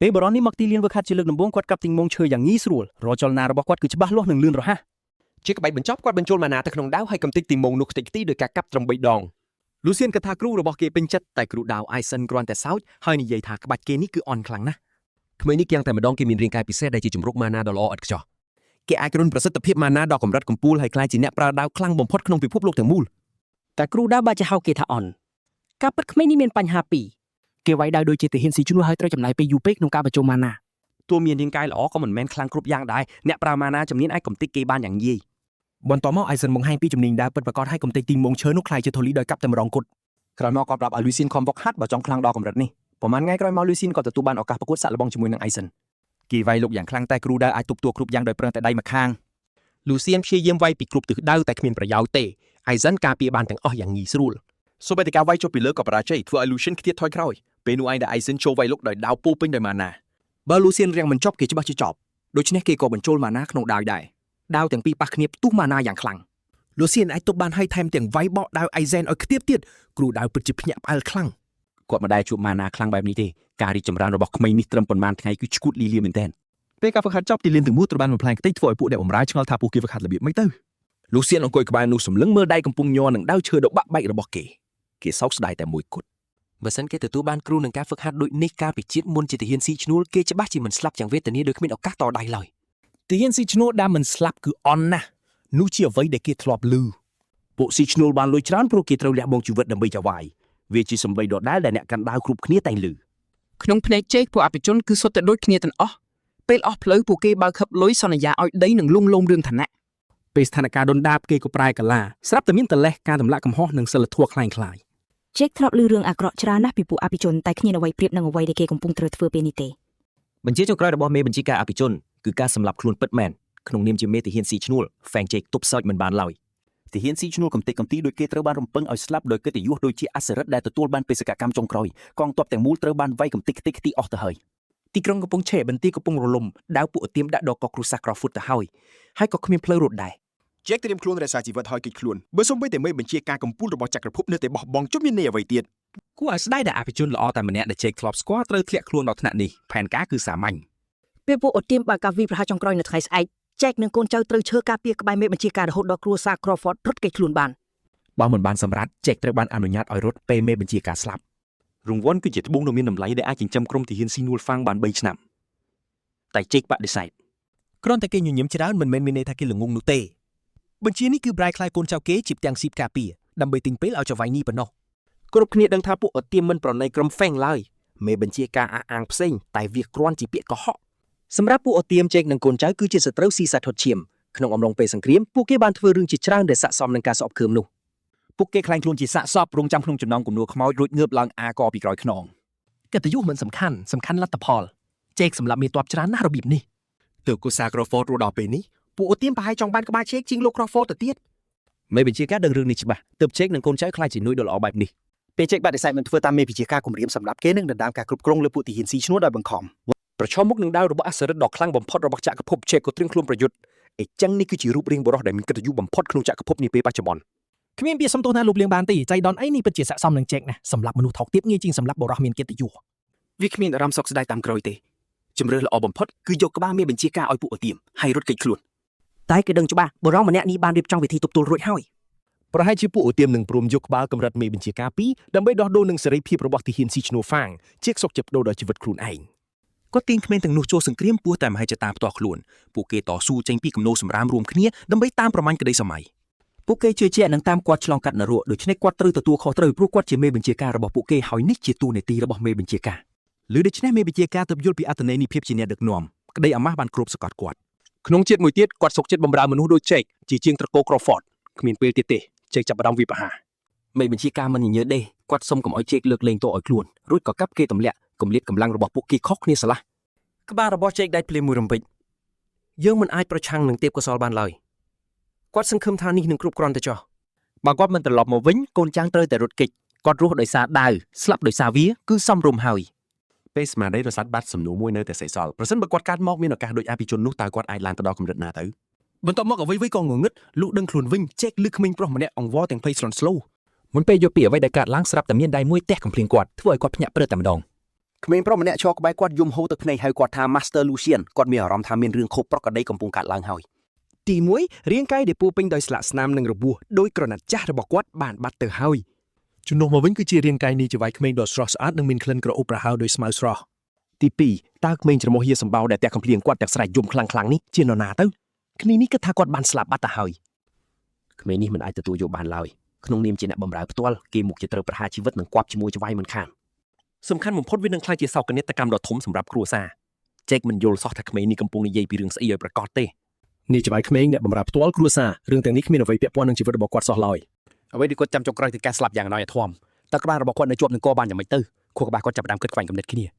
ពេលបុរសនេះមកទីលានហ្វឹកហាត់ជាលើកដំបូងគាត់កាប់ទីងមងឈើយ៉ាងងាយស្រួលរាល់ចលនារបស់គាត់គឺច្បាស់លាស់និងលឿនរហ័ស ជាក្បាច់បញ្ចប់គាត់បញ្ចូលម៉ាណាទៅក្នុងដាវហើយកំទេចទីងមងនោះខ្ទេចខ្ទីដោយការកាប់ត្រឹម3ដង លូសៀនគិតថាគ្រូរបស់គេពេញចិត្តតែគ្រូដាវអៃសិនគ្រាន់តែសើចហើយនិយាយថាក្បាច់គេនេះគឺអន់ខ្លាំងណាស់ ក្មេងនេះគៀងតែម្ដងគេមានរាងកាយពិសេសដែលជាជំរុកម៉ាណាដ៏ល្អឥតខ្ចោះគេអាចរុនប្រសិទ្ធភាពម៉ាណាដល់កម្រិតកំពូលហើយក្លាយជាអ្នកប្រើដាវខ្លាំងបំផុតក្នុងពិភពលោកទាំងមូល តែគ្រូដាវបាច់ជាហៅគេថាអន់ការពិតក្មេងនេះមានបញ្ហាពីរគេវាយដាវដូចជាទាហានស៊ីឈ្នួលហើយត្រូវចំណាយពេលយូរពេកក្នុងការបញ្ចូលម៉ាណា ទោះមានរាងកាយល្អក៏មិនមែនខ្លាំងគ្រប់យ៉ាងដែរអ្នកប្រើម៉ាណាជំនាញអាចកំទេចគេបានយ៉ាងងាយ បន្ទាប់មកអៃសិនបង្ហាញពីជំនាញដាវពិតប្រាកដឲ្យកំទេចទីងមងឈើនោះក្លាយជាធូលីដោយកាប់តែម្ដងគត់ ក្រោយមកគាត់ប្រាប់ឲ្យលូសៀនខំវឹកហាត់បើចង់ខ្លាំងដល់កម្រិតនេះប្រហែលថ្ងៃក្រោយមកលូសៀនក៏ទទួលបានឱកាសប្រកួតសាក់លបងជាមួយនឹងអៃសិនគេវាយលុកយ៉ាងខ្លាំងតែគ្រូដាវអាចទប់ទល់គ្រប់យ៉ាងដោយប្រើតែដៃម្ខាង លូសៀនព្យាយាមវាយពីគ្រប់ទិសដៅតែគ្មានប្រយោជន៍ទេអៃសិនការពារបានទាំងអស់យ៉ាងងាយស្រួល សូម្បីតែការវាយចុះពីលើក៏បរាជ័យធ្វើឲ្យលូសៀនខ្ទាតថយក្រោយពេលនោះឯងដែលអៃសិនចូលវាយលុកដោយដាវពោពេញដោយម៉ាណា បើលូសៀនរាំងមិនចប់គេច្បាស់ជាចប់ដូច្នេះគេក៏បញ្ចូលម៉ាណាក្នុងដាវដែរដាវទាំងពីរប៉ះគ្នាផ្ទុះម៉ាណាយ៉ាងខ្លាំង លូសៀនអាចទប់បានហើយថែមទាំងវាយបកដាវអៃសែនឲ្យខ្ទាបទៀតគ្រូដាវពិតជាភ្ញាក់ផ្អើលខ្លាំង គាត់មិនដែលជួបម៉ាណាខ្លាំងបែបនេះទេការរីកចម្រើនរបស់ក្មេងនេះត្រឹមប៉ុន្មានថ្ងៃគឺឈួតលីលាមែនទែន ពេលការហ្វឹកហាត់ចប់ទីលានទាំងមូលត្រូវបានបំផ្លាញខ្ទេចធ្វើឲ្យពួកអ្នកបម្រើឆ្ងល់ថាពួកគេហ្វឹកហាត់របៀបម៉េចទៅ លូសៀនអង្គុយក្បែរនោះសម្លឹងមើលដៃកំពុងញ័រនឹងដាវឈើដ៏បាក់បែករបស់គេគេសោកស្ដាយតែមួយគត់ បើសិនគេទទួលបានគ្រូនឹងការហ្វឹកហាត់ដូចនេះកាលពីជាតិមុនជាទាហានស៊ីឈ្នួលគេច្បាស់ជាមិនស្លាប់យ៉ាងវេទនាដោយគ្មានឱកាសតដៃឡើយ ទាហានស៊ីឈ្នួលដែលមិនស្លាប់គឺអន់ណាស់នោះជាអ្វីដែលគេធ្លាប់ឮ ពួកស៊ីឈ្នួលបានលុយច្រើនព្រោះគេត្រូវលះបង់ជីវិតដើម្បីចវាយវាជាសម្ដីដដែលដែលអ្នកកាន់ដាវគ្រប់គ្នាតែងឮ ក្នុងភ្នែកជេកពួកអភិជនគឺសុទ្ធតែដូចគ្នាទាំងអស់ពេលអស់ផ្លូវពួកគេបើកខឹបលុយសន្យាឲ្យដីនិងលួងលោមរឿងឋានៈ ពេលស្ថានភាពដុនដាបគេក៏ប្រែកាឡាស្រាប់តែមានតលេះការទម្លាក់កំហុសនិងសិលធម៌คล้ายៗ ជេកធ្លាប់ឮរឿងអាក្រក់ច្រើនណាស់ពីពួកអភិជនតែគ្មានអ្វីប្រៀបនឹងអ្វីដែលគេកំពុងត្រូវធ្វើពេលនេះទេ បញ្ជាចុងក្រោយរបស់មេបញ្ជាការអភិជនគឺការសម្លាប់ខ្លួនពិតមែនក្នុងនាមជាមេទាហានស៊ីឈ្នួលហ្វេងជេកទប់សើចមិនបានឡើយ ទាហានស៊ីឈ្នួលកំទេចកំទីដូចគេត្រូវបានរំពឹងឲ្យស្លាប់ដោយកិត្តិយសដូចជាអសិរិទ្ធដែលទទួលបានបេសកកម្មចុងក្រោយកងទ័ពទាំងមូលត្រូវបានវាយកំទេចខ្ទេចខ្ទីអស់ទៅហើយ ទីក្រុងកំពុងឆេះបន្ទាយកំពុងរលំដាវពួកឧទាមដាក់ដល់កគ្រួសារក្រហ្វុតទៅហើយហើយក៏គ្មានផ្លូវរត់ដែរ ជេកត្រៀមខ្លួនរក្សាជីវិតហើយគេចខ្លួនបើសូម្បីតែមេបញ្ជាការកំពូលរបស់ចក្រភពនៅតែបោះបង់ជុំមានន័យអ្វីទៀត គួរឲ្យស្ដាយដែលអភិជនល្អតែម្នាក់ដែលជេកធ្លាប់ស្គាល់ត្រូវធ្លាក់ខ្លួនដល់ថ្នាក់នេះផែនការគឺសាមញ្ញ ពេលពួកអូទៀមបើកការវិប្រហារចុងក្រោយនៅថ្ងៃស្អែកចែកនឹងកូនចៅត្រូវឈើការពារក្បែរមេបញ្ជាការរហូតដល់គ្រួសារ Crawford រត់គេចខ្លួនបាន បើមិនបានសម្រេចជេកត្រូវបានអនុញ្ញាតឲ្យរត់ពេលមេបញ្ជាការស្លាប់ រង្វាន់គឺជាត្បូងដ៏មានតម្លៃដែលអាចចិញ្ចឹមក្រុមទាហានស៊ីនួលហ្វាំងបាន3ឆ្នាំតែជេកបដិសេធ គ្រាន់តែគេញញឹមច្រើនមិនមែនមានន័យថាគេល្ងងនោះទេបញ្ជានេះគឺប្រែក្លាយកូនចៅគេជាផ្ទាំងស៊ីបការពារដើម្បីទិញពេលឲ្យចៅវាយនេះប៉ុណ្ណោះ គ្រប់គ្នាដឹងថាពួកឧទាមមិនប្រណីក្រុមហ្វេងឡើយមេបញ្ជាការអះអាងផ្សេងតែវាគ្រាន់ជាពាក្យកុហក សម្រាប់ពួកអូទៀមជេកនិងកូនចៅគឺជាសត្រូវស៊ីសាធុតឈាមក្នុងអំឡុងពេលសង្គ្រាមពួកគេបានធ្វើរឿងជាច្រើនដែលស័ក្តិសមនឹងការស្អប់ខ្ពើមនោះ ពួកគេក្លែងខ្លួនជាសាកសពរងចាំក្នុងចំណោមគំនួរខ្មោចរួចងើបឡើងអាកពីក្រោយខ្នង កិត្តិយសមិនសំខាន់សំខាន់លទ្ធផលជេកសម្រាប់មានទ័ពច្រើនណាស់របៀបនេះ ទើបគូសាក្រហ្វតរស់ដល់ពេលនេះ ពួកអូទៀមប្រហែលចង់បានក្បាលជេកជាងលោកក្រហ្វតទៅទៀត មេបញ្ជាការដឹងរឿងនេះច្បាស់ទើបជេកនិងកូនចៅខ្លាចជានួយដ៏ល្អបែបនេះ ពេលជេកបដិសេធមិនធ្វើតាមមេបញ្ជាការគម្រាមសម្រាប់គេនឹងដណ្ដើមការគ្រប់គ្រងលើពួកទាហានស៊ីឈ្នួលដោយបង្ខំ ប្រឈមមុខនឹងដាវរបស់អសិរិទ្ធដ៏ខ្លាំងបំផុតរបស់ចក្រភពជេកក៏ត្រៀមខ្លួនប្រយុទ្ធអេចឹងនេះគឺជារូបរាងបុរសដែលមានកិត្តិយសបំផុតក្នុងចក្រភពនាពេលបច្ចុប្បន្ន គ្មានពាក្យសំទោសណាលុបលាងបានទេចៃដន្យអីនេះពិតជាស័ក្តិសមនឹងជេកណាស់សម្រាប់មនុស្សថោកទាបងាយជាងសម្រាប់បុរសមានកិត្តិយស វាគ្មានអារម្មណ៍សោកស្ដាយតាមក្រោយទេជំរឿសល្អបំផុតគឺយកក្បាលមេបញ្ជាការឲ្យពួកអូទៀមហើយរត់គេចខ្លួន តែគេដឹងច្បាស់បុរសម្នាក់នេះបានរៀបចំវិធីទប់ទល់រួចហើយ ប្រហែលជាពួកអូទៀមនឹងព្រមយកក្បាលកម្រិតមេបញ្ជាការពីរដើម្បីដោះដូរនឹងសេរីភាពរបស់ទាហានស៊ីឈ្នួលហ្វាងជេកសុកចិត្តបដូរដល់ជីវិតខ្លួនឯង គាត់ទាញក្មេងទាំងនោះចូលសង្គ្រាមពោះតែមហិច្ឆតាផ្ទាល់ខ្លួនពួកគេតស៊ូចេញពីគំនរសម្រាមរួមគ្នាដើម្បីតាមប្រមាញ់ក្តីសម័យ ពួកគេជឿជាក់នឹងតាមគាត់ឆ្លងកាត់នរកដូច្នេះគាត់ត្រូវទទួលខុសត្រូវព្រោះគាត់ជាមេបញ្ជាការរបស់ពួកគេហើយនេះជាតួនាទីរបស់មេបញ្ជាការ ឬដូច្នេះមេបញ្ជាការទើបយល់ពីអត្ថន័យនៃភាពជាអ្នកដឹកនាំក្តីអាម៉ាស់បានគ្របសង្កត់គាត់ ក្នុងជាតិមួយទៀតគាត់សុកចិត្តបម្រើមនុស្សដូចជេកជាជាងត្រកូល Crawford គ្មានពេលទៀតទេជេកចាប់ផ្ដើមវិបហា មេបញ្ជាការមិនញញើតទេគាត់សុំកុំឲ្យជេកលើកលែងទោសឲ្យខ្លួនរួចក៏កាប់គេទម្លាក់គម្លាតកម្លាំងរបស់ពួកគេខុសគ្នាស្រឡះ ក្បាលរបស់ជេកដាច់ភ្លាមមួយរំពេចយើងមិនអាចប្រឆាំងនឹងទេពកោសលបានឡើយគាត់សង្ឃឹមថានេះនឹងគ្រប់គ្រាន់ទៅចុះ បើគាត់មិនត្រឡប់មកវិញកូនចាំងត្រូវតែរត់គេចគាត់រស់ដោយសារដាវស្លាប់ដោយសារវាគឺសមរម្យហើយ ពេលស្មារតីរសាត់បាត់សំណួរមួយនៅតែសេសសល់ប្រសិនបើគាត់កើតមកមានឱកាសដូចអភិជននោះតើគាត់អាចឡើងទៅដល់កម្រិតណាទៅ បន្ទាប់មកអ្វីៗក៏ងងឹតលុះដឹងខ្លួនវិញជេកលឺក្មេងប្រុសម្នាក់អង្វរទាំងភ័យស្លន់ស្លោ មុនពេលយល់ពីអ្វីដែលកើតឡើងស្រាប់តែមានដៃមួយទះកំភ្លៀងគាត់ធ្វើឲ្យគាត់ភ្ញាក់ព្រឹតតែម្ដង ក្មេងប្រុសម្នាក់ឈរក្បែរគាត់យំហូរទឹកភ្នែកហៅគាត់ថា Master Lucien គាត់មានអារម្មណ៍ថាមានរឿងខុសប្រក្រតីកំពុងកើតឡើងហើយ ទី1រាងកាយដែលពោរពេញដោយស្លាកស្នាមនិងរបួសដោយក្រណាត់ចាស់របស់គាត់បានបាត់ទៅហើយ ជំនួសមកវិញគឺជារាងកាយនេះជាវ័យក្មេងដ៏ស្រស់ស្អាតនិងមានក្លិនក្រអូបប្រហើរដោយស្មៅស្រស់ ទី2តើក្មេងច្រមុះហៀសម្បោដែលតាក់កំភ្លៀងគាត់ទាំងស្រែកយំខ្លាំងៗនេះជានរណាទៅគ្នានេះគិតថាគាត់បានស្លាប់បាត់ទៅហើយ ក្មេងនេះមិនអាចទទួលយកបានឡើយក្នុងនាមជាអ្នកបម្រើផ្ទាល់គេមុខជាត្រូវប្រហារជីវិតនិងគាប់ជាមួយចៅហ្វាយមិនខាន សំខាន់បំផុតវានឹងក្លាយជាសោកនាដកម្មដ៏ធំសម្រាប់គ្រួសារជេកមិនយល់សោះថាក្មេងនេះកំពុងនិយាយពីរឿងស្អីឲ្យប្រាកដទេ នេះជាវ័យក្មេងអ្នកបម្រើផ្ទាល់គ្រួសាររឿងទាំងនេះគ្មានអ្វីពាក់ព័ន្ធនឹងជីវិតរបស់គាត់សោះឡើយ អ្វីដែលគាត់ចាំចុងក្រោយគឺការស្លាប់យ៉ាងណោយអាធមតើក្បាលរបស់គាត់នៅជាប់នឹងកបានយ៉ាងម៉េចទៅខួរក្បាលគាត់ចាប់ផ្ដើមគិតខ្វែងគំនិតគ្នា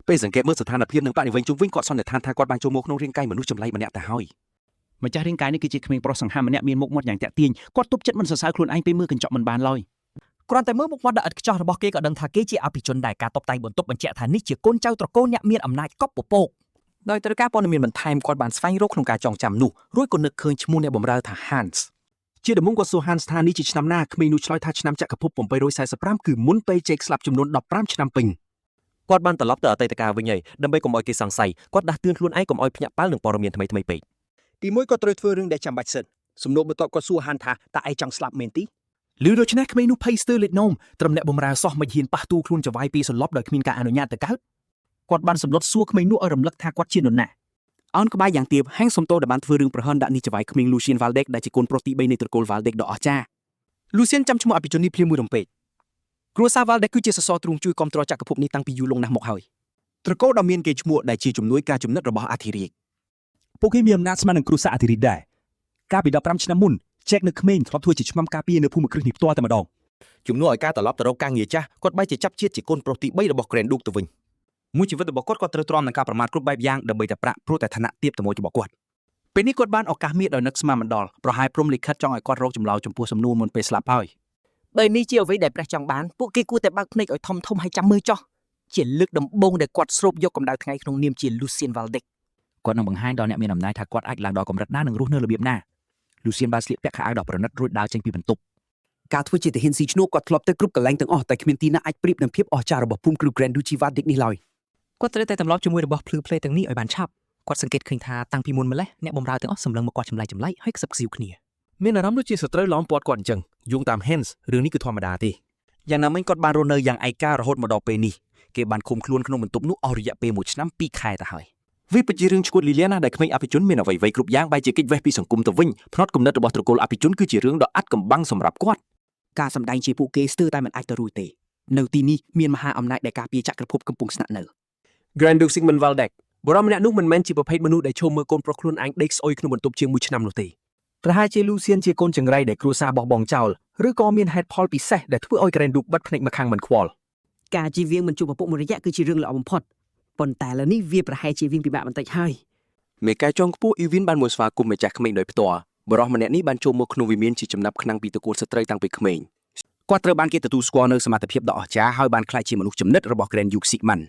ពេលសង្កេតមើលស្ថានភាពនិងបរិវេណជុំវិញគាត់សន្និដ្ឋានថាគាត់បានចូលមកក្នុងរាងកាយមនុស្សចម្លែកម្នាក់ទៅហើយម្ចាស់រាងកាយនេះគឺជាក្មេងប្រុសសង្ហាម្នាក់មានមុខមាត់យ៉ាងតាក់ទាញគាត់ទប់ចិត្តមិនសរសើរខ្លួនឯងពេលមើលកញ្ចក់មិនបានឡើយ គ្រាន់តែមើលមុខមាត់ដ៏ឥតខ្ចោះរបស់គេក៏ដឹងថាគេជាអភិជនដែរការតុបតែងបន្ទប់បញ្ជាក់ថានេះជាកូនចៅត្រកូលអ្នកមានអំណាចកប់ពពក ដោយត្រូវការព័ត៌មានបន្ថែមគាត់បានស្វែងរកក្នុងការចងចាំនោះរួចក៏នឹកឃើញឈ្មោះអ្នកបម្រើថា Hans ជាដំបូងគាត់សួរ Hans ថានេះជាឆ្នាំណាក្មេងនោះឆ្លើយថាឆ្នាំចក្រភព845គឺមុនពេលជេកស្លាប់ចំនួន15ឆ្នាំពេញ គាត់បានត្រឡប់ទៅអតីតកាលវិញហើយដើម្បីកុំឲ្យគេសង្ស័យគាត់ដាស់តឿនខ្លួនឯងកុំឲ្យភ្ញាក់ផ្អើលនឹងព័ត៌មានថ្មីៗពេក ទីមួយគាត់ត្រូវធ្វើរឿងដែលចាំបាច់សិនសំណួរបន្ទាប់គាត់សួរ Hans ថាតើឯងចង់ស្លាប់មែនទេ ឬដូច្នេះក្មេងនោះភ័យស្ទើរលេចនោមត្រឹមអ្នកបម្រើសោះមិនហ៊ានប៉ះទូខ្លួនចៅហ្វាយពីសន្លប់ដោយគ្មានការអនុញ្ញាតទៅកើត គាត់បានសម្លុតសួរក្មេងនោះឲ្យរំលឹកថាគាត់ជានរណា អោនក្បាលយ៉ាងទាបហាងសុំទោសដែលបានធ្វើរឿងប្រហិនដាក់នេះចវាយក្មេង Lucien Valdec ដែលជាកូនប្រុសទី3នៃត្រកូល Valdec ដ៏អស្ចារ្យ Lucien ចាំឈ្មោះអភិជននេះភ្លាមមួយរំពេចគ្រួសារ Valdec គឺជាសសរទ្រូងជួយគាំទ្រចក្រភពនេះតាំងពីយូរលង់ណាស់មកហើយ ត្រកូលដ៏មានគេឈ្មោះដែលជាជំនួយការចំណិតរបស់អធិរាជ ពួកគេមានអំណាចស្មើនឹងគ្រួសារអធិរាជដែរកាលពី15ឆ្នាំមុនជេកនៅក្មេងធ្លាប់ធ្វើជាឆ្មាំការពារនៅភូមិគ្រឹះនេះផ្ទាល់តែម្ដង ជំនួសឲ្យការត្រឡប់ទៅរកការងារចាស់គាត់បែរជាចាប់ជាតិជាកូនប្រុសទី3របស់ Grand Duke ទៅវិញ មួយជីវិតរបស់គាត់គាត់ត្រូវទ្រាំនឹងការប្រមាថគ្រប់បែបយ៉ាងដើម្បីតែប្រាក់ព្រោះតែឋានៈទាបតែមួយរបស់គាត់ពេលនេះគាត់បានឱកាសមាសដោយនឹកស្មានមិនដល់ប្រហែលព្រំលិខិតចង់ឲ្យគាត់រកចម្លើយចំពោះសំណួរមុនពេលស្លាប់ហើយ បើនេះជាអ្វីដែលព្រះចង់បានពួកគេគួរតែបើកភ្នែកឲ្យធំធំហើយចាំមើលចោះជាលើកដំបូងដែលគាត់ស្រូបយកកម្ដៅថ្ងៃក្នុងនាមជា Lucien Valdec គាត់នឹងបង្ហាញដល់អ្នកមានអំណាចថាគាត់អាចឡើងដល់កម្រិតណានិងរស់នៅរបៀបណាលូសៀនបានស្លៀកពាក់ខោអាវដ៏ប្រណិតរួចដើរចេញពីបន្ទប់ ការធ្វើជាទាហានស៊ីឈ្នួលគាត់ធ្លាប់ទៅគ្រប់កន្លែងទាំងអស់តែគ្មានទីណាអាចប្រៀបនឹងភាពអស្ចារ្យរបស់ភូមិគ្រឹះ Grand Duchy Valdec នេះឡើយ គាត់ត្រូវតែទម្លាប់ជាមួយរបស់ភ្លឺភ្លេទាំងនេះឲ្យបានឆាប់គាត់សង្កេតឃើញថាតាំងពីមុនម្លេះអ្នកបម្រើទាំងអស់សម្លឹងមកគាត់ចម្លែកចម្លែកហើយខ្សឹបខ្សៀវគ្នា មានអារម្មណ៍ដូចជាសត្រូវឡោមព័ទ្ធគាត់អញ្ចឹងយោងតាម Hans រឿងនេះគឺធម្មតាទេ យ៉ាងណាមិញគាត់បានរស់នៅយ៉ាងឯការហូតមកដល់ពេលនេះគេបានឃុំខ្លួនក្នុងបន្ទប់នោះអស់រយៈពេល1ឆ្នាំ2ខែទៅហើយ វាពិតជារឿងឈួតលីលាណាស់ដែលក្មេងអភិជនមានអ្វីៗគ្រប់យ៉ាងបែរជាគេចវេះពីសង្គមទៅវិញផ្នត់គំនិតរបស់ត្រកូលអភិជនគឺជារឿងដ៏អាត់កំបាំងសម្រាប់គាត់ ការសម្ដែងជាពួកគេស្ទើរតែមិនអាចទៅរួចទេនៅទីនេះមានមហាអំណាចដែលការពារចក្រភពកំពុងស្នាក់នៅ Grand Duke Sigmund Valdec បុរសម្នាក់នោះមិនមែនជាប្រភេទមនុស្សដែលឈរមើលកូនប្រុសខ្លួនឯងដេកស្អុយក្នុងបន្ទប់ជាងមួយឆ្នាំនោះទេ ប្រហែលជា Lucien ជាកូនចង្រៃដែលគ្រួសារបោះបង់ចោលឬក៏មានហេតុផលពិសេសដែលធ្វើឲ្យ Grand Duke បិទភ្នែកម្ខាងមិនខ្វល់ ការជៀសវាងមិនជួបឪពុកមួយរយៈគឺជារឿងល្អបំផុតប៉ុន្តែឥឡូវនេះវាប្រហែលជាវិញពិបាកបន្តិចហើយ មេកែចុងខ្ពស់អ៊ីវីនបានមកស្វាគមន៍ម្ចាស់ក្មេងដោយផ្ទាល់បុរសម្នាក់នេះបានចូលមកក្នុងវិមានជាចំណាប់ខ្លាំងពីត្រកូលស្ត្រីតាំងពីក្មេង គាត់ត្រូវបានគេទទួលស្គាល់នៅសមត្ថភាពដ៏អស្ចារ្យហើយបានក្លាយជាមនុស្សចំណិតរបស់ Grand Duke Sigmund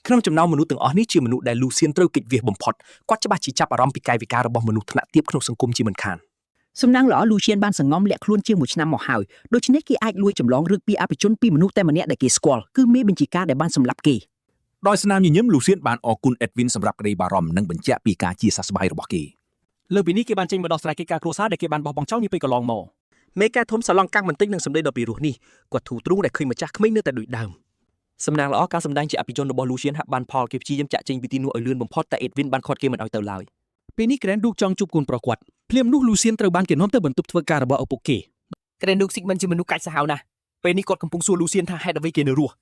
ក្នុងចំណោមមនុស្សទាំងអស់នេះជាមនុស្សដែលលូសៀនត្រូវគេចវៀសបំផុតគាត់ច្បាស់ជាចាប់អារម្មណ៍ពីកាយវិការរបស់មនុស្សថ្នាក់ទាបក្នុងសង្គមជាមិនខាន សំណាងល្អលូសៀនបានសង្ងំលាក់ខ្លួនជាងមួយឆ្នាំមកហើយដូច្នេះគេអាចលួចចម្លងរឿងពីអភិជនពីមនុស្សតែម្នាក់ដែលគេស្គាល់គឺមេបញ្ជាការដែលបានសម្លាប់គេ ដោយស្នាមញញឹមលូសៀនបានអរគុណអេដវីនសម្រាប់ក្តីបារម្ភនិងបញ្ជាក់ពីការជាសះស្បើយរបស់គេ លើពីនេះគេបានចេញមកដោះស្រាយកិច្ចការគ្រួសារដែលគេបានបោះបង់ចោលនាពេលកន្លងមក មេកែធំសាឡង់កាំងបន្តិចនឹងសម្ដីដ៏ពីរោះនេះគាត់ធូរទ្រូងដែលឃើញម្ចាស់ក្មេងនៅតែដូចដើមសំណាងល្អការសម្ដែងជាអភិជនរបស់លូសៀនហាក់បានផលគេព្យាយាមចាក់ចេញពីទីនោះឲ្យលឿនបំផុតតែអេដវីនបានឃាត់គេមិនឲ្យទៅឡើយ ពេលនេះ Grand Duke ចង់ជួបកូនប្រុសគាត់ភ្លាមនោះ Lucien ត្រូវបានគេនាំទៅបន្ទប់ធ្វើការរបស់ឪពុកគេ Grand Duke Sigmund ជាមនុស្សកាចសាហាវណាស់ ពេលនេះគាត់កំពុងសួរលូសៀនថាហេតុអ្វីគេនៅរស់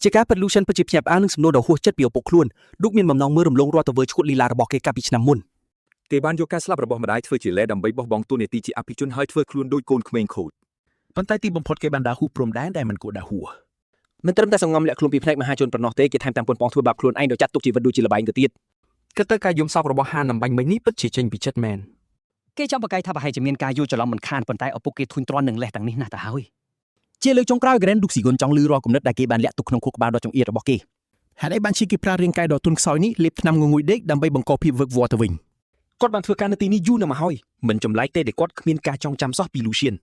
ជាការពិត Lucien ពិតជាភ្ញាក់ផ្អើលនឹងសំណួរដ៏ហួសចិត្តពីឪពុកខ្លួនឌុកមានបំណងមើលរំលងរាល់ទង្វើឈួតលីលារបស់គេកាលពីឆ្នាំមុន គេបានយកការស្លាប់របស់ម្ដាយធ្វើជាលេសដើម្បីបោះបង់តួនាទីជាអភិជនហើយធ្វើខ្លួនដូចកូនក្មេងខូច ប៉ុន្តែទីបំផុតគេបានដើរហួសព្រំដែនដែលមិនគួរដើរហួស មិនត្រឹមតែសង្ងំលាក់ខ្លួនពីផ្នែកមហាជនប៉ុណ្ណោះទេគេថែមទាំងប៉ុនប៉ងធ្វើបាបខ្លួនឯងដោយចាត់ទុកជីវិតដូចជាល្បែងទៅទៀត គិតទៅការយំសោករបស់ហានអំបញ្ញមិញនេះពិតជាចេញពីចិត្តមែន គេចង់ប្រកែកថាប្រហែលជាមានការយល់ច្រឡំមិនខានប៉ុន្តែឪពុកគេធុញទ្រាន់នឹងលេសទាំងនេះណាស់ទៅហើយ ជាលើកចុងក្រោយ Grand Duke Sigun ចង់លឺរាល់គំនិតដែលគេបានលាក់ទុកក្នុងខួរក្បាលដ៏ចង្អៀតរបស់គេ ហេតុអីបានជាគេប្រើរាងកាយដ៏ទន់ខ្សោយនេះលេបថ្នាំងងុយដេកដើម្បីបង្កភាពវឹកវរទៅវិញ គាត់បានធ្វើការនៅទីនេះយូរណាស់មកហើយមិនចម្លែកទេដែលគាត់គ្មានការចងចាំសោះពីលូសៀន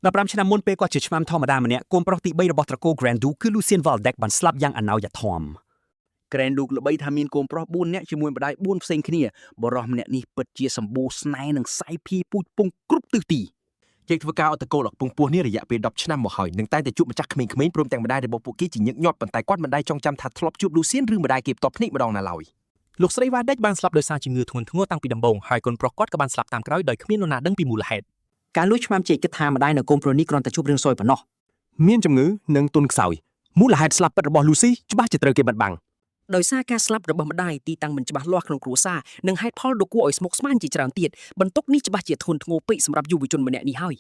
15ឆ្នាំមុនពេលគាត់ជាឆ្មាំធម្មតាម្នាក់កូនប្រុសទី3របស់ត្រកូល Grand Duke គឺ Lucien Valdec បានស្លាប់យ៉ាងអណោយធម៌ ក្រែនឌូកល្បីថាមានកូនប្រុស4នាក់ជាមួយម្ដាយ4ផ្សេងគ្នាបរិសម្នាក់នេះពិតជាសម្បូរស្នេហ៍និងសាយភាយពូជពងគ្រប់ទិសទី ជេកធ្វើការអត់តកូលអពងពោះនេះរយៈពេល10ឆ្នាំមកហើយនឹងតែងតែជួបម្ចាស់ក្មេងៗព្រមទាំងម្ដាយរបស់ពួកគេជាញឹកញាប់ប៉ុន្តែគាត់មិនដែលចងចាំថាធ្លាប់ជួបលូសៀនឬម្ដាយគេផ្ទាល់ភ្នែកម្ដងណាឡើយ លោកស្រីវ៉ាដេចបានស្លាប់ដោយសារជំងឺធ្ងន់ធ្ងរតាំងពីដំបូងហើយកូនប្រុសគាត់ក៏បានស្លាប់តាមក្រោយដោយគ្មាននរណាដឹងពីមូលហេតុ ការលួចឆ្មាំជែកគិតថាម្ដាយនិងកូនប្រុសនេះគ្រាន់តែជួបរឿងសយប៉ុណ្ណោះ មានជំងឺនិងទុនខ្សោយមូលហេតុស្លាប់ពិតរបស់លូស៊ីច្បាស់ជាត្រូវគេបិទបាំង ដោយសារការស្លាប់របស់ម្ដាយទីតាំងមិនច្បាស់លាស់ក្នុងគ្រួសារនិងហេតុផលដ៏គួរឲ្យស្មុគស្មាញជាច្រើនទៀតបន្ទុកនេះច្បាស់ជាធ្ងន់ធ្ងរពេកសម្រាប់យុវជនម្នាក់នេះហើយ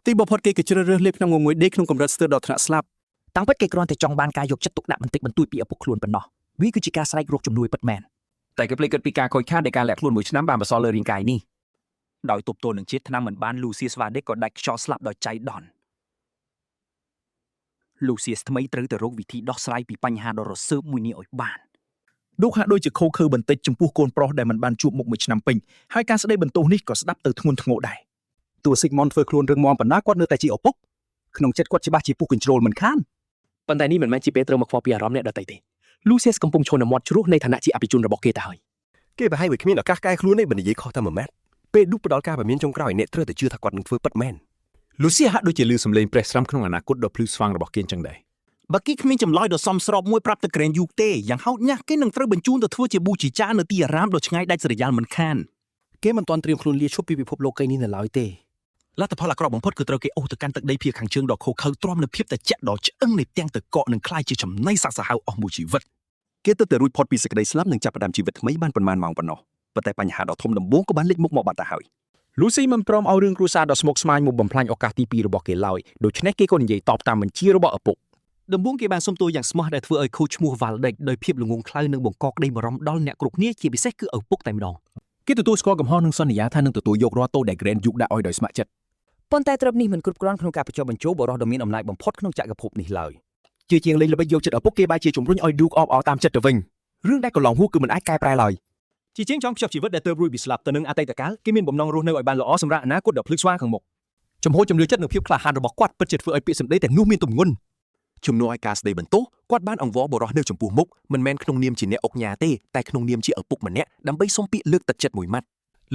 ទីបំផុតគេក៏ជ្រើសរើសលេបក្នុងងងុយដេកក្នុងកម្រិតស្ទើរដល់ថ្នាក់ស្លាប់ តាមពិតគេគ្រាន់តែចង់បានការយកចិត្តទុកដាក់បន្តិចបន្តួចពីឪពុកខ្លួនប៉ុណ្ណោះវាគឺជាការស្រែករកជំនួយពិតមែន តែគេភ្លេចគិតពីការខូចខាតនៃការលាក់ខ្លួនមួយឆ្នាំបានបន្សល់លើរាងកាយនេះដោយទប់ទល់នឹងជាតិថ្នាំមិនបានលូសៀស្វ៉ាដេកក៏ដាច់ខ្យល់ស្លាប់ដោយចៃដន្យលូសៀសថ្មីត្រូវតែរកវិធីដោះស្រាយពីបញ្ហាដ៏រសើបមួយនេះឲ្យបាន ឌូកហាក់ដូចជាខូខើបន្តិចចំពោះកូនប្រុសដែលមិនបានជួបមុខមួយឆ្នាំពេញហើយការស្ដីបន្ទោសនេះក៏ស្ដាប់ទៅធ្ងន់ធ្ងរដែរ តួស៊ីកម៉ុនធ្វើខ្លួនរឹងមាំប៉ុណ្ណាគាត់នៅតែជាឪពុកក្នុងចិត្តគាត់ច្បាស់ជាពុះកញ្ជ្រោលមិនខាន ប៉ុន្តែនេះមិនមែនជាពេលត្រូវមកខ្វល់ពីអារម្មណ៍អ្នកដទៃទេលូសៀសកំពុងឈរនៅមាត់ជ្រោះនៃឋានៈជាអភិជនរបស់គេទៅហើយ គេប្រហែលវាគ្មានឱកាសកែខ្លួនទេបើនិយាយខុសតែមួយម៉ាត់ពេលឌូកផ្ដល់ការពមៀនចុងក្រោយអ្នកត្រូវតែជឿថាគាត់នឹងធ្វើពិតមែន លូសៀហាក់ដូចជាលឺសំឡេងប្រេះស្រាំក្នុងអនាគតដ៏ភ្លឺស្វាងរបស់គេអញ្ចឹងដែរ បើគេគ្មានចម្លើយដ៏សមស្របមួយប្រាប់ទៅក្រែនយូកទេយ៉ាងហោចណាស់គេនឹងត្រូវបញ្ជូនទៅធ្វើជាប៊ូជីចានៅទីអារាមដ៏ឆ្ងាយដាច់ស្រយាលមិនខាន គេមិនទាន់ត្រៀមខ្លួនលាឈប់ពីពិភពលោកីនេះនៅឡើយទេ លទ្ធផលអាក្រក់បំផុតគឺត្រូវគេអូសទៅកាន់ទឹកដីភាគខាងជើងដ៏ឃោរឃៅទ្រាំនូវភាពត្រជាក់ដ៏ឆ្អឹងនៃទាំងទឹកកកនិងក្លាយជាចំណីសាកសាហាវអស់មួយជីវិត គេទើបតែរួចផុតពីសេចក្តីស្លាប់និងចាប់ផ្ដើមជីវិតថ្មីបានប៉ុន្មានម៉ោងប៉ុណ្ណោះប៉ុន្តែបញ្ហាដ៏ធំដំបូងក៏បានលេចមុខមកបាត់ទៅហើយ លូស៊ីមិនព្រមឲ្យរឿងគ្រួសារដ៏ស្មុគស្មាញមកបំផ្លាញឱកាសទី2របស់គេឡើយដូច្នេះគេក៏និយាយតបតាមបញ្ជារបស់ឪពុក ដំបូងគេបានសុំទោសយ៉ាងស្មោះដែលធ្វើឲ្យខូចឈ្មោះ Valdek ដោយភាពល្ងងខ្លៅនិងបង្កក្តីបារម្ភដល់អ្នកគ្រប់គ្នាជាពិសេសគឺឪពុកតែម្ដង គេទទួលស្គាល់កំហុសនិងសន្យាថានឹងទទួលយករាល់ទោសដែល Grand Duke ដាក់ឲ្យដោយស្ម័គ្រចិត្ត ប៉ុន្តែទ្រព្យនេះមិនគ្រប់គ្រាន់ក្នុងការបញ្ចុះបញ្ចូលបរិសដ៏មានអំណាចបំផុតក្នុងចក្រភពនេះឡើយ ជាជាងលេងល្បិចយកចិត្តឪពុកគេបែរជាជំរុញឲ្យឌូកអបអរតាមចិត្តទៅវិញរឿងដែលកន្លងហួសគឺមិនអាចកែប្រែឡើយ ជាជាងចង់ភ្ជាប់ជីវិតដែលទើបរួចពីស្លាប់ទៅនឹងអតីតកាលគេមានបំណងរស់នៅឲ្យបានល្អសម្រាប់អនាគតដ៏ភ្លឺស្វាងខាងមុខចំហជំនឿចិត្តនិងភាពក្លាហានរបស់គាត់ពិតជាធ្វើឲ្យពាក្យសម្ដីទាំងនោះមានទម្ងន់ ជំនួសឲ្យការស្ដីបន្ទោសគាត់បានអង្វរបុរសនៅចំពោះមុខមិនមែនក្នុងនាមជាអ្នកអុកញ៉ាទេតែក្នុងនាមជាឪពុកម្នាក់ដើម្បីសុំពាក្យលើកទឹកចិត្តមួយម៉ាត់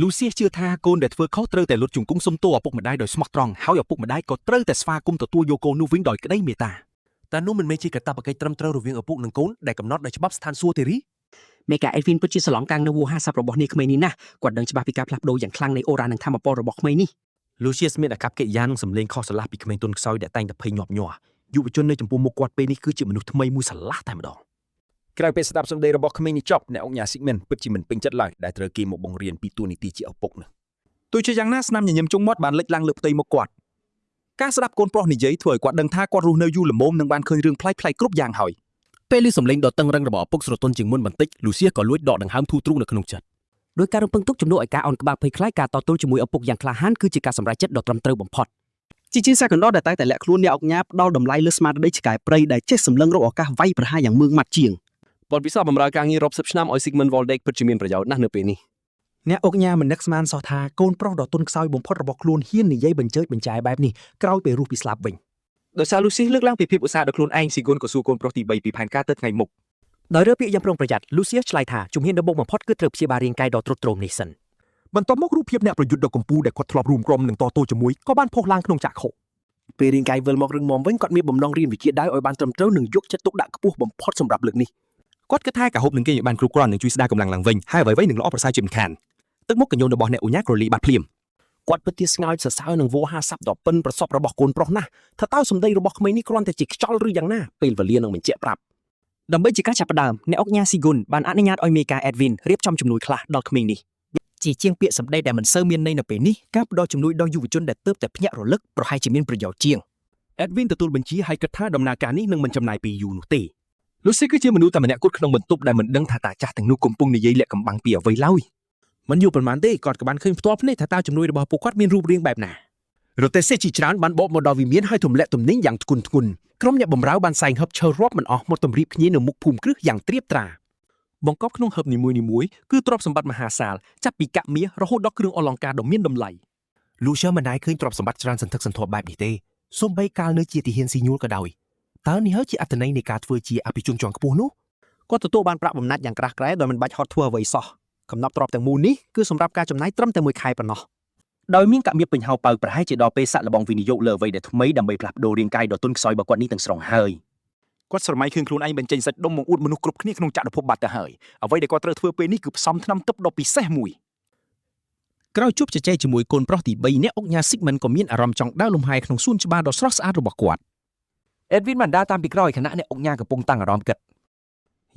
លូសៀសជឿថាកូនដែលធ្វើខុសត្រូវតែលុតជង្គង់សុំទោសឪពុកម្ដាយដោយស្មោះត្រង់ហើយឪពុកម្ដាយក៏ត្រូវតែស្វាគមន៍ទទួលយកកូននោះវិញដោយក្តីមេត្តា តើនោះមិនមែនជាកាតព្វកិច្ចត្រឹមត្រូវរវាងឪពុកនិងកូនដែលកំណត់ដោយច្បាប់ស្ថានសួគ៌ទេរី មេកាអេដវីនពិតជាស្រឡងកាំងនៅវោហារស័ព្ទរបស់នាងក្មេងនេះណាស់គាត់ដឹងច្បាស់ពីការផ្លាស់ប្ដូរយ៉ាងខ្លាំងនៃអូរ៉ានិងធម៌ពលរបស់ក្មេងនេះ លូសៀសមានអាកប្បកិរិយានិងសម្លេងខុសស្រឡះពីក្មេងទុនខ្សោយដែលតែងតែភ័យញាប់ញ័រយុវជននៅចំពោះមុខគាត់ពេលនេះគឺជាមនុស្សថ្មីមួយស្រឡះតែម្ដង ក្រៅពេលស្ដាប់សម្ដីរបស់ក្មេងនេះចប់អ្នកអង្គញាស៊ីកមិនពិតជាមិនពេញចិត្តឡើយដែលត្រូវគេមកបង្រៀនពីតួនាទីជាឪពុកនោះទោះជាយ៉ាងណាស្នាមញញឹមជុងមាត់បានលេចឡើងលើផ្ទៃមុខគាត់ការស្ដាប់កូនប្រុសនិយាយធ្វើឲ្យគាត់ដឹងថាគាត់រស់នៅយូរល្មមនិងបានឃើញរឿងប្លែកៗគ្រប់យ៉ាងហើយ ពេលឮសំឡេងដ៏តឹងរឹងរបស់ឪពុកស្រទន់ជាងមុនបន្តិចលូសៀក៏លួចដកដង្ហើមធូរទ្រូងនៅក្នុងចិត្ត ដោយការរំពឹងទុកជំនួសឲ្យការអន់ក្បាលភ័យខ្លាចការតទល់ជាមួយឪពុកយ៉ាងក្លាហានគឺជាការសម្រេចចិត្តដ៏ត្រឹមត្រូវបំផុត ជាជាងសាកណ្ដោដែលតែងតែលាក់ខ្លួនអ្នកអង្គញាផ្ដល់តម្លៃលើស្មារតីឆ្កែព្រៃដែលចេះសម្លឹងរកឱកាសវាយប្រហារយ៉ាងម៉ឺងម៉ាត់ជាង បទពិសោធន៍បម្រើការងាររាប់សិបឆ្នាំឲ្យ Sigmund Valdek ពិតជាមានប្រយោជន៍ណាស់នៅពេលនេះ អ្នកអុកញ៉ាមិននឹកស្មានសោះថាកូនប្រុសដ៏ទន់ខ្សោយបំផុតរបស់ខ្លួនហ៊ាននិយាយបញ្ចើចបញ្ចែបែបនេះក្រោយពេលរស់ពីស្លាប់វិញ ដោយសារលូស៊ីសលើកឡើងពីភាពឧស្សាហ៍ដល់ខ្លួនឯងស៊ីគុនក៏សួរកូនប្រុសទី3ពីផែនការទៅថ្ងៃមុខ ដោយរើពាក្យយ៉ាងប្រុងប្រយ័ត្នលូសៀសឆ្លើយថាជំហានដំបូងបំផុតគឺត្រូវព្យាបាលរាងកាយដ៏ទ្រុឌទ្រោមនេះសិន បន្ទាប់មករូបភាពអ្នកប្រយុទ្ធដ៏កំពូលដែលគាត់ធ្លាប់រួមក្រុមនិងតទល់ជាមួយក៏បានផុសឡើងក្នុងចក្ខុ ពេលរាងកាយវិលមករឹងមាំវិញគាត់មានបំណងរៀនវិជ្ជាដាវឲ្យបានត្រឹមត្រូវនិងយកចិត្តទុកដាក់ខ្ពស់បំផុតសម្រាប់លើកនេះ គាត់គិតថាការហូបនឹងគេឲ្យបានគ្រប់គ្រាន់នឹងជួយស្ដារកម្លាំងឡើងវិញហើយអ្វីៗនឹងល្អប្រសើរជាមិនខានទឹកមុខកញ្ញុនរបស់អ្នកឧញ៉ាក្រលីបាត់ភ្លាម គាត់ពិតជាស្ងើចសរសើរនឹងវោហារស័ព្ទដ៏ប៉ិនប្រសប់របស់កូនប្រុសណាស់ថាតើសម្ដីរបស់ក្មេងនេះគ្រាន់តែជាខ្យល់ឬយ៉ាងណាពេលវេលានឹងបញ្ជាក់ប្រាប់ ដើម្បីជាការចាប់ផ្ដើមអ្នកអុកញ៉ាស៊ីគុនបានអនុញ្ញាតឲ្យមេកាអេដវីនរៀបចំជំនួយខ្លះដល់ក្មេងនេះជាជាងពាក្យសម្ដីដែលមិនសូវមានន័យនៅពេលនេះការផ្ដល់ជំនួយដល់យុវជនដែលទើបតែភ្ញាក់រលឹកប្រហែលជាមានប្រយោជន៍ជាង អេដវីនទទួលបញ្ជាហើយគិតថាដំណើរការនេះនឹងមិនចំណាយពេលយូរនោះទេលូស៊ីគឺជាមនុស្សតែម្នាក់គត់ក្នុងបន្ទប់ដែលមិនដឹងថាតាចាស់ទាំងនោះកំពុងនិយាយលាក់កំបាំងពីអ្វីឡើយមិនយូរប៉ុន្មានទេគាត់ក៏បានឃើញផ្ទាល់ភ្នែកថាតើជំនួយរបស់ពួកគាត់មានរូបរាងបែបណារទេះសេះជាច្រើនបានបកមកដល់វិមានហើយទម្លាក់ទំនិញយ៉ាងធ្ងន់ធ្ងរក្រុមអ្នកបម្រើបានសែងហឹបឈើរាប់មិនអស់មកតម្រៀបគ្នានៅមុខភូមិគ្រឹះយ៉ាងត្រៀបត្រា បង្កប់ក្នុងហឹបនីមួយៗគឺទ្រព្យសម្បត្តិមហាសាលចាប់ពីកាក់មាសរហូតដល់គ្រឿងអលង្ការដ៏មានតម្លៃ លូសៀមិនដែលឃើញទ្រព្យសម្បត្តិច្រើនសន្ធឹកសន្ធាប់បែបនេះទេសូម្បីកាលនៅជាទាហានស៊ីញូលក៏ដោយតើនេះហើយជាអត្ថន័យនៃការធ្វើជាអភិជនជាន់ខ្ពស់នោះ គាត់ទទួលបានប្រាក់បំណាច់យ៉ាងក្រាស់ក្រែដោយមិនបាច់ហត់ធ្វើអ្វីសោះកំណប់ទ្រព្យទាំងមូលនេះគឺសម្រាប់ការចំណាយត្រឹមតែមួយខែប៉ុណ្ណោះ ដោយមានកាក់មៀបពេញហោប៉ៅប្រហែលជាដល់ពេលសាក់លបងវិនិយោគលើអ្វីដែលថ្មីដើម្បីផ្លាស់ប្ដូររាងកាយដ៏ទន់ខ្សោយរបស់គាត់នេះទាំងស្រុងហើយ គាត់ស្រមៃឃើញខ្លួនឯងបញ្ចេញសាច់ដុំមកអួតមនុស្សគ្រប់គ្នាក្នុងចក្រភពបាត់ទៅហើយអ្វីដែលគាត់ត្រូវធ្វើពេលនេះគឺផ្សំថ្នាំទិព្វដ៏ពិសេសមួយ ក្រោយជួបជជែកជាមួយកូនប្រុសទី3អ្នកអុកញ៉ាស៊ីកមិនក៏មានអារម្មណ៍ចង់ដើរលំហែក្នុងសួនច្បារដ៏ស្រស់ស្អាតរបស់គាត់ អេដវីនបានដើរតាមពីក្រោយខណៈអ្នកអុកញ៉ាកំពុងតាំងអារម្មណ៍គិត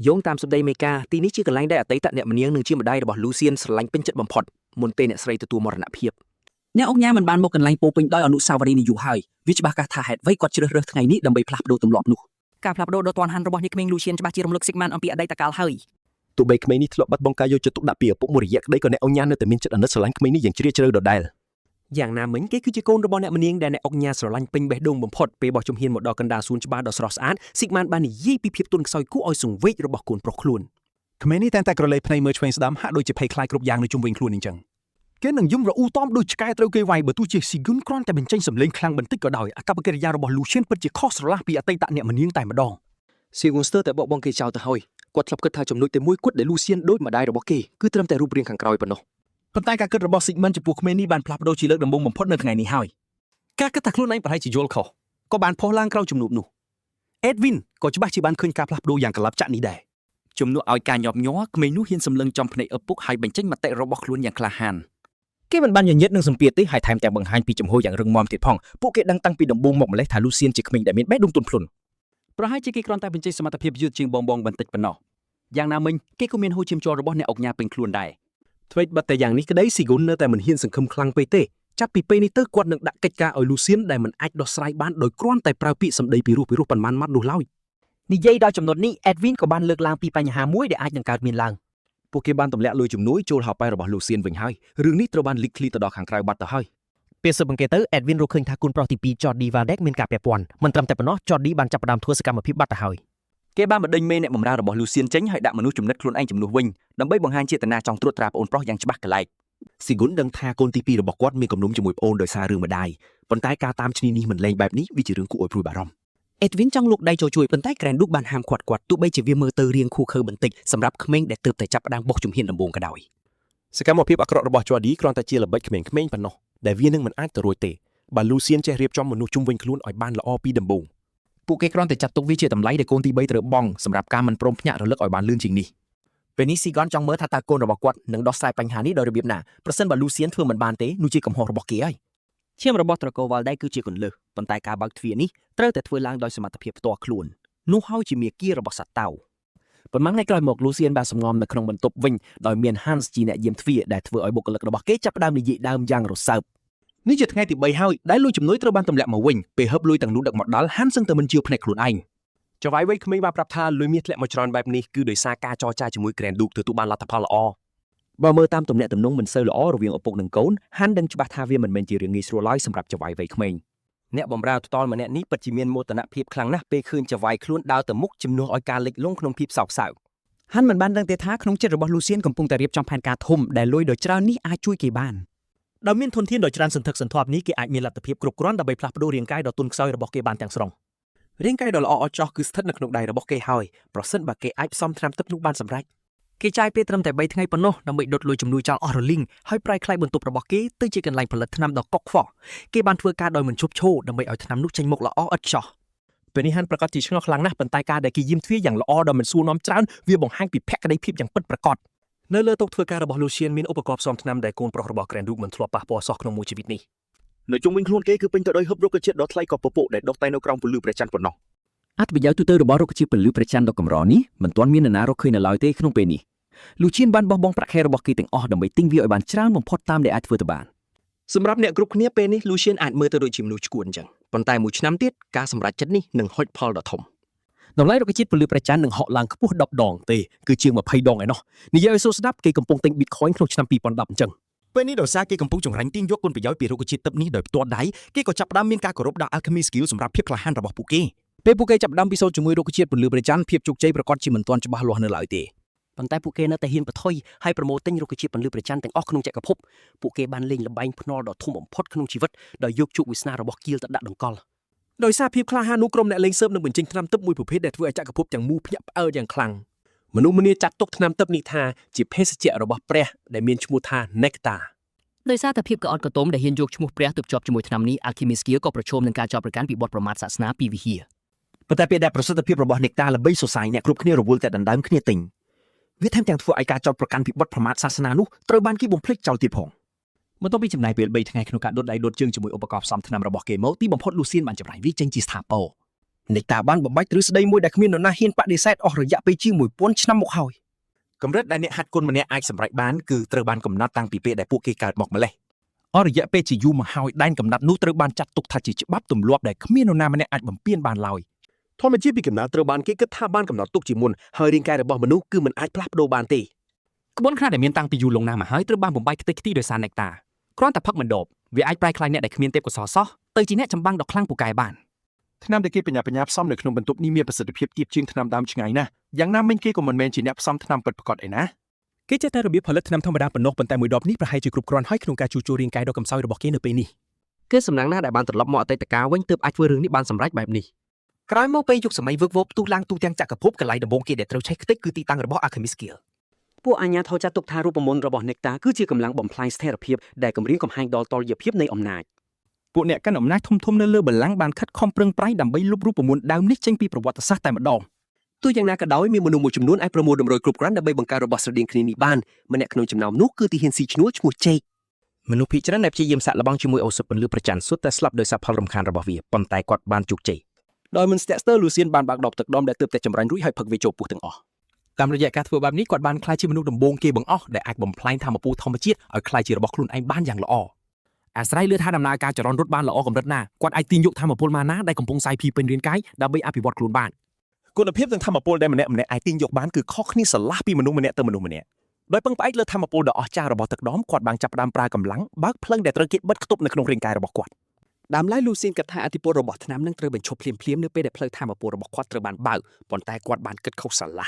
យោងតាមសម្ដីមេកាទីនេះជាកន្លែងដែលអតីតអ្នកម្នាងនិងជាម្ដាយរបស់លូសៀនស្រឡាញ់ពេញចិត្តបំផុតមុនពេលអ្នកស្រីទទួលមរណភាពអ្នកអុកញ៉ាមិនបានមកកន្លែងពោពេញដោយអនុស្សាវរីយ៍នេះយូរហើយវាច្បាស់កាស់ថាហេតុអ្វីគាត់ជ្រើសរើសថ្ងៃនេះដើម្បីផ្លាស់ប្ដូរទម្លាប់នោះ ការផ្លាស់ប្ដូរដ៏ទាន់ហាន់របស់នាងក្មេងលូសៀនច្បាស់ជារំលឹកស៊ីកម៉ាន់អំពីអតីតកាលហើយ ទោះបីក្មេងនេះធ្លាប់បាត់បង់ការយកចិត្តទុកដាក់ពីឪពុកមួយរយៈក្តីក៏អ្នកអុកញ៉ានៅតែមានចិត្តអាណិតស្រឡាញ់ក្មេងនេះយ៉ាងជ្រាលជ្រៅដដែល យ៉ាងណាមិញគេគឺជាកូនរបស់អ្នកម្នាងដែលអ្នកអុកញ៉ាស្រឡាញ់ពេញបេះដូងបំផុតពេលបោះជំហានមកដល់កណ្ដាលសួនច្បារដ៏ស្រស់ស្អាតស៊ីកម៉ានបាននិយាយពីភាពទន់ខ្សោយគួរឲ្យសង្វេគរបស់កូនប្រុសខ្លួន ក្មេងនេះតែងតែក្រឡេកភ្នែកមើលឆ្វេងស្ដាំហាក់ដូចជាភ័យខ្លាចគ្រប់យ៉ាងនៅជុំវិញខ្លួនអញ្ចឹងគេនឹងយំរអ៊ូតอมដូចឆ្កែត្រូវគេវាយបើទោះជាស៊ីហ្គុនគ្រាន់តែបញ្ចេញសម្លេងខ្លាំងបន្តិចក៏ដោយអាកប្បកិរិយារបស់លូឈៀនពិតជាខុសស្រឡះពីអតីតអ្នកម្នាងតែម្ដង ស៊ីហ្គុនស្ទើរតែបកបងគេចោលទៅហើយគាត់ធ្លាប់គិតថាចំណុចតែមួយគត់ដែលលូសៀនដូចម្ដាយរបស់គេគឺត្រឹមតែរូបរាងខាងក្រោយប៉ុណ្ណោះ ប៉ុន្តែការគិតរបស់ស៊ីកមិនចំពោះក្មេងនេះបានផ្លាស់ប្ដូរជាលើកដំបូងបំផុតនៅថ្ងៃនេះហើយការគិតថាខ្លួនឯងប្រហែលជាយល់ខុសក៏បានផុសឡើងក្រោយជំនួបនោះអេដវីនក៏ច្បាស់ជាបានឃើញការផ្លាស់ប្ដូរយ៉ាងកលាប់ចាក់នេះដែរ ជំនួសឲ្យការញាប់ញ័រក្មេងនោះហ៊ានសម្លឹងចំភ្នែកឪពុកហើយបញ្ចេញមតិរបស់ខ្លួនយ៉ាងក្លាហាន គេមិនបានញញឹតនឹងសម្ពាធទេហើយថែមទាំងបង្ហាញពីចំហយ៉ាងរឹងមាំទៀតផងពួកគេដឹងតាំងពីដំបូងមកម្លេះថាលូសៀនជាក្មេងដែលមានបេះដូងទន់ភ្លន់ ប្រហែលជាគេគ្រាន់តែបញ្ចេញសមត្ថភាពយឺតជាងបងបងបន្តិចប៉ុណ្ណោះយ៉ាងណាមិញគេក៏មានហូរឈាមជ័ររបស់អ្នកអុកញ៉ាពេញខ្លួនដែរ អ្វីត្បិតតែយ៉ាងនេះក្តីស៊ីហ្គុននៅតែមិនហ៊ានសង្ឃឹមខ្លាំងពេកទេចាប់ពីពេលនេះទៅគាត់នឹងដាក់កិច្ចការឲ្យលូសៀនដែលមិនអាចដោះស្រាយបានដោយគ្រាន់តែប្រើពាក្យសម្ដីពីរោះពីរោះប៉ុន្មានម៉ាត់នោះឡើយ និយាយដល់ចំណុចនេះអេដវីនក៏បានលើកឡើងពីបញ្ហាមួយដែលអាចនឹងកើតមានឡើង ពួកគេបានទម្លាក់លុយជំនួយចូលហោប៉ៅរបស់លូសៀនវិញហើយរឿងនេះត្រូវបានលីកឃ្លីទៅដល់ខាងក្រៅបាត់ទៅហើយ ពេលស៊ើបអង្កេតទៅអេដវីនរកឃើញថាកូនប្រុសទី2 Jordi Valdec មានការពាក់ព័ន្ធមិនត្រឹមតែប៉ុណ្ណោះ Jordi បានចាប់ផ្ដើមធ្វើសកម្មភាពបាត់ទៅហើយ គេបានបណ្ដេញមេអ្នកបម្រើរបស់លូសៀនចេញហើយដាក់មនុស្សចំណិតខ្លួនឯងជំនួសវិញដើម្បីបង្ហាញចេតនាចង់ត្រួតត្រាប្អូនប្រុសយ៉ាងច្បាស់កលែក ស៊ីហ្គុនដឹងថាកូនទី2របស់គាត់មានគំនុំជាមួយប្អូនដោយសាររឿងម្ដាយប៉ុន្តែការតាមឈ្នីនេះមិនលែងបែបនេះវាជារឿងគួរឲ្យព្រួយបារម្ភ អេដវីនចង់លូកដៃចូលជួយប៉ុន្តែ Grand Duke បានហាមឃាត់គាត់ទោះបីជាវាមើលទៅរាងខួរខើបន្តិចសម្រាប់ក្មេងដែលទើបតែចាប់ផ្ដើមបោះជំហានដំបូងក៏ដោយ សកម្មភាពអាក្រក់របស់ Jordi គ្រាន់តែជាល្បិចក្មេងៗប៉ុណ្ណោះដែលវានឹងមិនអាចទៅរួចទេបើលូសៀនចេះរៀបចំមនុស្សជុំវិញខ្លួនឲ្យបានល្អពីដំបូង ពួកគេគ្រាន់តែចាត់ទុកវាជាតម្លៃដែលកូនទី3ត្រូវបង់សម្រាប់ការមិនព្រមភ្ញាក់រលឹកឲ្យបានលឿនជាងនេះ ពេលនេះស៊ីហ្គនចង់មើលថាតើកូនរបស់គាត់នឹងដោះស្រាយបញ្ហានេះដោយរបៀបណាប្រសិនបើលូសៀនធ្វើមិនបានទេនោះជាកំហុសរបស់គេហើយឈាមរបស់ត្រកូលវ៉ាល់ដេគឺជាគន្លឹះប៉ុន្តែការបើកទ្វារនេះត្រូវតែធ្វើឡើងដោយសមត្ថភាពផ្ទាល់ខ្លួននោះហើយជាមាគ៌ារបស់សត្វតោប៉ុន្មានថ្ងៃក្រោយមកលូសៀនបានសំងំនៅក្នុងបន្ទប់វិញដោយមាន Hans ជាអ្នកយាមទ្វារដែលធ្វើឲ្យបុគ្គលិករបស់គេចាប់ផ្ដើមនិយាយដើមយ៉ាងរសើប នេះជាថ្ងៃទី3ហើយដែលលុយជំនួយត្រូវបានទម្លាក់មកវិញពេលហឹបលុយទាំងនោះដឹកមកដល់ហាន់សឹងតែមិនជឿភ្នែកខ្លួនឯង ចៅហ្វាយវ័យក្មេងបានប្រាប់ថាលុយមាសធ្លាក់មកច្រើនបែបនេះគឺដោយសារការចរចាជាមួយ Grand Duke ទទួលបានលទ្ធផលល្អ បើមើលតាមទំនាក់ទំនងមិនសូវល្អរវាងឪពុកនិងកូនហាន់ដឹងច្បាស់ថាវាមិនមែនជារឿងងាយស្រួលឡើយសម្រាប់ចៅហ្វាយវ័យក្មេងអ្នកបម្រើផ្ទាល់ម្នាក់នេះពិតជាមានមោទនភាពខ្លាំងណាស់ពេលឃើញចៅហ្វាយខ្លួនដើរទៅមុខជំនួសឲ្យការលិចលង់ក្នុងភាពសោកសៅ ហាន់មិនបានដឹងទេថាក្នុងចិត្តរបស់លូសៀនកំពុងតែរៀបចំផែនការធំដែលលុយដ៏ច្រើននេះអាចជួយគេបាន ដោយមានធនធានដ៏ច្រើនសន្ធឹកសន្ធាប់នេះគេអាចមានលទ្ធភាពគ្រប់គ្រាន់ដើម្បីផ្លាស់ប្ដូររាងកាយដ៏ទន់ខ្សោយរបស់គេបានទាំងស្រុង រាងកាយដ៏ល្អអស្ចារ្យគឺស្ថិតនៅក្នុងដៃរបស់គេហើយប្រសិនបើគេអាចផ្សំថ្នាំទឹកនោះបានសម្រេច គេចាយពេលត្រឹមតែ3ថ្ងៃប៉ុណ្ណោះដើម្បីដុតលុយជំនួយចោលអស់រលីងហើយប្រែក្លាយបន្ទប់របស់គេទៅជាកន្លែងផលិតថ្នាំដ៏កុកខ្វក់គេបានធ្វើការដោយមិនឈប់ឈរដើម្បីឲ្យថ្នាំនោះចេញមកល្អឥតខ្ចោះ ពេលនេះហាន់ប្រកាសជាឆ្ងល់ខ្លាំងណាស់ប៉ុន្តែការដែលគេយាមទ្វារយ៉ាងល្អដោយមិនសួរនាំច្រើនវាបង្ហាញពីភក្តីភាពយ៉ាងពិតប្រាកដ នៅលើតុធ្វើការរបស់លូសៀនមានឧបករណ៍ផ្សំថ្នាំដែលកូនប្រុសរបស់ Grand Duke មិនធ្លាប់ប៉ះពាល់សោះក្នុងមួយជីវិតនេះ នៅជុំវិញខ្លួនគេគឺពេញទៅដោយហឹបរុក្ខជាតិដ៏ថ្លៃក៏ពពកដែលដុះតែនៅក្រោមពន្លឺព្រះច័ន្ទប៉ុណ្ណោះ អត្ថប្រយោជន៍ទូទៅរបស់រុក្ខជាតិពន្លឺព្រះច័ន្ទដ៏កម្រនេះមិនទាន់មាននរណារកឃើញនៅឡើយទេក្នុងពេលនេះលូឈៀនបានបោះបង់ប្រាក់ខែរបស់គេទាំងអស់ដើម្បីទិញវាឲ្យបានច្រើនបំផុតតាមដែលអាចធ្វើទៅបាន សម្រាប់អ្នកគ្រប់គ្នាពេលនេះលូសៀនអាចមើលទៅដូចជាមនុស្សឈួតអញ្ចឹងប៉ុន្តែមួយឆ្នាំទៀតការសម្រេចចិត្តនេះនឹងហុចផលដ៏ធំ តម្លៃរុក្ខជាតិពន្លឺព្រះច័ន្ទនឹងហក់ឡើងខ្ពស់10ដងទេគឺជាង20ដងឯណោះនិយាយឲ្យស្រួលស្ដាប់គេកំពុងទិញ Bitcoin ក្នុងឆ្នាំ2010អញ្ចឹង ពេលនេះដោយសារគេកំពុងចង្រាញ់ទាញយកគុណប្រយោជន៍ពីរុក្ខជាតិទឹកនេះដោយផ្ទាល់ដៃគេក៏ចាប់ផ្ដើមមានការគោរពដល់ Alchemy Skill សម្រាប់ភាពក្លាហានរបស់ពួកគេ ពេលពួកគេចាប់ផ្ដើមពិសោធន៍ជាមួយរុក្ខជាតិពន្លឺព្រះច័ន្ទភាពជោគជ័យប្រកាសជាមិនទាន់ច្បាស់លាស់នៅឡើយទេ ប៉ុន្តែពួកគេនៅតែហ៊ានប្រថុយហើយប្រមូលទិញរុក្ខជាតិពន្លឺព្រះច័ន្ទទាំងអស់ក្នុងចក្រភពពួកគេបានលេងល្បែងភ្នាល់ដ៏ធំបំផុតក្នុងជីវិតដោយយកជោគវាសនារបស់គៀលទៅដាក់ដង្កល់ ដោយសារភាពក្លាហាននោះក្រុមអ្នកលេងសើបនឹងបញ្ចេញថ្នាំទឹកមួយប្រភេទដែលធ្វើឲ្យចក្រភពទាំងមូលភ្ញាក់ផ្អើលយ៉ាងខ្លាំង មនុស្សម្នាចាត់ទុកថ្នាំទិព្វនេះថាជាភេសជ្ជៈរបស់ព្រះដែលមានឈ្មោះថា Nectar ដោយសារតែភាពក្អត់កតុំដែលហ៊ានយកឈ្មោះព្រះទៅភ្ជាប់ជាមួយថ្នាំនេះ Alchemist Guild ក៏ប្រឈមនឹងការចោទប្រកាន់ពីបទប្រមាថសាសនាពីវិហារ ប៉ុន្តែពេលដែលប្រសិទ្ធភាពរបស់នេកតាល្បីសរសៃអ្នកគ្រប់គ្នារវល់តែដណ្ដើមគ្នាទិញវាថែមទាំងធ្វើឲ្យការចោទប្រកាន់ពីបទប្រមាថសាសនានោះត្រូវបានគេបំភ្លេចចោលទៀតផង បន្ទាប់ពីចំណាយពេល3ថ្ងៃក្នុងការដុតដៃដុតជើងជាមួយឧបករណ៍ផ្សំថ្នាំរបស់គេមកទីបំផុតលូសៀនបានចម្រាញ់វាចេញជាស្ថាពរ នេកតាបានបំបាច់ទ្រឹស្ដីមួយដែលគ្មាននរណាហ៊ានបដិសេធអស់រយៈពេលជាង1000ឆ្នាំមកហើយ កម្រិតដែលអ្នកហាត់គុណម្នាក់អាចសម្រេចបានគឺត្រូវបានកំណត់តាំងពីពេលដែលពួកគេកើតមកម្លេះ អស់រយៈពេលជាយូរមកហើយដែនកំណត់នោះត្រូវបានចាត់ទុកថាជាច្បាប់ទម្លាប់ដែលគ្មាននរណាម្នាក់អាចបំពានបានឡើយ ធម្មជាតិពីកំណើតត្រូវបានគេគិតថាបានកំណត់ទុកជាមុនហើយរាងកាយរបស់មនុស្សគឺមិនអាចផ្លាស់ប្ដូរបានទេ ក្បួនខ្នាតដែលមានតាំងពីយូរលង់ណាស់មកហើយត្រូវបានបំបែកខ្ទេចខ្ទីដោយសារនេកតាគ្រាន់តែផឹកមិនដបវាអាចប្រែក្លាយអ្នកដែលគ្មានទេពកោសល្យសោះទៅជាអ្នកចម្បាំងដ៏ខ្លាំងពូកែបាន ថ្នាំដែលគេបញ្ញាបញ្ញាផ្សំនៅក្នុងបន្ទប់នេះមានប្រសិទ្ធភាពទាបជាងថ្នាំដើមឆ្ងាយណាស់យ៉ាងណាមិញគេក៏មិនមែនជាអ្នកផ្សំថ្នាំពិតប្រាកដឯណាគេចេះតែរបៀបផលិតថ្នាំធម្មតាប៉ុណ្ណោះប៉ុន្តែមួយដបនេះប្រហែលជាគ្រប់គ្រាន់ហើយក្នុងការជួសជុលរាងកាយដ៏កម្សោយរបស់គេនៅពេលនេះ គឺសំណាងណាស់ដែលបានត្រឡប់មកអតីតកាលវិញទើបអាចធ្វើរឿងនេះបានសម្រេចបែបនេះក្រោយមកពេលយុគសម័យវឹកវរផ្ទុះឡើងទូទាំងចក្រភពកន្លែងដំបូងគេដែលត្រូវឆេះខ្ទេចគឺទីតាំងរបស់ Alchemist Guild ពួកអាជ្ញាធរចាត់ទុកថារូបមន្តរបស់ Nectar គឺជាកម្លាំងបំផ្លាញស្ថិរភាពដែលគំរាមកំហែងដល់តុល្យភាពនៃអំណាច ពួកអ្នកកាន់អំណាចធំៗនៅលើបល្ល័ង្កបានខិតខំប្រឹងប្រែងដើម្បីលុបរូបមន្តដើមនេះចេញពីប្រវត្តិសាស្ត្រតែម្ដង ទោះយ៉ាងណាក៏ដោយមានមនុស្សមួយចំនួនអាចប្រមូលតម្រុយគ្រប់គ្រាន់ដើម្បីបង្កើតរបស់ស្រដៀងគ្នានេះបានម្នាក់ក្នុងចំណោមនោះគឺទាហានស៊ីឈ្នួលឈ្មោះចេក មនុស្សភាគច្រើនដែលព្យាយាមសាកល្បងជាមួយឱសថពន្លឺប្រច័ណ្ឌសុទ្ធតែស្លាប់ដោយសារផលរំខានរបស់វាប៉ុន្តែគាត់បានជោគជ័យ ដោយមិនស្ទាក់ស្ទើរលូសៀនបានបើកដបទឹកដមដែលទើបតែចម្រាញ់រួចហើយផឹកវាចូលពោះទាំងអស់តាមរយៈការធ្វើបែបនេះគាត់បានក្លាយជាមនុស្សដំបូងគេបង្អស់ដែលអាចបំផ្លាញធម៌ពលធម្មជាតិឲ្យក្លាយជារបស់ខ្លួនឯងបានយ៉ាងល្អអាស្រ័យលើថាដំណើរការចរន្តរត់បានល្អកម្រិតណាគាត់អាចទាញយកធម៌ពលម៉ាណាដែលកំពុងសាយភាយពេញរាងកាយដើម្បីអភិវឌ្ឍខ្លួនបាន គុណភាពនិងធម៌ពលដែលម្នាក់ម្នាក់អាចទាញយកបានគឺខុសគ្នាស្រឡះពីមនុស្សម្នាក់ទៅមនុស្សម្នាក់ដោយពឹងផ្អែកលើធម៌ពលដ៏អស្ចារ្យរបស់ទឹកដមគាត់បានចាប់ផ្ដើមប្រើកម្លាំងបើកភ្លើងដែលត្រូវគេបិទខ្ទប់នៅក្នុងរាងកាយរបស់គាត់ ដើមឡើយលូស៊ីនគិតថាឥទ្ធិពលរបស់ថ្នាំនឹងត្រូវបញ្ឈប់ភ្លាមៗនៅពេលដែលផ្លូវធម៌ពលរបស់គាត់ត្រូវបានបើកប៉ុន្តែគាត់បានគិតខុសស្រឡះ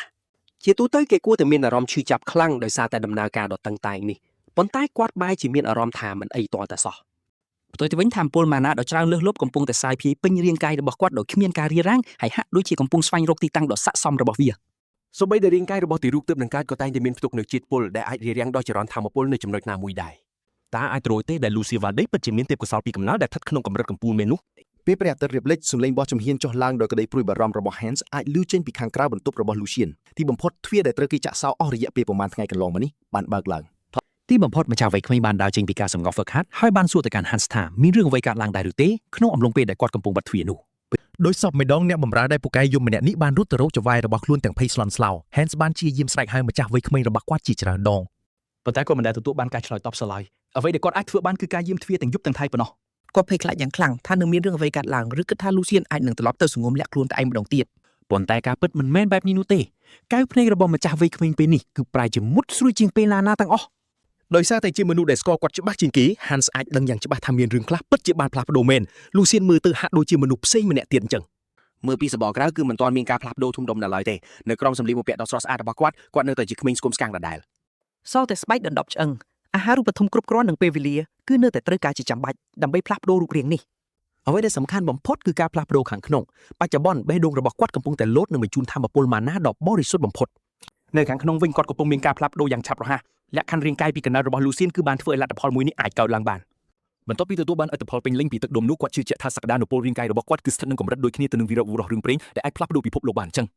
ជាទូទៅគេគួរតែមានអារម្មណ៍ឈឺចាប់ខ្លាំងដោយសារតែដំណើរការដ៏តឹងតែងនេះប៉ុន្តែគាត់បែរជាមានអារម្មណ៍ថាមិនអីទាល់តែសោះ ផ្ទុយទៅវិញថាមពលម៉ាណាដ៏ច្រើនលើសលប់កំពុងតែសាយភាយពេញរាងកាយរបស់គាត់ដោយគ្មានការរារាំងហើយហាក់ដូចជាកំពុងស្វែងរកទីតាំងដ៏ស័ក្តិសមរបស់វា សូម្បីតែរាងកាយរបស់ទារកទើបនឹងកើតក៏តែងតែមានផ្ទុកនូវជាតិពុលដែលអាចរារាំងដល់ចរន្តធម៌ពលនៅចំណុចណាមួយដែរ តើអាចត្រូវទេដែល Lucy Valde ពិតជាមានទេពកោសល្យពីកំណើតដែលស្ថិតក្នុងកម្រិតកំពូលមែននោះ ពេលព្រះអាទិត្យរៀបលិចសំឡេងបោះជំហានចុះឡើងដោយក្តីព្រួយបារម្ភរបស់ Hans អាចឮចេញពីខាងក្រៅបន្ទប់របស់ Lucien ទីបំផុតទ្វារដែលត្រូវគេចាក់សោអស់រយៈពេលប្រមាណថ្ងៃកន្លងមកនេះបានបើកឡើង ទីបំផុតម្ចាស់វ័យក្មេងបានដើរចេញពីការសម្ងំហ្វឹកហាត់ហើយបានសួរទៅកាន់ Hans ថាមានរឿងអ្វីកើតឡើងដែរឬទេក្នុងអំឡុងពេលដែលគាត់កំពុងបិទទ្វារនោះ ដោយសពម្ដងអ្នកបម្រើដែលពូកែយំម្នាក់នេះបានរត់ទៅរកចៅហ្វាយរបស់ខ្លួនទាំងភ័យស្លន់ស្លោ Hans បានព្យាយាមស្រែកហៅម្ចាស់វ័យក្មេងរបស់គាត់ជាច្រើនដង ប៉ុន្តែគាត់មិនដែលទទួលបានការឆ្លើយតបសោះឡើយអ្វីដែលគាត់អាចធ្វើបានគឺការយាមទ្វារទាំងយប់ទាំងថ្ងៃប៉ុណ្ណោះ គាត់ភ័យខ្លាចយ៉ាងខ្លាំងថានឹងមានរឿងអ្វីកើតឡើងឬគិតថាលូសៀនអាចនឹងត្រឡប់ទៅសង្គមលាក់ខ្លួនតែឯងម្ដងទៀត ប៉ុន្តែការពិតមិនមែនបែបនេះនោះទេកែវភ្នែករបស់ម្ចាស់វ័យក្មេងពេលនេះគឺប្រែជាមុតស្រួយជាងពេលណាណាទាំងអស់ ដោយសារតែជាមនុស្សដែលស្គាល់គាត់ច្បាស់ជាងគេ Hans អាចដឹងយ៉ាងច្បាស់ថាមានរឿងខ្លះពិតជាបានផ្លាស់ប្ដូរមែន Lucien មើលទៅហាក់ដូចជាមនុស្សផ្សេងម្នាក់ទៀតអញ្ចឹង មើលពីសម្បកក្រៅគឺមិនទាន់មានការផ្លាស់ប្ដូរធំដុំនៅឡើយទេនៅក្រោមសម្លៀកបំពាក់ដ៏ស្រស់ស្អាតរបស់គាត់គាត់នៅតែជាក្មេងស្គមស្កាំងដដែល សល់តែស្បែកដណ្ដប់ឆ្អឹងអាហារូបត្ថម្ភគ្រប់គ្រាន់និងពេលវេលាគឺនៅតែត្រូវការជាចាំបាច់ដើម្បីផ្លាស់ប្ដូររូបរាងនេះ អ្វីដែលសំខាន់បំផុតគឺការផ្លាស់ប្ដូរខាងក្នុងបច្ចុប្បន្នបេះដូងរបស់គាត់កំពុងតែលោតនិងបញ្ជូនធម៌ពលម៉ាណាដ៏បរិសុទ្ធបំផុតនៅខាងក្នុងវិញគាត់កំពុងមានការផ្លាស់ប្ដូរយ៉ាងឆាប់រហ័សលក្ខខណ្ឌរាងកាយពីកណ្ដាលរបស់លូសៀនគឺបានធ្វើឲ្យលទ្ធផលមួយនេះអាចកើតឡើងបានបន្ទាប់ពីទទួលបានឥទ្ធិពលពេញលេញពីទឹកដុំនោះគាត់ជឿជាក់ថាសក្តានុពលរាងកាយរបស់គាត់គឺស្ថិតក្នុងកម្រិតដូចគ្នាទៅនឹងវីរៈបុរសរឿងព្រេងដែលអាចផ្លាស់ប្ដូរពិភពលោកបានអញ្ចឹង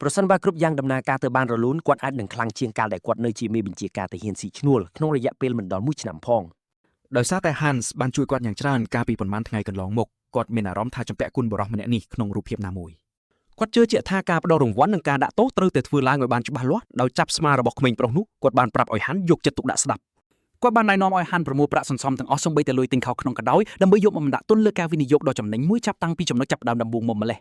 ប្រសិនបើគ្រប់យ៉ាងដំណើរការទៅបានរលូនគាត់អាចនឹងខ្លាំងជាងកាលដែលគាត់នៅជាមេបញ្ជាការទាហានស៊ីឈ្នួលក្នុងរយៈពេលមិនដល់មួយឆ្នាំផង ដោយសារតែ Hans បានជួយគាត់យ៉ាងច្រើនកាលពីប៉ុន្មានថ្ងៃកន្លងមកគាត់មានអារម្មណ៍ថាជំពាក់គុណបុរសម្នាក់នេះក្នុងរូបភាពណាមួយ គាត់ជឿជាក់ថាការផ្ដល់រង្វាន់និងការដាក់ទោសត្រូវតែធ្វើឡើងឲ្យបានច្បាស់លាស់ដោយចាប់ស្មារបស់ក្មេងប្រុសនោះគាត់បានប្រាប់ឲ្យហាន់យកចិត្តទុកដាក់ស្ដាប់ គាត់បានណែនាំឲ្យហាន់ប្រមូលប្រាក់សន្សំទាំងអស់សូម្បីតែលុយទិញខោក្នុងក៏ដោយដើម្បីយកមកបណ្ដាក់ទុនលើការវិនិយោគដ៏ចំណេញមួយចាប់តាំងពីចំណុចចាប់ផ្ដើមដំបូងមកម្លេះ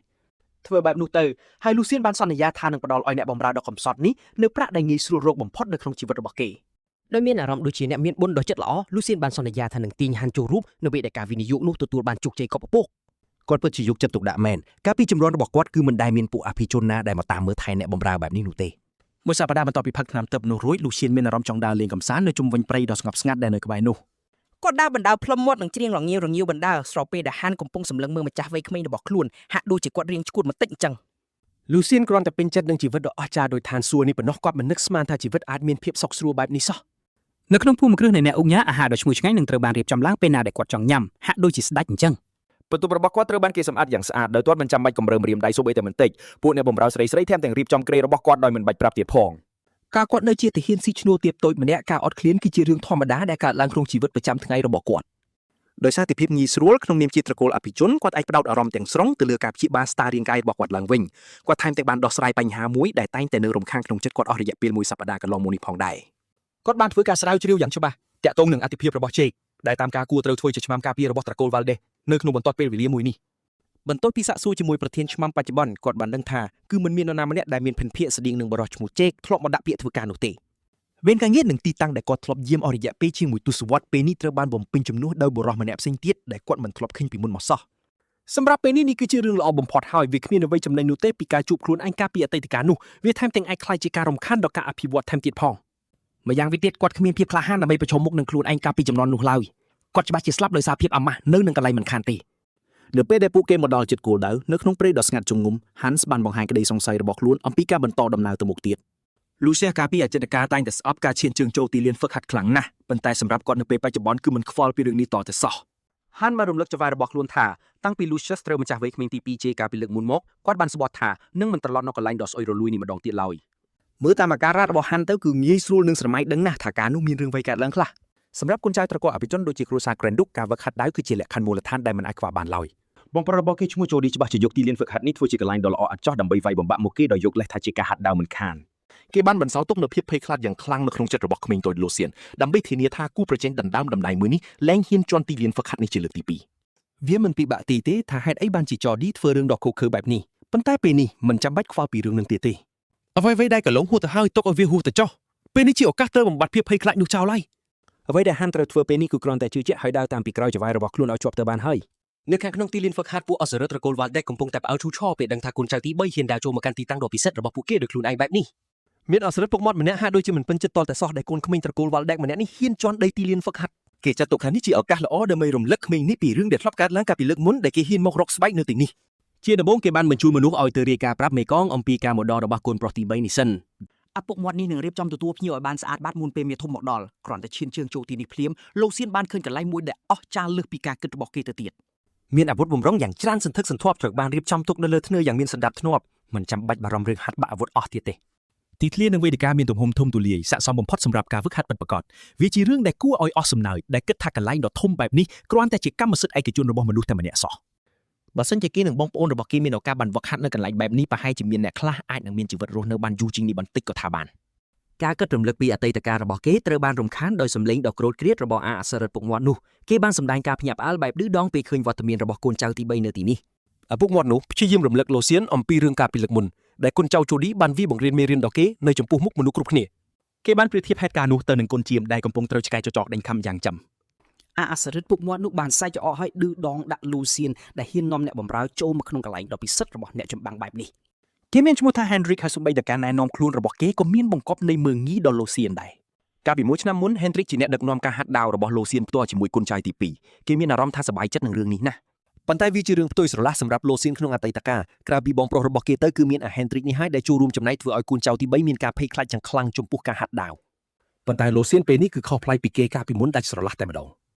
ធ្វើបែបនោះទៅហើយលូសៀនបានសន្យាថានឹងផ្ដល់ឲ្យអ្នកបម្រើដ៏កំសត់នេះនូវប្រាក់ដែលងាយស្រួលរកបំផុតនៅក្នុងជីវិតរបស់គេ ដោយមានអារម្មណ៍ដូចជាអ្នកមានបុណ្យដ៏ចិត្តល្អលូសៀនបានសន្យាថានឹងទាញហាន់ចូលរូបនៅពេលដែលការវិនិយោគនោះទទួលបានជោគជ័យកប់ពពក គាត់ពិតជាយកចិត្តទុកដាក់មែនកាលពីជំនាន់របស់គាត់គឺមិនដែលមានពួកអភិជនណាដែលមកតាមមើលថែអ្នកបម្រើបែបនេះនោះទេ មួយសប្តាហ៍បន្ទាប់ពីផឹកថ្នាំទឹកនោះរួចលូសៀនមានអារម្មណ៍ចង់ដើរលេងកម្សាន្តនៅជុំវិញព្រៃដ៏ស្ងប់ស្ងាត់ដែលនៅក្បែរនោះ គាត់ដើរបណ្ដើរផ្លុំមាត់និងច្រៀងរងាវរងាវបណ្ដើរស្របពេលដែលហានកំពុងសម្លឹងមើលម្ចាស់វ័យក្មេងរបស់ខ្លួនហាក់ដូចជាគាត់រៀងឆ្កួតបន្តិចអញ្ចឹង លូសៀនគ្រាន់តែពេញចិត្តនឹងជីវិតដ៏អស្ចារ្យដោយឋានសួគ៌នេះប៉ុណ្ណោះគាត់មិននឹកស្មានថាជីវិតអាចមានភាពសុខស្រួលបែបនេះសោះ នៅក្នុងភូមិគ្រឹះនៃអ្នកឧកញ៉ាអាហារដ៏ឈ្ងុយឆ្ងាញ់នឹងត្រូវបានរៀបចំឡើងពេលណាដែលគាត់ចង់ញ៉ាំហាក់ដូចជាស្ដេចអញ្ចឹង បន្ទប់របស់គាត់ត្រូវបានគេសម្អាតយ៉ាងស្អាតដោយគាត់មិនចាំបាច់កម្រើមរៀមដៃសូម្បីតែបន្តិចពួកអ្នកបម្រើស្រីៗថែមទាំងរៀបចំគ្រែរបស់គាត់ដោយមិនបាច់ប្រាប់ទៀតផង កាលគាត់នៅជាទាហានស៊ីឈ្នួលទៀបតូចម្នាក់ការអត់ឃ្លានគឺជារឿងធម្មតាដែលកើតឡើងក្នុងជីវិតប្រចាំថ្ងៃរបស់គាត់ ដោយសារតែភាពងាយស្រួលក្នុងនាមជាត្រកូលអភិជនគាត់អាចផ្ដោតអារម្មណ៍ទាំងស្រុងទៅលើការព្យាបាលស្តាររាងកាយរបស់គាត់ឡើងវិញគាត់ថែមទាំងបានដោះស្រាយបញ្ហាមួយដែលតែងតែនៅរំខានក្នុងចិត្តគាត់អស់រយៈពេលមួយសប្តាហ៍កន្លងមកនេះផងដែរ គាត់បានធ្វើការស្រាវជ្រាវយ៉ាងច្បាស់តាក់ទងនឹងអត្ថិភាពរបស់ជេកដែលតាមការគួរត្រូវធ្វើជាឆ្មាំការពាររបស់ត្រកូលវ៉ាល់ដេសនៅក្នុងបន្ទាត់ពេលវេលាមួយនេះ បន្ទាប់ពីសាកសួរជាមួយប្រធានឆ្មាំបច្ចុប្បន្នគាត់បានដឹងថាគឺមិនមាននរណាម្នាក់ដែលមានភិនភាគស្តៀងនឹងបរិសុទ្ធឈ្មោះជេកធ្លាប់មកដាក់ពាក្យធ្វើការនោះទេ វេនការងារនិងទីតាំងដែលគាត់ធ្លាប់យាមអស់រយៈពេលជាងមួយទសវត្សរ៍ពេលនេះត្រូវបានបំពេញជំនួសដោយបុរសម្នាក់ផ្សេងទៀតដែលគាត់មិនធ្លាប់ឃើញពីមុនមកសោះ សម្រាប់ពេលនេះនេះគឺជារឿងល្អបំផុតហើយវាគ្មានអ្វីចំណេញនោះទេពីការជួបខ្លួនឯងកាលពីអតីតកាលនោះវាថែមទាំងអាចក្លាយជាការរំខានដល់ការអភិវឌ្ឍថែមទៀតផង ម្យ៉ាងវិញទៀតគាត់គ្មានភាពក្លាហានដើម្បីប្រឈមមុខនឹងខ្លួនឯងកាលពីជំនាន់នោះឡើយគាត់ច្បាស់ជាស្លាប់ដោយសារភាពអាម៉ាស់នៅនឹងកន្លែងមិនខានទេ នៅពេលដែលពួកគេមកដល់ជិតគោលដៅនៅក្នុងព្រៃដ៏ស្ងាត់ជ្រងំ Hans បានបង្ហាញក្តីសង្ស័យរបស់ខ្លួនអំពីការបន្តដំណើរទៅមុខទៀត លូសៀកាលពីអតីតកាលតែងតែស្អប់ការឈានជើងចូលទីលានហ្វឹកហាត់ខ្លាំងណាស់ប៉ុន្តែសម្រាប់គាត់នៅពេលបច្ចុប្បន្នគឺមិនខ្វល់ពីរឿងនេះតទៅសោះ ហានបានរំលឹកចៅហ្វាយរបស់ខ្លួនថាតាំងពី Lucius ត្រូវម្ចាស់វ័យក្មេងទី 2J កាលពីលើកមុនមកគាត់បានស្បត់ថានឹងមិនត្រឡប់នៅកន្លែងដ៏ស្អុយរលួយនេះម្ដងទៀតឡើយ មើលតាមអាការៈរបស់ហាន់ទៅគឺងាយស្រួលនឹងស្រមៃដឹងណាស់ថាការនោះមានរឿងអ្វីកើតឡើងខ្លះ សម្រាប់កូនចៅត្រកូលអភិជនដូចជាគ្រួសារ Grand Duke ការវឹកហាត់ដាវគឺជាលក្ខខណ្ឌមូលដ្ឋានដែលមិនអាចខ្វះបានឡើយបងប្រុសរបស់គេឈ្មោះចូលឌីច្បាស់ជាយកទីលានហ្វឹកហាត់នេះធ្វើជាកន្លែងដ៏ល្អឥតខ្ចោះដើម្បីវាយបំបាក់មុខគេដោយយកលេសថាជាការហាត់ដាវមិនខានគេបានបន្សល់ទុកនូវភាពភ័យខ្លាចយ៉ាងខ្លាំងនៅក្នុងចិត្តរបស់ក្មេងតូចលូសៀនដើម្បីធានាថាគូប្រជែងដណ្ដើមតំណែងមួយនេះលែងហ៊ានជាន់ទីលានហ្វឹកហាត់នេះជាលើកទី2 វាមិនពិបាកទីទេថាហេតុអីបានជាចอឌីធ្វើរឿងដ៏ឃោរឃៅបែបនេះប៉ុន្តែពេលនេះមិនចាំបាច់ខ្វល់ពីរឿងនឹងទៀតទេ អ្វីៗដែលកន្លងហួសទៅហើយទុកឲ្យវាហួសទៅចុះពេលនេះជាឱកាសត្រូវបំបត្តិភាពភ័យខ្លាចនោះចោលហើយ អ្វីដែលហានត្រូវធ្វើពេលនេះគឺគ្រាន់តែជឿជាក់ហើយដើរតាមពីក្រោយចៅហ្វាយរបស់ខ្លួនឲ្យជាប់ទៅបានហើយ នៅខាងក្នុងទីលានហ្វឹកហាត់ពួកអសុរិតត្រកូលវ៉ាល់ដេកកំពុងតែផ្អើលឈូឆរពេលដឹងថាកូនចៅទី3ហ៊ានដើរចូលមកកាន់ទីតាំងដ៏ពិសិដ្ឋរបស់ពួកគេដោយខ្លួនឯងបែបនេះ មានអសុរិតពុកមាត់ម្នាក់ហាក់ដូចជាមិនពេញចិត្តតតែសោះដែលកូនក្មេងត្រកូលវ៉ាល់ដេកម្នាក់នេះហ៊ានជាន់ដីទីលានហ្វឹកហាត់ គេចាត់ទុកថានេះជាឱកាសល្អដើម្បីរំលឹកក្មេងនេះពីរឿងដែលធ្លាប់កើតឡើងកាលពីលើកមុនដែលគេហ៊ានមករកស្បែកនៅទីនេះ ជាដំបូងគេបានបញ្ជូនមនុស្សឲ្យទៅរាយការណ៍ប្រាប់មេកងអំពីការមកដល់របស់កូនប្រុសទី3នេះសិន ឪពុកមាត់នេះនឹងរៀបចំទទួលភ្ញៀវឲ្យបានស្អាតបាតមុនពេលមាធំមកដល់គ្រាន់តែឈានជើងចូលទីនេះភ្លាមលោកសៀនបានឃើញកន្លែងមួយដែលអស្ចារ្យលើសពីការគិតរបស់គេទៅទៀត មានអាវុធបំរុងយ៉ាងច្រើនសន្ធឹកសន្ធាប់ត្រូវបានរៀបចំទុកនៅលើធ្នើយ៉ាងមានសណ្ដាប់ធ្នាប់មិនចាំបាច់បារម្ភរឿងហាត់បាក់អាវុធអស់ទៀតទេ ទីធ្លានិងវេទិកាមានទំហំធំទូលាយស័ក្តិសមបំផុតសម្រាប់ការហ្វឹកហាត់ពិតប្រាកដវាជារឿងដែលគួរឲ្យអស់សំណើចដែលគិតថាកន្លែងដ៏ធំបែបនេះគ្រាន់តែជាកម្មសិទ្ធិឯកជនរបស់មនុស្សតែម្នាក់សោះ បើសិនជាគេនិងបងប្អូនរបស់គេមានឱកាសបានវឹកហាត់នៅកន្លែងបែបនេះប្រហែលជាមានអ្នកខ្លះអាចនឹងមានជីវិតរស់នៅបានយូរជាងនេះបន្តិចក៏ថាបាន ការគិតរំលឹកពីអតីតកាលរបស់គេត្រូវបានរំខានដោយសម្លេងដ៏គ្រោតគ្រាតរបស់អាអសរិទ្ធពុកមាត់នោះគេបានសម្ដែងការភ្ញាក់ផ្អើលបែបឌឺដងពេលឃើញវត្តមានរបស់កូនចៅទី3នៅទីនេះ ឪពុកមាត់នោះព្យាយាមរំលឹកលូសៀនអំពីរឿងកាលពីលើកមុនដែលកូនចៅជូឌីបានវាយបង្រៀនមេរៀនដល់គេនៅចំពោះមុខមនុស្សគ្រប់គ្នា គេបានប្រៀបធៀបហេតុការណ៍នោះទៅនឹងកូនចៀមដែលកំពុងត្រូវឆ្កែចចកដេញខំយ៉ាងចាំ អាអសរិទ្ធពុកមាត់នោះបានសែកច្អកឲ្យឌឺដងដាក់លូសៀនដែលហ៊ាននាំអ្នកបម្រើចូលមកក្នុងកន្លែងដ៏ពិសិដ្ឋរបស់អ្នកចម្បាំងបែបនេះ គេមានឈ្មោះថា Henrik ហើយសូម្បីតែការណែនាំខ្លួនរបស់គេក៏មានបង្កប់នៃមើងងាយដល់លូសៀនដែរ កាលពីមួយឆ្នាំមុន Hendrik ជាអ្នកដឹកនាំការហាត់ដាវរបស់លូសៀនផ្ទាល់ជាមួយកូនចៅទី2គេមានអារម្មណ៍ថាសប្បាយចិត្តនឹងរឿងនេះណាស់ ប៉ុន្តែវាជារឿងផ្ទុយស្រឡះសម្រាប់លូសៀនក្នុងអតីតកាលក្រៅពីបងប្រុសរបស់គេទៅគឺមានអា Hendrik នេះហើយដែលចូលរួមចំណែកធ្វើឲ្យកូនចៅទី3មានការភ័យខ្លាចយ៉ាងខ្លាំងចំពោះការហាត់ដាវប៉ុន្តែលូសៀនពេលនេះគឺខុសប្លែកពីគេកាលពីមុនដាច់ស្រឡះតែម្ដង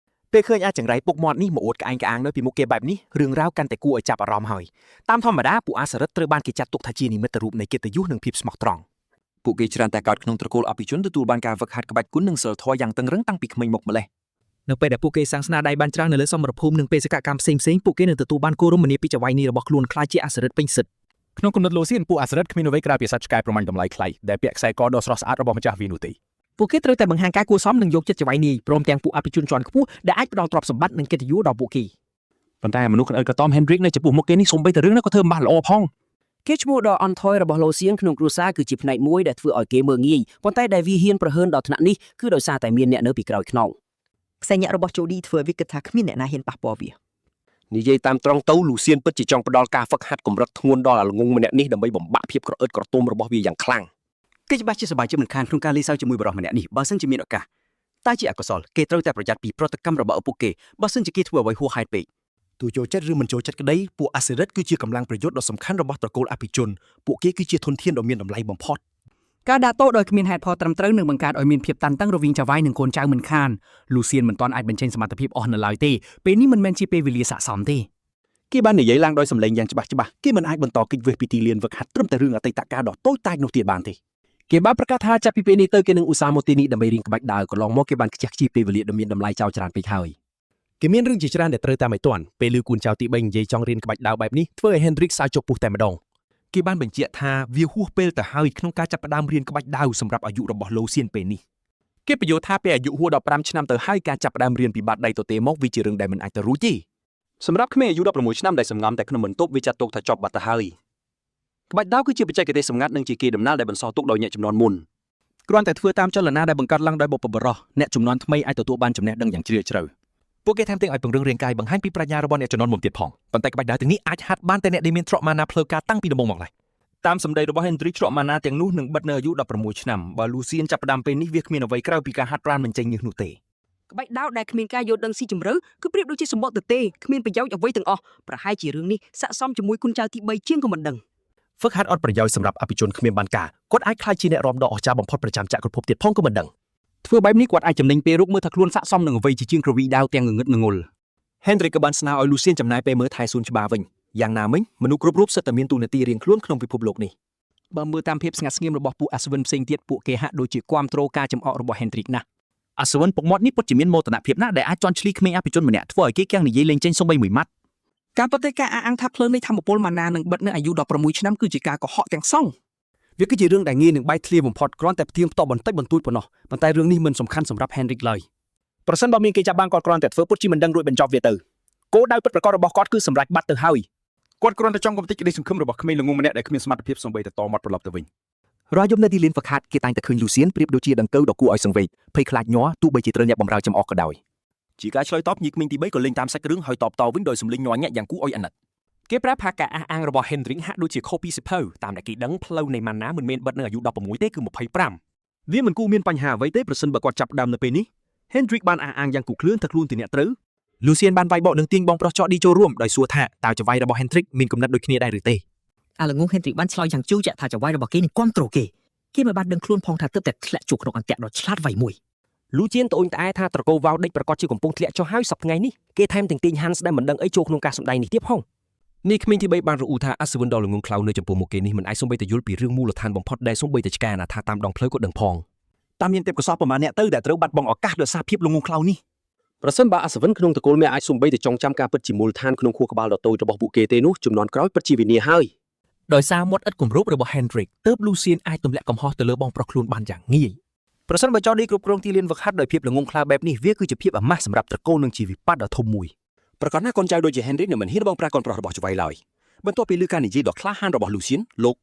ពេលឃើញអាចង្រៃពុកមាត់នេះមកអួតក្អែងក្អាងនៅពីមុខគេបែបនេះរឿងរ៉ាវកាន់តែគួរឲ្យចាប់អារម្មណ៍ហើយតាមធម្មតាពួកអាសរិទ្ធត្រូវបានគេចាត់ទុកថាជានិមិត្តរូបនៃកិត្តិយសនិងភាពស្មោះត្រង់ ពួកគេច្រើនតែកើតក្នុងត្រកូលអភិជនទទួលបានការហ្វឹកហាត់ក្បាច់គុណនិងសិលធម៌យ៉ាងតឹងរឹងតាំងពីក្មេងមកម្លេះ នៅពេលដែលពួកគេសាងស្នាដៃបានច្រើននៅលើសមរភូមិនិងបេសកកម្មផ្សេងៗពួកគេនឹងទទួលបានគោរមនីពីចៅហ្វាយនីរបស់ខ្លួនក្លាយជាអសរិទ្ធពេញសិទ្ធិ ក្នុងគំនិតលូសៀនពួកអាសរិតគ្មានអ្វីក្រៅពីសត្វឆ្កែប្រមាញ់តម្លៃថ្លៃដែលពាក់ខ្សែកដ៏ស្រស់ស្អាតរបស់ម្ចាស់វានោះទេ ពួកគេត្រូវតែបង្ហាញការគួរសមនិងយកចិត្តចៅហ្វាយនីព្រមទាំងពួកអភិជនជាន់ខ្ពស់ដែលអាចផ្ដល់ទ្រព្យសម្បត្តិនិងកិត្តិយសដល់ពួកគេ ប៉ុន្តែមនុស្សក្អិលក៏តอม Hendrik នៅចំពោះមុខគេនេះសូម្បីតែរឿងនោះក៏ធ្វើមិនបានល្អផង គេឈ្មោះដ៏អន់ថយរបស់លូសៀនក្នុងគ្រួសារគឺជាផ្នែកមួយដែលធ្វើឲ្យគេមើលងាយប៉ុន្តែដែលវាហ៊ានប្រហើនដល់ថ្នាក់នេះគឺដោយសារតែមានអ្នកនៅពីក្រោយខ្នង ខ្សែញាក់របស់ជូឌីធ្វើឲ្យវាគិតថាគ្មានអ្នកណាហ៊ានប៉ះពាល់វា និយាយតាមត្រង់ទៅលូសៀនពិតជាចង់ផ្ដល់ការហ្វឹកហាត់កម្រិតធ្ងន់ដល់អាល្ងងម្នាក់នេះដើម្បីបំបាក់ភាពក្រអឺតក្រទុំរបស់វាយ៉ាងខ្លាំង គេច្បាស់ជាសប្បាយចិត្តមិនខានក្នុងការលេងសើចជាមួយបុរសម្នាក់នេះបើសិនជាមានឱកាសតែជាអកុសលគេត្រូវតែប្រយ័ត្នពីប្រតិកម្មរបស់ឪពុកគេបើសិនជាគេធ្វើអ្វីហួសហេតុពេក ទោះចូលចិត្តឬមិនចូលចិត្តក្តីពួកអាសេរិតគឺជាកម្លាំងប្រយុទ្ធដ៏សំខាន់របស់ត្រកូលអភិជនពួកគេគឺជាធនធានដ៏មានតម្លៃបំផុត ការដាក់ទោសដោយគ្មានហេតុផលត្រឹមត្រូវនឹងបង្កើតឲ្យមានភាពតានតឹងរវាងចៅហ្វាយនិងកូនចៅមិនខានលូសៀនមិនទាន់អាចបញ្ចេញសមត្ថភាពអស់នៅឡើយទេពេលនេះមិនមែនជាពេលវេលាស័ក្តិសមទេ គេបាននិយាយឡើងដោយសម្លេងយ៉ាងច្បាស់ច្បាស់គេមិនអាចបន្តគេចវេះពីទីលានវឹកហាត់ត្រឹមតែរឿងអតីតកាលដ៏តូចតាចនោះទៀតបានទេ គេបានប្រកាសថាចាប់ពីពេលនេះទៅគេនឹងឧស្សាហ៍មកទីនេះដើម្បីរៀនក្បាច់ដាវកន្លងមកគេបានខ្ជះខ្ជាយពេលវេលាដ៏មានតម្លៃចោលច្រើនពេកហើយគេមានរឿងជាច្រើនដែលត្រូវតាមឲ្យទាន់ពេលឮកូនចៅទី3និយាយចង់រៀនក្បាច់ដាវបែបនេះធ្វើឲ្យ Hendrik សើចជោគពុះតែម្ដងគេបានបញ្ជាក់ថាវាហួសពេលទៅហើយក្នុងការចាប់ផ្ដើមរៀនក្បាច់ដាវសម្រាប់អាយុរបស់ឡូសៀនពេលនេះ គេបញ្យល់ថាពេលអាយុហួស15ឆ្នាំទៅហើយការចាប់ផ្ដើមរៀនពីបាតដៃទទេមកវាជារឿងដែលមិនអាចទៅរួចទេសម្រាប់ក្មេងអាយុ16ឆ្នាំដែលសំងំតែក្នុងបន្ទប់វាចាត់ទុកថាចប់បាត់ទៅហើយក្បាច់ដាវគឺជាបច្ចេកទេសសម្ងាត់និងជាគេដំណើរដែលបន្សល់ទុកដោយអ្នកជំនាន់មុនគ្រាន់តែធ្វើតាមចលនាដែលបង្កើតឡើងដោយបុព្វបុរសអ្នកជំនាន់ថ្មីអាចទទួលបានចំណេះដឹងយ៉ាងជ្រាលជ្រៅ ពួកគេថែមទាំងឲ្យពង្រឹងរាងកាយបង្ហាញពីប្រាជ្ញារបស់អ្នកជំនាន់មុនទៀតផងប៉ុន្តែក្បាច់ដាវទាំងនេះអាចហាត់បានតែអ្នកដែលមានទ្រព្យម៉ាណាផ្លូវការតាំងពីដំបូងមកឡើយ តាមសម្ដីរបស់ Henry ច្រកម៉ាណាទាំងនោះនឹងបិទនៅអាយុ16ឆ្នាំបើ Lucien ចាប់ផ្ដើមពេលនេះវាគ្មានអ្វីក្រៅពីការហាត់ប្រាណបញ្ចេញញើសនោះទេ ក្បាច់ដាវដែលគ្មានការយល់ដឹងស៊ីជម្រៅគឺប្រៀបដូចជាសម្បកទទេគ្មានប្រយោជន៍អ្វីទាំងអស់ប្រហែលជារឿងនេះស័ក្តិសមជាមួយគុណចៅទី3ជាងក៏មិនដឹង ហ្វឹកហាត់អត់ប្រយោជន៍សម្រាប់អភិជនគ្មានបានការគាត់អាចក្លាយជាអ្នករាំដ៏អស្ចារ្យបំផុតប្រចាំចក្រភពទៀតផងក៏មិនដឹង ធ្វើបែបនេះគាត់អាចចំណេញពេលរកមើលថាខ្លួនស័ក្តិសមនឹងអ្វីជាជាងក្រវីដាវទាំងងងឹតងងុល Henry ក៏បានស្នើឲ្យ Lucien ចំណាយពេលមើលថែសួនច្បារវិញយ៉ាងណាមិញមនុស្សគ្រប់រូបសុទ្ធតែមានតួនាទីរៀងខ្លួនក្នុងពិភពលោកនេះ បើមើលតាមភាពស្ងាត់ស្ងៀមរបស់ពួកអាសវិនផ្សេងទៀតពួកគេហាក់ដូចជាគាំទ្រការចំអករបស់ Hendrik ណាស់ អាសវិនពុកមាត់នេះពិតជាមានមោទនភាពណាស់ដែលអាចជន់ឈ្លីក្មេងអភិជនម្នាក់ធ្វើឲ្យគេគាំងនិយាយលេងចេញសូម្បីមួយម៉ាត់ ការពិតទេការអះអាងថាភ្លើងនៃធម្មពលម៉ាណានឹងបិទនៅអាយុ16ឆ្នាំគឺជាការកុហកទាំងស្រុង វាគឺជារឿងដែលងាយនឹងបែកធ្លាយបំផុតគ្រាន់តែផ្ទៀងផ្ទាត់បន្តិចបន្តួចប៉ុណ្ណោះប៉ុន្តែរឿងនេះមិនសំខាន់សម្រាប់ Henrik ឡើយប្រសិនបើមានគេចាប់បានគាត់គ្រាន់តែធ្វើពុតជាមិនដឹងរួចបញ្ចប់វាទៅគោលដៅពិតប្រាកដរបស់គាត់គឺសម្រេចបាត់ទៅហើយ គាត់គ្រាន់តែចង់កំទេចក្តីសង្ឃឹមរបស់ក្មេងល្ងងម្នាក់ដែលគ្មានសមត្ថភាពសូម្បីតែតមាត់ប្រឡប់ទៅវិញ រាល់យប់នៅទីលានហ្វឹកហាត់គេតែងតែឃើញលូសៀនប្រៀបដូចជាដង្កូវដ៏គួរឲ្យសង្វេគភ័យខ្លាចញ័រទោះបីជាត្រូវអ្នកបម្រើចំអកក៏ដោយ ជាការឆ្លើយតបញីក្មេងទី3ក៏លេងតាមសាច់រឿងហើយតបតវិញដោយសម្លេងញ័រញាក់យ៉ាងគួរឲ្យអាណិត គេប្រាប់ថាការអះអាងរបស់ Hendrik ហាក់ដូចជាខុសពីសិភៅតាមដែលគេដឹងផ្លូវនៃម៉ាណាមិនមែនបិទនៅអាយុ16ទេគឺ25 វាមិនគួរមានបញ្ហាអ្វីទេប្រសិនបើគាត់ចាប់ផ្ដើមនៅពេលនេះ Hendrik បានអះអាងយ៉ាងគូក្លឿនថាខ្លួនជាអ្នកត្រូវ លូសៀនបានវាយបកនឹងទាញបងប្រុសចော့ឌីចូលរួមដោយសួរថាតើចៅហ្វាយរបស់ Hendrik មានគំនិតដូចគ្នាដែរឬទេ អាល្ងង Henry បានឆ្លើយយ៉ាងជឿជាក់ថាចៅហ្វាយរបស់គេនឹងគាំទ្រគេគេមិនបានដឹងខ្លួនផងថាទើបតែធ្លាក់ជួក្នុងអន្ទាក់ដ៏ឆ្លាតវៃមួយ លូជៀនត្អូញត្អែថាត្រកូលវ៉ាវដេកប្រកាសជាកំពុងធ្លាក់ចុះហើយសប្តាហ៍ថ្ងៃនេះគេថែមទាំងទាញ Hans ដែលមិនដឹងអីចូលក្នុងការសម្ដែងនេះទៀតផង នេះក្មេងទី3បានរអ៊ូថាអាសវិនដ៏ល្ងងខ្លៅនៅចំពោះមុខគេនេះមិនអាចសូម្បីតែយល់ពីរឿងមូលដ្ឋានបំផុតដែលសូម្បីតែឆ្កែអនាថាតាមដងផ្លូវក៏ដឹងផង តាមមានទេពកោសល្យប្រមាណអ្នកទៅដែលត្រូវបាត់បង់ឱកាសដោយសារភាពល្ងងខ្លៅនេះ ប្រសិនបើអាសវិនក្នុងតកូលមេអាចសំបីតែចងចាំការពិតជាមូលដ្ឋានក្នុងខួរក្បាលដ៏តូចរបស់ពួកគេទេនោះចំនួនក្រោយពិតជាវិនាសហើយដោយសារមាត់ឥតគម្របរបស់ Hendrik ទើប Lucien អាចទម្លាក់កំហុសទៅលើបងប្រុសខ្លួនបានយ៉ាងងាយ ប្រសិនបើចော်ឌីគ្រប់គ្រងទីលានវឹកហាត់ដោយភាពល្ងងខ្លៅបែបនេះវាគឺជាភាពអាម៉ាស់សម្រាប់ត្រកូលនិងជាវិបត្តិដ៏ធំមួយ ប្រកាសណាកូនចៅដូចជា Henry នឹងមិនហ៊ានបងប្រាស់កូនប្រុសរបស់ចៅហ្វាយឡើយបន្ទាប់ពីលើការនិយាយដ៏ក្លាហានរបស់ Lucien លោក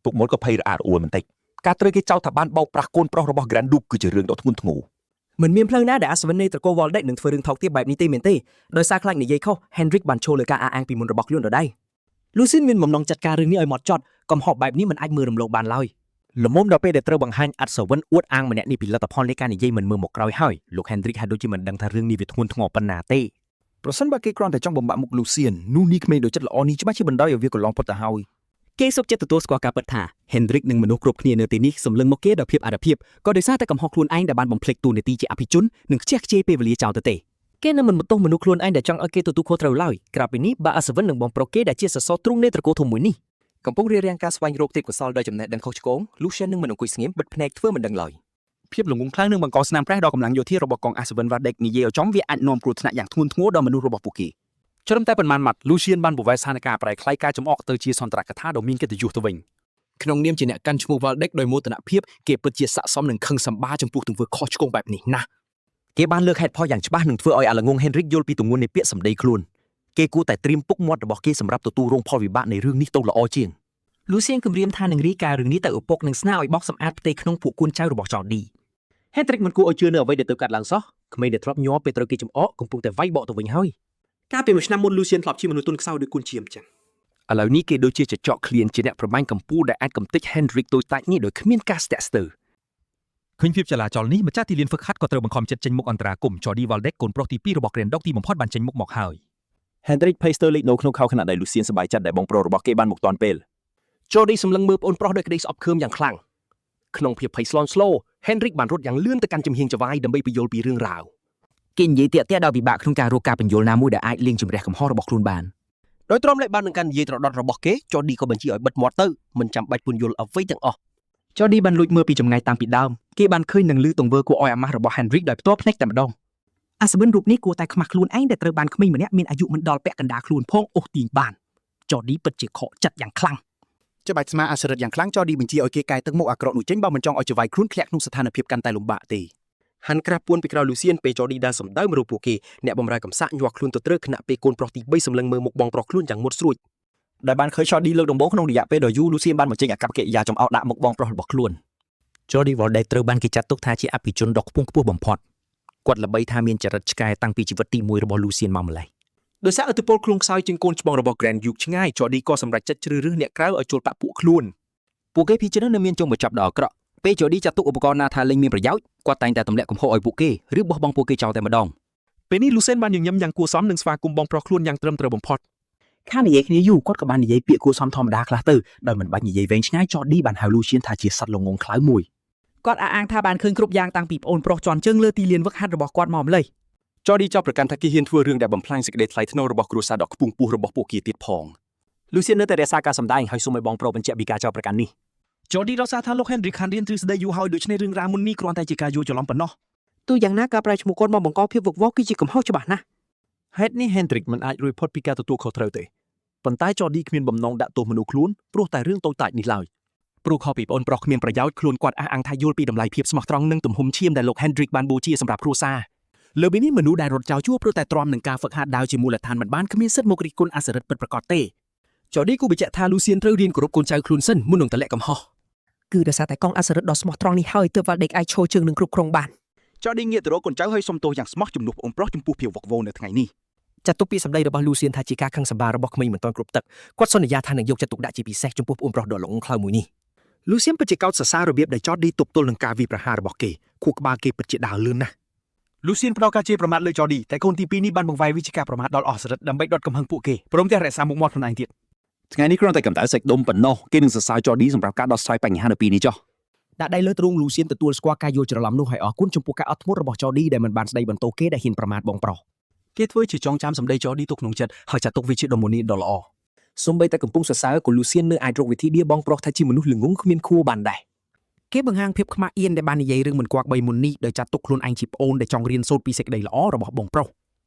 ពុកមុតក៏ភ័យរអាក់រអួលបន្តិចការត្រូវគេចោទថាបានបោកប្រាស់កូនប្រុសរបស់ Grand Duke គឺជារឿងដ៏ធ្ងន់ធ្ងរ មិនមានផ្លូវណាដែលអាសវិននៃត្រកូល Waldeck នឹងធ្វើរឿងថោកទាបបែបនេះទេមែនទេដោយសារខ្លាចនិយាយខុស Henrik បានចូលលើការអះអាងពីមុនរបស់ខ្លួនដដែល Lucien មានបំណងចាត់ការរឿងនេះឲ្យម៉ត់ចត់កំហុសបែបនេះមិនអាចមើលរំលងបានឡើយ លមុំដល់ពេលដែលត្រូវបង្ហាញអត្តសវិនអួតអាងម្នាក់នេះពីលទ្ធផលនៃការនិយាយមិនមើលមកក្រោយហើយលោក Hendrik ហាក់ដូចជាមិនដឹងថារឿងនេះវាធ្ងន់ធ្ងរប៉ុណ្ណាទេ ប្រសិនបើគេគ្រាន់តែចង់បំបាក់មុខ Lucien នោះនេះក្មេងដូចចិត្តល្អនេះច្បាស់ជាបណ្ដោយឲ្យវាកន្លងផុតទៅហើយ គេសុខចិត្តទទួលស្គាល់ការពិតថា Hendrik និងមនុស្សគ្រប់គ្នានៅទីនេះសម្លឹងមកគេដោយភាពអរិភាពក៏ដោយសារតែកំហុសខ្លួនឯងដែលបានបំភ្លេចតួនាទីជាអភិជននិងខ្ជះខ្ជាយពេលវេលាចោលទៅទេ គេនឹងមិនបន្ទោសមនុស្សខ្លួនឯងដែលចង់ឲ្យគេទទួលខុសត្រូវឡើយក្រៅពីនេះបើអាសវិននិងបងប្រុសគេដែលជាសសរទ្រូងនៃត្រកូលធំមួយនេះ កំពុងរារាំងការស្វែងរកទេពកោសល្យដោយចំណេះដឹងខុសឆ្គង Lucien នឹងមិនអង្គុយស្ងៀមបិទភ្នែកធ្វើមិនដឹងឡើយ ភាពល្ងងខ្លៅនឹងបង្កស្នាមប្រេះដល់កម្លាំងយោធារបស់កងអាសវិន Vardek និយាយឲ្យចំវាអាចនាំគ្រោះថ្នាក់យ៉ាងធ្ងន់ធ្ងរដល់មនុស្សរបស់ពួកគេជ្រឹមតែប៉ុន្មានម៉ាត់ Lucien បានបង្វែរស្ថានភាពប្រែក្លាយការចំអកទៅជាសន្ទរកថាដ៏មានកិត្តិយសទៅវិញ ក្នុងនាមជាអ្នកកាន់ឈ្មោះ Waldeck ដោយមោទនភាពគេពិតជាស័ក្តិសមនឹងខឹងសម្បាចំពោះទង្វើខុសឆ្គងបែបនេះណាស់ គេបានលើកហេតុផលយ៉ាងច្បាស់នឹងធ្វើឲ្យអាល្ងង Henrik យល់ពីទម្ងន់នៃពាក្យសម្ដីខ្លួនគេគួរតែត្រៀមពុកមាត់របស់គេសម្រាប់ទទួលរងផលវិបាកនៃរឿងនេះទៅល្អជាង Lucien គំរាមថានឹងរាយការណ៍រឿងនេះទៅឪពុកនិងស្នើឲ្យបោកសម្អាតផ្ទៃក្នុងពួកកូនចៅរបស់ចော်ឌី Hendrik មិនគួរឲ្យជឿនៅអ្វីដែលទៅកាត់ឡើងសោះក្មេងដែលធ្លាប់ញ័រពេលត្រូវគេចំអកកំពុងតែវាយបកទៅវិញហើយ កាលពីមួយឆ្នាំមុន Lucien ធ្លាប់ជាមនុស្សទន់ខ្សោយដូចគូនជាមចឹង ឥឡូវនេះគេដូចជាចចកឃ្លានជាអ្នកប្រមាញ់កម្ពុជាដែលអាចកំទេច Hendrik តូចតាចនេះដោយគ្មានការស្ទាក់ស្ទើរ ឃើញភាពចលាចលនេះម្ចាស់ទីលានហ្វឹកហាត់ក៏ត្រូវបង្ខំចិត្តចេញមុខអន្តរាគមន៍ Jordi Valdec កូនប្រុសទី2របស់ Grand Duke ទីបំផុតបានចេញមុខមកហើយ Hendrik ភ័យស្ទើរលេចនៅក្នុងខោខណៈដែល Lucien សប្បាយចិត្តដែលបងប្រុសរបស់គេបានមកទាន់ពេល Jordi សម្លឹងមើលប្អូនប្រុសដោយក្តីស្អប់ខ្ពើមយ៉ាងខ្លាំងក្នុងភាពភ័យស្លន់ស្លោ Henrik បានរត់យ៉ាងលឿនទៅកាន់ចំហៀងចវាយដើម្បីពន្យល់ពីរឿងរ៉ាវ គេនិយាយតាក់ទះដោយពិបាកក្នុងការរកការពន្យល់ណាមួយដែលអាចលាងជម្រះកំហុសរបស់ខ្លួនបាន ដោយទ្រាំលែកបាននឹងការនិយាយត្រដត់របស់គេ Jordi ក៏បញ្ជាឲ្យបិទមាត់ទៅមិនចាំបាច់ពន្យល់អ្វីទាំងអស់ Jordi បានលួចមើលពីចម្ងាយតាំងពីដើមគេបានឃើញនិងឮទង្វើគួរឲ្យអាម៉ាស់របស់ Henrik ដោយផ្ទាល់ភ្នែកតែម្ដងអាសបិនរូបនេះគួរតែខ្មាស់ខ្លួនឯងដែលត្រូវបានក្មេងម្នាក់មានអាយុមិនដល់ពាក់កណ្ដាលខ្លួនផងអូសទាញបាន Jordi ពិតជាខកចិត្តយ៉ាងខ្លាំង ច្បាច់ស្មាអសរិទ្ធយ៉ាងខ្លាំងចឌីបញ្ជាឲ្យគេកែទឹកមុខអាក្រក់នោះចេញបើមិនចង់ឲ្យចៅហ្វាយខ្លួនធ្លាក់ក្នុងស្ថានភាពកាន់តែលំបាកទេ ហាន់ក្រាស់ពួនពីក្រោយលូសៀនពេលចឌីដើរសម្ដៅមករកពួកគេអ្នកបម្រើកំសាកញាស់ខ្លួនទៅត្រូវខណៈពេលកូនប្រុសទី3សម្លឹងមើលមុខបងប្រុសខ្លួនយ៉ាងមុតស្រួច ដែលបានឃើញ Jordi លើកដំបូងក្នុងរយៈពេលដ៏យូរ Lucien បានបញ្ចេញអាកប្បកិរិយាចំអកដាក់មុខបងប្រុសរបស់ខ្លួន Jordi Walde ត្រូវបានគេចាត់ទុកថាជាអភិជនដ៏ខ្ពង់ខ្ពស់បំផុតគាត់ល្បីថាមានចរិតឆ្កែតាំងពីជីវិតទី1របស់ Lucien មកម្ល៉េះ ដោយសារឥទ្ធិពលខ្លួនខ្សោយជាងកូនច្បងរបស់ Grand Duke ឆ្ងាយ Jordi ក៏សម្រេចចិត្តជ្រើសរើសអ្នកក្រៅឲ្យចូលបក្សពួកខ្លួន ពួកគេភាគច្រើននៅមានចុងបញ្ចប់ដ៏អាក្រក់ពេល Jordi ចាត់ទុកឧបករណ៍ណាថាលែងមានប្រយោជន៍គាត់តែងតែទម្លាក់កំហុសឲ្យពួកគេឬបោះបង់ពួកគេចោលតែម្ដង ពេលនេះ Lucien បានញញឹមយ៉ាងគួរសមនិងស្វាគមន៍បងប្រុសខ្លួនយ៉ាងត្រឹមត្រូវបំផុត ខាងនិយាយគ្នាយូរគាត់ក៏បាននិយាយពាក្យគួរសមធម្មតាខ្លះទៅដោយមិនបាច់និយាយវែងឆ្ងាយ Jordi បានហៅ Lucien ថាជាសត្វល្ងងខ្លៅមួយ គាត់អះអាងថាបានឃើញគ្រប់យ៉ាងតាំងពីប្អូនប្រុសជាន់ជើងលើទីលានវឹកហាត់របស់គាត់មកម្លេះ Jordi ចោទប្រកាន់ថាគេហ៊ានធ្វើរឿងដែលបំផ្លាញសេចក្តីថ្លៃថ្នូររបស់គ្រួសារដ៏ខ្ពង់ខ្ពស់របស់ពួកគេទៀតផង Lucien នៅតែរក្សាការសម្ដែងហើយសូមឲ្យបងប្រុសបញ្ជាក់ពីការចោទប្រកាន់នេះ Jordi រកសារថាលោក Henry ខានរៀនទ្រឹស្ដីយូរហើយដូច្នេះរឿងរ៉ាវមុននេះគ្រាន់តែជាការយល់ច្រឡំប៉ុណ្ណោះ ទោះយ៉ាងណាការប្រើឈ្មោះគាត់មកបង្កភាពវឹកវរគឺជាកំហុសច្បាស់ណាស់ ហេតុនេះ Hendrik មិនអាចរួចផុតពីការទទួលខុសត្រូវទេប៉ុន្តែ Jordi គ្មានបំណងដាក់ទោសមនុស្សខ្លួនព្រោះតែរឿងតូចតាចនេះឡើយ ព្រោះខុសពីប្អូនប្រុសគ្មានប្រយោជន៍ខ្លួនគាត់អះអាងថាយល់ពីតម្លៃភាពស្មោះត្រង់និងទំហំឈាមដែលលោក Hendrik បានបូជាសម្រាប់គ្រួសារ លើពីនេះមនុស្សដែលរត់ចោលជួរព្រោះតែទ្រាំនឹងការហ្វឹកហាត់ដាវជាមូលដ្ឋានមិនបានគ្មានសិទ្ធិមករិះគន់អសរិទ្ធពិតប្រាកដទេ Jordi គូបញ្ជាក់ថា Lucien ត្រូវរៀនគោរពកូនចៅខ្លួនសិនមុននឹងទម្លាក់កំហុស គឺដោយសារតែកងអសរិទ្ធដ៏ស្មោះត្រង់នេះហើយទើប Valdek អាចឈរជើងនឹងគ្រប់គ្រងបាន ចឌីងាកទៅរកកូនចៅហើយសុំទោសយ៉ាងស្មោះជំនួសប្អូនប្រុសចំពោះភាពវឹកវរនៅថ្ងៃនេះ ចាត់ទុកពាក្យសម្ដីរបស់ Lucien ថាជាការខឹងសម្បាររបស់ក្មេងមិនទាន់គ្រប់ទឹកគាត់សន្យាថានឹងយកចិត្តទុកដាក់ជាពិសេសចំពោះប្អូនប្រុសដ៏ល្ងង់ខ្លៅមួយនេះ Lucien ពិតជាកោតសរសើររបៀបដែល Jordi ទប់ទល់នឹងការវាយប្រហាររបស់គេខួរក្បាលគេពិតជាដើរលឿនណាស់ Lucien ផ្ដល់ការជេរប្រមាថលើ Jordi តែកូនទី2នេះបានបង្វែរវាជាការប្រមាថដល់អស់សរិទ្ធដើម្បីដុតកំហឹងពួកគេព្រមទាំងរក្សាមុខមាត់ខ្លួនឯងទៀត ថ្ងៃនេះគ្រាន់តែកម្ដៅសាច់ដុំប៉ុណ្ណោះគេនឹងសរសើរ Jordi សម្រាប់ការដោះស្រាយបញ្ហានៅពេលនេះចុះ ដាក់ដៃលើទ្រូងលូសៀនទទួលស្គាល់ការយល់ច្រឡំនោះហើយអរគុណចំពោះការអត់ធ្មត់របស់ចឌីដែលមិនបានស្ដីបន្ទោសគេដែលហ៊ានប្រមាថបងប្រុស គេធ្វើជាចងចាំសម្ដី Jordi ទុកក្នុងចិត្តហើយចាត់ទុកវាជាដំបូន្មានដ៏ល្អ សូម្បីតែកំពុងសរសើរក៏ Lucien នៅអាចរកវិធីដៀបងប្រុសថាជាមនុស្សល្ងង់គ្មានខួរបានដែរ គេបង្ហាញភាពខ្មាស់អៀនដែលបាននិយាយរឿងមិនគប្បីមុននេះដោយចាត់ទុកខ្លួនឯងជាប្អូនដែលចង់រៀនសូត្រពីសេចក្តីល្អរបស់បងប្រុស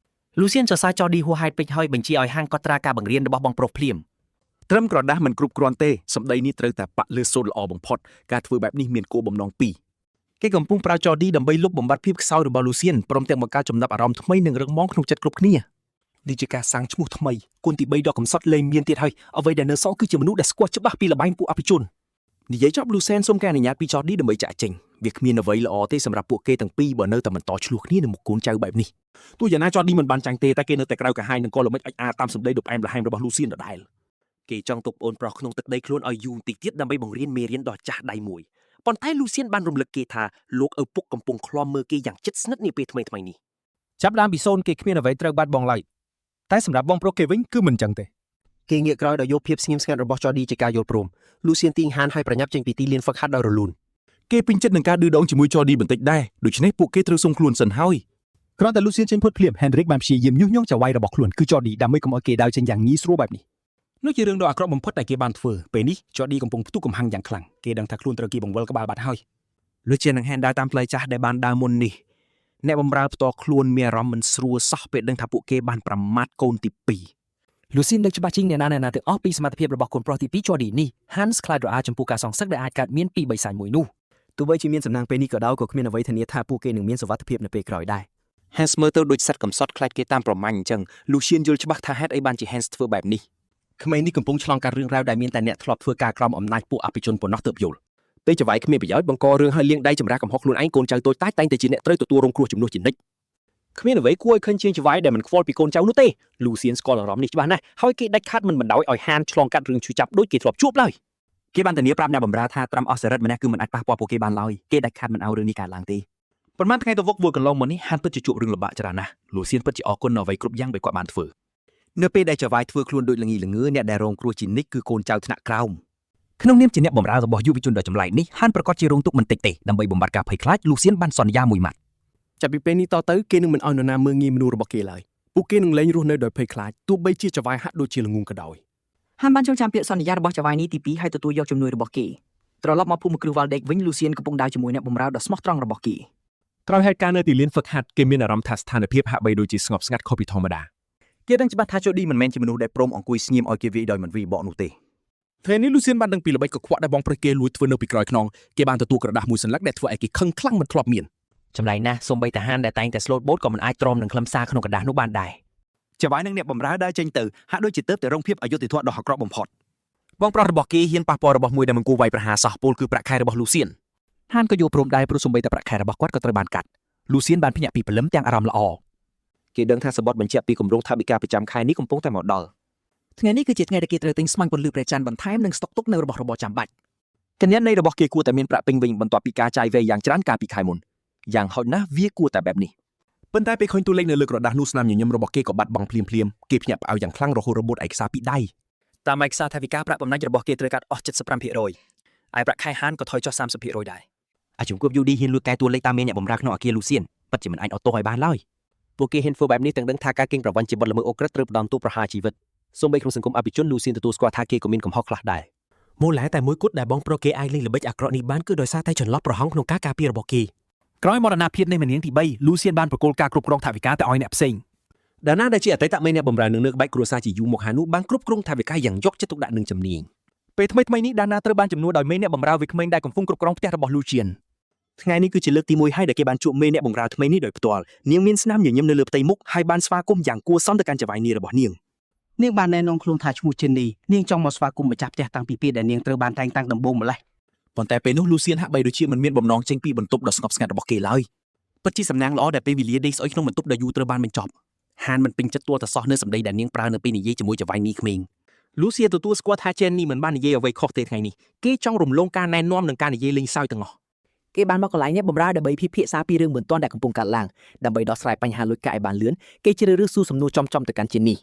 Lucien សរសើរ Jordi ហួសហេតុពេកហើយបញ្ជាឲ្យហាងកត់ត្រាការបង្រៀនរបស់បងប្រុសភ្លាម ត្រឹមក្រដាស់មិនគ្រប់គ្រាន់ទេសម្ដីនេះត្រូវតែប៉ាក់លើសូត្រល្អបំផុតការធ្វើបែបនេះមានគោលបំណងពីរ គេកំពុងប្រើ Jordi ដើម្បីលុបបំបាត់ភាពខ្សោយរបស់ Lucien ព្រមទាំងបង្កើតចំណាប់អារម្មណ៍ថ្មីនិងរឹងមាំក្នុងចិត្តគ្រប់គ្នា នេះជាការសាងឈ្មោះថ្មីគុណទី3ដ៏កំសត់លែងមានទៀតហើយអ្វីដែលនៅសល់គឺជាមនុស្សដែលស្គាល់ច្បាស់ពីល្បែងពួកអភិជន និយាយចប់ Lucien សូមការអនុញ្ញាតពី Jordi ដើម្បីចាក់ចេញវាគ្មានអ្វីល្អទេសម្រាប់ពួកគេទាំងពីរបើនៅតែបន្តឆ្លោះគ្នានឹងមុខកូនចៅបែបនេះ ទោះយ៉ាងណា Jordi មិនបានចាញ់ទេតែគេនៅតែក្រៅកាហាយនិងក៏ល្មិចអុចអាតាមសម្ដីដ៏ផ្អែមល្ហែមរបស់ Lucien ដដែល គេចង់ទុកប្អូនប្រុសក្នុងទឹកដីខ្លួនឲ្យយូរបន្តិចទៀតដើម្បីបង្រៀនមេរៀនដ៏ចាស់ដៃមួយប៉ុន្តែ Lucien បានរំលឹកគេថាលោកឪពុកកំពុងឃ្លាំមើលគេយ៉ាងជិតស្និទ្ធនាពេលថ្មីៗនេះ ចាប់ដើមពីសូន្យគេគ្មានអ្វីត្រូវបាត់បង់ឡើយតែសម្រាប់បងប្រុសគេវិញគឺមិនចឹងទេ គេងាកក្រោយដោយយកភាពស្ងៀមស្ងាត់របស់ Jordi ជាការយល់ព្រម Lucien ទាញហានហើយប្រញាប់ចេញពីទីលានហ្វឹកហាត់ដោយរលូន គេពេញចិត្តនឹងការឌឺដងជាមួយ Jordi បន្តិចដែរដូច្នេះពួកគេត្រូវសុំខ្លួនសិនហើយ គ្រាន់តែ Lucien ចេញផុតភ្លាម Hendrik បានព្យាយាមញុះញង់ចៅហ្វាយរបស់ខ្លួនគឺ Jordi ដើម្បីកុំឲ្យគេដើរចេញយ៉ាងងាយស្រួលបែបនេះ នោះជារឿងដ៏អាក្រក់បំផុតដែលគេបានធ្វើពេលនេះ Jordi កំពុងផ្ទុះកំហឹងយ៉ាងខ្លាំងគេដឹងថាខ្លួនត្រូវគេបង្វិលក្បាលបាត់ហើយ Lucien និង Han ដើរតាមផ្លូវចាស់ដែលបានដើរមុននេះអ្នកបម្រើផ្ទាល់ខ្លួនមានអារម្មណ៍មិនស្រួលសោះពេលដឹងថាពួកគេបានប្រមាថកូនទី2 Lucien នឹកច្បាស់ជាងអ្នកណាអ្នកណាទាំងអស់ពីសមត្ថភាពរបស់កូនប្រុសទី2 Jordi នេះ Hans ខ្លាចរអាចំពោះការសងសឹកដែលអាចកើតមានពីបិសាចមួយនោះ ទោះបីជាមានសំណាងពេលនេះក៏ដោយក៏គ្មានអ្វីធានាថាពួកគេនឹងមានសុវត្ថិភាពនៅពេលក្រោយដែរ Hans មើលទៅដូចសត្វកំសត់ខ្លាចគេតាមប្រមាញ់អញ្ចឹង Lucien យល់ច្បាស់ថាហេតុអីបានជា Hans ធ្វើបែបនេះ ក្មេងនេះកំពុងឆ្លងកាត់រឿងរ៉ាវដែលមានតែអ្នកធ្លាប់ធ្វើការក្រោមអំណាចពួកអភិជនប៉ុណ្ណោះទើបយល់ពេលចៅហ្វាយគ្មានប្រយោជន៍បង្ករឿងហើយលាងដៃចម្រាស់កំហុសខ្លួនឯងកូនចៅតូចតាចតែងតែជាអ្នកត្រូវទទួលរងគ្រោះជំនួសជានិច្ច គ្មានអ្វីគួរឲ្យខឹងជាងចៅហ្វាយដែលមិនខ្វល់ពីកូនចៅនោះទេ Lucien ស្គាល់អារម្មណ៍នេះច្បាស់ណាស់ហើយគេដាច់ខាតមិនបណ្ដោយឲ្យហានឆ្លងកាត់រឿងឈឺចាប់ដូចគេធ្លាប់ជួបឡើយគេបានធានាប្រាប់អ្នកបម្រើថាត្រឹមអស់សរិទ្ធម្នាក់គឺមិនអាចប៉ះពាល់ពួកគេបានឡើយគេដាច់ខាតមិនឲ្យរឿងនេះកើតឡើងទេ ប៉ុន្មានថ្ងៃទៅវឹកវើកន្លងមកនេះហានពិតជាជួបរឿងលំបាកច្រើនណាស់ Lucien ពិតជាអរគុណនៅអ្វីគ្រប់យ៉ាងដែលគាត់បានធ្វើ នៅពេលដែលចៅហ្វាយធ្វើខ្លួនដូចល្ងីល្ងើអ្នកដែលរងគ្រោះជានិច្ចគឺកូនចៅថ្នាក់ក្រោមក្នុងនាមជាអ្នកបម្រើរបស់យុវជនដ៏ចម្លែកនេះហានប្រកាសជារងទុក្ខមិនតិចទេដើម្បីបំបត្តិការភ័យខ្លាចលូសៀនបានសន្យាមួយម៉ាត់ ចាប់ពីពេលនេះតទៅគេនឹងមិនឲ្យនរណាមើលងាយមនុស្សរបស់គេឡើយពួកគេនឹងលែងរស់នៅដោយភ័យខ្លាចទោះបីជាចៅហ្វាយហាក់ដូចជាល្ងងក៏ដោយ ហានបានចងចាំពាក្យសន្យារបស់ចៅហ្វាយនេះទី2ហើយទទួលយកជំនួយរបស់គេត្រឡប់មកភូមិគ្រឹះវ៉ាល់ដេកវិញលូសៀនកំពុងដើរជាមួយអ្នកបម្រើដ៏ស្មោះត្រង់របស់គេ ក្រោយហេតុការណ៍នៅទីលានហ្វឹកហាត់គេមានអារម្មណ៍ថាស្ថានភាពហាក់បីដូចជាស្ងប់ស្ងាត់ខុសពីធម្មតា គេដឹងច្បាស់ថាជូឌីមិនមែនជាមនុស្សដែលព្រមអង្គុយស្ងៀមឲ្យគេវាយដោយមិនវាយបកនោះទេ ថ្ងៃនេះលូសៀនបានដឹងពីល្បិចកខ្វក់ដែលបងប្រុសគេលួចធ្វើនៅពីក្រោយខ្នងគេបានទទួលក្រដាសមួយសន្លឹកដែលធ្វើឲ្យគេខឹងខ្លាំងមិនធ្លាប់មាន ចម្លែកណាស់សូម្បីតាហានដែលតែងតែស្លូតបូតក៏មិនអាចទ្រាំនឹងខ្លឹមសារក្នុងក្រដាសនោះបានដែរ ចៅហ្វាយនិងអ្នកបម្រើដើរចេញទៅហាក់ដូចជាទើបតែរងភាពអយុត្តិធម៌ដ៏អាក្រក់បំផុត បងប្រុសរបស់គេហ៊ានប៉ះពាល់របស់មួយដែលមិនគួរវាយប្រហារសោះពោលគឺប្រាក់ខែរបស់លូសៀន ហានក៏យល់ព្រមដែរព្រោះសូម្បីតែប្រាក់ខែរបស់គាត់ក៏ត្រូវបានកាត់លូសៀនបានភ្ញាក់ពីព្រលឹមទាំងអារម្មណ៍ល្អ គេដឹងថាសម្បត្តិបញ្ជាក់ពីគម្រោងថវិកាប្រចាំខែនេះកំពុងតែមកដល់ ថ្ងៃនេះគឺជាថ្ងៃដែលគេត្រូវទិញស្មាញ់ពន្លឺព្រះច័ន្ទបន្ថែមនិងស្តុកទុកនៅរបស់របរចាំបាច់ កញ្ញានៃរបស់គេគួរតែមានប្រាក់ពេញវិញបន្ទាប់ពីការចាយវេយ៉ាងច្រើនកាលពីខែមុនយ៉ាងហោចណាស់វាគួរតែបែបនេះ ប៉ុន្តែពេលឃើញតួលេខនៅលើក្រដាសនោះស្នាមញញឹមរបស់គេក៏បាត់បង់ភ្លាមៗគេភ្ញាក់ផ្អើលយ៉ាងខ្លាំងរហូតរបូតឯកសារពីដៃ តាមឯកសារថវិកាប្រាក់បំណាច់របស់គេត្រូវកាត់អស់75%ឯប្រាក់ខែហានក៏ថយចុះ30%ដែរ អាជំគប់យូឌីហ៊ានលួចកែតួលេខតាមមានអ្នកបម្រើក្នុងអគារលូសៀនពិតជាមិនអាចអត់ទោសឲ្យបានឡើយ ពួកគេហ៊ានធ្វើបែបនេះទាំងដឹងថាការកេងប្រវ័ញ្ចជាបទល្មើសឧក្រិដ្ឋត្រូវផ្ដន្ទាទោសប្រហារជីវិតសូម្បីក្នុងសង្គមអភិជនលូសៀនទទួលស្គាល់ថាគេក៏មានកំហុសខ្លះដែរ មូលហេតុតែមួយគត់ដែលបងប្រុសគេអាចលេងល្បិចអាក្រក់នេះបានគឺដោយសារតែចន្លោះប្រហោងក្នុងការការពាររបស់គេ ក្រោយមរណភាពនៃម្នាងទី3លូសៀនបានប្រគល់ការគ្រប់គ្រងថវិកាទៅឲ្យអ្នកផ្សេង ដាណាដែលជាអតីតមេអ្នកបម្រើនឹងលើកបែកគ្រួសារជាយូរមកហើយនោះបានគ្រប់គ្រងថវិកាយ៉ាងយកចិត្តទុកដាក់និងជំនាញ ពេលថ្មីៗនេះដាណាត្រូវបានជំនួសដោយមេអ្នកបម្រើវ័យក្មេងដែលកំពុងគ្រប់គ្រងផ្ទះរបស់លូសៀន ថ្ងៃនេះគឺជាលើកទី1ហើយដែលគេបានជួបមេអ្នកបម្រើថ្មីនេះដោយផ្ទាល់នាងមានស្នាមញញឹមនៅលើផ្ទៃមុខហើយបានស្វាគមន៍យ៉ាងគួរសមទៅកាន់ចៅហ្វាយនាយរបស់នាង នាងបានណែនាំខ្លួនថាឈ្មោះជេនីនាងចង់មកស្វាគមន៍ម្ចាស់ផ្ទះតាំងពីពេលដែលនាងត្រូវបានតែងតាំងដំបូងម្ល៉េះ ប៉ុន្តែពេលនោះលូសៀនហាក់បីដូចជាមិនមានបំណងចេញពីបន្ទប់ដ៏ស្ងប់ស្ងាត់របស់គេឡើយពិតជាសំណាងល្អដែលពេលវេលាដេកស្អុយក្នុងបន្ទប់ដ៏យូរត្រូវបានបញ្ចប់ហានមិនពេញចិត្តទាល់តែសោះនៅសម្ដីដែលនាងប្រើនៅពេលនិយាយជាមួយចៅហ្វាយនីក្មេង លូសៀទទួលស្គាល់ថាជេននីមិនបាននិយាយអ្វីខុសទេថ្ងៃនេះគេចង់រំលងការណែនាំនិងការនិយាយលេងសើចទាំងអស់ គេបានមកកន្លែងនេះបម្រើដើម្បីពិភាក្សាពីរឿងបន្ទាន់ដែលកំពុងកើតឡើងដើម្បីដោះស្រាយបញ្ហាលុយកាក់ឲ្យបានលឿនគេជ្រើសរើសសួរសំណួរចំៗទៅកាន់ជេនី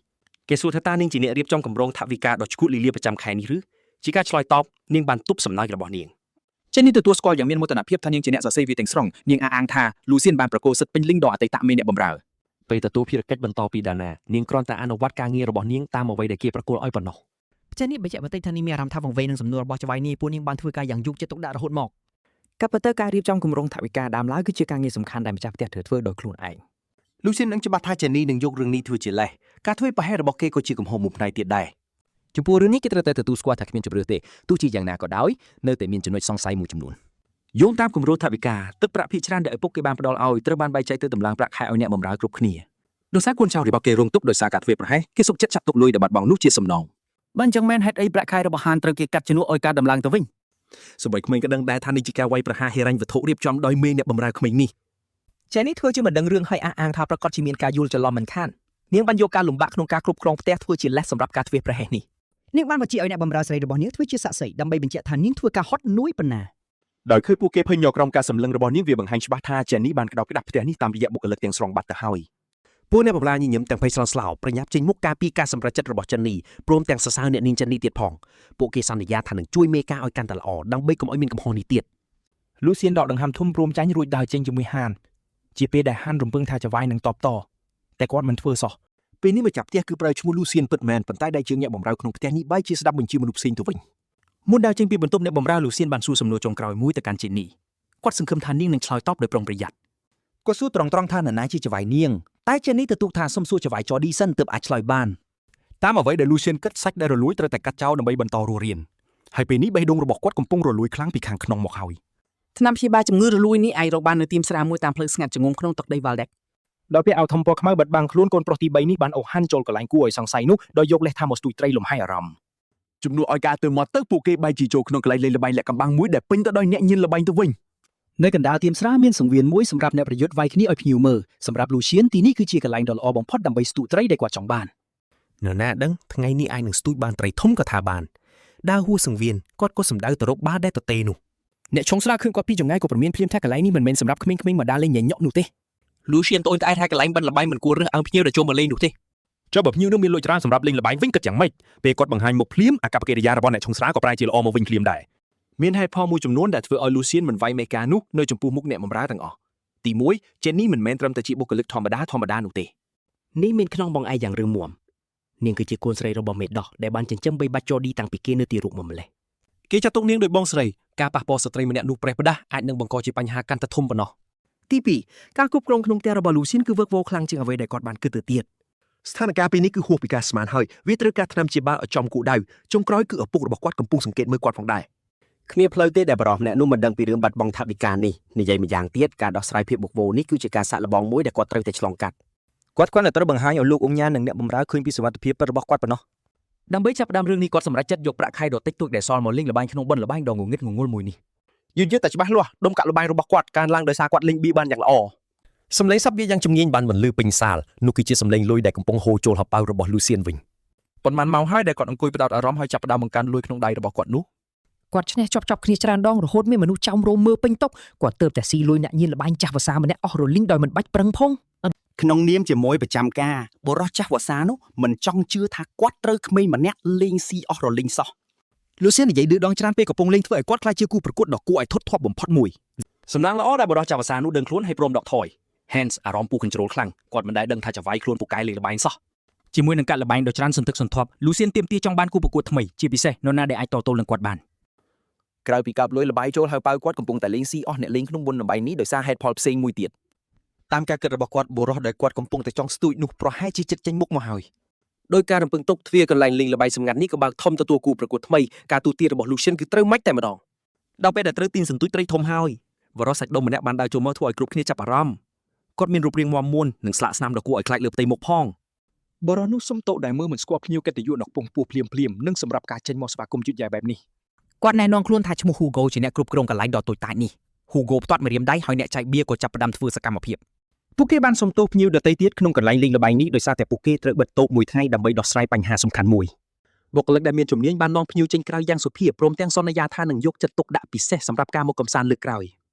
គេសួរថាតើនាងជាអ្នករៀបចំគម្រោងថវិកាដ៏ឈួតលីលាប្រចាំខែនេះឬជាការឆ្លើយតបនាងបានទប់សំណើចរបស់នាង ចេននេះទទួលស្គាល់យ៉ាងមានមោទនភាពថានាងជាអ្នកសរសេរវាទាំងស្រុងនាងអះអាងថាលូសៀនបានប្រគល់សិទ្ធិពេញលេញដល់អតីតមេអ្នកបម្រើ ពេលទទួលភារកិច្ចបន្តពីដាណានាងគ្រាន់តែអនុវត្តការងាររបស់នាងតាមអ្វីដែលគេប្រគល់ឲ្យប៉ុណ្ណោះ ចេនេះបញ្ជាក់បន្តិចថានេះមានអារម្មណ៍ថាវង្វេងនឹងសំណួររបស់ចៅហ្វាយនេះពួកនាងបានធ្វើការយ៉ាងយកចិត្តទុកដាក់រហូតមក ក៏ប៉ុន្តែការរៀបចំគម្រោងថវិកាដើមឡើយគឺជាការងារសំខាន់ដែលម្ចាស់ផ្ទះត្រូវធ្វើដោយខ្លួនឯង លូសៀននឹងច្បាស់ថាជេនីនឹងយករឿងនេះធ្វើជាលេសការធ្វើប្រហែសរបស់គេក៏ជាកំហុសមួយផ្នែកទៀតដែរ ចំពោះរឿងនេះគេត្រូវតែទទួលស្គាល់ថាគ្មានជម្រើសទេទោះជាយ៉ាងណាក៏ដោយនៅតែមានចំណុចសង្ស័យមួយចំនួន យោងតាមគម្រោងថវិកាទឹកប្រាក់ភាគច្រើនដែលឪពុកគេបានផ្ដល់ឲ្យត្រូវបានបែងចែកទៅតម្លើងប្រាក់ខែឲ្យអ្នកបម្រើគ្រប់គ្នាដោយសារកូនចៅរបស់គេរងទុក្ខដោយសារការធ្វើប្រហែសគេសុខចិត្តចាត់ទុកលុយដែលបាត់បង់នោះជាសំណង បើអញ្ចឹងមែនហេតុអីប្រាក់ខែរបស់ហានត្រូវគេកាត់ជំនួសឲ្យការដំឡើងទៅវិញ សូម្បីក្មេងក៏ដឹងដែរថានេះជាការវាយប្រហារហិរញ្ញវត្ថុរៀបចំដោយមេអ្នកបម្រើក្មេងនេះ ចេនេះធ្វើជាមិនដឹងរឿងហើយអះអាងថាប្រកាសជាមានការយល់ច្រឡំមិនខាននាងបានយកការលំបាកក្នុងការគ្រប់គ្រងផ្ទះធ្វើជាលេសសម្រាប់ការធ្វេសប្រហែសនេះ នាងបានបញ្ជាឲ្យអ្នកបម្រើស្រីរបស់នាងធ្វើជាសាក្សីដើម្បីបញ្ជាក់ថានាងធ្វើការហត់នួយប៉ុណ្ណា ដោយឃើញពួកគេភ័យញ័រក្រោមការសម្លឹងរបស់នាងវាបង្ហាញច្បាស់ថាជេនីបានក្តោបក្តាប់ផ្ទះនេះតាមរយៈបុគ្គលិកទាំងស្រុងបាត់ទៅហើយ ពួកអ្នកបម្រើញញឹមទាំងភ័យស្លន់ស្លោប្រញាប់ចេញមុខការពីការសម្រេចចិត្តរបស់ចិននីព្រមទាំងសរសើរអ្នកនាងចិននីទៀតផងពួកគេសន្យាថានឹងជួយមេការឲ្យកាន់តែល្អដើម្បីកុំឲ្យមានកំហុសនេះទៀត លូសៀនដកដង្ហើមធំព្រមចាញ់រួចដើរចេញជាមួយហានជាពេលដែលហានរំពឹងថាចៅហ្វាយនឹងតបតតែគាត់មិនធ្វើសោះ ពេលនេះម្ចាស់ផ្ទះគឺប្រើឈ្មោះលូសៀនពិតមែនប៉ុន្តែដៃជើងអ្នកបម្រើក្នុងផ្ទះនេះបែរជាស្ដាប់បញ្ជាមនុស្សផ្សេងទៅវិញ មុនដើរចេញពីបន្ទប់អ្នកបម្រើលូសៀនបានសួរសំណួរចុងក្រោយមួយទៅកាន់ជេនីគាត់សង្ឃឹមថានាងនឹងឆ្លើយតបដោយប្រុងប្រយ័ត្ន គាត់សួរត្រង់ៗថានរណាជាចៅហ្វាយនាងតែជេនីទទួលថាសុំសួរចៅហ្វាយចឌីសិនទើបអាចឆ្លើយបាន តាមអ្វីដែលលូសៀនគិតសាច់ដែលរលួយត្រូវតែកាត់ចោលដើម្បីបន្តរស់រានហើយពេលនេះបេះដូងរបស់គាត់កំពុងរលួយខ្លាំងពីខាងក្នុងមកហើយ ថ្នាំព្យាបាលជំងឺរលួយនេះអាចរកបាននៅទីផ្សារមួយតាមផ្លូវស្ងាត់ចងំក្នុងទឹកដីវ៉ាល់ដេក ដល់ពេលអោធំពណ៌ខ្មៅបិទបាំងខ្លួនកូនប្រុសទី3នេះបានអូហាន់ចូលកន្លែងគួរឲ្យសង្ស័យនោះដោយយកលេសថាមកស្ទួយត្រីលំហែអារម្មណ៍ ជំនួសឲ្យការទៅមកទៅពួកគេបែរជាចូលក្នុងកន្លែងលេងល្បែងលាក់កំបាំងមួយដែលពេញទៅដោយអ្នកញៀនល្បែងទៅវិញ នៅកណ្ដាលទៀមស្រាមានសង្វៀនមួយសម្រាប់អ្នកប្រយុទ្ធវាយគ្នាឲ្យភ្ញៀវមើលសម្រាប់លូសៀនទីនេះគឺជាកន្លែងដ៏ល្អបំផុតដើម្បីស្ទូចត្រីដែលគាត់ចង់បាន នរណាដឹងថ្ងៃនេះអាចនឹងស្ទូចបានត្រីធំក៏ថាបានដើរហួសសង្វៀនគាត់ក៏សម្ដៅទៅរកបាល់ដែលទទេនោះ អ្នកឆុងស្រាឃើញគាត់ពីចម្ងាយក៏ព្រមានភ្លាមថាកន្លែងនេះមិនមែនសម្រាប់ក្មេងៗមកដើរលេងញញក់នោះទេ លូសៀនត្អូញត្អែថាកន្លែងបិណ្ឌល្បែងមិនគួររើសអើងភ្ញៀវដែលចូលមកលេងនោះទេ ចុះបើភ្ញៀវនោះមានលុយច្រើនសម្រាប់លេងល្បែងវិញគិតយ៉ាងម៉េចពេលគាត់បង្ហាញមុខភ្លាមអាកប្បកិរិយារបស់អ្នកឆុងស្រាក៏ប្រែជាល្អមកវិញភ្លាមដែរ មានហេតុផលមួយចំនួនដែលធ្វើឲ្យ Lucien មិនវាយមេការនោះនៅចំពោះមុខអ្នកបម្រើទាំងអស់ទី1 Jenny មិនមែនត្រឹមតែជាបុគ្គលិកធម្មតាធម្មតានោះទេ នេះមានខ្នងបងឯងយ៉ាងរឹងមាំនាងគឺជាកូនស្រីរបស់មេដោះដែលបានចិញ្ចឹមបីបាច់ជឌីតាំងពីគេនៅទីរុកមកម្លេះ គេចាត់ទុកនាងដូចបងស្រីការប៉ះពាល់ស្ត្រីម្នាក់នោះប្រេះផ្ដាស់អាចនឹងបង្កជាបញ្ហាកាន់តែធំប៉ុណ្ណោះ ទី2ការគ្រប់គ្រងក្នុងផ្ទះរបស់ Lucien គឺវឹកវរខ្លាំងជាងអ្វីដែលគាត់បានគិតទៅទៀត ស្ថានភាពពេលនេះគឺហួសពីការស្មានហើយវាត្រូវការថ្នាំព្យាបាលឲ្យចំគោលដៅចុងក្រោយគឺឪពុករបស់គាត់កំពុងសង្កេតមើលគាត់ផងដែរ គ្មានផ្លូវទេដែលបរិសម្នាក់នោះមិនដឹងពីរឿងបាត់បង់ថវិកានេះនិយាយម្យ៉ាងទៀតការដោះស្រាយភាពបុកវោនេះគឺជាការសាកល្បងមួយដែលគាត់ត្រូវតែឆ្លងកាត់ គាត់គ្រាន់តែត្រូវបង្ហាញឲ្យលោកអ៊ុំញ៉ានិងអ្នកបម្រើឃើញពីសុវត្ថិភាពពិតរបស់គាត់ប៉ុណ្ណោះ ដើម្បីចាប់ផ្ដើមរឿងនេះគាត់សម្រេចចិត្តយកប្រាក់ខែដ៏តិចតួចដែលសល់មកលេងល្បែងក្នុងបិណ្ឌល្បែងដ៏ងងឹតងងុលមួយនេះ យឺតៗតែច្បាស់លាស់ដុំកាក់ល្បែងរបស់គាត់កើនឡើងដោយសារគាត់លេងបៀបានយ៉ាងល្អ សំឡេងសັບវាយ៉ាងជំនាញបានបន្លឺពេញសាលនោះគឺជាសំឡេងលុយដែលកំពុងហូរចូលហោប៉ៅរបស់ Lucien វិញ ប៉ុន្មានម៉ោងហើយដែលគាត់អង្គុយផ្ដោតអារម្មណ៍ហើយចាប់ផ្ដើមបង្កើនលុយក្នុងដៃរបស់គាត់នោះ គាត់ឈ្នះជាប់ជាប់គ្នាច្រើនដងរហូតមានមនុស្សចោមរោមមើលពេញតុគាត់ទើបតែស៊ីលុយអ្នកញៀនល្បែងចាស់វស្សាម្នាក់អស់រលីងដោយមិនបាច់ប្រឹងផង ក្នុងនាមជាមួយប្រចាំការបុរសចាស់វស្សានោះមិនចង់ជឿថាគាត់ត្រូវក្មេងម្នាក់លេងស៊ីអស់រលីងសោះ Lucien និយាយឌឺដងច្រើនពេលកំពុងលេងធ្វើឲ្យគាត់ក្លាយជាគូប្រកួតដ៏គួរឲ្យធត់ធាប់បំផុតមួយ សំណាងល្អដែលបរិះចាវសានោះដឹងខ្លួនហើយព្រមដកថយ Hans អារម្មណ៍ពូកញ្ជ្រោលខ្លាំងគាត់មិនដែលដឹងថាចវាយខ្លួនពូកែលេងល្បែងសោះ ជាមួយនឹងកាក់ល្បែងដ៏ច្រើនសន្ធឹកសន្ធាប់ Lucien ទាមទារចង់បានគូប្រកួតថ្មីជាពិសេសនរណាដែលអាចតទល់នឹងគាត់បាន ក្រៅពីកាប់លុយល្បាយចូលហៅប៉ៅគាត់កំពុងតែលេងស៊ីអស់អ្នកលេងក្នុងមុនល្បែងនេះដោយសារហេតុផលផ្សេងមួយទៀត តាមការគិតរបស់គាត់បុរសដែលគាត់កំពុងតែចង់ស្ទួចនោះប្រហែលជាចិត្តចេញមុខមកហើយ ដោយការរំពឹងទុកទ្វារកន្លែងលេងល្បែងសម្ងាត់នេះក៏បើកធំទទួលគូប្រកួតថ្មីការទូទារបស់ Lucien គឺត្រូវម៉ាច់តែម្ដង ដល់ពេលដែលត្រូវទាញសន្ទូចត្រីធំហើយវរោះសាច់ដុំម្នាក់បានដើរចូលមកធ្វើឲ្យគ្រប់គ្នាចាប់អារម្មណ៍គាត់មានរូបរាងមាំមួននិងស្លាកស្នាមដ៏គួរឲ្យខ្លាចលើផ្ទៃមុខផង បរិសនោះសុំទោសដែលមើលមិនស្គាល់ភ្ញៀវកិត្តិយសដ៏ខ្ពង់ខ្ពស់ភ្លាមភ្លាមៗនិងសម្រាប់ការចេញមកស្វាគមន៍យឺតយ៉ាវបែបនេះ គាត់ណែនាំខ្លួនថាឈ្មោះ Hugo ជាអ្នកគ្រប់គ្រងកន្លែងដ៏តូចតាចនេះ Hugo ផ្ទាត់ម្រាមដៃហើយអ្នកចែកបៀក៏ចាប់ផ្ដើមធ្វើសកម្មភាព ពួកគេបានសុំទោសភ្ញៀវដទៃទៀតក្នុងកន្លែងលេងល្បែងនេះដោយសារតែពួកគេត្រូវបិទតូបមួយថ្ងៃដើម្បីដោះស្រាយបញ្ហាសំខាន់មួយ បុគ្គលិកដែលមានជំនាញបាននាំភ្ញៀវចេញក្រៅយ៉ាងសុភាពព្រមទាំងសន្យាថានឹងយកចិត្តទុកដាក់ពិសេសសម្រាប់ការមកកម្សាន្តលើកក្រោយ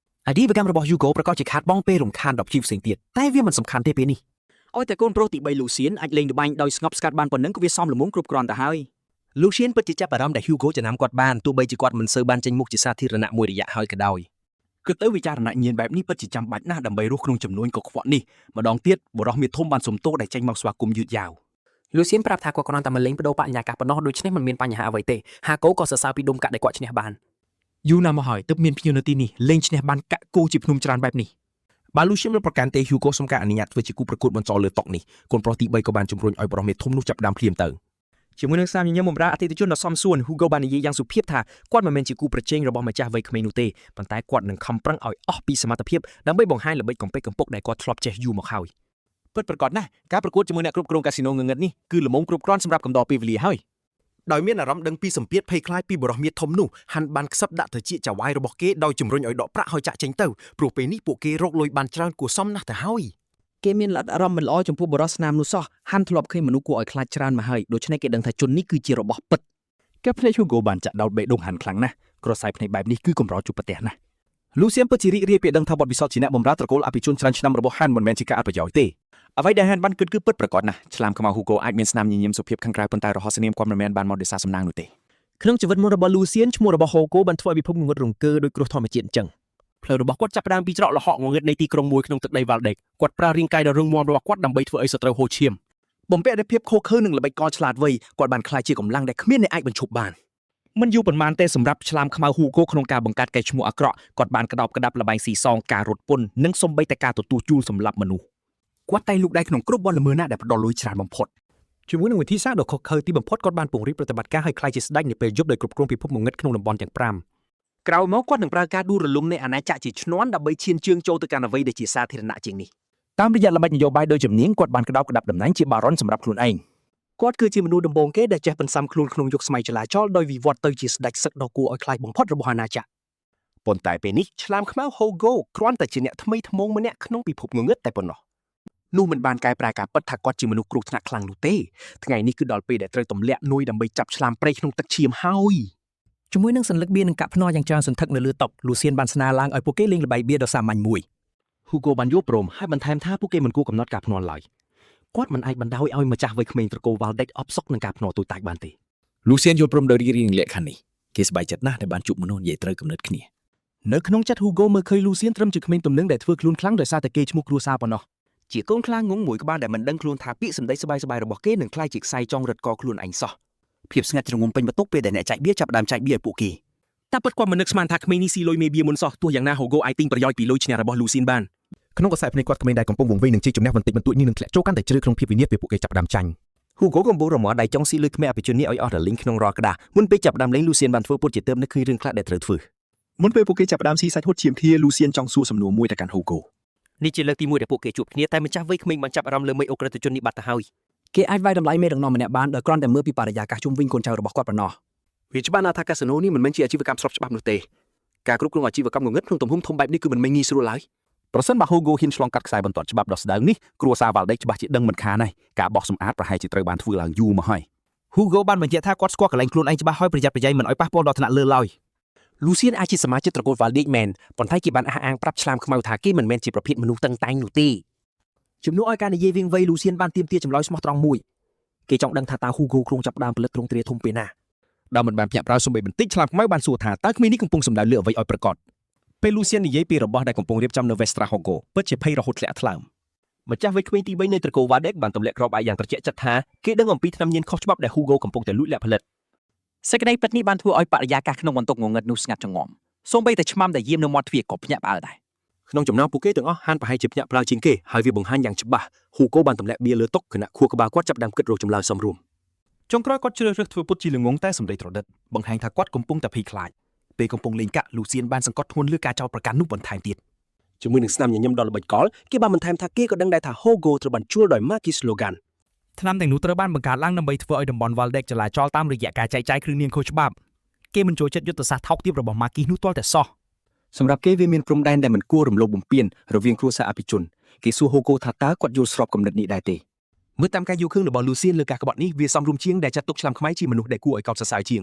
អាជីវកម្មរបស់ Hugo ប្រកាសជាខាតបង់ពេលរំខានដល់ភ្ញៀវផ្សេងទៀតតែវាមិនសំខាន់ទេពេលនេះ ឲ្យតែកូនប្រុសទី3 Lucien អាចលេងល្បែងដោយស្ងប់ស្ងាត់បានប៉ុណ្ណឹងក៏វាសមល្មមគ្រប់គ្រាន់ទៅហើយ Lucien ពិតជាចាប់អារម្មណ៍ដែល Hugo ចំណាំគាត់បានទោះបីជាគាត់មិនសូវបានចេញមុខជាសាធារណៈមួយរយៈហើយក៏ដោយ គិតទៅវិចារណញ្ញាណបែបនេះពិតជាចាំបាច់ណាស់ដើម្បីរស់ក្នុងចំនួនកខ្វក់នេះម្ដងទៀតបុរសមាធំបានសុំទោសដែលចេញមកស្វាគមន៍យឺតយ៉ាវ Lucien ប្រាប់ថាគាត់គ្រាន់តែមកលេងបដូរបរិយាកាសប៉ុណ្ណោះដូច្នេះមិនមានបញ្ហាអ្វីទេ Hago ក៏សរសើរពីដុំកាក់ដែលគាត់ឈ្នះបាន យូរណាស់មកហើយទើបមានភ្ញៀវនៅទីនេះលេងឈ្នះបានកាក់គោជាភ្នំច្រើនបែបនេះ បើ Lucien មិនប្រកាន់ទេ Hugo សុំការអនុញ្ញាតធ្វើជាគូប្រកួតបន្តលើតុនេះកូនប្រុសទី3ក៏បានជំរុញឲ្យប្រុសមេធំនោះចាប់ផ្ដើមភ្លាមទៅ ជាមួយនឹងស្នាមញញឹមបម្រើអតិថិជនដ៏សមសួន Hugo បាននិយាយយ៉ាងសុភាពថាគាត់មិនមែនជាគូប្រជែងរបស់ម្ចាស់វ័យក្មេងនោះទេប៉ុន្តែគាត់នឹងខំប្រឹងឲ្យអស់ពីសមត្ថភាពដើម្បីបង្ហាញល្បិចកំពេចកំពុកដែលគាត់ធ្លាប់ចេះយូរមកហើយ ពិតប្រាកដណាស់ការប្រកួតជាមួយអ្នកគ្រប់គ្រងកាស៊ីណូងងឹតនេះគឺល្មមគ្រប់គ្រាន់សម្រាប់កំដរពេលវេលាហើយ ដោយមានអារម្មណ៍ដឹងពីសម្ពាធភ័យខ្លាចពីបុរសមាធំនោះហាន់បានខ្សឹបដាក់ត្រចៀកចៅហ្វាយរបស់គេដោយជំរុញឲ្យដកប្រាក់ហើយចាក់ចេញទៅព្រោះពេលនេះពួកគេរកលុយបានច្រើនគួរសមណាស់ទៅហើយ គេមានអារម្មណ៍មិនល្អចំពោះបុរសស្នាមនោះសោះហាន់ធ្លាប់ឃើញមនុស្សគួរឲ្យខ្លាចច្រើនមកហើយដូច្នេះគេដឹងថាជននេះគឺជារបស់ពិត កែភ្នែក Hugo បានចាក់ដោតបេះដូងហាន់ខ្លាំងណាស់ក្រសែភ្នែកបែបនេះគឺកម្រជួបប្រទះណាស់ Lucien ពិតជារីករាយពេលដឹងថាបទពិសោធន៍ជាអ្នកបម្រើត្រកូលអភិជនច្រើនឆ្នាំរបស់ Han មិនមែនជាការអត់ប្រយោជន៍ទេ អ្វីដែលហានបានគិតគឺពិតប្រាកដណាស់ឆ្លាមខ្មៅ Hugo អាចមានស្នាមញញឹមសុភាពខាងក្រៅប៉ុន្តែរហស្សនាមគាត់មិនមែនបានមកដោយសារសំណាងនោះទេ ក្នុងជីវិតមុនរបស់ Lucien ឈ្មោះរបស់ Hugo បានធ្វើឲ្យពិភពងងឹតរង្គើដោយគ្រោះធម្មជាតិអញ្ចឹង ផ្លូវរបស់គាត់ចាប់ផ្ដើមពីច្រកល្ហកងងឹតនៃទីក្រុងមួយក្នុងទឹកដីវ៉ាល់ដេកគាត់ប្រើរាងកាយដ៏រឹងមាំរបស់គាត់ដើម្បីធ្វើឲ្យសត្រូវហូរឈាមបំពាក់ដោយភាពឃោរឃៅនិងល្បិចកលឆ្លាតវៃគាត់បានក្លាយជាកម្លាំងដែលគ្មានអ្នកអាចបញ្ឈប់បានមិនយូរប៉ុន្មានទេសម្រាប់ឆ្លាមខ្មៅ Hugo ក្នុងការបង្កើតកេរ្តិ៍ឈ្មោះអាក្រក់គាត់បានក្តោបក្តាប់ល្បែងស៊ីសងការរត់ពន្ធនិងសូម្បីតែការទទួលជួលសម្លាប់មនុស្ស គាត់តែងលូកដៃក្នុងគ្រប់បទល្មើសណាដែលផ្ដល់លុយច្រើនបំផុតជាមួយនឹងវិធីសាស្ត្រដ៏ខុសខើទីបំផុតគាត់បានពង្រីកប្រតិបត្តិការឲ្យក្លាយជាស្ដេចនៅពេលយប់ដោយគ្រប់គ្រងពិភពងងឹតក្នុងតំបន់ទាំង5 ក្រោយមកគាត់នឹងប្រើការដួលរលំនៃអាណាចក្រជាឈ្នាន់ដើម្បីឈានជើងចូលទៅកាន់អ្វីដែលជាសាធារណៈជាងនេះ តាមរយៈល្បិចនយោបាយដោយជំនាញគាត់បានក្តោបក្តាប់តំណែងជាបារ៉ុនសម្រាប់ខ្លួនឯង គាត់គឺជាមនុស្សដំបូងគេដែលចេះបន្សាំខ្លួនក្នុងយុគសម័យចលាចលដោយវិវត្តទៅជាស្ដេចសឹកដ៏គួរឲ្យខ្លាចបំផុតរបស់អាណាចក្រ ប៉ុន្តែពេលនេះឆ្លាមខ្មៅ Hugo គ្រាន់តែជាអ្នកថ្មីថ្មោងម្នាក់ក្នុងពិភពងងឹតតែប៉ុណ្ណោះ នោះមិនបានកែប្រែការពិតថាគាត់ជាមនុស្សគ្រោះថ្នាក់ខ្លាំងនោះទេថ្ងៃនេះគឺដល់ពេលដែលត្រូវទម្លាក់នុយដើម្បីចាប់ឆ្លាមព្រៃក្នុងទឹកឈាមហើយ ជាមួយនឹងសន្លឹកបៀនឹងកាក់ភ្នាល់យ៉ាងច្រើនសន្ធឹកនៅលើតុ Lucien បានស្នើឡើងឲ្យពួកគេលេងល្បែងបៀដ៏សាមញ្ញមួយ Hugo បានយល់ព្រមហើយបន្ថែមថាពួកគេមិនគួរកំណត់ការភ្នាល់ឡើយ គាត់មិនអាចបណ្ដោយឲ្យម្ចាស់វ័យក្មេងត្រកូលវ៉ាល់ដេកអបសុកនឹងការភ្នាល់ទូចតាចបានទេ លូសៀនយល់ព្រមដោយរីករាយនឹងលក្ខខណ្ឌនេះគេសប្បាយចិត្តណាស់ដែលបានជួបមនុស្សនិយាយត្រូវគំនិតគ្នា នៅក្នុងចិត្ត Hugo មើលឃើញលូសៀនត្រឹមជាក្មេងទំនឹងដែលធ្វើខ្លួនខ្លាំងដោយសារតែគេឈ្មោះគ្រួសារប៉ុណ្ណោះ ជាកូនខ្លាងងមួយក្បាលដែលមិនដឹងខ្លួនថាពាក្យសម្ដីសប្បាយៗរបស់គេនឹងក្លាយជាខ្សែចងរឹតកខ្លួនឯងសោះភាពស្ងាត់ជ្រងំពេញបន្ទប់ពេលដែលអ្នកចែកបៀចាប់ផ្ដើមចែកបៀឲ្យពួកគេ តែពិតគាត់មិននឹកស្មានថាក្មេងនេះស៊ីលុយមេបៀមុនសោះទោះយ៉ាងណា Hugo អាចទិញប្រយោជន៍ពីលុយឈ្នះរបស់លូសៀនបាន ក្នុងកសែភ្នែកគាត់ក្មេងដែលកំពុងវង្វេងនឹងជ័យជំនះបន្តិចបន្តួចនេះនឹងធ្លាក់ចូលកាន់តែជ្រៅក្នុងភាពវិនាសពេលពួកគេចាប់ផ្ដើមចាញ់ Hugo កំពុងរមាស់ដៃចង់ស៊ីលុយក្មេងអភិជននេះឲ្យអស់រលីងក្នុងរាល់ក្តារមុនពេលចាប់ផ្ដើមលេងលូសៀនបានធ្វើពុតជាទើបនឹកឃើញរឿងខ្លះដែលត្រូវធ្វើ មុនពេលពួកគេចាប់ផ្ដើមស៊ីសាច់ហុតឈាមធាលូសៀនចង់សួរសំណួរមួយទៅកាន់ Hugo នេះជាលើកទី1ដែលពួកគេជួបគ្នាតែម្ចាស់វ័យក្មេងបានចាប់អារម្មណ៍លើមេអូក្រិតជននេះបាត់ទៅហើយ គេអាចវាយតម្លៃមេដឹកនាំម្នាក់បានដោយគ្រាន់តែមើលពីបរិយាកាសជុំវិញកូនចៅរបស់គាត់ប៉ុណ្ណោះ វាច្បាស់ណាស់ថាកាស៊ីណូនេះមិនមែនជាអាជីវកម្មស្របច្បាប់នោះទេការគ្រប់គ្រងអាជីវកម្មងងឹតក្នុងទំហំធំបែបនេះគឺមិនមែនងាយស្រួលឡើយប្រសិនបើ Hugo ហ៊ានឆ្លងកាត់ខ្សែបន្ទាត់ច្បាប់ដ៏ស្ដើងនេះគ្រួសារ Valdez ច្បាស់ជាដឹងមិនខានហើយការបោះសម្អាតប្រហែលជាត្រូវបានធ្វើឡើងយូរមកហើយ Hugo បានបញ្ជាក់ថាគាត់ស្គាល់កន្លែងខ្លួនឯងច្បាស់ហើយប្រយ័ត្នប្រយែងមិនឲ្យប៉ះពាល់ដល់ថ្នាក់លើឡើយ លូសៀនអាចជាសមាជិកត្រកូល Valdez មែនប៉ុន្តែគេបានអះអាងប្រាប់ឆ្លាមខ្មៅថាគេមិនមែនជាប្រភេទមនុស្សតឹងតែងនោះទេ ជំនួសឲ្យការនិយាយវៀងវៃលូសៀនបានទាមទារចម្លើយស្មោះត្រង់មួយគេចង់ដឹងថាតើ Hugo គ្រោងចាប់ផ្ដើមផលិតទ្រង់ទ្រាយធំពេលណា ដោយមិនបានភ្ញាក់ផ្អើលសូម្បីបន្តិចឆ្លាមខ្មៅបានសួរថាតើក្មេងនេះកំពុងសម្ដៅលើអ្វីឲ្យប្រាកដពេលលូសៀននិយាយពីរបស់ដែលកំពុងរៀបចំនៅ Vestra Hugo ពិតជាភ័យរហូតធ្លាក់ថ្លើម ម្ចាស់វ័យក្មេងទី3នៃត្រកូល Valdez បានទម្លាក់គ្រាប់បែកយ៉ាងត្រជាក់ចិត្តថាគេដឹងអំពីថ្នាំញៀនខុសច្បាប់ដែល Hugo កំពុងតែលួចលាក់ផលិត សេចក្តីពិតនេះបានធ្វើឲ្យបរិយាកាសក្នុងបន្ទប់ងងឹតនោះស្ងាត់ច្រងំសូម្បីតែឆ្មាំដែលយាមនៅមាត់ទ្វារក៏ភ្ញាក់ផ្អើលដែរ ក្នុងចំណោមពួកគេទាំងអស់ហានប្រហែលជាភ្ញាក់ផ្អើលជាងគេហើយវាបង្ហាញយ៉ាងច្បាស់ Hugo បានទម្លាក់បៀលើតុខណៈខួរក្បាលគាត់ចាប់ផ្ដើមគិតរកចម្លើយសមរម្យ ចុងក្រោយគាត់ជ្រើសរើសធ្វើពុតជាល្ងងតែសម្ដីត្រដិតបង្ហាញថាគាត់កំពុងតែភ័យខ្លាចពេលកំពុងលេងកាក់លូសៀនបានសង្កត់ធ្ងន់លើការចោទប្រកាន់នោះបន្ថែមទៀត ជាមួយនឹងស្នាមញញឹមដ៏ល្បិចកលគេបានបន្ថែមថាគេក៏ដឹងដែរថា Hugo ត្រូវបានជួលដោយ Marquis Logan ថ្នាំទាំងនោះត្រូវបានបង្កើតឡើងដើម្បីធ្វើឲ្យតំបន់ Valdez ចលាចលតាមរយៈការចែកចាយគ្រឿងញៀនខុសច្បាប់គេមិនចូលចិត្តយុទ្ធសាស្ត្រថោកទាបរបស់ Marquis នោះទាល់តែសោះ សម្រាប់គេវាមានព្រំដែនដែលមិនគួររំលោភបំពានរវាងគ្រួសារអភិជនគេសួរ Hugo ថាតើគាត់យល់ស្របគំនិតនេះដែរទេ មើលតាមការយល់ឃើញរបស់លូសៀនលើការក្បត់នេះវាសមរម្យជាងដែលចាត់ទុកឆ្លាមខ្មៅជាមនុស្សដែលគួរឲ្យកោតសរសើរជាង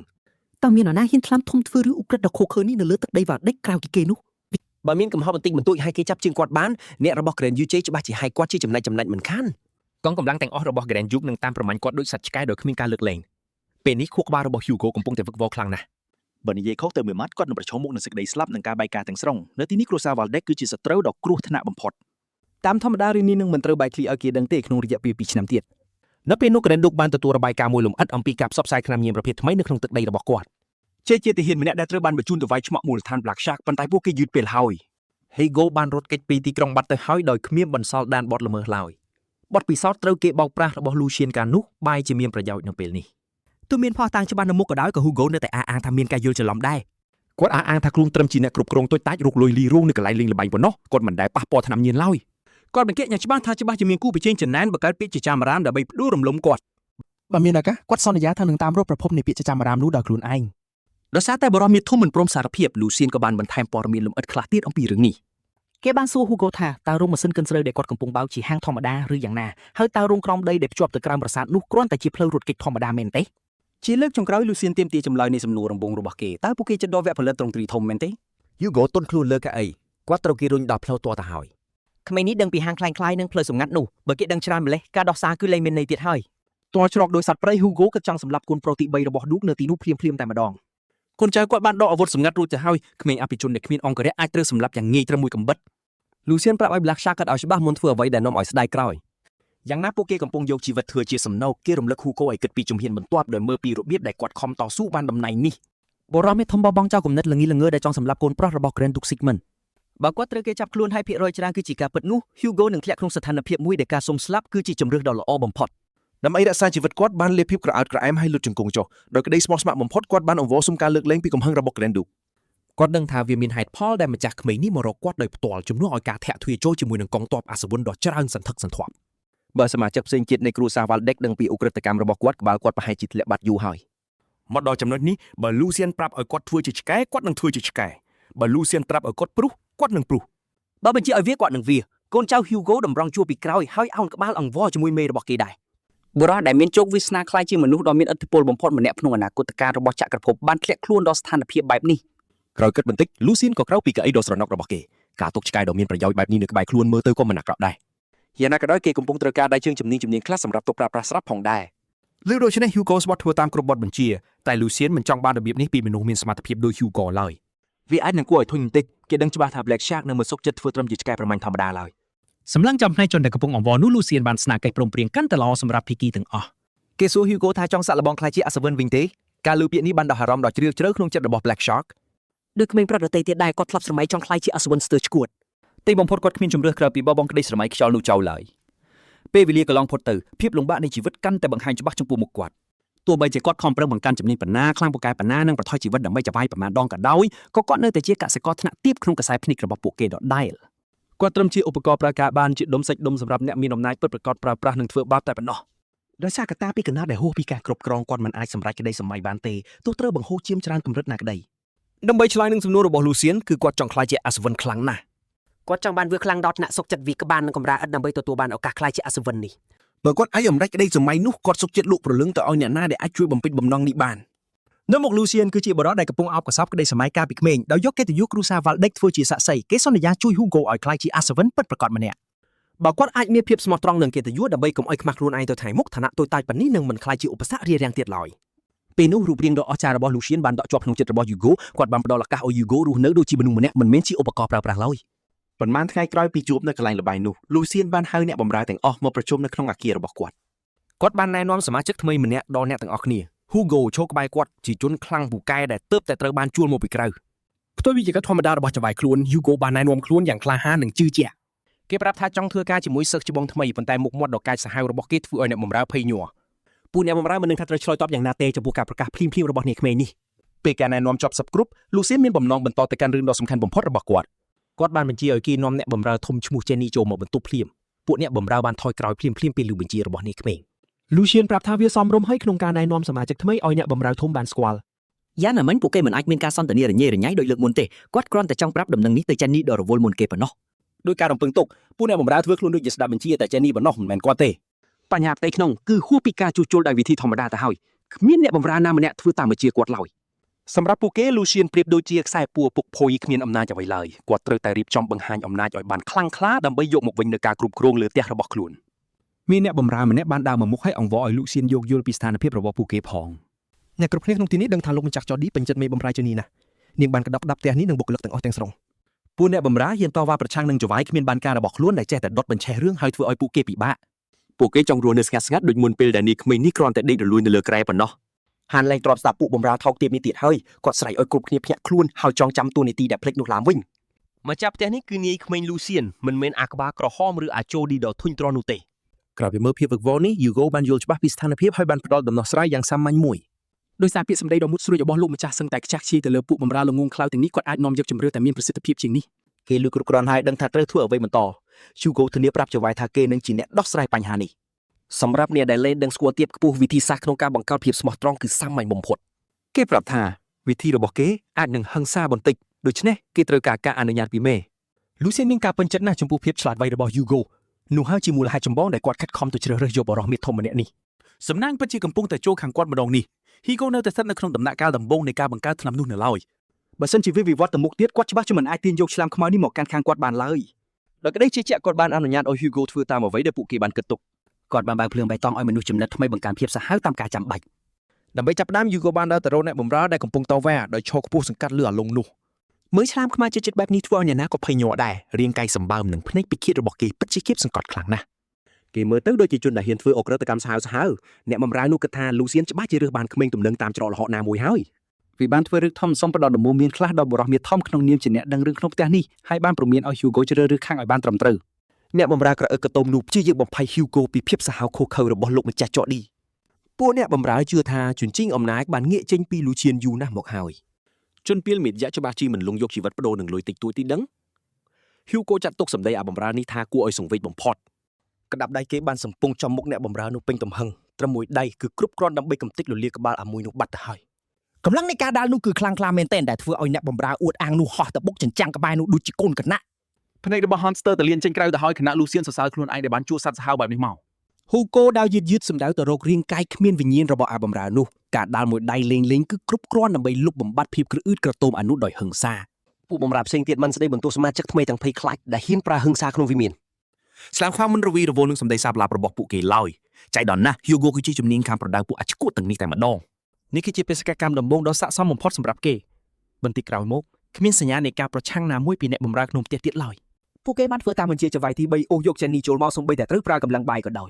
តើមាននរណាហ៊ានថ្លើមធំធ្វើរឿងឧក្រិដ្ឋដ៏ឃោរឃៅនេះនៅលើទឹកដីវ៉ាដេកក្រៅពីគេនោះ បើមានកំហុសបន្តិចបន្តួចឲ្យគេចាប់ជាងគាត់បានអ្នករបស់ Grand UJ ច្បាស់ជាឲ្យគាត់ជាចំណែកចំណែកមិនខាន កងកម្លាំងទាំងអស់របស់ Grand Duke នឹងតាមប្រមាញ់គាត់ដូចសត្វឆ្កែដោយគ្មានការលើកលែងពេលនេះខួរក្បាលរបស់ Hugo កំពុងតែវឹកវរខ្លាំងណាស់ បើនិយាយខុសទៅមួយម៉ាត់គាត់នឹងប្រឈមមុខនឹងសេចក្តីស្លាប់និងការបែកការទាំងស្រុងនៅទីនេះគ្រួសារ Valdez គឺជាសត្រូវដ៏គ្រោះថ្នាក់បំផុត តាមធម្មតារឿងនេះនឹងមិនត្រូវបែកធ្លាយឲ្យគេដឹងទេក្នុងរយៈពេល2ឆ្នាំទៀត នៅពេលនោះ Grand Duke បានទទួលរបាយការណ៍មួយលម្អិតអំពីការផ្សព្វផ្សាយថ្នាំញៀនប្រភេទថ្មីនៅក្នុងទឹកដីរបស់គាត់ ជេជាទាហានម្នាក់ដែលត្រូវបានបញ្ជូនទៅវាយឆ្មក់មូលដ្ឋាន Black Shark ប៉ុន្តែពួកគេយឺតពេលហើយ Hugo បានរត់គេចពីទីក្រុងបាត់ទៅហើយដោយគ្មានបន្សល់ដានបទល្មើសឡើយបទពិសោធន៍ត្រូវគេបោកប្រាស់របស់ Lucien កាលនោះបែរជាមានប្រយោជន៍នៅពេលនេះ ទោះមានភស្តុតាងច្បាស់នៅមុខក៏ដោយក៏ Hugo នៅតែអះអាងថាមានការយល់ច្រឡំដែរ គាត់អះអាងថាខ្លួនត្រឹមជាអ្នកគ្រប់គ្រងតូចតាចរកលុយលីរោងនៅកន្លែងលេងល្បែងប៉ុណ្ណោះគាត់មិនដែលប៉ះពាល់ថ្នាំញៀនឡើយ គាត់បញ្ជាក់យ៉ាងច្បាស់ថាច្បាស់ជាមានគូប្រជែងចំណែនបង្កើតពាក្យជាចាមរាមដើម្បីផ្ដួលរំលំគាត់ បើមានឱកាសគាត់សន្យាថានឹងតាមរកប្រភពនៃពាក្យចចាមអារាមនោះដោយខ្លួនឯង ដោយសារតែបរិមាធំមិនព្រមសារភាពលូសៀនក៏បានបន្ថែមព័ត៌មានលម្អិតខ្លះទៀតអំពីរឿងនេះ គេបានសួរ Hugo ថាតើរោងម៉ាស៊ីនកិនស្រូវដែលគាត់កំពុងបើកជាហាងធម្មតាឬយ៉ាងណាហើយតើរោងក្រោមដីដែលភ្ជាប់ទៅក្រោមប្រាសាទនោះគ្រាន់តែជាផ្លូវរត់គេចធម្មតាមែនទេ ជាលើកចុងក្រោយលូសៀនទាមទារចម្លើយនៃសំណួររំពងរបស់គេតើពួកគេចិត្តដល់វគ្គផលិតទ្រង់ទ្រីធំមែនទេ Hugo ទន់ខ្លួនលើកៅអីគាត់ត្រូវគេរុញដល់ផ្លូវទាល់ទៅហើយ ក្មេងនេះដឹងពីហាងคล้ายៗនិងផ្លូវសម្ងាត់នោះបើគេដឹងច្រើនម្លេះការដោះសារគឺលែងមានន័យទៀតហើយ ទាល់ច្រកដោយសត្វព្រៃ Hugo ក៏ចង់សម្លាប់កូនប្រុសទី3របស់ Duke នៅទីនោះភ្លាមៗតែម្ដង កូនចៅគាត់បានដកអាវុធសម្ងាត់រួចទៅហើយក្មេងអភិជនដែលគ្មានអង្គរៈអាចត្រូវសម្លាប់យ៉ាងងាយត្រឹមមួយកំបិត លូសៀនប្រាប់ឲ្យ Black Shark គាត់ឲ្យច្បាស់មុនធ្វើអ្វីដែលនាំឲ្យស្ដាយក្រោយយ៉ាងណាពួកគេកំពុងយកជីវិតធ្វើជាសំណូកគេរំលឹក Hugo ឲ្យគិតពីជំហានបន្ទាប់ដោយមើលពីរបៀបដែលគាត់ខំតស៊ូបានតំណែងនេះ បរិមាធំបបងចៅគំនិតល្ងីល្ងើដែលចង់សម្លាប់កូនប្រុសរបស់ Grand Duke Sigmund បើគាត់ត្រូវគេចាប់ខ្លួនហើយភាគរយច្រើនគឺជាការពិតនោះ Hugo នឹងធ្លាក់ក្នុងស្ថានភាពមួយដែលការសុំស្លាប់គឺជាជម្រើសដ៏ល្អបំផុត ដើម្បីរក្សាជីវិតគាត់បានលាភភាពក្រអៅក្រអែមហើយលុតជង្គង់ចុះដោយក្តីស្មោះស្ម័គ្របំផុតគាត់បានអង្វរសុំការលើកលែងពីកំហឹងរបស់ Grand Duke គាត់ដឹងថាវាមានហេតុផលដែលម្ចាស់ក្មេងនេះមករកគាត់ដោយផ្ទាល់ជំនួសឲ្យការធាក់ទ្វារចូលជាមួយនឹងកងទ័ពអាសវុនដ៏ច្រើនសន្ធឹកសន្ធាប់ បើសមាជិកផ្សេងទៀតនៃគ្រួសារ Valdez ដឹងពីឧក្រិដ្ឋកម្មរបស់គាត់ក្បាលគាត់ប្រហែលជាធ្លាក់បាត់យូរហើយ មកដល់ចំណុចនេះបើលូសៀនប្រាប់ឲ្យគាត់ធ្វើជាឆ្កែគាត់នឹងធ្វើជាឆ្កែបើលូសៀនប្រាប់ឲ្យគាត់ព្រុសគាត់នឹងព្រុស បើបញ្ជាឲ្យវាគាត់នឹងវាកូនចៅ Hugo តម្រង់ជួរពីក្រោយហើយអោនក្បាលអង្វរជាមួយមេរបស់គេដែរបុរសដែលមានជោគវាសនាក្លាយជាមនុស្សដ៏មានឥទ្ធិពលបំផុតម្នាក់ក្នុងអនាគតកាលរបស់ចក្រភពបានធ្លាក់ខ្លួនដល់ស្ថានភាពបែបនេះ ក្រោយគិតបន្តិចលូសៀនក៏ក្រោកពីកៅអីដ៏ស្រណុករបស់គេការទុកឆ្កែដ៏មានប្រយោជន៍បែបនេះនៅក្បែរខ្លួនមើលទៅក៏មិនអាក្រក់ដែរ យ៉ាងណាក៏ដោយគេកំពុងត្រូវការដៃជើងជំនាញជំនាញខ្លះសម្រាប់ទុកប្រើប្រាស់ស្រាប់ផងដែរ ឬដូច្នេះ Hugo ស្បត់ធ្វើតាមគ្រប់បទបញ្ជាតែ Lucien មិនចង់បានរបៀបនេះពីមនុស្សមានសមត្ថភាពដូច Hugo ឡើយ វាអាចនឹងគួរឲ្យធុញបន្តិចគេដឹងច្បាស់ថា Black Shark នឹងមិនសុខចិត្តធ្វើត្រឹមជាឆ្កែប្រមាញ់ធម្មតាឡើយ សម្លឹងចំភ្នែកជនដែលកំពុងអង្វរនោះលូសៀនបានស្នើកិច្ចព្រមព្រៀងកាន់តែល្អសម្រាប់ភាគីទាំងអស់ គេសួរ Hugo ថាចង់សាកល្បងក្លាយជាអសវិនវិញទេការលើពាក្យនេះបានដោះអារម្មណ៍ដ៏ជ្រាលជ្រៅក្នុងចិត្តរបស់ Black Shark ដូចក្មេងប្រុសដទៃទៀតដែរគាត់ធ្លាប់ស្រមៃចង់ក្លាយជាអសវិនស្ទើរឆ្កួត ទីបំផុតគាត់គ្មានជម្រើសក្រៅពីបោះបង់ក្តីស្រមៃខ្យល់នោះចោលឡើយពេលវេលាកន្លងផុតទៅភាពលំបាកនៃជីវិតកាន់តែបង្ហាញច្បាស់ចំពោះមុខគាត់ទោះបីជាគាត់ខំប្រឹងបង្កើនជំនាញប៉ុណ្ណាខ្លាំងពូកែប៉ុណ្ណានិងប្រថុយជីវិតដើម្បីចវាយប្រមាណដងក៏ដោយក៏គាត់នៅតែជាកសិករថ្នាក់ទាបក្នុងខ្សែភ្នែករបស់ពួកគេដដែល គាត់ត្រឹមជាឧបករណ៍ប្រើការបានជាដុំសាច់ដុំសម្រាប់អ្នកមានអំណាចពិតប្រាកដប្រើប្រាស់និងធ្វើបាបតែប៉ុណ្ណោះ ដោយសារកត្តាពីកណ្ដាលដែលហួសពីការគ្រប់គ្រងគាត់មិនអាចសម្រេចក្តីសម័យបានទេទោះត្រូវបង្ហូរឈាមច្រើនកម្រិតណាក្តី ដើម្បីឆ្លើយនឹងសំណួររបស់លូសៀនគឺគាត់ចង់ក្លាយជាអសវិនខ្លាំងណាស់ គាត់ចង់បានវាខ្លាំងដល់ថ្នាក់សុកចិត្តវាក្បាននឹងកម្រាលឥដ្ឋដើម្បីទទួលបានឱកាសក្លាយជាអសវិននេះ បើគាត់អាចសម្រេចក្តីសម័យនោះគាត់សុខចិត្តលក់ព្រលឹងទៅឲ្យអ្នកណាដែលអាចជួយបំពេញបំណងនេះបាន នៅមុខ Lucien គឺជាបុរសដែលកំពុងអោបកសោបក្តីសម័យកាលពីក្មេងដោយយកកិត្តិយសគ្រួសារ Valdec ធ្វើជាសាក្សីគេសន្យាជួយ Hugo ឲ្យក្លាយជាអសវិនពិតប្រាកដម្នាក់ បើគាត់អាចមានភាពស្មោះត្រង់នឹងកិត្តិយសដើម្បីកុំឲ្យខ្មាស់ខ្លួនឯងទៅថ្ងៃមុខឋានៈតូចតាចប៉ុណ្នេះនឹងមិនក្លាយជាឧបសគ្គរារាំងទៀតឡើយ ពេលនោះរូបរាងដ៏អស្ចារ្យរបស់ Lucien បានដក់ជាប់ក្នុងចិត្តរបស់ Hugo គាត់បានផ្ដល់ឱកាសឲ្យ Hugo រស់នៅដូចជាមនុស្សម្នាក់មិនមែនជាឧបករណ៍ប្រើប្រាស់ឡើយ ប៉ុន្មានថ្ងៃក្រោយពីជួបនៅកន្លែងល្បែងនោះលូសៀនបានហៅអ្នកបម្រើទាំងអស់មកប្រជុំនៅក្នុងអគាររបស់គាត់ គាត់បានណែនាំសមាជិកថ្មីម្នាក់ដល់អ្នកទាំងអស់គ្នា Hugo ឈរក្បែរគាត់ជាជនខ្លាំងពូកែដែលទើបតែត្រូវបានជួលមកពីក្រៅ ផ្ទុយពីជីវិតធម្មតារបស់ចៅហ្វាយខ្លួន Hugo បានណែនាំខ្លួនយ៉ាងក្លាហាននិងជឿជាក់ គេប្រាប់ថាចង់ធ្វើការជាមួយសិស្សច្បងថ្មីប៉ុន្តែមុខមាត់ដ៏កាចសាហាវរបស់គេធ្វើឲ្យអ្នកបម្រើភ័យញ័រ ពួកអ្នកបម្រើមិនដឹងថាត្រូវឆ្លើយតបយ៉ាងណាទេចំពោះការប្រកាសភ្លាមៗរបស់នាងក្មេងនេះ ពេលការណែនាំចប់សព្វគ្រប់លូសៀនមានបំណងបន្តទៅកាន់រឿងដ៏សំខាន់បំផុតរបស់គាត់ គាត់បានបញ្ជាឲ្យគេនាំអ្នកបម្រើធំឈ្មោះ Jenny ចូលមកបន្ទប់ភ្លាមពួកអ្នកបម្រើបានថយក្រោយភ្លាមៗពេលឮបញ្ជារបស់នាងក្មេង Lucien ប្រាប់ថាវាសមរម្យហើយក្នុងការណែនាំសមាជិកថ្មីឲ្យអ្នកបម្រើធំបានស្គាល់ យ៉ាងណាមិញពួកគេមិនអាចមានការសន្ទនារញ៉េរញ៉ៃដូចលើកមុនទេគាត់គ្រាន់តែចង់ប្រាប់ដំណឹងនេះទៅចាន់នីដ៏រវល់មុនគេប៉ុណ្ណោះ ដោយការរំពឹងទុកពួកអ្នកបម្រើធ្វើខ្លួនដូចជាស្ដាប់បញ្ជាតែ Jenny ប៉ុណ្ណោះមិនមែនគាត់ទេបញ្ហាផ្ទៃក្នុងគឺហួសពីការជួសជុលដោយវិធីធម្មតាទៅហើយគ្មានអ្នកបម្រើណាម្នាក់ធ្វើតាមបញ្ជាគាត់ឡើយសម្រាប់ពួកគេ Lucien ប្រៀបដូចជាខ្សែពួរពុកភុយគ្មានអំណាចអ្វីឡើយគាត់ត្រូវតែរៀបចំបង្ហាញអំណាចឲ្យបានខ្លាំងក្លាដើម្បីយកមកវិញនូវការគ្រប់គ្រងលើផ្ទះរបស់ខ្លួន មានអ្នកបម្រើម្នាក់បានដើរមកមុខឲ្យអង្វរឲ្យ Lucien យោគយល់ពីស្ថានភាពរបស់ពួកគេផង អ្នកគ្រប់គ្នាក្នុងទីនេះដឹងថាលោកម្ចាស់ចឌីពេញចិត្តមេបំរើជនីណាស់នាងបានក្តាប់ក្តាប់ផ្ទះនេះនិងបុគ្គលិកទាំងអស់ទាំងស្រុង ពួកអ្នកបម្រើហ៊ានតវ៉ាប្រឆាំងនឹងចៅហ្វាយគ្មានបានការរបស់ខ្លួនដែលចេះតែដុតបញ្ឆេះរឿងហើយធ្វើឲ្យពួកគេពិបាកពួកគេចង់រស់នៅស្ងាត់ស្ងាត់ដូចមុនពេលដែលនាងក្មេងនេះគ្រាន់តែដេករលួយនៅលើគ្រែប៉ុណ្ណោះ ហានលែងទ្រាំស្ដាប់ពួកបម្រើថោកទាបនេះទៀតហើយគាត់ស្រែកឲ្យគ្រប់គ្នាភ្ញាក់ខ្លួនហើយចងចាំតួនាទីដែលភ្លេចនោះឡើងវិញ ម្ចាស់ផ្ទះនេះគឺនាយក្មេងលូសៀនមិនមែនអាក្បាលក្រហមឬអាជូឌីដ៏ធុញទ្រាន់នោះទេ ក្រោយពីមើលភាពវឹកវរនេះ Hugo បានយល់ច្បាស់ពីស្ថានភាពហើយបានផ្ដល់ដំណោះស្រាយយ៉ាងសាមញ្ញមួយ ដោយសារពាក្យសម្ដីដ៏មុតស្រួចរបស់លោកម្ចាស់សឹងតែខ្ជះខ្ជាយទៅលើពួកបម្រើល្ងងខ្លៅទាំងនេះគាត់អាចនាំយកជំរឿតែមានប្រសិទ្ធភាពជាងនេះ គេលឺគ្រប់គ្រាន់ហើយដឹងថាត្រូវធ្វើអ្វីបន្ត Hugo ធានាប្រាប់ចៅហ្វាយថាគេនឹងជាអ្នកដោះស្រាយបញ្ហានេះ សម្រាប់អ្នកដែលលេងដឹងស្គាល់ទៀបខ្ពស់វិធីសាស្ត្រក្នុងការបង្កើតភាពស្មោះត្រង់គឺសាមញ្ញបំផុត គេប្រាប់ថាវិធីរបស់គេអាចនឹងហិង្សាបន្តិចដូច្នេះគេត្រូវការការអនុញ្ញាតពីមេ Lucien មានការពេញចិត្តណាស់ចំពោះភាពឆ្លាតវៃរបស់ Hugo នោះហើយជាមូលហេតុចម្បងដែលគាត់ខិតខំទៅជ្រើសរើសយកបុរសមាឌធំម្នាក់នេះ សំណាងពិតជាកំពុងតែចូលខាងគាត់ម្ដងនេះ Hugo នៅតែស្ថិតនៅក្នុងដំណាក់កាលដំបូងនៃការបង្កើតថ្នាំនោះនៅឡើយ បើសិនជាវាវិវត្តទៅមុខទៀតគាត់ច្បាស់ជាមិនអាចទាញយកឆ្លាមខ្មៅនេះមកកាន់ខាងគាត់បានឡើយ ដោយក្តីជឿជាក់គាត់បានអនុញ្ញាតឲ្យ Hugo ធ្វើតាមអ្វីដែលពួកគេបានគិតទុក គាត់បានបើកភ្លើងបៃតងឲ្យមនុស្សចំណិតថ្មីបង្កើនភាពសាហាវតាមការចាំបាច់ ដើម្បីចាប់ផ្ដើម Hugo បានដើរទៅរកអ្នកបម្រើដែលកំពុងតវ៉ាដោយឈរខ្ពស់សង្កាត់លើអាលងនោះ មើលឆ្លាមខ្មៅចិត្តៗបែបនេះធ្វើឲ្យអ្នកណាក៏ភ័យញ័រដែររាងកាយសម្បើមនិងភ្នែកពិឃាតរបស់គេពិតជាគៀបសង្កត់ខ្លាំងណាស់ គេមើលទៅដូចជាជនដែលហ៊ានធ្វើអក្រិតកម្មសាហាវសាហាវអ្នកបម្រើនោះគិតថាលូសៀនច្បាស់ជារើសបានក្មេងទំនឹងតាមច្រកល្ហកណាមួយហើយ វាបានធ្វើរឿងធំសុំផ្ដល់ដំបូន្មានខ្លះដល់បុរសមាធំក្នុងនាមជាអ្នកដឹងរឿងក្នុងផ្ទះនេះហើយបានព្រមានឲ្យ Hugo ជ្រើសរើសខាងឲ្យបានត្រឹមត្រូវ អ្នកបម្រើក្រអឹកក្រទមនោះព្យាយាមបំភ័យ Hugo ពីភាពសាហាវឃោរឃៅរបស់លោកម្ចាស់ចឌីពួកអ្នកបម្រើជឿថាជញ្ជីងអំណាចបានងាកចេញពីលូសៀនយូរណាស់មកហើយ ជនពីលមេតយ៉ាច្បាស់ជីមិនលងយកជីវិតបដូរនឹងលុយតិចតួចទីដឹង Hugo ចាត់ទុកសម្ដីអាបំរើនេះថាគួរឲ្យសង្វេគបំផុត ក្តាប់ដៃគេបានសំពងចំមុខអ្នកបម្រើនោះពេញទំហឹងត្រឹមមួយដៃគឺគ្រប់គ្រាន់ដើម្បីកំទេចលលាក្បាលអាមួយនោះបាត់ទៅហើយ កម្លាំងនៃការដាល់នោះគឺខ្លាំងក្លាមែនទែនដែលធ្វើឲ្យអ្នកបម្រើអួតអាងនោះហោះទៅបុកចិញ្ចាំងក្បែរនោះដូចជាកូនកណាក់ ភ្នែករបស់ Hunter តលៀនចេញក្រៅទៅហើយខណៈ Lucien សរសើរខ្លួនឯងដែលបានជួសសត្វសាហាវបែបនេះមក Hugo ដើរយឺតយឺតសម្ដៅទៅរករាងកាយគ្មានវិញ្ញាណរបស់អាបម្រើនោះការដាល់មួយដៃលេងលេងគឺគ្រប់គ្រាន់ដើម្បីលុបបំបាត់ភាពក្រអឺតក្រទមអានោះដោយហិង្សា ពួកបម្រើផ្សេងទៀតបានស្ដីបន្ទោសសមាជិកថ្មីទាំងភ័យខ្លាចដែលហ៊ានប្រើហិង្សាក្នុងវិមាន ស្លាមខ្មៅមិនរវីរវល់នឹងសម្ដីសាបឡាបរបស់ពួកគេឡើយចៃដន្យណាស់ Hugo គឺជាជំនាញខាងប្រដៅពួកអាឆ្កួតទាំងនេះតែម្ដង នេះគឺជាបេសកកម្មដំបូងដ៏ស័ក្តិសមបំផុតសម្រាប់គេបន្តិចក្រោយមកគ្មានសញ្ញានៃការប្រឆាំងណាមួយពីអ្នកបម្រើក្នុងផ្ទះទៀតឡើយ ពួកគេបានធ្វើតាមបញ្ជាចៅហ្វាយទី3អូសយកចេននីចូលមកសូម្បីតែត្រូវប្រើកម្លាំងបាយក៏ដោយ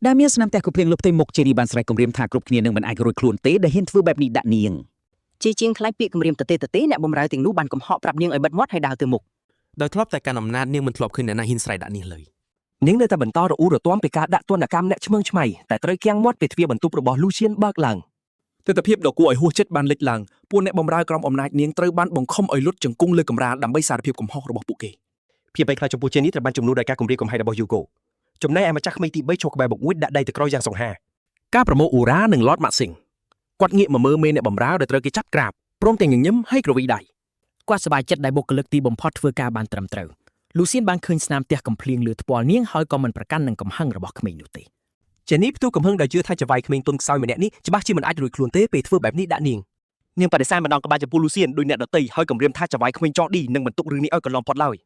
ដែលមានស្នាមផ្ទះកភ្លៀងលើផ្ទៃមុខជេរីបានស្រែកគំរាមថាគ្រប់គ្នានឹងមិនអាចរួចខ្លួនទេដែលហ៊ានធ្វើបែបនេះដាក់នាង ជាជាងខ្លាចពាក្យគំរាមទទេទទេអ្នកបម្រើទាំងនោះបានកំហកប្រាប់នាងឲ្យបិទមាត់ហើយដើរទៅមុខ ដោយធ្លាប់តែកាន់អំណាចនាងមិនធ្លាប់ឃើញអ្នកណាហ៊ានស្រែកដាក់នាងឡើយនាងនៅតែបន្តរអ៊ូរទាំពីការដាក់ទណ្ឌកម្មអ្នកឆ្មើងឆ្មៃតែត្រូវគាំងមាត់ពេលទ្វារបន្ទប់របស់លូសៀនបើកឡើង ទិដ្ឋភាពដ៏គួរឲ្យហួសចិត្តបានលេចឡើងពួកអ្នកបម្រើក្រោមអំណាចនាងត្រូវបានបង្ខំឲ្យលុតជង្គង់លើកម្រាលដើម្បីសារភាពកំហុសរបស់ពួកគេ ភាពភ័យខ្លាចចំពោះជេនីត្រូវបានជំនួសដោយការគំរាមកំហែងរបស់ Hugo ចំណែកឯម្ចាស់ក្មេងទី3ឈរក្បែរបង្អួចដាក់ដៃទៅក្រោយយ៉ាងសង្ហា ការប្រមូលអ៊ូរ៉ានិងឡតម៉ាក់ស៊ីងគាត់ងាកមកមើលមេអ្នកបម្រើដែលត្រូវគេចាប់ក្រាបព្រមទាំងញញឹមហើយក្រវីដៃ គាត់សប្បាយចិត្តដែលបុគ្គលិកទីបំផុតធ្វើការបានត្រឹមត្រូវលូសៀនបានឃើញស្នាមផ្ទះកំភ្លៀងលើថ្ពាល់នាងហើយក៏មិនប្រកាន់នឹងកំហឹងរបស់ក្មេងនោះទេ ចេនីផ្ទុះកំហឹងដោយជឿថាចៅហ្វាយក្មេងទុនខ្សោយម្នាក់នេះច្បាស់ជាមិនអាចរួចខ្លួនទេពេលធ្វើបែបនេះដាក់នាងនាងបដិសេធម្ដងក្បាលចំពោះលូសៀនដោយអ្នកដទៃហើយគំរាមថាចៅហ្វាយក្មេងចឌីនឹងមិនទុករឿងនេះឲ្យកន្លងផុតឡើយ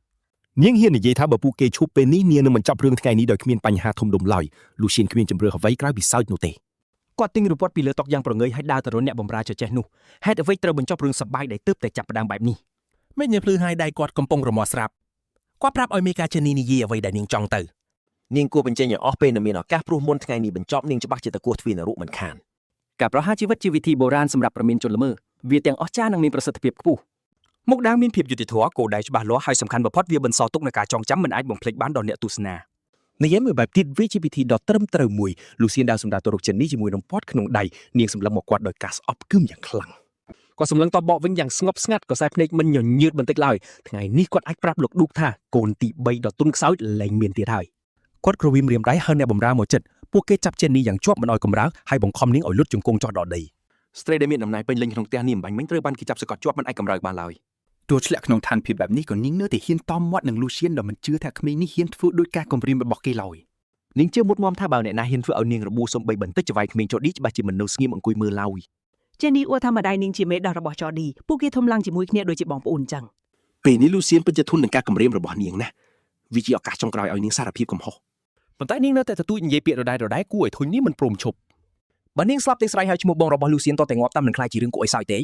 នាងហ៊ាននិយាយថាបើពួកគេឈប់ពេលនេះនាងនឹងបញ្ចប់រឿងថ្ងៃនេះដោយគ្មានបញ្ហាធំដុំឡើយលូសៀនគ្មានជម្រើសអ្វីក្រៅពីសើចនោះទេ គាត់ទិញរូបវត្តពីលើតុយ៉ាងប្រងើយហើយដើរទៅរកអ្នកបម្រើចចេះនោះហេតុអ្វីត្រូវបញ្ចប់រឿងសប្បាយដែលទើបតែចាប់ផ្ដើមបែបនេះ មេញភ្លឺហើយដៃគាត់កំពុងរមាស់ស្រាប់គាត់ប្រាប់ឲ្យមេការចេនីនិយាយអ្វីដែលនាងចង់ទៅ នាងគួរបញ្ចេញឲ្យអស់ពេលនៅមានឱកាសព្រោះមុនថ្ងៃនេះបញ្ចប់នាងច្បាស់ជាតកោះទ្វារនរកមិនខាន ការប្រហារជីវិតជាវិធីបុរាណសម្រាប់ប្រមានជនល្មើសវាទាំងអស្ចារ្យនិងមានប្រសិទ្ធភាពខ្ពស់ មុខដាងមានភាពយុត្តិធម៌គោលដៅច្បាស់លាស់ហើយសំខាន់បំផុតវាបន្សល់ទុកនូវការចងចាំមិនអាចបំភ្លេចបានដល់អ្នកទស្សនា និយាយមួយបែបទៀតវាជាពិធីដ៏ត្រឹមត្រូវមួយលូសៀនដើរសម្ដៅទៅរកជេនីជាមួយនឹងពាត់ក្នុងដៃនាងសម្លឹងមកគាត់ដោយការស្អប់គឹមយ៉ាងខ្លាំង គាត់សម្លឹងតបបកវិញយ៉ាងស្ងប់ស្ងាត់ក៏ខ្សែភ្នែកមិនញញើតបន្តិចឡើយថ្ងៃនេះគាត់អាចប្រាប់លោកឌូកថាកូនទី3ដ៏ទុនខ្សោយលែងមានទៀតហើយ គាត់ក្រវីមរៀមដៃហើយអ្នកបម្រើមកចិត្តពួកគេចាប់ចេននីយ៉ាងជាប់មិនឲ្យកម្រើកហើយបង្ខំនាងឲ្យលុតជង្គង់ចុះដល់ដី ស្ត្រីដែលមានអំណាចពេញលេញក្នុងផ្ទះនេះអំបញ្ញមិញត្រូវបានគេចាប់សង្កត់ជាប់មិនអាចកម្រើកបានឡើយ ទោះឆ្លាក់ក្នុងឋានភាពបែបនេះក៏នាងនៅតែហ៊ានតមមាត់នឹងលូសៀនដ៏មិនជឿថាក្មេងនេះហ៊ានធ្វើដូចការគំរាមរបស់គេឡើយ នាងជឿមុតមមថាបើអ្នកណាហ៊ានធ្វើឲ្យនាងរបួសសំបីបន្តិចចៅហ្វាយក្មេងចឌីច្បាស់ជាមិននៅស្ងៀមអង្គុយមើលឡើយ ចេនីអួតថាម្ដាយនាងជាមេដោះរបស់ចឌីពួកគេធំឡើងជាមួយគ្នាដូចជាបងប្អូនចឹង ពេលនេះលូសៀនពិតជាធន់នឹងការគំរាមរបស់នាងណាស់វាជាឱកាសចុងក្រោយឲ្យនាងសារភាពកំហុស ប៉ុន្តែនាងនៅតែទទូចនិយាយពាក្យដដែលៗគួរឲ្យធុញនេះមិនព្រមឈប់ បើនាងស្លាប់ទាំងស្រ័យហើយឈ្មោះបងរបស់លូសៀនតតែងាប់តាមនឹងខ្លាចជារឿងគួរឲ្យសើចទេ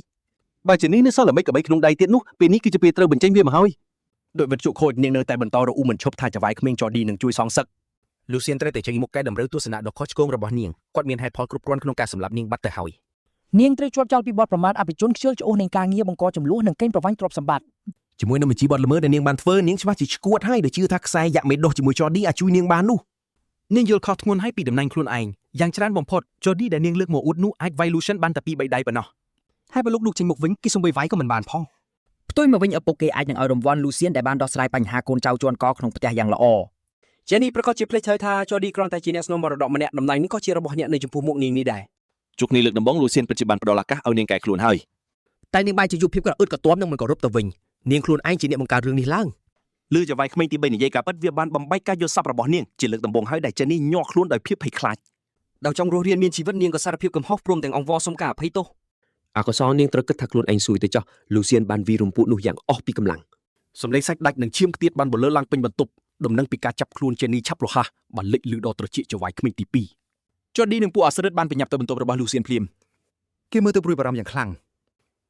បើជានេះនៅសល់ល្មិចកបីក្នុងដៃទៀតនោះពេលនេះគឺជាពេលត្រូវបញ្ចេញវាមកហើយដោយវិទ្យុខូចនាងនៅតែបន្តរអ៊ូមិនឈប់ថាចៅហ្វាយក្មេងចឌីនឹងជួយសងសឹក លូសៀនត្រូវតែចេញមុខកែតម្រូវទស្សនៈដ៏ខុសឆ្គងរបស់នាងគាត់មានហេតុផលគ្រប់គ្រាន់ក្នុងការសម្លាប់នាងបាត់ទៅហើយ នាងត្រូវជាប់ចោទពីបទប្រមាថអភិជនខ្ជិលច្អូសនឹងការងារបង្កចំនួននិងកេងប្រវ័ញ្ចទ្រព្យសម្បត្តិ ជាមួយនឹងបញ្ជីបទល្មើសដែលនាងបានធ្វើនាងច្បាស់ជាឈួតហើយដែលជឿថាខ្សែយ៉ាក់មេដោះជាមួយចឌីអាចជួយនាងបាននោះ នាងយល់ខុសធ្ងន់ហើយពីតំណែងខ្លួនឯងយ៉ាងច្រើនបំផុតចឌីដែលនាងលើកមកអួតនោះអាចវាយលូសៀនបានតែពីរបីដៃប៉ុណ្ណោះ ហើយបើលោកឌូកចេញមុខវិញគេសំបីវាយក៏មិនបានផង ផ្ទុយមកវិញឪពុកគេអាចនឹងឲ្យរង្វាន់លូសៀនដែលបានដោះស្រាយបញ្ហាកូនចៅជាន់កក្នុងផ្ទះយ៉ាងល្អ ចេនីប្រកាសជាភ្លេចហើយថាចឌីគ្រាន់តែជាអ្នកស្នងមរតកម្នាក់តំណែងនេះក៏ជារបស់អ្នកនៅចំពោះមុខនាងនេះដែរ ជោគនេះលើកដំបូងលូសៀនពិតជាបានផ្ដល់ឱកាសឲ្យនាងកែខ្លួនហើយ តែនាងបែរជាយុភាពក៏អឹតក៏ទាំនឹងមិនគោរពទៅវិញនាងខ្លួនឯងជាអ្នកបង្កើតរឿងនេះឡើង ឮចៅហ្វាយក្មេងទី3និយាយការពិតវាបានបំបែកការយល់សប្តិរបស់នាងជាលើកដំបូងហើយដែលចេនីញ័រខ្លួនដោយភាពភ័យខ្លាច ដោយចង់រស់រានមានជីវិតនាងក៏សារភាពកំហុសព្រមទាំងអង្វរសុំការអភ័យទោស អកុសលនាងត្រូវគិតថាខ្លួនឯងស៊ួយទៅចោះលូសៀនបានវីរំពួកនោះយ៉ាងអស់ពីកម្លាំង សំឡេងសាច់ដាច់និងឈាមខ្ទាតបានបន្លឺឡើងពេញបន្ទប់ដំណឹងពីការចាប់ខ្លួនចេនីឆាប់រហ័សបានលេចឮដល់ត្រចៀកចៅហ្វាយក្មេងទី2 ចឌីនិងពួកអាស្រិតបានប្រញាប់ទៅបន្ទប់របស់លូសៀនភ្លាម គេមើលទៅព្រួយបារម្ភយ៉ាងខ្លាំង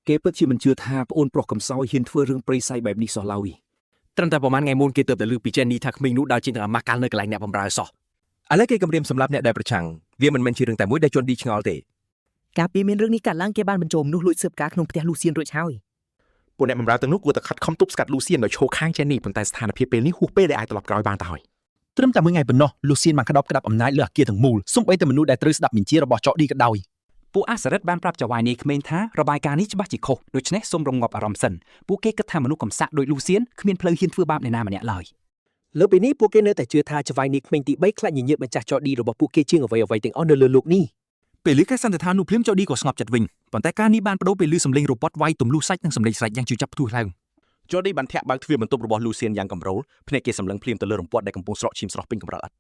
គេពិតជាមិនជឿថាប្អូនប្រុសកំសោយហ៊ានធ្វើរឿងព្រៃសៃបែបនេះសោះឡើយ ត្រឹមតែប្រហែលថ្ងៃមុនគេទើបតែឮពីចេនីថាក្មេងនោះដើរចេញទៅអាម៉ាស់កាលនៅកន្លែងអ្នកបម្រើសោះ ឥឡូវគេគំរាមសម្លាប់អ្នកដែលប្រឆាំងវាមិនមែនជារឿងតែមួយដែលជន់ឌីឆ្ងល់ទេ កាលពីមានរឿងនេះកើតឡើងគេបានបញ្ចូលមនុស្សលួចស៊ើបការក្នុងផ្ទះលូសៀនរួចហើយ ពួកអ្នកបម្រើទាំងនោះគួរតែខិតខំទប់ស្កាត់លូសៀនដោយឈរខាងចេនីប៉ុន្តែស្ថានភាពពេលនេះហួសពេលដែលអាចត្រឡប់ក្រោយបានទៅហើយ ត្រឹមតែមួយថ្ងៃប៉ុណ្ណោះលូសៀនបានក្តោបក្តាប់អំណាចលើអគារទាំងមូលសូម្បីតែមនុស្សដែលត្រូវស្ដាប់បញ្ជារបស់ចឌីក៏ដោយ ពួកអាសរិតបានប្រាប់ចៅហ្វាយនាយក្មេងថារបាយការណ៍នេះច្បាស់ជាខុសដូច្នេះសូមរងាប់អារម្មណ៍សិនពួកគេគិតថាមនុស្សកំសាក់ដូចលូសៀនគ្មានផ្លូវហ៊ានធ្វើបាបអ្នកណាម្នាក់ឡើយ លើពីនេះពួកគេនៅតែជឿថាចៅហ្វាយនាយក្មេងទី3ខ្លាចញញើតម្ចាស់ចឌីរបស់ពួកគេជាងអ្វីអ្វីទាំងអស់នៅលើលោកនេះ ពេលឮការសន្និដ្ឋាននោះភ្លាមចឌីក៏ស្ងប់ចិត្តវិញប៉ុន្តែការនេះបានបដូរពេលឮសំឡេងរបត់វាយទម្លុះសាច់និងសំឡេងស្រែកយ៉ាងជឿចាប់ផ្ទុះឡើង ចឌីបានធាក់បើកទ្វារបន្ទប់របស់លូសៀនយ៉ាងកម្រោលភ្នែកគេសម្លឹងភ្លាមទៅលើរំពាត់ដែលកំពុងស្រក់ឈាមស្រស់ពេញកម្រិតអត់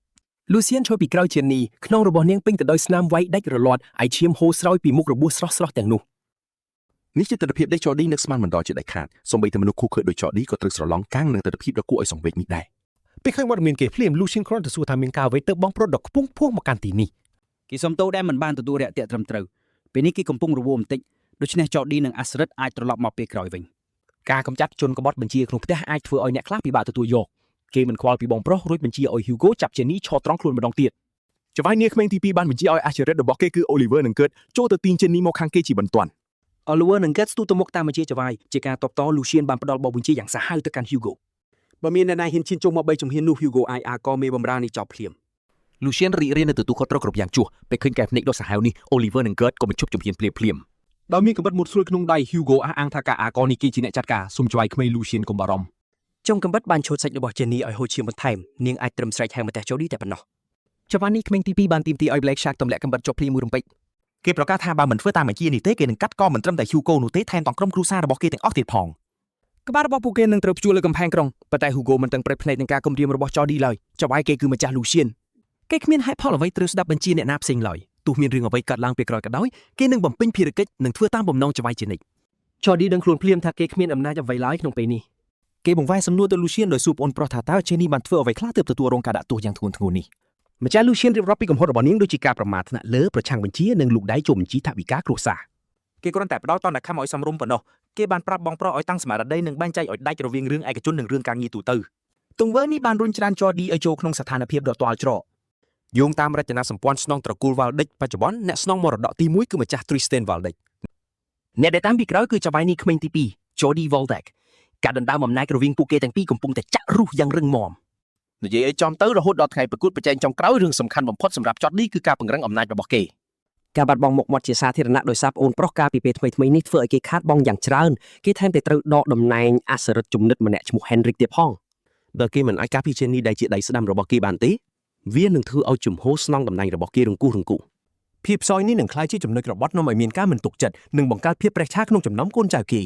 លូសៀនឈរពីក្រោយជានីក្នុងរបស់នាងពេញទៅដោយស្នាមវាយដាច់រលាត់ឯឈាមហូរស្រោយពីមុខរបួសស្រស់ៗទាំងនោះ នេះជាទិដ្ឋភាពដែលចឌីនឹកស្មានមិនដល់ជាដាច់ខាតសូម្បីតែមនុស្សខុសខើដូចចឌីក៏ត្រូវស្រឡងកាំងនឹងទិដ្ឋភាពដ៏គួរឲ្យសង្វេគនេះដែរ ពេលឃើញវត្តមានគេភ្លាម Lucien គ្រាន់តែសួរថាមានការអ្វីទៅបងប្រុសដ៏ខ្ពង់ខ្ពស់មកកាន់ទីនេះ គេសុំទោសដែលមិនបានទទួលរាក់ទាក់ត្រឹមត្រូវពេលនេះគេកំពុងរវល់បន្តិចដូច្នេះចော်ឌីនិងអាស្រិតអាចត្រឡប់មកពេលក្រោយវិញ ការកម្ចាត់ជនក្បត់បញ្ជាក្នុងផ្ទះអាចធ្វើឲ្យអ្នកខ្លះពិបាកទទួលយកគេមិនខ្វល់ពីបងប្រុសរួចបញ្ជាឲ្យ Hugo ចាប់ Jenny ឈរត្រង់ខ្លួនម្ដងទៀត ចៅហ្វាយនាក្មេងទី2បានបញ្ជាឲ្យអាចរិតរបស់គេគឺ Oliver និង Kurt ចូលទៅទាញ Jenny មកខាងគេជាបន្ទាន់ Oliver និង Kurt ស្ទុះទៅមុខតាមបញ្ជាចៅហ្វាយជាការតបត Lucien បានផ្ដល់បទបញ្ជាយ៉ាងសាហាវទៅកាន់ Hugo បើមានអ្នកណាហ៊ានឈានចូលមកបីជំហាននោះ Hugo អាចអាកមេបំរើនេះចប់ភ្លាម Lucien រីករាយនៅទទួលខុសត្រូវគ្រប់យ៉ាងជួសពេលឃើញកែភ្នែកដ៏សាហាវនេះ Oliver និង Kurt ក៏បញ្ឈប់ជំហានភ្លាមភ្លាម ដោយមានកំបិតមុតស្រួយក្នុងដៃ Hugo អះអាងថាការអាកនេះគេជាអ្នកចាត់ការសូមចៅហ្វាយក្មេង Lucien កុំបារម្ភ ចុងកំបិតបានឈូតសាច់របស់ជេនីឲ្យហូរឈាមបន្ថែមនាងអាចត្រឹមស្រែកហៅម្ចាស់ចូលឌីតែប៉ុណ្ណោះ ចវ៉ានេះក្មេងទី2បានទាមទារឲ្យ Black Shark ទម្លាក់កំបិតចុះភ្លាមមួយរំពេច គេប្រកាសថាបើមិនធ្វើតាមបញ្ជានេះទេគេនឹងកាត់កមិនត្រឹមតែ Hugo នោះទេថែមទាំងក្រុមគ្រួសាររបស់គេទាំងអស់ទៀតផង ក្បាលរបស់ពួកគេនឹងត្រូវព្យួរលើកំផែងក្រុងប៉ុន្តែ Hugo មិនទាំងប្រេះភ្នែកនឹងការគំរាមរបស់ Jordi ឡើយចៅហ្វាយគេគឺម្ចាស់ Lucien គេគ្មានហេតុផលអ្វីត្រូវស្ដាប់បញ្ជាអ្នកណាផ្សេងឡើយទោះមានរឿងអ្វីកើតឡើងពេលក្រោយក៏ដោយគេនឹងបំពេញភារកិច្ចនិងធ្វើតាមបំណងចៅហ្វាយជានិច្ច Jordi ដឹងខ្លួនភ្លាមថាគេគ្មានអំណាចអ្វីឡើយក្នុងពេលនេះ គេបង្វែរសំណួរទៅ Lucien ដោយសួរប្អូនប្រុសថាតើ Jenny បានធ្វើអ្វីខ្លះទើបទទួលរងការដាក់ទោសយ៉ាងធ្ងន់ធ្ងរនេះ ម្ចាស់ Lucien រៀបរាប់ពីកំហុសរបស់នាងដូចជាការប្រមាថថ្នាក់លើប្រឆាំងបញ្ជានិងលូកដៃចូលបញ្ជីថវិកាគ្រួសារ គេគ្រាន់តែផ្ដល់តនកម្មឲ្យសមរម្យប៉ុណ្ណោះគេបានប្រាប់បងប្រុសឲ្យតាំងស្មារតីនិងបែងចែកឲ្យដាច់រវាងរឿងឯកជននិងរឿងការងារទូទៅ ទង្វើនេះបានរុញច្រាន Jordi ឲ្យចូលក្នុងស្ថានភាពដ៏ទាល់ច្រក យោងតាមរចនាសម្ព័ន្ធស្នងត្រកូល Waldeck បច្ចុប្បន្នអ្នកស្នងមរតកទី1គឺម្ចាស់ Tristan Waldeck អ្នកដែលតាមពីក្រោយគឺចៅហ្វាយនេះក្មេងទី2 Jordi Waldeck ការដណ្ដើមអំណាចរវាងពួកគេទាំងពីរកំពុងតែចាក់រុះយ៉ាងរឹងមាំ និយាយឲ្យចំទៅរហូតដល់ថ្ងៃប្រកួតប្រជែងចុងក្រោយរឿងសំខាន់បំផុតសម្រាប់ Jordi គឺការពង្រឹងអំណាចរបស់គេ ការបាត់បង់មុខមាត់ជាសាធារណៈដោយសារប្អូនប្រុសកាលពីពេលថ្មីៗនេះធ្វើឲ្យគេខាតបង់យ៉ាងច្រើនគេថែមតែត្រូវដកតំណែងអសរិទ្ធជំនិតម្នាក់ឈ្មោះ Henrik ទៀតផង បើគេមិនអាចការពារ Jenny ដែលជាដៃស្ដាំរបស់គេបានទេវានឹងធ្វើឲ្យជំហរស្នងតំណែងរបស់គេរង្គោះរង្គោះ ភាពផ្សោយនេះនឹងក្លាយជាចំណុចរបត់នាំឲ្យមានការមិនទុកចិត្តនិងបង្កើតភាពប្រេះឆាក្នុងចំណោមកូនចៅគេ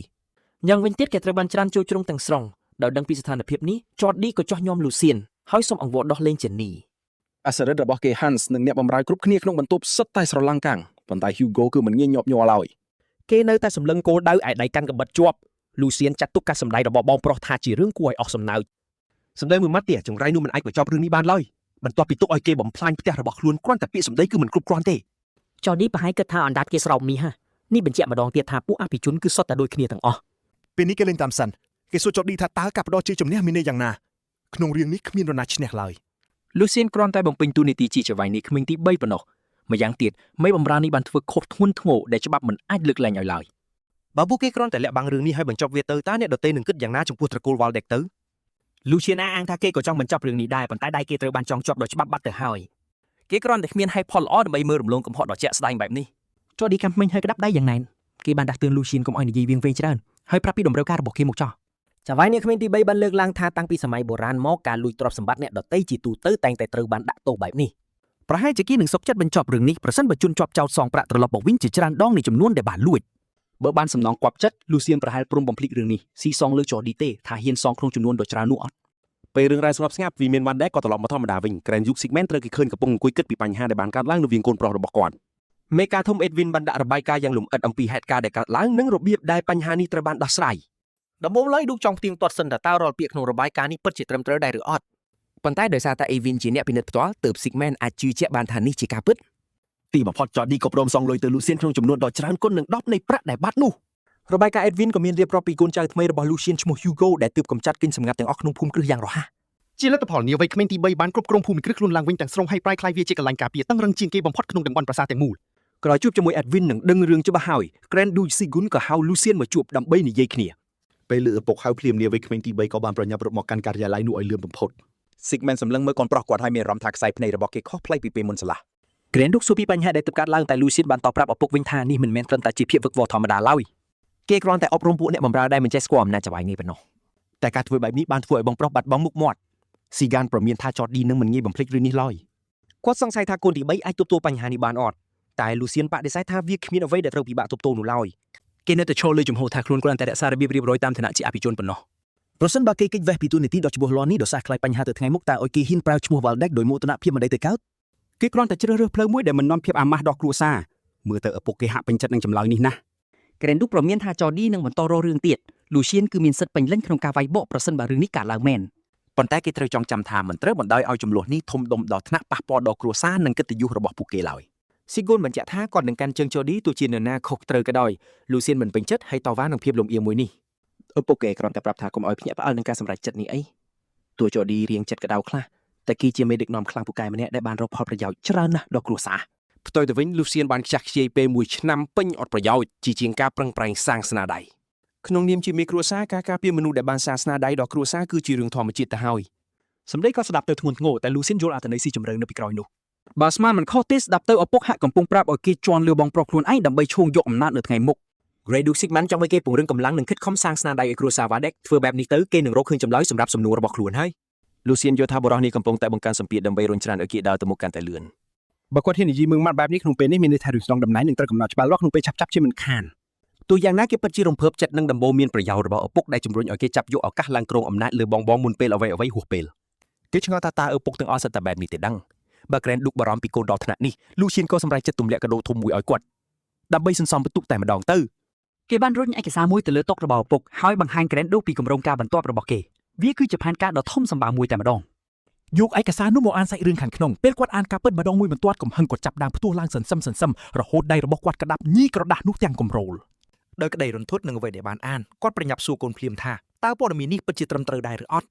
យ៉ាងវិញទៀតគេត្រូវបានច្រានចូលជ្រុងទាំងស្រុងដោយដឹងពីស្ថានភាពនេះ Jordi ក៏ចោះញោម Lucien ហើយសូមអង្វរដោះលែង Jenny អសរិតរបស់គេ Hans និងអ្នកបម្រើគ្រប់គ្នាក្នុងបន្ទប់សុទ្ធតែស្រឡាំងកាំងប៉ុន្តែ Hugo គឺមិនងាយញាប់ញ័រឡើយ គេនៅតែសម្លឹងគោលដៅឯដៃកាន់កាំបិតជាប់ Lucien ចាត់ទុកការសម្ដែងរបស់បងប្រុសថាជារឿងគួរឲ្យអស់សំណើច សម្ដីមួយម៉ាត់ទៀតចង្រៃនោះមិនអាចបញ្ចប់រឿងនេះបានឡើយបន្ទាប់ពីទុកឲ្យគេបំផ្លាញផ្ទះរបស់ខ្លួនគ្រាន់តែពាក្យសម្ដីគឺមិនគ្រប់គ្រាន់ទេ Jordi ប្រហែលគិតថាអណ្ដាតគេស្រោបមាសហ่ะនេះបញ្ជាក់ម្ដងទៀតថាពួកអភិជនគឺសុទ្ធតែដូចគ្នាទាំងអស់ ពេលនេះគេលេងតាមសិនគេសួរ Jordi ថាតើការផ្ដល់ជ័យជំនះមានន័យយ៉ាងណាក្នុងរឿងនេះគ្មាននរណាឈ្នះឡើយ Lucien គ្រាន់តែបំពេញតួនាទីជាចៅហ្វាយនេះក្មេងទី3ប៉ុណ្ណោះម្យ៉ាងទៀតមេបំរើនេះបានធ្វើខុសធ្ងន់ធ្ងរដែលច្បាប់មិនអាចលើកលែងឲ្យឡើយ បើពួកគេគ្រាន់តែលាក់បាំងរឿងនេះហើយបញ្ចប់វាទៅតើអ្នកដទៃនឹងគិតយ៉ាងណាចំពោះត្រកូល Waldeck ទៅ Lucien អះអាងថាគេក៏ចង់បញ្ចប់រឿងនេះដែរប៉ុន្តែដៃគេត្រូវបានចងជាប់ដោយច្បាប់បាត់ទៅហើយគេគ្រាន់តែគ្មានហេតុផលល្អដើម្បីមើលរំលងកំហុសដ៏ជាក់ស្ដែងបែបនេះ Jordi កាន់មិញហើយក្តាប់ដៃយ៉ាងណែនគេបានដាស់តឿន Lucien កុំឲ្យនិយាយវៀងវែងច្រើនហើយប្រាប់ពីតម្រូវការរបស់គេមកចោះ ចៅហ្វាយនេះក្មេងទី3បានលើកឡើងថាតាំងពីសម័យបុរាណមកការលួចទ្រព្យសម្បត្តិអ្នកដទៃជាទូទៅតែងតែត្រូវបានដាក់ទោសបែបនេះ ប្រហែលជាគេនឹងសុខចិត្តបញ្ចប់រឿងនេះប្រសិនបើជនជាប់ចោទសងប្រាក់ត្រឡប់មកវិញជាច្រើនដងនៃចំនួនដែលបានលួច បើបានសំណងគាប់ចិត្ត Lucien ប្រហែលព្រមបំភ្លេចរឿងនេះស៊ីសងលើ Jordi ទេថាហ៊ានសងក្នុងចំនួនដ៏ច្រើននោះអត់ ពេលរឿងរ៉ាវស្ងប់ស្ងាត់វិមាន Waldeck ក៏ត្រឡប់មកធម្មតាវិញ Grand Duke Sigmund ត្រូវគេឃើញកំពុងអង្គុយគិតពីបញ្ហាដែលបានកើតឡើងរវាងកូនប្រុសរបស់គាត់ មេការធំ Edwin បានដាក់របាយការណ៍យ៉ាងលម្អិតអំពីហេតុការណ៍ដែលកើតឡើងនិងរបៀបដែលបញ្ហានេះត្រូវបានដោះស្រាយ ដំបូងឡើយឌូកចង់ផ្ទៀងទាត់សិនថាតើរាល់ពាក្យក្នុងរបាយការណ៍នេះពិតជាត្រឹមត្រូវដែរឬអត់ ប៉ុន្តែដោយសារតែ Edwin ជាអ្នកពិនិត្យផ្ទាល់ទើប Sigmund អាចជឿជាក់បានថានេះជាការពិត ទីបំផុត Jordi ក៏ព្រមសងលុយទៅ Lucien ក្នុងចំនួនដ៏ច្រើនគុណនឹង10នៃប្រាក់ដែលបាត់នោះ របាយការណ៍ Edwin ក៏មានរៀបរាប់ពីកូនចៅថ្មីរបស់ Lucien ឈ្មោះ Hugo ដែលទើបកម្ចាត់កិនសម្ងាត់ទាំងអស់ក្នុងភូមិគ្រឹះយ៉ាងរហ័ស ជាលទ្ធផលនាវ័យក្មេងទី3បានគ្រប់គ្រងភូមិគ្រឹះខ្លួនឡើងវិញទាំងស្រុងហើយប្រែក្លាយវាជាកន្លែងការពារតឹងរឹងជាងគេបំផុតក្នុងតំបន់ប្រាសាទទាំងមូល ក្រោយជួបជាមួយ Edwin និងដឹងរឿងច្បាស់ហើយ Grand Duke Sigun ក៏ហៅ Lucien មកជួបដើម្បីនិយាយគ្នា ពេលលើឪពុកហៅភ្លាមនាវ័យក្មេងទី3ក៏បានប្រញាប់រត់មកកាន់ការិយាល័យនោះឲ្យលឿនបំផុត Sigmund សម្លឹងមើលកូនប្រុសគាត់ហើយមានអារម្មណ៍ថាខ្សែភ្នែករបស់គេខុសប្លែកពីពេលមុនស្រឡះ Grand Duke សួរពីបញ្ហាដែលទើបកើតឡើងតែ Lucien បានតបប្រាប់ឪពុកវិញថានេះមិនមែនត្រឹមតែជាភាពវឹកវរធម្មតាឡើយ គេគ្រាន់តែអប់រំពួកអ្នកបម្រើដែលមិនចេះស្គាល់អំណាចចៅហ្វាយនេះប៉ុណ្ណោះ តែការធ្វើបែបនេះបានធ្វើឲ្យបងប្រុសបាត់បង់មុខមាត់ Sigan ប្រមានថា Jordi នឹងមិនងាយបំភ្លេចរឿងនេះឡើយ គាត់សង្ស័យថាកូនទី3អាចទប់ទល់បញ្ហានេះបានអត់តែ Lucien បដិសេធថាវាគ្មានអ្វីដែលត្រូវពិបាកទប់ទល់នោះឡើយ គេនៅតែឈរលើជំហរថាខ្លួនគ្រាន់តែរក្សារបៀបរៀបរយតាមឋានៈជាអភិជនប៉ុណ្ណោះ ប្រសិនបើគេគេចវេះពីទូនាទីដ៏ច្បាស់លាស់នេះដោយសារខ្លាចបញ្ហាទៅថ្ងៃមុខតើឲ្យគេហ៊ានប្រើឈ្មោះ Waldeck ដោយមោទនភាពមិនដីទៅកើត គេគ្រាន់តែជ្រើសរើសផ្លូវមួយដែលមិននាំភាពអាម៉ាស់ដល់គ្រួសារមើលទៅឪពុកគេហាក់ពេញចិត្តនឹងចម្លើយនេះណាស់ Grand Duke ប្រមានថា Jordi នឹងបន្តរករឿងទៀត Lucien គឺមានសិទ្ធិពេញលេញក្នុងការវាយបកប្រសិនបើរឿងនេះកើតឡើងមែន ប៉ុន្តែគេត្រូវចងចាំថាមិនត្រូវបណ្ដោយឲ្យជម្លោះនេះធំដុំដល់ថ្នាក់ប៉ះពាល់ដល់គ្រួសារនិងកិត្តិយសរបស់ពួកគេឡើយ ស៊ីហ្គូនបញ្ជាក់ថាគាត់នឹងកាន់ជើងជូឌីទោះជានរណាខុសត្រូវក៏ដោយលូសៀនមិនពេញចិត្តហើយតវ៉ានឹងភាពលំអៀងមួយនេះឪពុកគេគ្រាន់តែប្រាប់ថាកុំឲ្យភ្ញាក់ផ្អើលនឹងការសម្រេចចិត្តនេះអីទោះជូឌីរៀងចិត្តក្តៅខ្លះតែគេជាមេដឹកនាំខ្លាំងពូកែម្នាក់ដែលបានរកផលប្រយោជន៍ច្រើនណាស់ដល់គ្រួសារ ផ្ទុយទៅវិញលូសៀនបានខ្ជះខ្ជាយពេលមួយឆ្នាំពេញអត់ប្រយោជន៍ជាជាងការប្រឹងប្រែងសាងស្នាដៃក្នុងនាមជាមេគ្រួសារការការពារមនុស្សដែលបានសាងស្នាដៃដល់គ្រួសារគឺជារឿងធម្មជាតិទៅហើយ សម្ដីគាត់ស្ដាប់ទៅធ្ងន់ធ្ងរតែលូសៀនយល់អត្ថន័យស៊ីជម្រៅនៅពីក្រោយនោះ បើស្មានមិនខុសទេស្ដាប់ទៅឪពុកហាក់កំពុងប្រាប់ឲ្យគេជន់លើបងប្រុសខ្លួនឯងដើម្បីឈូងយកអំណាចនៅថ្ងៃមុខ Grey Duke Sigmund ចង់ឲ្យគេពង្រឹងកម្លាំងនិងខិតខំសាងស្នាដៃឲ្យគ្រួសារ Valdek ធ្វើបែបនេះទៅគេនឹងរកឃើញចម្លើយសម្រាប់សំណួររបស់ខ្លួនហើយ លូសៀនយល់ថាបុរសនេះកំពុងតែបង្កើនសម្ពាធដើម្បីរុញច្រានឲ្យគេដើរទៅមុខកាន់តែលឿន បើគាត់ហ៊ាននិយាយមឹងម៉ាត់បែបនេះក្នុងពេលនេះមានន័យថារឿងស្នងតំណែងនឹងត្រូវកំណត់ច្បាស់លាស់ក្នុងពេលឆាប់ៗជាមិនខាន ទោះយ៉ាងណាគេពិតជារំភើបចិត្តនឹងដំបូន្មានប្រយោជន៍របស់ឪពុកដែលជំរុញឲ្យគេចាប់យកឱកាសឡើងគ្រងអំណាចលើបងៗមុនពេលអ្វីៗហួសពេល គេឆ្ងល់ថាតើឪពុកទាំងអស់សុទ្ធតែបែបនេះទេដឹងបើ Grand Duke បារម្ភពីកូនដល់ថ្នាក់នេះលូសៀនក៏សម្រេចចិត្តទម្លាក់កាដូធំមួយឲ្យគាត់ដើម្បីសន្សំបន្ទុកតែម្ដងទៅ គេបានរុញឯកសារមួយទៅលើតុរបស់ឪពុកហើយបង្ហាញ Grand Duke ពីគម្រោងការបន្ទាប់របស់គេវាគឺជាផែនការដ៏ធំសម្បើមមួយតែម្ដង យកឯកសារនោះមកអានសាច់រឿងខាងក្នុងពេលគាត់អានការពិតម្ដងមួយបន្ទាត់កំហឹងក៏ចាប់ដើមផ្ទុះឡើងសន្សឹមសន្សឹមរហូតដៃរបស់គាត់ក្តាប់ញីក្រដាសនោះទាំងកម្រោល ដោយក្តីរន្ធត់នឹងអ្វីដែលបានអានគាត់ប្រញាប់សួរកូនភ្លាមថាតើព័ត៌មាននេះពិតជាត្រឹមត្រូវដែរឬអត់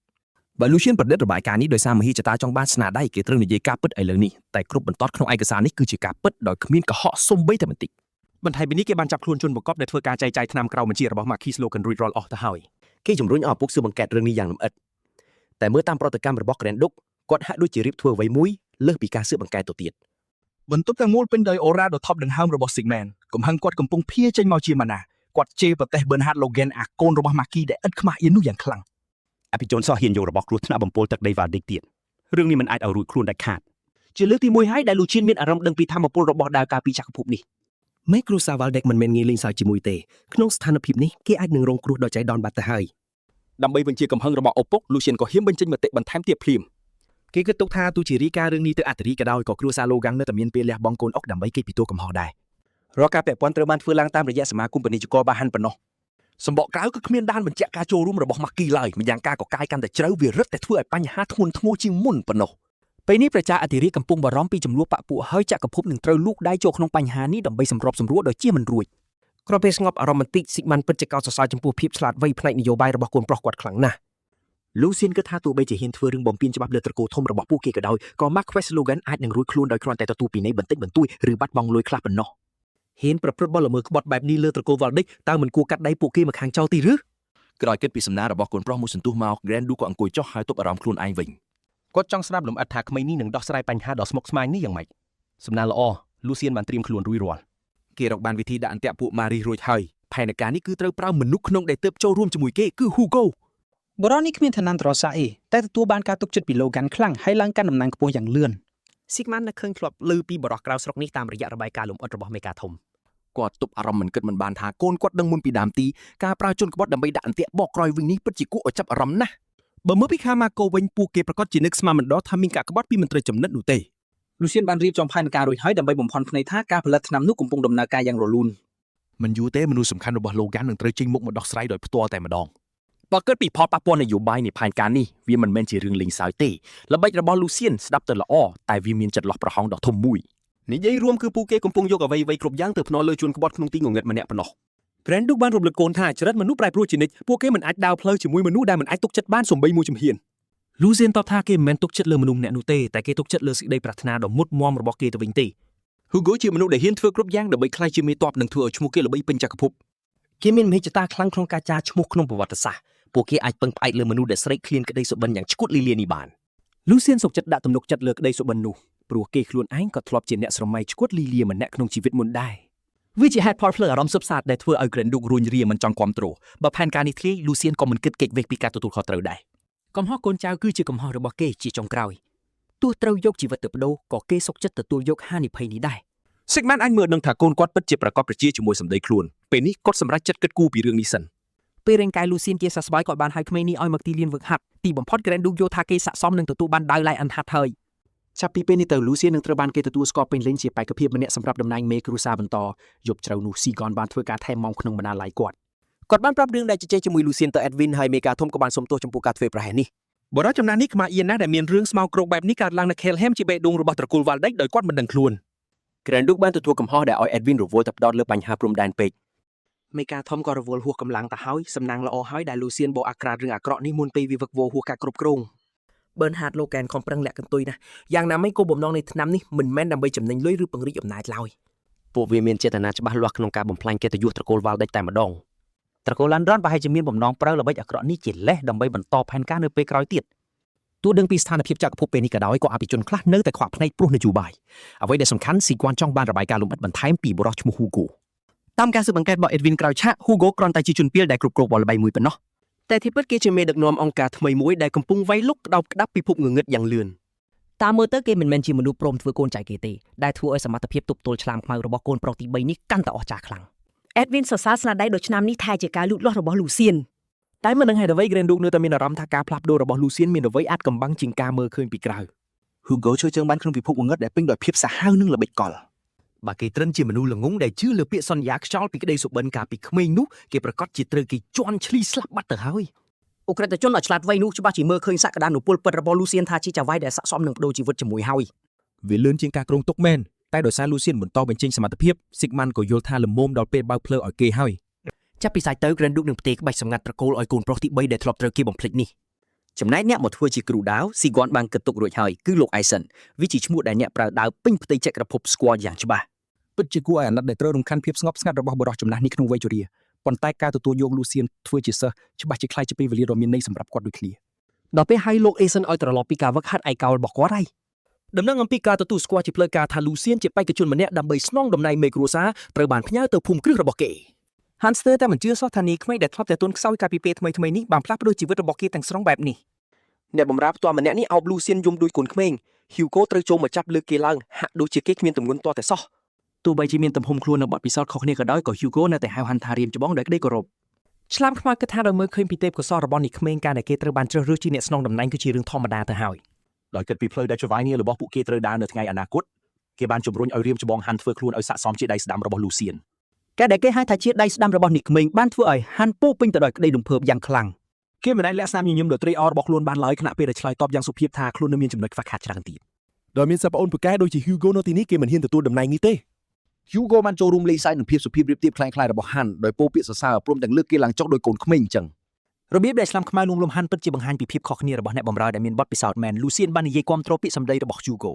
បើលូសៀនប្រឌិតរបាយការណ៍នេះដោយសារមហិច្ឆតាចង់បានស្នាដៃគេត្រូវនិយាយការពិតឥឡូវនេះតែគ្រប់បន្ទាត់ក្នុងឯកសារនេះគឺជាការពិតដោយគ្មានកុហកសូម្បីតែបន្តិច បន្ថែមពីនេះគេបានចាប់ខ្លួនជនបង្កប់ដែលធ្វើការចែកចាយថ្នាំក្រៅបញ្ជារបស់ Marquis Logan រួចរាល់អស់ទៅហើយ គេជំរុញឲ្យឪពុកស៊ើបអង្កេតរឿងនេះយ៉ាងលម្អិតតែមើលតាមប្រតិកម្មរបស់ Grand Duke គាត់ហាក់ដូចជារៀបធ្វើអ្វីមួយលើសពីការស៊ើបអង្កេតទៅទៀត បន្ទប់ទាំងមូលពេញដោយអូរ៉ាដ៏ថប់ដង្ហើមរបស់ Sigman កំហឹងគាត់កំពុងភាចេញមកជាម៉ាណាគាត់ជេរប្រទេស Bernhard Logan អាកូនរបស់ Marquis ដែលឥតខ្មាស់អៀននោះយ៉ាងខ្លាំង អភិជនសោះហ៊ានយករបស់គ្រោះថ្នាក់បំពុលទឹកដីវ៉ាឌិកទៀតរឿងនេះមិនអាចឲ្យរួចខ្លួនដាច់ខាត ជាលើកទីមួយហើយដែលលូឈៀនមានអារម្មណ៍ដឹងពីធម៌ពលរបស់ដាវការពីចក្រភពនេះ មេគ្រួសារ Valdek មិនមែនងាយលេងសើចជាមួយទេក្នុងស្ថានភាពនេះគេអាចនឹងរងគ្រោះដល់ចៃដន្យបាត់ទៅហើយ ដើម្បីបញ្ជាកំហឹងរបស់ឪពុកលូសៀនក៏ហ៊ានបញ្ចេញមតិបន្ថែមទៀតភ្លាម គេគិតទុកថាទោះជារីការរឿងនេះទៅអធិរីក៏ដោយក៏គ្រួសារ Logan នៅតែមានពេលលះបង់កូនអុកដើម្បីគេចពីទោសកំហុសដែរ រាល់ការពាក់ព័ន្ធត្រូវបានធ្វើឡើងតាមរយៈសមាគមពាណិជ្ជករបាហាន់ប៉ុណ្ណោះ សម្បកក្រៅគឺគ្មានដានបញ្ជាក់ការចូលរួមរបស់ម៉ាគីឡើយម្យ៉ាងការកកាយកាន់តែជ្រៅវារឹតតែធ្វើឲ្យបញ្ហាធ្ងន់ធ្ងរជាងមុនប៉ុណ្ណោះ ពេលនេះប្រជាអធិរាជកំពុងបារម្ភពីចំនួនបពពួកហើយចក្រភពនឹងត្រូវលូកដៃចូលក្នុងបញ្ហានេះដើម្បីសម្របសម្រួលដោយជាមិនរួច ក្រោយពេលស្ងប់អារម្មណ៍បន្តិចស៊ីកម៉ាន់ពិតជាកោតសរសើរចំពោះភាពឆ្លាតវៃផ្នែកនយោបាយរបស់កូនប្រុសគាត់ខ្លាំងណាស់លូសៀនគិតថាទោះបីជាហ៊ានធ្វើរឿងបំពានច្បាប់លើត្រកូលធំរបស់ពួកគេក៏ដោយក៏ Marquess Logan អាចនឹងរួចខ្លួនដោយគ្រាន់តែទទួលពិន័យបន្តិចបន្តួចឬបាត់បង់លុយខ្លះប៉ុណ្ណោះហ៊ានប្រព្រឹត្តបទល្មើសក្បត់បែបនេះលើត្រកូល Valdek តើមិនគួរកាត់ដៃពួកគេមកខាងចោលទីឬ ក្រោយគិតពីសំណើរបស់កូនប្រុសមួយសន្ទុះមក Grand Duke ក៏អង្គុយចុះហើយទប់អារម្មណ៍ខ្លួនឯងវិញ គាត់ចង់ស្ដាប់លម្អិតថាក្មេងនេះនឹងដោះស្រាយបញ្ហាដ៏ស្មុគស្មាញនេះយ៉ាងម៉េចសំណាងល្អលូសៀនបានត្រៀមខ្លួនរួចរាល់ គេរកបានវិធីដាក់អន្ទាក់ពួកម៉ារីរួចហើយផែនការនេះគឺត្រូវប្រើមនុស្សក្នុងដែលទើបចូលរួមជាមួយគេគឺ Hugo បុរសនេះគ្មានឋានន្តរស័ក្តិអីតែទទួលបានការទុកចិត្តពី Logan ខ្លាំងហើយឡើងកាន់តំណែងខ្ពស់យ៉ាងលឿន Sigman នឹកឃើញធ្លាប់ឮពីបរិះក្រៅស្រុកនេះតាមរយៈរបាយការណ៍លម្អិតរបស់មេការធំ គាត់ទប់អារម្មណ៍មិនគិតមិនបានថាកូនគាត់ដឹងមុនពីដើមទីការប្រើជនក្បត់ដើម្បីដាក់អន្ទាក់បកក្រោយវិញនេះពិតជាគួរឲ្យចាប់អារម្មណ៍ណាស់ បើមើលពីខាម៉ាកូវិញពួកគេប្រកាសជានឹកស្មានមិនដល់ថាមានការក្បត់ពីមន្ត្រីចំណិតនោះទេ លូសៀនបានរៀបចំផែនការរួចហើយដើម្បីបំភាន់ភ្នែកថាការផលិតថ្នាំនោះកំពុងដំណើរការយ៉ាងរលូន មិនយូរទេមនុស្សសំខាន់របស់ Logan នឹងត្រូវចេញមុខមកដោះស្រាយដោយផ្ទាល់តែម្ដង បើគិតពីផលប៉ះពាល់នយោបាយនៃផែនការនេះវាមិនមែនជារឿងលេងសើចទេល្បិចរបស់លូសៀនស្ដាប់ទៅល្អតែវាមានចន្លោះប្រហោងដ៏ធំមួយ និយាយរួមគឺពួកគេកំពុងយកអ្វីៗគ្រប់យ៉ាងទៅភ្នាល់លើជនក្បត់ក្នុងទីងងឹតម្នាក់ប៉ុណ្ណោះ Grand Duke បានរំលឹកកូនថាចរិតមនុស្សប្រែប្រួលជានិច្ចពួកគេមិនអាចដើរផ្លូវជាមួយមនុស្សដែលមិនអាចទុកចិត្តបានសូម្បីមួយជំហានលូសៀនតបថាគេមិនមែនទុកចិត្តលើមនុស្សម្នាក់នោះទេតែគេទុកចិត្តលើសេចក្តីប្រាថ្នាដ៏មុតមាំរបស់គេទៅវិញទេ Hugo ជាមនុស្សដែលហ៊ានធ្វើគ្រប់យ៉ាងដើម្បីក្លាយជាមេតបនិងធ្វើឲ្យឈ្មោះគេល្បីពេញចក្រភព គេមានមហិច្ឆតាខ្លាំងក្នុងការចារឈ្មោះក្នុងប្រវត្តិសាស្ត្រពួកគេអាចពឹងផ្អែកលើមនុស្សដែលស្រេកឃ្លានក្តីសុបិនយ៉ាងឈួតលីលានេះបាន លូសៀនសុខចិត្តដាក់ទំនុកចិត្តលើក្តីសុបិននោះព្រោះគេខ្លួនឯងក៏ធ្លាប់ជាអ្នកស្រមៃឈួតលីលាម្នាក់ក្នុងជីវិតមុនដែរ វាជាហេតុផលផ្លូវអារម្មណ៍សុបសាទដែលធ្វើឲ្យ Grand Duke រួញរាមិនចង់គាំទ្របើផែនការនេះធ្លាយលូសៀនក៏មិនគិតគេចវេះពីការទទួលខុសត្រូវដែរ កំហុសកូនចៅគឺជាកំហុសរបស់គេជាចុងក្រោយទោះត្រូវយកជីវិតទៅបដូរក៏គេសុខចិត្តទទួលយកហានិភ័យនេះដែរ Sigman អាចមើលដឹងថាកូនគាត់ពិតជាប្រកបប្រជាជាមួយសម្ដីខ្លួនពេលនេះគាត់សម្រេចចិត្តគិតគូរពីរឿងនេះសិន ពេលរាងកាយលូសៀនជាសះស្បើយគាត់បានហៅក្មេងនេះឲ្យមកទីលានវឹកហាត់ទីបំផុត Grand Duke យល់ថាគេស័ក្តិសមនឹងទទួលបានដាវឡៃអិនហាត់ហើយ ចាប់ពីពេលនេះទៅលូសៀននឹងត្រូវបានគេទទួលស្គាល់ពេញលេញជាបេក្ខភាពម្នាក់សម្រាប់តំណែងមេគ្រួសារបន្តយប់ជ្រៅនោះស៊ីហ្គនបានធ្វើការថែមម៉ោងក្នុងបណ្ណាល័យគាត់ គាត់បានប្រាប់រឿងដែលជជែកជាមួយលូសៀនទៅអេដវីនហើយមេការធំក៏បានសុំទោសចំពោះការធ្វើប្រហែសនេះ បរិចំណាស់នេះខ្មាស់អៀនណាស់ដែលមានរឿងស្មោកគ្រោកបែបនេះកើតឡើងនៅ Kelheim ជាបេះដូងរបស់ត្រកូល Waldeck ដោយគាត់មិនដឹងខ្លួន Grand Duke បានទទួលកំហុសដែលឲ្យ Edwin រវល់តែផ្ដោតលើបញ្ហាព្រំដែនពេក មេការធំក៏រវល់ហួសកម្លាំងទៅហើយសំណាងល្អហើយដែលលូសៀនបោកអាក្រាតរឿងអាក្រក់នេះមុនពេលវាវឹកវរហួសការគ្រប់គ្រងបឺនហាតឡូកែនខំប្រឹងលាក់កន្ទុយណាស់យ៉ាងណាមិញគោលបំណងនៃឆ្នាំនេះមិនមែនដើម្បីចំណេញលុយឬពង្រីកអំណាចឡើយ ពួកវាមានចេតនាច្បាស់លាស់ក្នុងការបំផ្លាញកិត្តិយសត្រកូល Waldeck តែម្ដង ត្រកូល Landron ប្រហែលជាមានបំណងប្រើល្បិចអាក្រក់នេះជាលេសដើម្បីបន្តផែនការនៅពេលក្រោយទៀត ទោះដឹងពីស្ថានភាពចក្រភពពេលនេះក៏ដោយក៏អភិជនខ្លះនៅតែខ្វាក់ភ្នែកព្រោះនយោបាយអ្វីដែលសំខាន់ស៊ីគួនចង់បានរបាយការណ៍លម្អិតបន្ថែមពីបុរសឈ្មោះ Hugo តាមការស៊ើបអង្កេតរបស់ Edwin ក្រោយឆាក Hugo គ្រាន់តែជាជនពាលដែលគ្រប់គ្រងបលល្បីមួយប៉ុណ្ណោះ តែទីពិតគេជាមេដឹកនាំអង្គការថ្មីមួយដែលកំពុងវាយលុកក្តោបក្តាប់ពិភពងងឹតយ៉ាងលឿន តាមមើលទៅគេមិនមែនជាមនុស្សព្រមធ្វើកូនចៅគេទេដែលធ្វើឲ្យសមត្ថភាពទប់ទល់ឆ្លាមខ្មៅរបស់កូនប្រុសទី3នេះកាន់តែអស្ចារ្យខ្លាំង Edwin សរសើរស្នាដៃដ៏ឆ្នាំនេះថាជាការលូតលាស់របស់លូសៀន តែមិនដឹងហេតុអ្វី Grand Duke នៅតែមានអារម្មណ៍ថាការផ្លាស់ប្ដូររបស់ Lucien មានអ្វីអាចកំបាំងជាងការមើលឃើញពីក្រៅ Hugo ជួយជើងបានក្នុងពិភពងងឹតដែលពេញដោយភាពសាហាវនិងល្បិចកល បើគេត្រឹមជាមនុស្សល្ងងដែលជឿលើពាក្យសន្យាខ្យល់ពីក្តីសុបិនកាលពីក្មេងនោះគេប្រកាសជាត្រូវគេជន់ឈ្លីស្លាប់បាត់ទៅហើយ ឧក្រិដ្ឋជនដ៏ឆ្លាតវៃនោះច្បាស់ជាមើលឃើញសក្តានុពលពិតរបស់លូសៀនថាជាចៅហ្វាយដែលស័ក្តិសមនឹងប្ដូរជីវិតជាមួយហើយ វាលឿនជាងការគ្រោងទុកមែនតែដោយសារ Lucien បន្តបញ្ចេញសមត្ថភាព Sigmund ក៏យល់ថាល្មមដល់ពេលបើកផ្លូវឲ្យគេហើយ ចាប់ពីសាច់ទៅ Grand Duke នឹងផ្ទេរក្បាច់សម្ងាត់ត្រកូលឲ្យកូនប្រុសទី3ដែលធ្លាប់ត្រូវគេបំភ្លេចនេះ ចំណែកអ្នកមកធ្វើជាគ្រូដាវស៊ីហ្គនបានគិតទុករួចហើយគឺលោកអៃសិនវាជាឈ្មោះដែលអ្នកប្រើដាវពេញផ្ទៃចក្រភពស្គាល់យ៉ាងច្បាស់ ពិតជាគួរឲ្យអាណិតដែលត្រូវរំខានភាពស្ងប់ស្ងាត់របស់បុរសចំណាស់នេះក្នុងវ័យជរាប៉ុន្តែការទទួលយក Lucien ធ្វើជាសិស្សច្បាស់ជាក្លាយជាពេលវេលាដ៏មានន័យសម្រាប់គាត់ដូចគ្នា ដល់ពេលហើយលោកអេសិនឲ្យត្រឡប់ពីការវឹកហាត់ឯកោរបស់គាត់ហើយ ដំណឹងអំពីការទទួលស្គាល់ជាផ្លូវការថា Lucien ជាបេក្ខជនម្នាក់ដើម្បីស្នងតំណែងមេគ្រួសារត្រូវបានផ្ញើទៅភូមិគ្រឹះរបស់គេ Hanster តែមិនជឿសោះថានាយក្មេងដែលធ្លាប់តែទន់ខ្សោយកាលពីពេលថ្មីៗនេះបានផ្លាស់ប្ដូរជីវិតរបស់គេទាំងស្រុងបែបនេះ អ្នកបម្រើផ្ទាល់ម្នាក់នេះអោប Lucien យំដូចកូនក្មេង Hugo ត្រូវចូលមកចាប់លើកគេឡើងហាក់ដូចជាគេគ្មានទម្ងន់ទាល់តែសោះ ទោះបីជាមានទំហំខ្លួននិងបទពិសោធន៍ខុសគ្នាក៏ដោយក៏ Hugo នៅតែហៅហាន់ថារៀមច្បងដោយក្តីគោរពឆ្លាមខ្មៅគិតថាដោយមើលឃើញពីទេពកោសល្យរបស់នេះក្មេងការដែលគេត្រូវបានជ្រើសរើសជាអ្នកស្នងតំណែងគឺជារឿងធម្មតាទៅហើយ ដោយគិតពីផ្លូវដែលចវាយនារបស់ពួកគេត្រូវដើរនៅថ្ងៃអនាគតគេបានជំរុញឲ្យរៀមច្បងហាន់ធ្វើខ្លួនឲ្យស័ក្តិសមជាដៃស្ដាំរបស់លូសៀន ការដែលគេហៅថាជាដៃស្ដាំរបស់នេះក្មេងបានធ្វើឲ្យហាន់ពោពេញទៅដោយក្តីរំភើបយ៉ាងខ្លាំង គេមិនអាចលាក់ស្នាមញញឹមដ៏ត្រេកអររបស់ខ្លួនបានឡើយខណៈពេលដែលឆ្លើយតបយ៉ាងសុភាពថាខ្លួននៅមានចំណុចខ្វះខាតច្រើនទៀត ដោយមានសិស្សប្អូនពូកែដូចជា Hugo នៅទីនេះគេមិនហ៊ានទទួលតំណែងនេះទេ Hugo បានចូលរួមលេងសើចនឹងភាពសុភាពរាបទាបคล้ายៗរបស់ Han ដោយពោលពាក្យសរសើរព្រមទាំងលើកគេឡើងចុះដោយកូនក្មេងអញ្ចឹង របៀបដែលឆ្លាមខ្មៅលួងលោមហាន់ពិតជាបង្ហាញពីភាពខុសគ្នារបស់អ្នកបម្រើដែលមានបទពិសោធន៍មែន Lucien បាននិយាយគាំទ្រពាក្យសម្ដីរបស់ Hugo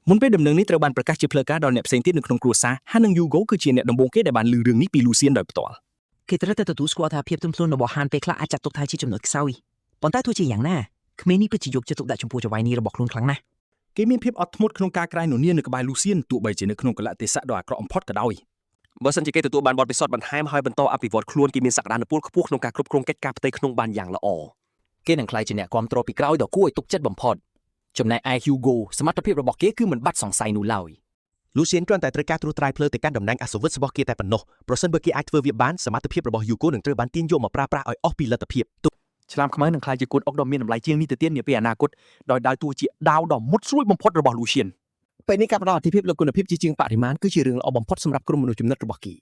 មុនពេលដំណឹងនេះត្រូវបានប្រកាសជាផ្លូវការដល់អ្នកផ្សេងទៀតនៅក្នុងគ្រួសារហាន់និង Hugo គឺជាអ្នកដំបូងគេដែលបានឮរឿងនេះពី Lucien ដោយផ្ទាល់ គេត្រូវតែទទួលស្គាល់ថាភាពទន់ភ្លន់របស់ហានពេលខ្លះអាចចាត់ទុកថាជាចំណុចខ្សោយប៉ុន្តែទោះជាយ៉ាងណាក្មេងនេះពិតជាយកចិត្តទុកដាក់ចំពោះចៅហ្វាយនេះរបស់ខ្លួនខ្លាំងណាស់ គេមានភាពអត់ធ្មត់ក្នុងការក្រាញននានៅក្បែរ Lucien ទោះបីជានៅក្នុងកលៈទេសៈដ៏អាក្រក់បំផុតក៏ដោយ បើសិនជាគេទទួលបានបទពិសោធន៍បន្ថែមហើយបន្តអភិវឌ្ឍខ្លួនគេមានសក្តានុពលខ្ពស់ក្នុងការគ្រប់គ្រងកិច្ចការផ្ទៃក្នុងបានយ៉ាងល្អ គេនឹងក្លាយជាអ្នកគាំទ្រពីក្រោយដ៏គួរឲ្យទុកចិត្តបំផុតចំណែកឯ Hugo សមត្ថភាពរបស់គេគឺមិនបាត់សង្ស័យនោះឡើយ លូសៀនគ្រាន់តែត្រូវការត្រួសត្រាយផ្លូវទៅកាន់តំណែងអសវិតរបស់គេតែប៉ុណ្ណោះប្រសិនបើគេអាចធ្វើវាបានសមត្ថភាពរបស់ Hugo នឹងត្រូវបានទាញយកមកប្រើប្រាស់ឲ្យអស់ពីលទ្ធភាព ឆ្លាមខ្មៅនឹងក្លាយជាកូនអុកដ៏មានតម្លៃជាងនេះទៅទៀតនាពេលអនាគតដោយដើរតួជាដាវដ៏មុតស្រួចបំផុតរបស់ Lucien ពេលនេះការផ្ដល់អធិភាពលើគុណភាពជាជាងបរិមាណគឺជារឿងល្អបំផុតសម្រាប់ក្រុមមនុស្សចំណិតរបស់គេ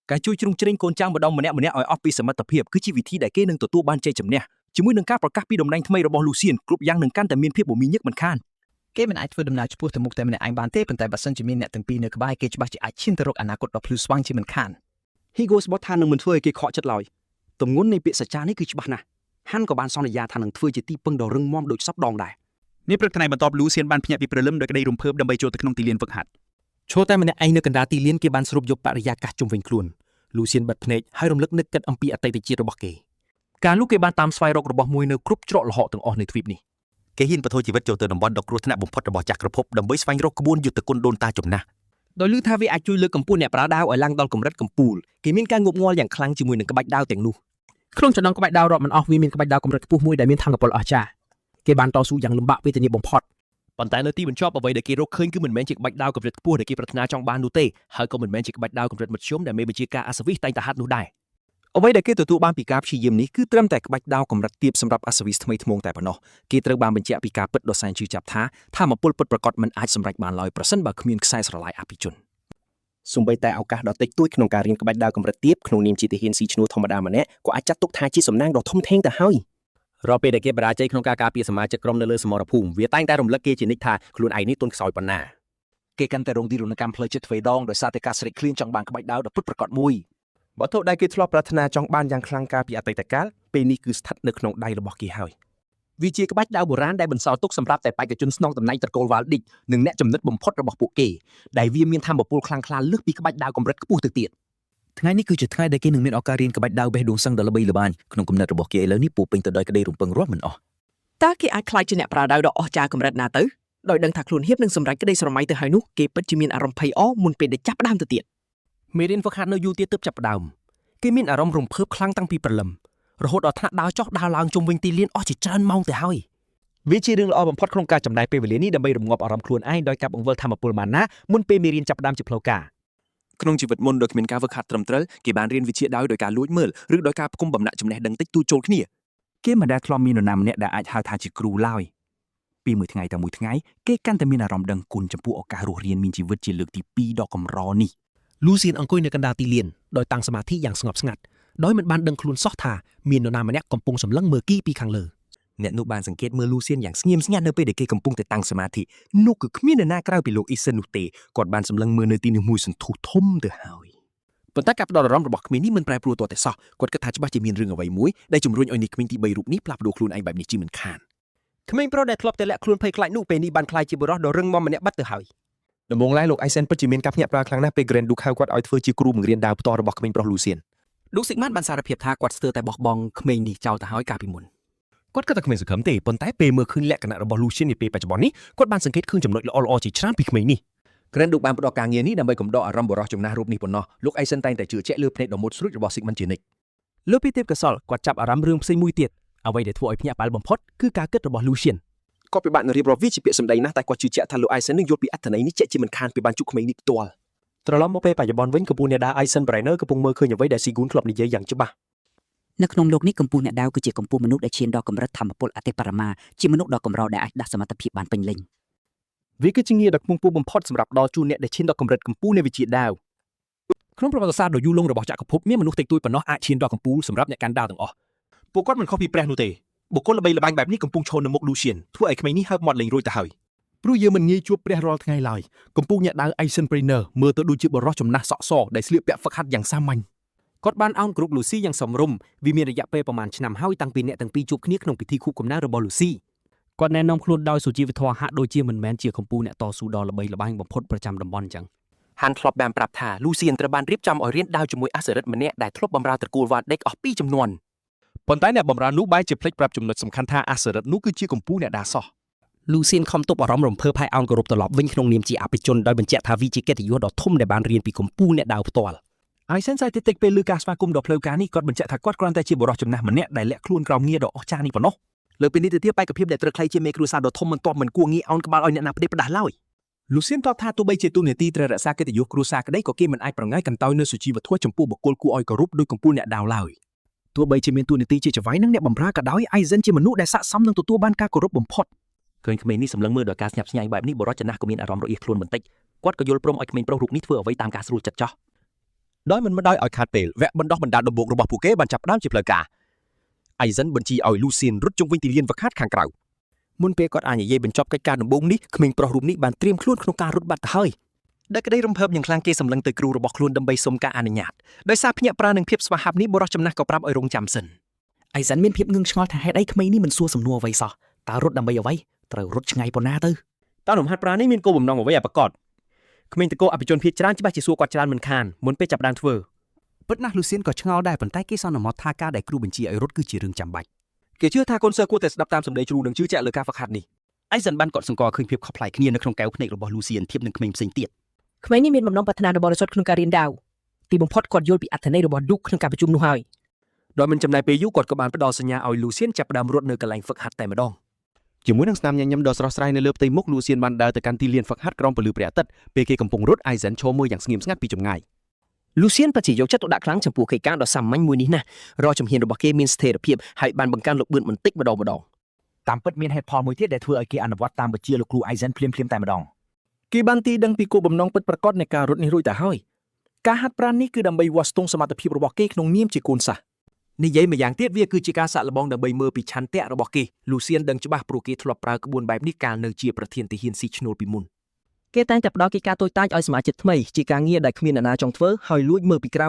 ការជួយជ្រោមជ្រែងកូនចៅម្ដងម្នាក់ៗឲ្យអស់ពីសមត្ថភាពគឺជាវិធីដែលគេនឹងទទួលបានជ័យជំនះជាមួយនឹងការប្រកាសពីតំណែងថ្មីរបស់ Lucien គ្រប់យ៉ាងនឹងកាន់តែមានភាពមមាញឹកមិនខាន គេមិនអាចធ្វើដំណើរឆ្ពោះទៅមុខតែម្នាក់ឯងបានទេប៉ុន្តែបើសិនជាមានអ្នកទាំងពីរនៅក្បែរគេច្បាស់ជាអាចឈានទៅរកអនាគតដ៏ភ្លឺស្វាងជាមិនខាន Hugo ស្បត់ថានឹងមិនធ្វើឲ្យគេខកចិត្តឡើយទម្ងន់នៃពាក្យសច្ចានេះគឺច្បាស់ណាស់ហាន់ក៏បានសន្យាថានឹងធ្វើជាទីពឹងដ៏រឹងមាំដូចសពដងដែរ នេះព្រឹកថ្ងៃបន្ទាប់លូសៀនបានភ្ញាក់ពីព្រលឹមដោយក្តីរំភើបដើម្បីចូលទៅក្នុងទីលានហ្វឹកហាត់ ឈរតែម្នាក់ឯងនៅកណ្ដាលទីលានគេបានស្រូបយកបរិយាកាសជុំវិញខ្លួនលូសៀនបិទភ្នែកហើយរំលឹកនឹកគិតអំពីអតីតជាតិរបស់គេការនោះគេបានតាមស្វែងរករបស់មួយនៅគ្រប់ច្រកល្ហកទាំងអស់នៃទ្វីបនេះ គេហ៊ានបន្ថយជីវិតចូលទៅតំបន់ដ៏គ្រោះថ្នាក់បំផុតរបស់ចក្រភពដើម្បីស្វែងរកក្បួនយុទ្ធគុណដូនតាចំណាស់ ដោយឮថាវាអាចជួយលើកកម្ពស់អ្នកប្រើដាវឲ្យឡើងដល់កម្រិតកំពូលគេមានការងប់ងល់យ៉ាងខ្លាំងជាមួយនឹងក្បាច់ដាវទាំងនោះ ក្នុងចំណោមក្បាច់ដាវរាប់មិនអស់វាមានក្បាច់ដាវកម្រិតខ្ពស់មួយដែលមានធម៌ពលអស្ចារ្យគេបានតស៊ូយ៉ាងលំបាកវេទនាបំផុត ប៉ុន្តែនៅទីបញ្ចប់អ្វីដែលគេរកឃើញគឺមិនមែនជាក្បាច់ដាវកម្រិតខ្ពស់ដែលគេប្រាថ្នាចង់បាននោះទេហើយក៏មិនមែនជាក្បាច់ដាវកម្រិតមធ្យមដែលមេបញ្ជាការអាសវិសតែងតែហាត់នោះដែរអ្វីដែលគេទទួលបានពីការព្យាយាមនេះគឺត្រឹមតែក្បាច់ដាវកម្រិតទាបសម្រាប់អាសវិសថ្មីថ្មោងតែប៉ុណ្ណោះគេត្រូវបានបញ្ជាក់ពីការពិតដ៏សែនឈឺចាប់ថាធម៌ពលពិតប្រាកដមិនអាចសម្រេចបានឡើយប្រសិនបើគ្មានខ្សែស្រឡាយអភិជន សូម្បីតែឱកាសដ៏តិចតួចក្នុងការរៀនក្បាច់ដាវកម្រិតទាបក្នុងនាមជាទាហានស៊ីឈ្នួលធម្មតាម្នាក់ក៏អាចចាត់ទុកថាជាសំណាងដ៏ធំធេងទៅហើយ រាល់ពេលដែលគេបរាជ័យក្នុងការការពារសមាជិកក្រុមនៅលើសមរភូមិវាតែងតែរំលឹកគេជានិច្ចថាខ្លួនឯងនេះទន់ខ្សោយប៉ុណ្ណា គេកាន់តែរងទារុណកម្មផ្លូវចិត្តទ្វេដងដោយសារតែការស្រេកឃ្លានចង់បានក្បាច់ដាវដ៏ពិតប្រាកដមួយ វត្ថុដែលគេធ្លាប់ប្រាថ្នាចង់បានយ៉ាងខ្លាំងកាលពីអតីតកាលពេលនេះគឺស្ថិតនៅក្នុងដៃរបស់គេហើយ វាជាក្បាច់ដាវបុរាណដែលបន្សល់ទុកសម្រាប់តែបេក្ខជនស្នងតំណែងត្រកូលវ៉ាល់ឌិកនិងអ្នកចំណិតបំផុតរបស់ពួកគេដែលវាមានថាមពលខ្លាំងក្លាលើសពីក្បាច់ដាវកម្រិតខ្ពស់ទៅទៀត ថ្ងៃនេះគឺជាថ្ងៃដែលគេនឹងមានឱកាសរៀនក្បាច់ដាវបេះដូងសឹងដ៏ល្បីល្បាញក្នុងគំនិតរបស់គេឥឡូវនេះពោរពេញទៅដោយក្តីរំពឹងរាប់មិនអស់ តើគេអាចក្លាយជាអ្នកប្រាដៅដ៏អស្ចារ្យកម្រិតណាទៅដោយដឹងថាខ្លួនហៀបនឹងសម្រេចក្តីស្រមៃទៅហើយនោះគេពិតជាមានអារម្មណ៍ភ័យអមុនពេលដែលចាប់ផ្ដើមទៅទៀត មេរៀនហ្វឹកហាត់នៅយូរទៀតទើបចាប់ផ្ដើមគេមានអារម្មណ៍រំភើបខ្លាំងតាំងពីព្រលឹមរហូតដល់ថ្នាក់ដើរចុះដើរឡើងជុំវិញទីលានអស់ជាច្រើនម៉ោងទៅហើយ វាជារឿងល្អបំផុតក្នុងការចំណាយពេលវេលានេះដើម្បីរំងាប់អារម្មណ៍ខ្លួនឯងដោយការបង្វិលថាមពលម៉ាណាមុនពេលមេរៀនចាប់ផ្ដើមជាផ្លូវការ ក្នុងជីវិតមុនដោយគ្មានការហ្វឹកហាត់ត្រឹមត្រូវគេបានរៀនវិជ្ជាដោយដោយការលួចមើលឬដោយការផ្គុំបំណាក់ចំណេះដឹងតិចតួចចូលគ្នា គេមិនដែលធ្លាប់មាននរណាម្នាក់ដែលអាចហៅថាជាគ្រូឡើយពីមួយថ្ងៃទៅមួយថ្ងៃគេកាន់តែមានអារម្មណ៍ដឹងគុណចំពោះឱកាសរស់រានមានជីវិតជាលើកទី2ដ៏កម្រនេះ លូសៀនអង្គុយនៅកណ្ដាលទីលានដោយតាំងសមាធិយ៉ាងស្ងប់ស្ងាត់ដោយមិនបានដឹងខ្លួនសោះថាមាននរណាម្នាក់កំពុងសម្លឹងមើលគីពីខាងលើ អ្នកនោះបានសង្កេតមើលលូសៀនយ៉ាងស្ងៀមស្ងាត់នៅពេលដែលគេកំពុងតែតាំងសមាធិនោះគឺគ្មាននរណាក្រៅពីលោកអ៊ីសិននោះទេគាត់បានសម្លឹងមើលនៅទីនេះមួយសន្ទុះធំទៅហើយ ប៉ុន្តែការផ្ដោតអារម្មណ៍របស់ក្មេងនេះមិនប្រែប្រួលទាល់តែសោះគាត់គិតថាច្បាស់ជាមានរឿងអ្វីមួយដែលជំរុញឲ្យនេះក្មេងទី3រូបនេះផ្លាស់ប្ដូរខ្លួនឯងបែបនេះជាមិនខានក្មេងប្រុសដែលធ្លាប់តែលាក់ខ្លួនភ័យខ្លាចនោះពេលនេះបានក្លាយជាបុរសដ៏រឹងមាំម្នាក់បាត់ទៅហើយ ដំបូងឡើយលោក Aisen ពិតជាមានការភ្ញាក់ផ្អើលខ្លាំងណាស់ពេល Grand Duke ហៅគាត់ឲ្យធ្វើជាគ្រូបង្រៀនដាវផ្ទាល់របស់ក្មេងប្រុស Lucien ឌូកស៊ីកម៉ានបានសារភាពថាគាត់ស្ទើរតែបោះបង់ក្មេងនេះចោលទៅហើយកាលពីមុន គាត់គិតថាគ្មានសង្ឃឹមទេប៉ុន្តែពេលមើលឃើញលក្ខណៈរបស់ Lucien នាពេលបច្ចុប្បន្ននេះគាត់បានសង្កេតឃើញចំណុចល្អៗជាច្រើនពីក្មេងនេះ Grand Duke បានផ្ដល់ការងារនេះដើម្បីកំដរអារម្មណ៍បុរសចំណាស់រូបនេះប៉ុណ្ណោះលោក Aisen តែងតែជឿជាក់លើភ្នែកដ៏មុតស្រួចរបស់ Sigmund ជានិច្ច លើពីទេពកោសលគាត់ចាប់អារម្មណ៍រឿងផ្សេងមួយទៀតអ្វីដែលធ្វើឲ្យភ្ញាក់ផ្អើលបំផុតគឺការគិតរបស់ Lucien គាត់ពិបាកនឹងរៀបរាប់វាជាពាក្យសម្ដីណាស់តែគាត់ជឿជាក់ថាលោក Aisen នឹងយល់ពីអត្ថន័យនេះជាក់ជាមិនខានពេលបានជួបក្មេងនេះផ្ទាល់ ត្រឡប់មកពេលបច្ចុប្បន្នវិញកំពូលអ្នកដាវ Aisen Brainer កំពុងមើលឃើញអ្វីដែល Sigun ធ្លាប់និយាយយ៉ាងច្បាស់ នៅក្នុងលោកនេះកំពូលអ្នកដាវគឺជាកំពូលមនុស្សដែលឈានដល់កម្រិតធម្មពលអតិបរមាជាមនុស្សដ៏កម្រដែលអាចដាស់សមត្ថភាពបានពេញលេញ វាគឺជាងារដ៏ខ្ពង់ខ្ពស់បំផុតសម្រាប់ផ្ដល់ជូនអ្នកដែលឈានដល់កម្រិតកំពូលនៃវិជ្ជាដាវ ក្នុងប្រវត្តិសាស្ត្រដ៏យូរលង់របស់ចក្រភពមានមនុស្សតិចតួចប៉ុណ្ណោះអាចឈានដល់កំពូលសម្រាប់អ្នកកាន់ដាវទាំងអស់ ពួកគាត់មិនខុសពីព្រះនោះទេបុគ្គលល្បីល្បាញបែបនេះកំពុងឈរនៅមុខ Lucien ធ្វើឲ្យក្មេងនេះហើបមាត់លែងរួចទៅហើយ ព្រោះយើងមិនងាយជួបព្រះរាល់ថ្ងៃឡើយកំពុងអ្នកដាវ Aisen Brainer មើលទៅដូចជាបុរសចំណាស់សក់សដែលស្លៀកពាក់ហ្វឹកហាត់យ៉ាងសាមញ្ញ គាត់បានអោនគ្រប់លូស៊ីយ៉ាងសមរម្យវាមានរយៈពេលប្រហែលឆ្នាំហើយតាំងពីអ្នកទាំងពីរជួបគ្នាក្នុងពិធីខួបកំណើតរបស់លូស៊ីគាត់ណែនាំខ្លួនដោយសុជីវធម៌ហាក់ដូចជាមិនមែនជាកំពូលអ្នកតស៊ូដ៏ល្បីល្បាញបំផុតប្រចាំតំបន់អញ្ចឹង ហានធ្លាប់បានប្រាប់ថាលូសៀនត្រូវបានរៀបចំឲ្យរៀនដាវជាមួយអាសរិតម្នាក់ដែលធ្លាប់បម្រើត្រកូលវ៉ាដេកអស់ពីរជំនាន់ ប៉ុន្តែអ្នកបម្រើនោះបែរជាភ្លេចប្រាប់ចំណុចសំខាន់ថាអាសរិតនោះគឺជាកំពូលអ្នកដាវសោះ លូសៀនខំទប់អារម្មណ៍រំភើបហើយអោនគោរពត្រឡប់វិញក្នុងនាមជាអភិជនដោយបញ្ជាក់ថាវាជាកិត្តិយសដ៏ធំដែលបានរៀនពីកំពូលអ្នកដាវផ្ទាល់ Aisen សើចតិចៗពេលឮការស្វាគមន៍ដ៏ផ្លូវការនេះគាត់បញ្ជាក់ថាគាត់គ្រាន់តែជាបុរសចំណាស់ម្នាក់ដែលលាក់ខ្លួនក្រោមងារដ៏អស្ចារ្យនេះប៉ុណ្ណោះ លើពីនេះទៅទៀតបេក្ខភាពដែលត្រូវក្លាយជាមេគ្រួសារដ៏ធំបន្ទាប់មិនគួរងាយអោនក្បាលឲ្យអ្នកណាផ្ដេសផ្ដាស់ឡើយ Lucien តបថាទោះបីជាទូនាទីត្រូវរក្សាកិត្តិយសគ្រួសារក្តីក៏គេមិនអាចប្រងើយកន្តើយនូវសុជីវធម៌ចំពោះបុគ្គលគួរឲ្យគោរពដូចកំពូលអ្នកដាវឡើយ ទោះបីជាមានតួនាទីជាចៅហ្វាយនិងអ្នកបម្រើក៏ដោយ Aizen ជាមនុស្សដែលស័ក្តិសមនឹងទទួលបានការគោរពបំផុត ឃើញក្មេងនេះសម្លឹងមើលដោយការស្ញប់ស្ញែងបែបនេះបុរសចំណាស់ក៏មានអារម្មណ៍រអៀសខ្លួនបន្តិចគាត់ក៏យល់ព្រមឲ្យក្មេងប្រុសរូបនេះធ្វើអ្វីតាមការស្រួលចិត្តចោះ ដោយមិនបណ្ដោយឲ្យខាតពេលវគ្គបណ្ដោះបណ្ដាលដំបូងរបស់ពួកគេបានចាប់ផ្ដើមជាផ្លូវការ Aisen បញ្ជាឲ្យ Lucien រត់ជុំវិញទីលានហ្វឹកហាត់ខាងក្រៅ មុនពេលគាត់អាចនិយាយបញ្ចប់កិច្ចការដំបូងនេះក្មេងប្រុសរូបនេះបានត្រៀមខ្លួនក្នុងការរត់បាត់ទៅហើយដោយក្តីរំភើបយ៉ាងខ្លាំងគេសម្លឹងទៅគ្រូរបស់ខ្លួនដើម្បីសុំការអនុញ្ញាតដោយសារភ្ញាក់ផ្អើលនឹងភាពស្វាហាប់នេះបុរសចំណាស់ក៏ប្រាប់ឲ្យរងចាំសិន Aizen មានភាពងឿងឆ្ងល់ថាហេតុអីក្មេងនេះមិនសួរសំណួរអ្វីសោះតើរត់ដើម្បីអ្វីត្រូវរត់ឆ្ងាយប៉ុណ្ណាទៅ តើលំហាត់ប្រាណនេះមានគោលបំណងអ្វីឲ្យប្រាកដក្មេងតកោអភិជនភាគច្រើនច្បាស់ជាសួរគាត់ច្រើនមិនខានមុនពេលចាប់ផ្ដើមធ្វើ ពិតណាស់លូសៀនក៏ឆ្ងល់ដែរប៉ុន្តែគេសន្មតថាការដែលគ្រូបញ្ជាឲ្យរត់គឺជារឿងចាំបាច់ គេជឿថាកូនសិស្សគួរតែស្ដាប់តាមសម្ដីគ្រូនិងជឿជាក់លើការហ្វឹកហាត់នេះ អៃសិនបានកត់សម្គាល់ឃើញភាពខុសប្លែកគ្នានៅក្នុងកែវភ្នែករបស់លូសៀនធៀបនឹងក្មេងផ្សេងទៀត ក្មេងនេះមានបំណងប្រាថ្នាដ៏បរិសុទ្ធក្នុងការរៀនដាវទីបំផុតគាត់យល់ពីអត្ថន័យរបស់ឌូកក្នុងការប្រជុំនោះហើយ ដោយមិនចំណាយពេលយូរគាត់ក៏បានផ្ដល់សញ្ញាឲ្យលូសៀនចាប់ផ្ដើមរត់នៅកន្លែងហ្វឹកហាត់តែម្ដង ជាមួយនឹងស្នាមញញឹមដ៏ស្រស់ស្រាយនៅលើផ្ទៃមុខ Lucien បានដើរទៅកាន់ទីលានហ្វឹកហាត់ក្រោមពន្លឺព្រះអាទិត្យពេលគេកំពុងរត់ Aisen ឈរមើលយ៉ាងស្ងៀមស្ងាត់ពីចម្ងាយ លូសៀនពិតជាយកចិត្តទុកដាក់ខ្លាំងចំពោះកិច្ចការដ៏សាមញ្ញមួយនេះណាស់រាល់ជំហានរបស់គេមានស្ថិរភាពហើយបានបង្កើនល្បឿនបន្តិចម្ដងម្ដង តាមពិតមានហេតុផលមួយទៀតដែលធ្វើឲ្យគេអនុវត្តតាមបញ្ជាលោកគ្រូ Aizen ភ្លាមៗតែម្ដង គេបានទីដឹងពីគោលបំណងពិតប្រាកដនៃការរត់នេះរួចទៅហើយការហាត់ប្រាណនេះគឺដើម្បីវាស់ស្ទង់សមត្ថភាពរបស់គេក្នុងនាមជាកូនសិស្ស និយាយម្យ៉ាងទៀតវាគឺជាការសាកល្បងដើម្បីមើលពីឆន្ទៈរបស់គេលូសៀនដឹងច្បាស់ព្រោះគេធ្លាប់ប្រើក្បួនបែបនេះកាលនៅជាប្រធានទាហានស៊ីឈ្នួលពីមុន គេតែងតែផ្ដល់កិច្ចការតូចតាចឲ្យសមាជិកថ្មីជាការងារដែលគ្មានអ្នកណាចង់ធ្វើហើយលួចមើលពីក្រៅ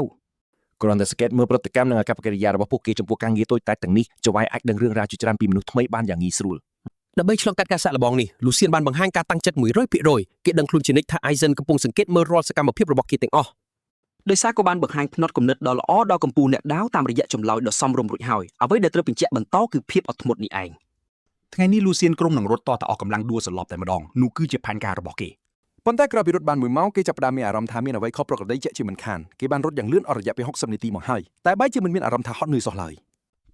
គ្រាន់តែសង្កេតមើលប្រតិកម្មនិងអាកប្បកិរិយារបស់ពួកគេចំពោះការងារតូចតាចទាំងនេះចៅហ្វាយអាចដឹងរឿងរ៉ាវជាច្រើនពីមនុស្សថ្មីបានយ៉ាងងាយស្រួល ដើម្បីឆ្លងកាត់ការសាកល្បងនេះលូសៀនបានបង្ហាញការតាំងចិត្ត100%គេដឹងខ្លួនជានិច្ចថា Aizen កំពុងសង្កេតមើលរាល់សកម្មភាពរបស់គេទាំងអស់ ដោយសារក៏បានបង្ហាញផ្នត់គំនិតដ៏ល្អដល់កម្ពុជាអ្នកដាវតាមរយៈចម្លើយដ៏សមរម្យរួចហើយអ្វីដែលត្រូវបញ្ជាក់បន្តគឺភាពអត់ធ្មត់នេះឯង ថ្ងៃនេះលូសៀនក្រុមនឹងរត់តតែអស់កម្លាំងដួលសន្លប់តែម្ដងនោះគឺជាផែនការរបស់គេប៉ុន្តែក្រោយពីរត់បាន1ម៉ោងគេចាប់ផ្ដើមមានអារម្មណ៍ថាមានអ្វីខុសប្រក្រតីជាក់ជាមិនខានគេបានរត់យ៉ាងលឿនអស់រយៈពេល60នាទីមកហើយតែបែរជាមិនមានអារម្មណ៍ថាហត់នឿយសោះឡើយ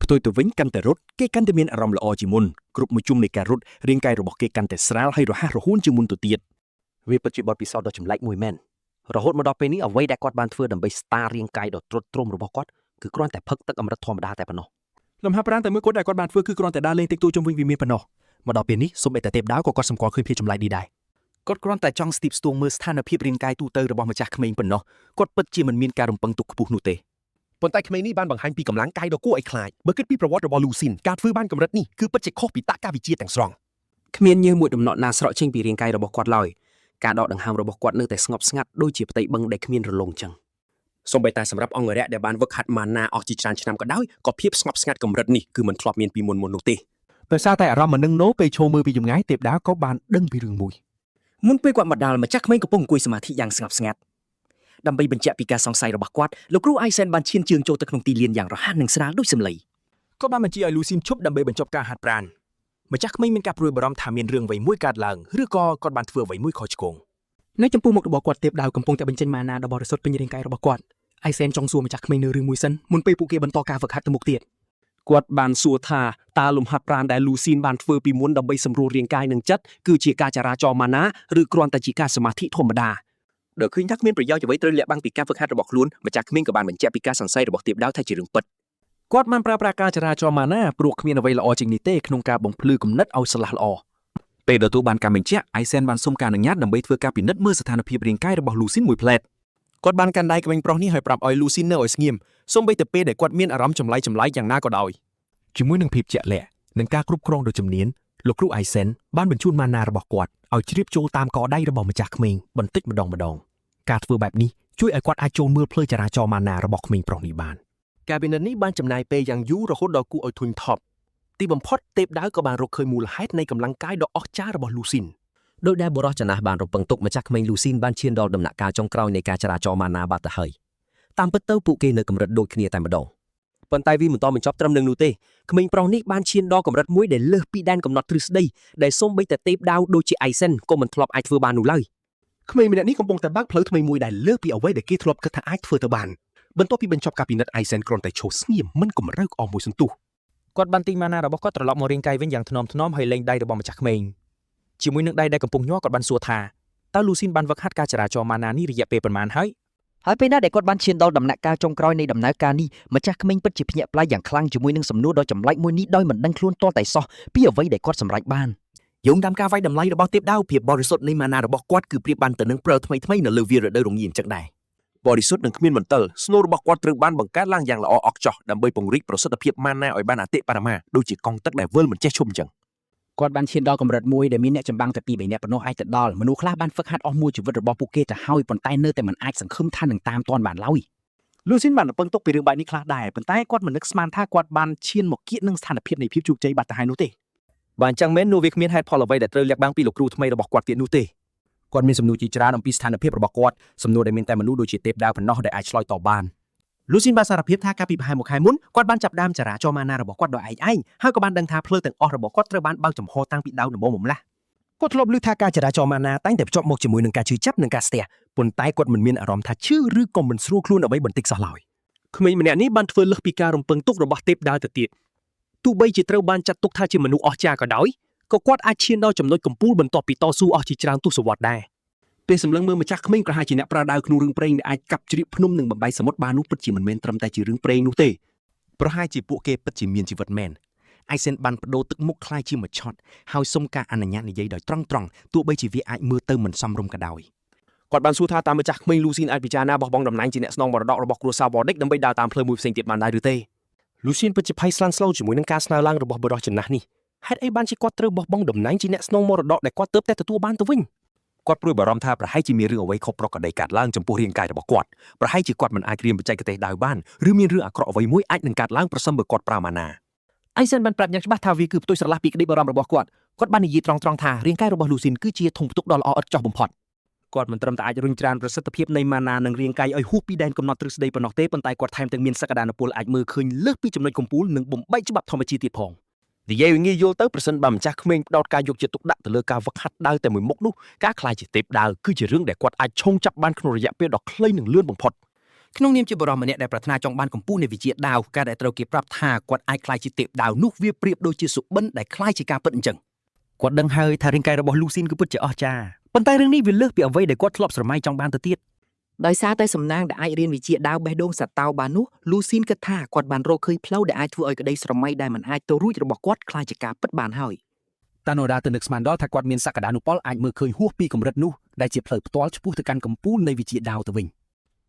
ផ្ទុយទៅវិញកាន់តែរត់គេកាន់តែមានអារម្មណ៍ល្អជាងមុនគ្រប់មួយជុំនៃការរត់រាងកាយរបស់គេកាន់តែស្រាលហើយរហ័សរហួនជាងមុនទៅទៀត វាពិតជាបទពិសោធន៍ដ៏ចម្លែកមួយមែនរហូតមកដល់ពេលនេះអ្វីដែលគាត់បានធ្វើដើម្បីស្ដាររាងកាយដ៏ទ្រុឌទ្រោមរបស់គាត់គឺគ្រាន់តែផឹកទឹកអម្រឹតធម្មតាតែប៉ុណ្ណោះ លំហាត់ប្រាណតែមួយគត់ដែលគាត់បានធ្វើគឺគ្រាន់តែដើរលេងតិចតួចជុំវិញវិមានប៉ុណ្ណោះមកដល់ពេលនេះសូម្បីតែទេពដាវក៏គាត់សម្គាល់ឃើញភាពចម្លែកនេះដែរ គាត់គ្រាន់តែចង់ស្ទាបស្ទងមើលស្ថានភាពរាងកាយទូទៅរបស់ម្ចាស់ក្មេងប៉ុណ្ណោះគាត់ពិតជាមិនមានការរំពឹងទុកខ្ពស់នោះទេ ប៉ុន្តែក្មេងនេះបានបង្ហាញពីកម្លាំងកាយដ៏គួរឲ្យខ្លាចបើគិតពីប្រវត្តិរបស់លូស៊ីនការធ្វើបានកម្រិតនេះគឺពិតជាខុសពីតក្កវិជ្ជាទាំងស្រុង គ្មានញើសមួយដំណក់ណាស្រក់ចេញពីរាងកាយរបស់គាត់ឡើយការដកដង្ហើមរបស់គាត់នៅតែស្ងប់ស្ងាត់ដូចជាផ្ទៃបឹងដែលគ្មានរលងចឹង សូម្បីតែសម្រាប់អង្គរៈដែលបានវឹកហាត់ម៉ាណាអស់ជាច្រើនឆ្នាំក៏ដោយក៏ភាពស្ងប់ស្ងាត់កម្រិតនេះគឺមិនធ្លាប់មានពីមុនៗនោះទេ ដោយសារតែអារម្មណ៍មិននឹងណូពេលឈរមើលពីចម្ងាយទេពដាក៏បានដឹងពីរឿងមួយ មុនពេលគាត់មកដល់ម្ចាស់ក្មេងកំពុងអង្គុយសមាធិយ៉ាងស្ងប់ស្ងាត់ដើម្បីបញ្ជាក់ពីការសង្ស័យរបស់គាត់លោកគ្រូអៃសែនបានឈានជើងចូលទៅក្នុងទីលានយ៉ាងរហ័សនិងស្រាលដូចសម្លៃ ក៏បានបញ្ជាឲ្យលូស៊ីនឈប់ដើម្បីបញ្ចប់ការហាត់ប្រាណម្ចាស់ក្មេងមានការព្រួយបារម្ភថាមានរឿងអ្វីមួយកើតឡើងឬក៏គាត់បានធ្វើអ្វីមួយខុសឆ្គង នៅចំពោះមុខរបស់គាត់ទេពដាវកំពុងតែបញ្ចេញម៉ាណាដ៏បរិសុទ្ធពេញរាងកាយរបស់គាត់អៃសែនចង់សួរម្ចាស់ក្មេងនៅរឿងមួយសិនមុនពេលពួកគេបន្តការហ្វឹកហាត់ទៅមុខទៀត គាត់បានសួរថាតើលំហាត់ប្រាណដែលលូស៊ីនបានធ្វើពីមុនដើម្បីសម្រួលរាងកាយនិងចិត្តគឺជាការចរាចរណ៍ម៉ាណាឬគ្រាន់តែជាការសមាធិធម្មតាដល់ឃើញថាគ្មានប្រយោជន៍អ្វីត្រូវលាក់បាំងពីការហ្វឹកហាត់របស់ខ្លួនម្ចាស់ក្មេងក៏បានបញ្ជាក់ពីការសង្ស័យរបស់ទេពដាវថាជារឿងពិត គាត់បានប្រើប្រាស់ការចរាចរណ៍ម៉ាណាព្រោះគ្មានអ្វីល្អជាងនេះទេក្នុងការបំភ្លឺគំនិតឲ្យស្រឡះល្អ ពេលទទួលបានការបញ្ជាក់ Aizen បានសុំការអនុញ្ញាតដើម្បីធ្វើការពិនិត្យមើលស្ថានភាពរាងកាយរបស់លូស៊ីនមួយភ្លែត គាត់បានកាន់ដៃក្មេងប្រុសនេះហើយប្រាប់ឲ្យលូស៊ីននៅឲ្យស្ងៀមសូម្បីតែពេលដែលគាត់មានអារម្មណ៍ចម្លែកចម្លែកយ៉ាងណាក៏ដោយ ជាមួយនឹងភាពជាក់លាក់និងការគ្រប់គ្រងដ៏ជំនាញលោកគ្រូអៃសិនបានបញ្ជូនម៉ាណារបស់គាត់ឲ្យជ្រាបចូលតាមកដៃរបស់ម្ចាស់ក្មេងបន្តិចម្ដងម្ដងការធ្វើបែបនេះជួយឲ្យគាត់អាចចូលមើលផ្លូវចរាចរណ៍ម៉ាណារបស់ក្មេងប្រុសនេះបាន ការពិនិត្យនេះបានចំណាយពេលយ៉ាងយូររហូតដល់គួរឲ្យធុញថប់ទីបំផុតទេពដាវក៏បានរកឃើញមូលហេតុនៃកម្លាំងកាយដ៏អស្ចារ្យរបស់លូស៊ីន ដោយដែលបុរសចំណាស់បានរំពឹងទុកម្ចាស់ក្មេងលូស៊ីនបានឈានដល់ដំណាក់កាលចុងក្រោយនៃការចរាចរណ៍ម៉ាណាបាត់ទៅហើយតាមពិតទៅពួកគេនៅកម្រិតដូចគ្នាតែម្ដង ប៉ុន្តែវាមិនតបញ្ចប់ត្រឹមនឹងនោះទេក្មេងប្រុសនេះបានឈានដល់កម្រិតមួយដែលលើសពីដែនកំណត់ទ្រឹស្ដីដែលសូម្បីតែទេពដាវដូចជាអៃសិនក៏មិនធ្លាប់អាចធ្វើបាននោះឡើយ ក្មេងម្នាក់នេះកំពុងតែបើកផ្លូវថ្មីមួយដែលលើសពីអ្វីដែលគេធ្លាប់គិតថាអាចធ្វើទៅបានបន្ទាប់ពីបញ្ចប់ការពិនិត្យអៃសិនគ្រាន់តែឈរស្ងៀមមិនកម្រើកអស់មួយសន្ទុះ គាត់បានទាញម៉ាណារបស់គាត់ត្រឡប់មករាងកាយវិញយ៉ាងថ្នមថ្នមហើយលែងដៃរបស់ម្ចាស់ក្មេងជាមួយនឹងដៃដែលកំពុងញ័រគាត់បានសួរថាតើលូស៊ីនបានវឹកហាត់ការចរាចរណ៍ម៉ាណានេះរយៈពេលប៉ុន្មានហើយ ហើយពេលណាដែលគាត់បានឈានដល់ដំណាក់កាលចុងក្រោយនៃដំណើរការនេះម្ចាស់ក្មេងពិតជាភ្ញាក់ផ្អើលយ៉ាងខ្លាំងជាមួយនឹងសំណួរដ៏ចម្លែកមួយនេះដោយមិនដឹងខ្លួនទាល់តែសោះពីអ្វីដែលគាត់សម្រេចបាន យោងតាមការវាយតម្លៃរបស់ទេពដាវភាពបរិសុទ្ធនៃម៉ាណារបស់គាត់គឺប្រៀបបានទៅនឹងព្រើលថ្មីៗនៅលើវាលរដូវរងាអញ្ចឹងដែរ បរិសុទ្ធនិងគ្មានមន្ទិលស្នូលរបស់គាត់ត្រូវបានបង្កើតឡើងយ៉ាងល្អអកចោះដើម្បីពង្រីកប្រសិទ្ធភាពម៉ាណាឲ្យបានអតិបរមាដូចជាកង់ទឹកដែលវិលមិនចេះឈប់អញ្ចឹង គាត់បានឈានដល់កម្រិតមួយដែលមានអ្នកចម្បាំងតែពីរបីនាក់ប៉ុណ្ណោះអាចទៅដល់មនុស្សខ្លះបានហ្វឹកហាត់អស់មួយជីវិតរបស់ពួកគេទៅហើយប៉ុន្តែនៅតែមិនអាចសង្ឃឹមថានឹងតាមទាន់បានឡើយ លូស៊ីនបានរំពឹងទុកពីរឿងបែបនេះខ្លះដែរប៉ុន្តែគាត់មិននឹកស្មានថាគាត់បានឈានមកគៀកនឹងស្ថានភាពនៃភាពជោគជ័យបាត់ទៅហើយនោះទេ បើអញ្ចឹងមែននោះវាគ្មានហេតុផលអ្វីដែលត្រូវលាក់បាំងពីលោកគ្រូថ្មីរបស់គាត់ទៀតនោះទេ គាត់មានសំណួរជាច្រើនអំពីស្ថានភាពរបស់គាត់សំណួរដែលមានតែមនុស្សដូចជាទេពដាវប៉ុណ្ណោះដែលអាចឆ្លើយតបបានលូស៊ីនបានសារភាពថាកាលពីប្រហែលមួយខែមុនគាត់បានចាប់ផ្ដើមចរាចរណ៍ម៉ាណារបស់គាត់ដោយឯកឯងហើយក៏បានដឹងថាផ្លូវទាំងអស់របស់គាត់ត្រូវបានបើកចំហតាំងពីដើមដំបូងមកម្ល៉េះ គាត់ធ្លាប់ឮថាការចរាចរណ៍ម៉ាណាតែងតែភ្ជាប់មកជាមួយនឹងការឈឺចាប់និងការស្ទះប៉ុន្តែគាត់មិនមានអារម្មណ៍ថាឈឺឬក៏មិនស្រួលខ្លួនអ្វីបន្តិចសោះឡើយ ក្មេងម្នាក់នេះបានធ្វើលើសពីការរំពឹងទុករបស់ទេពដាវទៅទៀតទោះបីជាត្រូវបានចាត់ទុកថាជាមនុស្សអស្ចារ្យក៏ដោយក៏គាត់អាចឈានដល់ចំណុចកំពូលបន្ទាប់ពីតស៊ូអស់ជាច្រើនទសវត្សរ៍ដែរ ពេលសម្លឹងមើលម្ចាស់ក្មេងប្រហែលជាអ្នកប្រើដាវក្នុងរឿងព្រេងដែលអាចកាប់ជ្រៀកភ្នំនិងបំបែកសមុទ្របាននោះពិតជាមិនមែនត្រឹមតែជារឿងព្រេងនោះទេ ប្រហែលជាពួកគេពិតជាមានជីវិតមែនអៃសិនបានបដូរទឹកមុខក្លាយជាមួយឆត់ហើយសុំការអនុញ្ញាតនិយាយដោយត្រង់ៗទោះបីជាវាអាចមើលទៅមិនសមរម្យក៏ដោយ គាត់បានសួរថាតើម្ចាស់ក្មេងលូស៊ីនអាចពិចារណាបោះបង់តំណែងជាអ្នកស្នងមរតករបស់គ្រួសារវ៉ដិកដើម្បីដើរតាមផ្លូវមួយផ្សេងទៀតបានដែរឬទេ លូសៀនពិតជាភ័យស្លន់ស្លោជាមួយនឹងការស្នើឡើងរបស់បុរសចំណាស់នេះហេតុអីបានជាគាត់ត្រូវបោះបង់តំណែងជាអ្នកស្នងមរតកដែលគាត់ទើបតែទទួលបានទៅវិញ គាត់ព្រួយបារម្ភថាប្រហែលជាមានរឿងអ្វីខុសប្រក្រតីកើតឡើងចំពោះរាងកាយរបស់គាត់ប្រហែលជាគាត់មិនអាចរៀនបច្ចេកទេសដាវបានឬមានរឿងអាក្រក់អ្វីមួយអាចនឹងកើតឡើងប្រសិនបើគាត់ប្រើម៉ាណា អៃសិនបានប្រាប់យ៉ាងច្បាស់ថាវាគឺផ្ទុយស្រឡះពីក្តីបារម្ភរបស់គាត់គាត់បាននិយាយត្រង់ៗថារាងកាយរបស់លូស៊ីនគឺជាធុងផ្ទុកដ៏ល្អឥតខ្ចោះបំផុត គាត់មិនត្រឹមតែអាចរុញច្រានប្រសិទ្ធភាពនៃម៉ាណានិងរាងកាយឲ្យហួសពីដែនកំណត់ទ្រឹស្ដីប៉ុណ្ណោះទេប៉ុន្តែគាត់ថែមទាំងមានសក្តានុពលអាចមើលឃើញលើសពីចំណុចកំពូលនិងបំបែកច្បាប់ធម្មជាតិទៀតផង និយាយឲ្យងាយយល់ទៅប្រសិនបើម្ចាស់ក្មេងផ្ដោតការយកចិត្តទុកដាក់ទៅលើការវឹកហាត់ដាវតែមួយមុខនោះការក្លាយជាទេពដាវគឺជារឿងដែលគាត់អាចឈោងចាប់បានក្នុងរយៈពេលដ៏ខ្លីនិងលឿនបំផុត ក្នុងនាមជាបុរសម្នាក់ដែលប្រាថ្នាចង់បានកម្ពស់នៃវិជ្ជាដាវការដែលត្រូវគេប្រាប់ថាគាត់អាចក្លាយជាទេពដាវនោះវាប្រៀបដូចជាសុបិនដែលក្លាយជាការពិតអញ្ចឹង គាត់ដឹងហើយថារាងកាយរបស់លូស៊ីនគឺពិតជាអស្ចារ្យប៉ុន្តែរឿងនេះវាលើសពីអ្វីដែលគាត់ធ្លាប់ស្រមៃចង់បានទៅទៀត ដោយសារតែសំណាងដែលអាចរៀនវិជ្ជាដាវបេះដូងសត្វតោបាននោះលូស៊ីនគិតថាគាត់បានរកឃើញផ្លូវដែលអាចធ្វើឲ្យក្តីស្រមៃដែលមិនអាចទៅរួចរបស់គាត់ក្លាយជាការពិតបានហើយ តាណូរ៉ាទៅនឹកស្មានដល់ថាគាត់មានសក្តានុពលអាចមើលឃើញហួសពីកម្រិតនោះដែលជាផ្លូវផ្ទាល់ឆ្ពោះទៅកាន់កំពូលនៃវិជ្ជាដាវទៅវិញ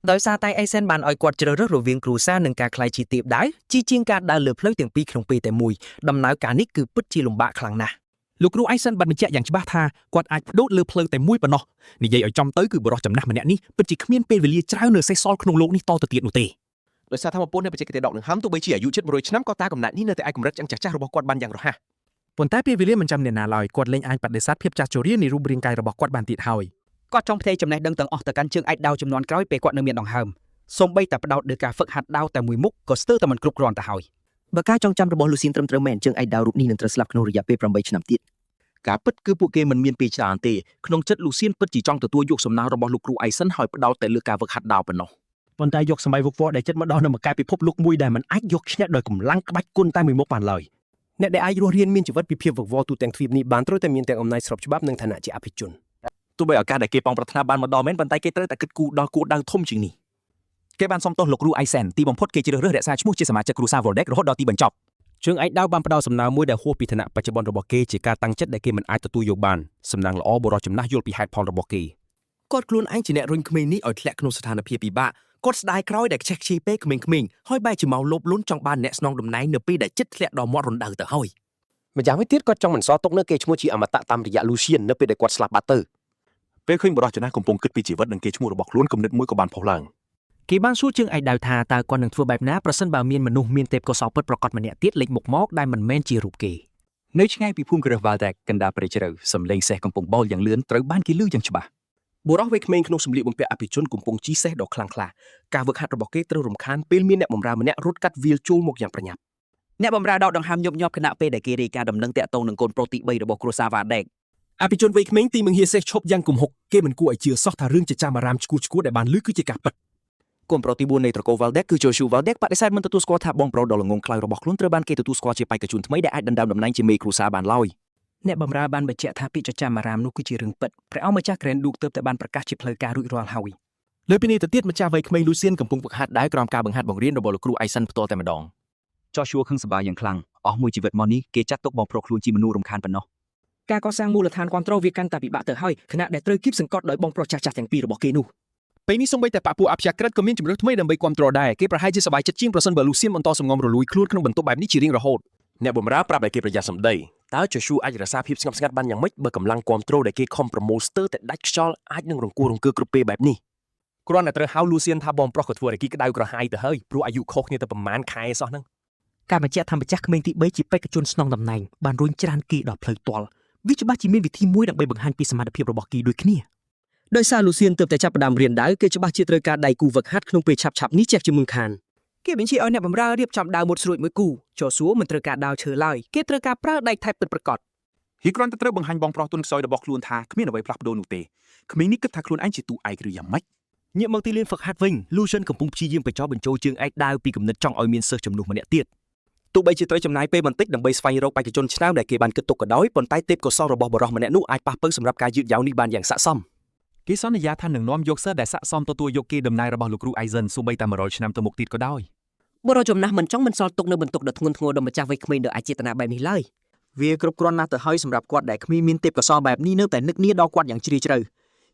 ដោយសារតែអេសែនបានឲ្យគាត់ជ្រើសរើសរវាងគ្រួសារនិងការក្លាយជាទេពដាវជាជាងការដើរលើផ្លូវទាំងពីរក្នុងពេលតែមួយដំណើរការនេះគឺពិតជាលំបាកខ្លាំងណាស់ លោកគ្រូអៃសិនបានបញ្ជាក់យ៉ាងច្បាស់ថាគាត់អាចផ្ដោតលើផ្លូវតែមួយប៉ុណ្ណោះនិយាយឲ្យចំទៅគឺបុរសចំណាស់ម្នាក់នេះពិតជាគ្មានពេលវេលាច្រើននៅសេសសល់ក្នុងលោកនេះតទៅទៀតនោះទេ ដោយសារធម្មពលនៃបច្ចេកទេសដកដង្ហើមទោះបីជាអាយុជិត100ឆ្នាំក៏តាកំណាចនេះនៅតែអាចកម្រិតឆ្អឹងចាស់ៗរបស់គាត់បានយ៉ាងរហ័ស ប៉ុន្តែពេលវេលាមិនចាំអ្នកណាឡើយគាត់លែងអាចបដិសេធភាពចាស់ជរានៃរូបរាងកាយរបស់គាត់បានទៀតហើយ គាត់ចង់ផ្ទេរចំណេះដឹងទាំងអស់ទៅកាន់ជើងឯកដាវចំនួនក្រោយពេលគាត់នៅមានដង្ហើមសូម្បីតែផ្ដោតលើការហ្វឹកហាត់ដាវតែមួយមុខក៏ស្ទើរតែមិនគ្រប់គ្រាន់ទៅហើយ បើការចងចាំរបស់លូស៊ីនត្រឹមត្រូវមែនជើងឯកដាវរូបនេះនឹងត្រូវស្លាប់ក្នុងរយៈពេល8ឆ្នាំទៀត ការពិតគឺពួកគេមិនមានពេលច្រើនទេក្នុងចិត្តលូសៀនពិតជាចង់ទទួលយកសំណើរបស់លោកគ្រូអៃសិនហើយផ្ដោតតែលើការវឹកហាត់ដាវប៉ុណ្ណោះ ប៉ុន្តែយកសម័យវឹកវរដែលចិត្តមកដល់នៅមកកែពិភពលោកមួយដែលមិនអាចយកឈ្នះដោយកម្លាំងក្បាច់គុណតែមួយមុខបានឡើយអ្នកដែលអាចរស់រានមានជីវិតពីភាពវឹកវរទូទាំងទ្វីបនេះបានត្រូវតែមានទាំងអំណាចស្របច្បាប់និងឋានៈជាអភិជន ទោះបីឱកាសដែលគេប៉ងប្រាថ្នាបានមកដល់មែនប៉ុន្តែគេត្រូវតែគិតគូរដល់គោលដៅធំជាងនេះ គេបានសុំទោសលោកគ្រូអៃសែនទីបំផុតគេជ្រើសរើសរក្សាឈ្មោះជាសមាជិកគ្រួសារ Voldek រហូតដល់ទីបញ្ចប់ ជើងឯកដាវបានផ្ដល់សំណើមួយដែលហួសពីឋានៈបច្ចុប្បន្នរបស់គេជាការតាំងចិត្តដែលគេមិនអាចទទួលយកបានសំណាងល្អបុរសចំណាស់យល់ពីហេតុផលរបស់គេ គាត់ខ្លួនឯងជាអ្នករុញក្មេងនេះឲ្យធ្លាក់ក្នុងស្ថានភាពពិបាកគាត់ស្ដាយក្រោយដែលខ្ជះខ្ជាយពេលក្មេងៗហើយបែរជាមកលោភលន់ចង់បានអ្នកស្នងតំណែងនៅពេលដែលចិត្តធ្លាក់ដល់មាត់រណ្ដៅទៅហើយ ម្យ៉ាងវិញទៀតគាត់ចង់បន្សល់ទុកនៅគេឈ្មោះជាអមតៈតាមរយៈលូសៀននៅពេលដែលគាត់ស្លាប់បាត់ទៅ ពេលឃើញបុរសចំណាស់កំពុងគិតពីជីវិតនិងគេឈ្មោះរបស់ខ្លួនគំនិតមួយក៏បានផុសឡើង គេបានសួរជើងឯកដាវថាតើគាត់នឹងធ្វើបែបណាប្រសិនបើមានមនុស្សមានទេពកោសល្យពិតប្រាកដម្នាក់ទៀតលេចមុខមកដែលមិនមែនជារូបគេ នៅឆ្ងាយពីភូមិគ្រឹះ Valdek កណ្ដាលព្រៃជ្រៅសំឡេងសេះកំពុងបោលយ៉ាងលឿនត្រូវបានគេឮយ៉ាងច្បាស់ បុរសវ័យក្មេងក្នុងសម្លៀកបំពាក់អភិជនកំពុងជិះសេះដ៏ខ្លាំងក្លាការវឹកហាត់របស់គេត្រូវរំខានពេលមានអ្នកបម្រើម្នាក់រត់កាត់វាលចូលមកយ៉ាងប្រញាប់ អ្នកបម្រើដកដង្ហើមញាប់ញាប់ខណៈពេលដែលគេរាយការណ៍ដំណឹងតាក់ទងនឹងកូនប្រុសទី3របស់គ្រួសារវ៉ាដេក អភិជនវ័យក្មេងទីមង្ហៀសេះឈប់យ៉ាងគំហុកគេមិនគួរឲ្យជឿសោះថារឿងចចាមអារាមឈួតឈួតដែលបានឮគឺជាការពិត កូនប្រុសទី4នៃត្រកូល Valdek គឺ Joshua Valdek បដិសេធមិនទទួលស្គាល់ថាបងប្រុសដ៏ល្ងង់ខ្លៅរបស់ខ្លួនត្រូវបានគេទទួលស្គាល់ជាបេក្ខជនថ្មីដែលអាចដណ្ដើមតំណែងជាមេគ្រួសារបានឡើយ អ្នកបម្រើបានបញ្ជាក់ថាពាក្យចចាមអារាមនោះគឺជារឿងពិតព្រះអង្គម្ចាស់ Grand Duke ទើបតែបានប្រកាសជាផ្លូវការរួចរាល់ហើយ លើពីនេះទៅទៀតម្ចាស់វ័យក្មេងលូសៀនកំពុងហ្វឹកហាត់ដែរក្រោមការបង្ហាត់បង្រៀនរបស់លោកគ្រូអៃសិនផ្ទាល់តែម្ដង Joshua ខឹងសម្បាយ៉ាងខ្លាំងអស់មួយជីវិតមកនេះគេចាត់ទុកបងប្រុសខ្លួនជាមនុស្សរំខានប៉ុណ្ណោះ ការកសាងមូលដ្ឋានគ្រប់គ្រងវាកាន់តែពិបាកទៅហើយខណៈដែលត្រូវគៀបសង្កត់ដោយបងប្រុសចាស់ៗទាំងពីររបស់គេនោះ ពេលនេះសូម្បីតែបពពួកអព្យាក្រឹតក៏មានជំរើសថ្មីដើម្បីគ្រប់គ្រងដែរគេប្រហែលជាសប្បាយចិត្តជាងប្រសិនបើលូសៀនបន្តសំងំរលួយខ្លួនក្នុងបន្ទប់បែបនេះជារៀងរហូត អ្នកបម្រើប្រាប់ឲ្យគេប្រយ័ត្នសម្ដីតើ Joshua អាចរក្សាភាពស្ងប់ស្ងាត់បានយ៉ាងម៉េចបើកម្លាំងគាំទ្រដែលគេខំប្រមូលស្ទើរតែដាច់ខ្យល់អាចនឹងរង្គោះរង្គើគ្រប់ពេលបែបនេះ គ្រាន់តែត្រូវហៅលូសៀនថាបងប្រុសក៏ធ្វើឲ្យគេក្តៅក្រហាយទៅហើយព្រោះអាយុខុសគ្នាទៅប្រហែលខែសោះហ្នឹង ការបញ្ជាក់ថាម្ចាស់ក្មេងទី3ជាបេក្ខជនស្នងតំណែងបានរុញច្រានគេដល់ផ្លូវទាល់វាច្បាស់ជាមានវិធីមួយដើម្បីបង្ហាញពីសមត្ថភាពរបស់គេដូចគ្នា ដោយសារលូសៀនទើបតែចាប់ផ្ដើមរៀនដាវគេច្បាស់ជាត្រូវការដៃគូវឹកហាត់ក្នុងពេលឆាប់ៗនេះជាជាមុនខាន គេបញ្ជាឲ្យអ្នកបម្រើរៀបចំដាវមុតស្រួចមួយគូចសួរមិនត្រូវការដាវឈើឡើយគេត្រូវការប្រើដែកថែបពិតប្រាកដ ហីគ្រាន់តែត្រូវបង្ហាញបងប្រុសទុនខ្សោយរបស់ខ្លួនថាគ្មានអ្វីផ្លាស់ប្ដូរនោះទេក្មេងនេះគិតថាខ្លួនឯងជាតួឯកឬយ៉ាងម៉េច ងាកមកទីលានហ្វឹកហាត់វិញលូសិនកំពុងព្យាយាមបញ្ចុះបញ្ចូលជើងឯកដាវពីគំនិតចង់ឲ្យមានសិស្សចំនួនម្នាក់ទៀតទោះបីជាត្រូវចំណាយពេលបន្តិចដើម្បីស្វែងរកបេក្ខជនឆ្នើមដែលគេបានគិតទុកក៏ដោយប៉ុន្តែទេពកោសល្យរបស់បុរសម្នាក់នោះអាចប៉ះពៅសម្រាប់ការយឺតយ៉ាវនេះបានយ៉ាងស័ក្តិសម គេសន្យាថានឹងនាំយកសិស្សដែលស័ក្តិសមទទួលយកគេដំណើររបស់លោកគ្រូអៃសិនសូម្បីតែ100ឆ្នាំទៅមុខទៀតក៏ដោយ បុរសចំណាស់មិនចង់មិនសល់ទុកនៅបន្ទុកដ៏ធ្ងន់ធ្ងរដល់ម្ចាស់វ័យក្មេងដោយអចេតនាបែបនេះឡើយ វាគ្រប់គ្រាន់ណាស់ទៅហើយសម្រាប់គាត់ដែលគ្មានមានទេពកោសល្យបែបនេះនៅតែនឹកនាដល់គាត់យ៉ាងជ្រាលជ្រៅ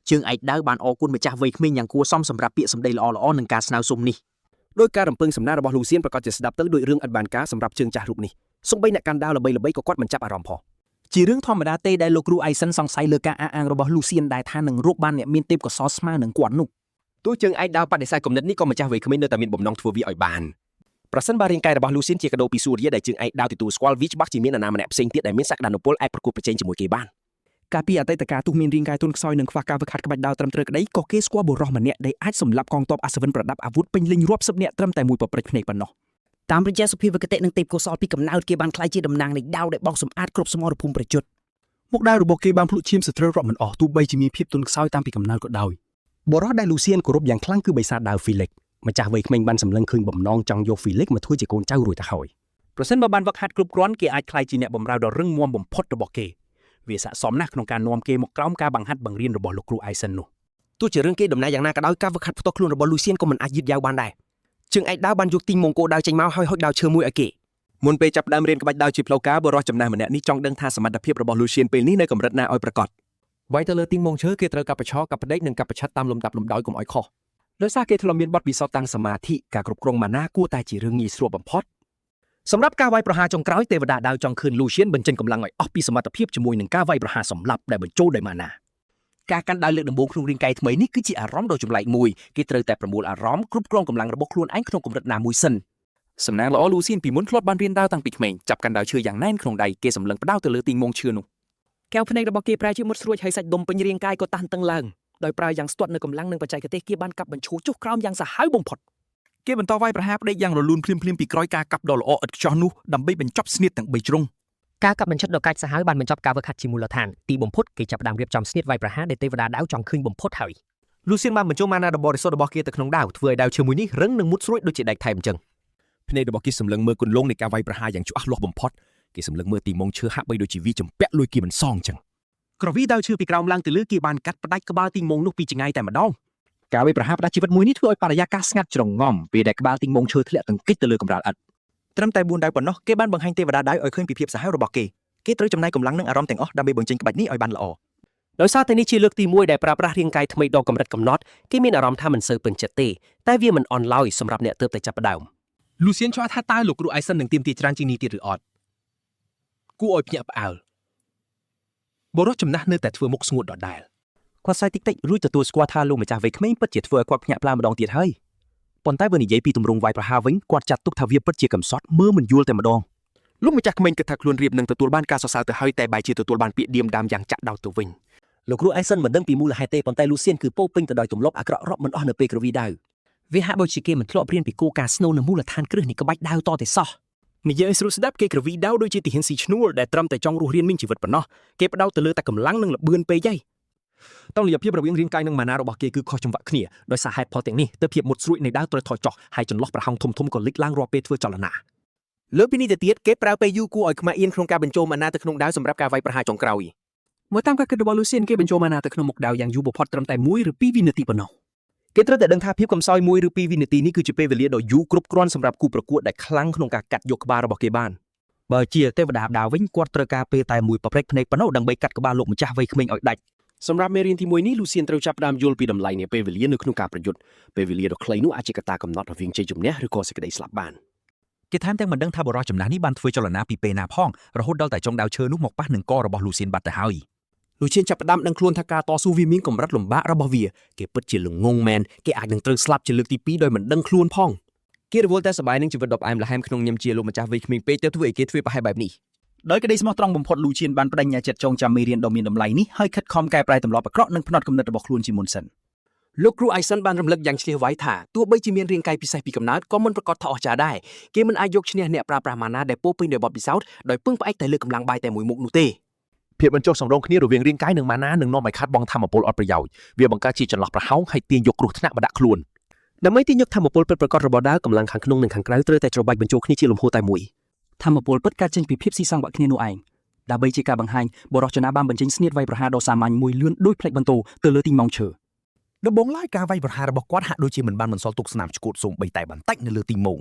ជើងឯកដាវបានអរគុណម្ចាស់វ័យក្មេងយ៉ាងគួរសមសម្រាប់ពាក្យសម្ដីល្អៗនិងការស្នើសុំនេះ ដោយការរំពឹងសំណាងរបស់លូសៀនប្រកាសជាស្ដាប់ទៅដោយរឿងឥតបានការសម្រាប់ជើងចាស់រូបនេះសូម្បីអ្នកកាន់ដាវល្បីៗក៏គាត់មិនចាប់អារម្មណ៍ផង ជារឿងធម្មតាទេដែលលោកគ្រូអៃសិនសង្ស័យលើការអះអាងរបស់លូសៀនដែលថានឹងរកបានអ្នកមានទេពកោសល្យស្មើនឹងគាត់នោះ ទោះជើងឯកដាវបដិសេធគំនិតនេះក៏ម្ចាស់វ័យក្មេងនៅតែមានបំណងធ្វើវាឲ្យបានប្រសិនបើរាងកាយរបស់លូសៀនជាកាដូពីសូរិយាដែលជើងឯកដាវទទួលស្គាល់វាច្បាស់ជាមាននរណាម្នាក់ផ្សេងទៀតដែលមានសក្តានុពលអាចប្រកួតប្រជែងជាមួយគេបាន កាលពីអតីតកាលទោះមានរាងកាយទន់ខ្សោយនិងខ្វះការហ្វឹកហាត់ក្បាច់ដាវត្រឹមត្រូវក្តីក៏គេស្គាល់បុរសម្នាក់ដែលអាចសម្លាប់កងទ័ពអាសវិនប្រដាប់អាវុធពេញលេញរាប់សិបនាក់ត្រឹមតែមួយប៉ប្រិចភ្នែកប៉ុណ្ណោះ តាមរយៈសុភាវគតិនិងទេពកោសល្យពីកំណើតគេបានក្លាយជាតំណាងនៃដាវដែលបោកសម្អាតគ្រប់សមរភូមិប្រយុទ្ធ មុខដាវរបស់គេបានភ្លុកឈាមសត្រូវរាប់មិនអស់ទោះបីជាមានភាពទន់ខ្សោយតាំងពីកំណើតក៏ដោយបុរសដែលលូសៀនគោរពយ៉ាងខ្លាំងគឺបិសាចដាវហ្វីលិកម្ចាស់វ័យក្មេងបានសម្លឹងឃើញបំណងចង់យកហ្វីលិកមកធ្វើជាកូនចៅរួចទៅហើយ ប្រសិនបើបានវឹកហាត់គ្រប់គ្រាន់គេអាចក្លាយជាអ្នកបម្រើដ៏រឹងមាំបំផុតរបស់គេវាស័ក្តិសមណាស់ក្នុងការនាំគេមកក្រោមការបង្ហាត់បង្រៀនរបស់លោកគ្រូអៃសិននោះ ទោះជារឿងគេដំណើរយ៉ាងណាក៏ដោយការវឹកហាត់ផ្ទាល់ខ្លួនរបស់លូសៀនក៏មិនអាចយឺតយ៉ាវបានដែរជើងឯកដាវបានយកទីងមង្គលដាវចេញមកហើយហុចដាវឈើមួយឲ្យគេ មុនពេលចាប់ផ្ដើមរៀនក្បាច់ដាវជាផ្លូវការបុរសចំណាស់ម្នាក់នេះចង់ដឹងថាសមត្ថភាពរបស់លូសៀនពេលនេះនៅកម្រិតណាឲ្យប្រាកដ វាយទៅលើទីងមងឈើគេត្រូវកាប់ប្រឆោកាប់ផ្ដេកនិងកាប់ប្រឆាត់តាមលំដាប់លំដោយកុំឲ្យខុសដោយសារគេធ្លាប់មានបទពិសោធន៍តាំងសមាធិការគ្រប់គ្រងម៉ាណាគួរតែជារឿងងាយស្រួលបំផុត សម្រាប់ការវាយប្រហារចុងក្រោយទេវតាដាវចង់ឃើញលូសៀនបញ្ចេញកម្លាំងឲ្យអស់ពីសមត្ថភាពជាមួយនឹងការវាយប្រហារសម្លាប់ដែលបញ្ចូលដោយម៉ាណា ការកាន់ដាវលើកដំបូងក្នុងរាងកាយថ្មីនេះគឺជាអារម្មណ៍ដ៏ចម្លែកមួយគេត្រូវតែប្រមូលអារម្មណ៍គ្រប់គ្រងកម្លាំងរបស់ខ្លួនឯងក្នុងកម្រិតណាមួយសិន សំណាងល្អលូសៀនពីមុនធ្លាប់បានរៀនដាវតាំងពីក្មេងចាប់កាន់ដាវឈើយ៉ាងណែនក្នុងដៃគេសម្លឹងផ្ដោតទៅលើទីងមងឈើនោះ កែវភ្នែករបស់គេប្រែជាមុតស្រួចហើយសាច់ដុំពេញរាងកាយក៏តានតឹងឡើងដោយប្រើយ៉ាងស្ទាត់នៅកម្លាំងនិងបច្ចេកទេសគេបានកាប់បញ្ឈូរចុះក្រោមយ៉ាងសាហាវបំផុត គេបន្តវាយប្រហារផ្ដេកយ៉ាងរលូនភ្លាមៗពីក្រោយការកាប់ដ៏ល្អឥតខ្ចោះនោះដើម្បីបញ្ចប់ស្នៀតទាំងបីជ្រុង ការកាប់បញ្ឆិតដ៏កាចសាហាវបានបញ្ចប់ការវឹកហាត់ជាមូលដ្ឋានទីបំផុតគេចាប់ផ្ដើមរៀបចំស្នៀតវាយប្រហារដែលទេវតាដាវចង់ឃើញបំផុតហើយ លូសៀនបានបញ្ចូលម៉ាណាដ៏បរិសុទ្ធរបស់គេទៅក្នុងដាវធ្វើឲ្យដាវឈើមួយនេះរឹងនិងមុតស្រួចដូចជាដែកថែបអញ្ចឹង ភ្នែករបស់គេសម្លឹងមើលគន្លងនៃការវាយប្រហារយ៉ាងច្បាស់លាស់បំផុតគេសម្លឹងមើលទីងមងឈើហាក់បីដូចជាវាចម្ពាក់លួយគេមិនសងអញ្ចឹង ក្រវីដាវឈើពីក្រោមឡើងទៅលើគេបានកាត់ផ្ដាច់ក្បាលទីងមងនោះពីចម្ងាយតែម្ដង ការវាយប្រហារផ្ដាច់ជីវិតមួយនេះធ្វើឲ្យបរិយាកាសស្ងាត់ជ្រងំពេលដែលក្បាលទីងមងឈើធ្លាក់ទង្គិចទៅលើកម្រាលឥដ្ឋ ត្រឹមតែ4ដាវប៉ុណ្ណោះគេបានបង្ហាញទេវតាដាវឲ្យឃើញពីភាពសាហាវរបស់គេគេត្រូវចំណាយកម្លាំងនិងអារម្មណ៍ទាំងអស់ដើម្បីបញ្ចេញក្បាច់នេះឲ្យបានល្អ ដោយសារតែនេះជាលើកទី1ដែលប្រើប្រាស់រាងកាយថ្មីដល់កម្រិតកំណត់គេមានអារម្មណ៍ថាមិនសូវពេញចិត្តទេតែវាមិនអន់ឡើយសម្រាប់អ្នកទើបតែចាប់ផ្ដើម លូសៀនឆ្លាតថាតើលោកគ្រូអៃសិននឹងទាមទារច្រើនជាងនេះទៀតឬអត់គួរឲ្យភ្ញាក់ផ្អើលបុរសចំណាស់នៅតែធ្វើមុខស្ងួតដដែល គាត់សើចតិចតិចរួចទទួលស្គាល់ថាលោកម្ចាស់វ័យក្មេងពិតជាធ្វើឲ្យគាត់ភ្ញាក់ផ្អើលម្ដងទៀតហើយប៉ុន្តែបើនិយាយពីទម្រង់វាយប្រហារវិញគាត់ចាត់ទុកថាវាពិតជាកំសត់មើលមិនយល់តែម្ដង លោកម្ចាស់ក្មេងគិតថាខ្លួនរៀបនឹងទទួលបានការសរសើរទៅហើយតែបែរជាទទួលបានពាក្យឌៀមដាមយ៉ាងចាក់ដោតទៅវិញ លោកគ្រូអៃសិនមិនដឹងពីមូលហេតុទេប៉ុន្តែលូសៀនគឺពោពេញទៅដោយទម្លាប់អាក្រក់រាប់មិនអស់នៅពេលក្រវីដាវ វាហាក់ដូចជាគេមិនធ្លាប់រៀនពីគោលការណ៍ស្នូលនិងមូលដ្ឋានគ្រឹះនៃក្បាច់ដាវតតែសោះ និយាយឲ្យស្រួលស្ដាប់គេក្រវីដាវដូចជាទាហានស៊ីឈ្នួលដែលត្រឹមតែចង់រស់រានមានជីវិតប៉ុណ្ណោះគេផ្ដោតទៅលើតែកម្លាំងនិងល្បឿនពេកហើយ តុល្យភាពរវាងរាងកាយនិងម៉ាណារបស់គេគឺខុសចង្វាក់គ្នាដោយសារហេតុផលទាំងនេះទើបភាពមុតស្រួចនៃដាវត្រូវថយចុះហើយចន្លោះប្រហោងធំៗក៏លេចឡើងរាល់ពេលធ្វើចលនា លើពីនេះទៅទៀតគេប្រើពេលយូរគួរឲ្យខ្មាស់អៀនក្នុងការបញ្ចូលម៉ាណាទៅក្នុងដាវសម្រាប់ការវាយប្រហារចុងក្រោយ មើលតាមការគិតរបស់លូសៀនគេបញ្ចូលម៉ាណាទៅក្នុងមុខដាវយ៉ាងយូរបំផុតត្រឹមតែ1ឬ2វិនាទីប៉ុណ្ណោះ គេត្រូវតែដឹងថាភាពកំសោយ1ឬ2វិនាទីនេះគឺជាពេលវេលាដ៏យូរគ្រប់គ្រាន់សម្រាប់គូប្រកួតដែលខ្លាំងក្នុងការកាត់យកក្បាលរបស់គេបាន បើជាទេវតាដាវវិញគាត់ត្រូវការពេលតែមួយប៉ប្រិចភ្នែកប៉ុណ្ណោះដើម្បីកាត់ក្បាលលោកម្ចាស់វ័យក្មេងឲ្យដាច់ សម្រាប់មេរៀនទី1នេះលូសៀនត្រូវចាប់ផ្ដើមយល់ពីតម្លៃនៃពេលវេលានៅក្នុងការប្រយុទ្ធពេលវេលាដ៏ខ្លីនោះអាចជាកត្តាកំណត់រវាងជ័យជំនះឬក៏សេចក្តីស្លាប់បាន គេថែមទាំងមិនដឹងថាបុរសចំណាស់នេះបានធ្វើចលនាពីពេលណាផងរហូតដល់តែចុងដាវឈើនោះមកប៉ះនឹងករបស់លូសៀនបាត់ទៅហើយ លូសៀនចាប់ផ្ដើមដឹងខ្លួនថាការតស៊ូវាមានកម្រិតលំបាករបស់វាគេពិតជាល្ងងមែនគេអាចនឹងត្រូវស្លាប់ជាលើកទី2ដោយមិនដឹងខ្លួនផង គេរវល់តែសប្បាយនឹងជីវិតដ៏ផ្អែមល្ហែមក្នុងនាមជាលោកម្ចាស់វ័យក្មេងពេកទើបធ្វើឲ្យគេធ្វើប្រហែលបែបនេះ ដោយក្តីស្មោះត្រង់បំផុតលូឈៀនបានប្តេជ្ញាចិត្តចងចាំមេរៀនដ៏មានតម្លៃនេះហើយខិតខំកែប្រែទម្លាប់អាក្រក់និងផ្នត់គំនិតរបស់ខ្លួនជាមុនសិន លោកគ្រូអៃសិនបានរំលឹកយ៉ាងឈ្លាសវៃថាទោះបីជាមានរាងកាយពិសេសពីកំណើតក៏មិនប្រកាសថាអស្ចារ្យដែរគេមិនអាចយកឈ្នះអ្នកប្រើប្រាស់ម៉ាណាដែលពោពេញដោយបទពិសោធន៍ដោយពឹងផ្អែកតែលើកម្លាំងបាយតែមួយមុខនោះទេ ភាពបញ្ចុះសម្រុងគ្នារវាងរាងកាយនិងម៉ាណានឹងនាំឲ្យខាតបង់ធម៌ពលអត់ប្រយោជន៍វាបង្កើតជាចន្លោះប្រហោងហើយទាញយកគ្រោះថ្នាក់មកដាក់ខ្លួន ដើម្បីទាញយកធម៌ពលពិតប្រាកដរបស់ដាវកម្លាំងខាងក្នុងនិងខាងក្រៅត្រូវតែច្របាច់បញ្ចូលគ្នាជាលំហូរតែមួយ ធម្មពលពិតកើតចេញពីភាពស៊ីសង្វាក់គ្នានោះឯងដើម្បីជាការបង្ហាញបុរសចនាបានបញ្ចេញស្នៀតវាយប្រហារដ៏សាមញ្ញមួយលឿនដូចផ្លេកបន្ទោទៅលើទីងម៉ោងឈើ ដំបូងឡើយការវាយប្រហាររបស់គាត់ហាក់ដូចជាមិនបានបន្សល់ទុកស្នាមឆ្កួតសូម្បីតែបន្តិចនៅលើទីងមោង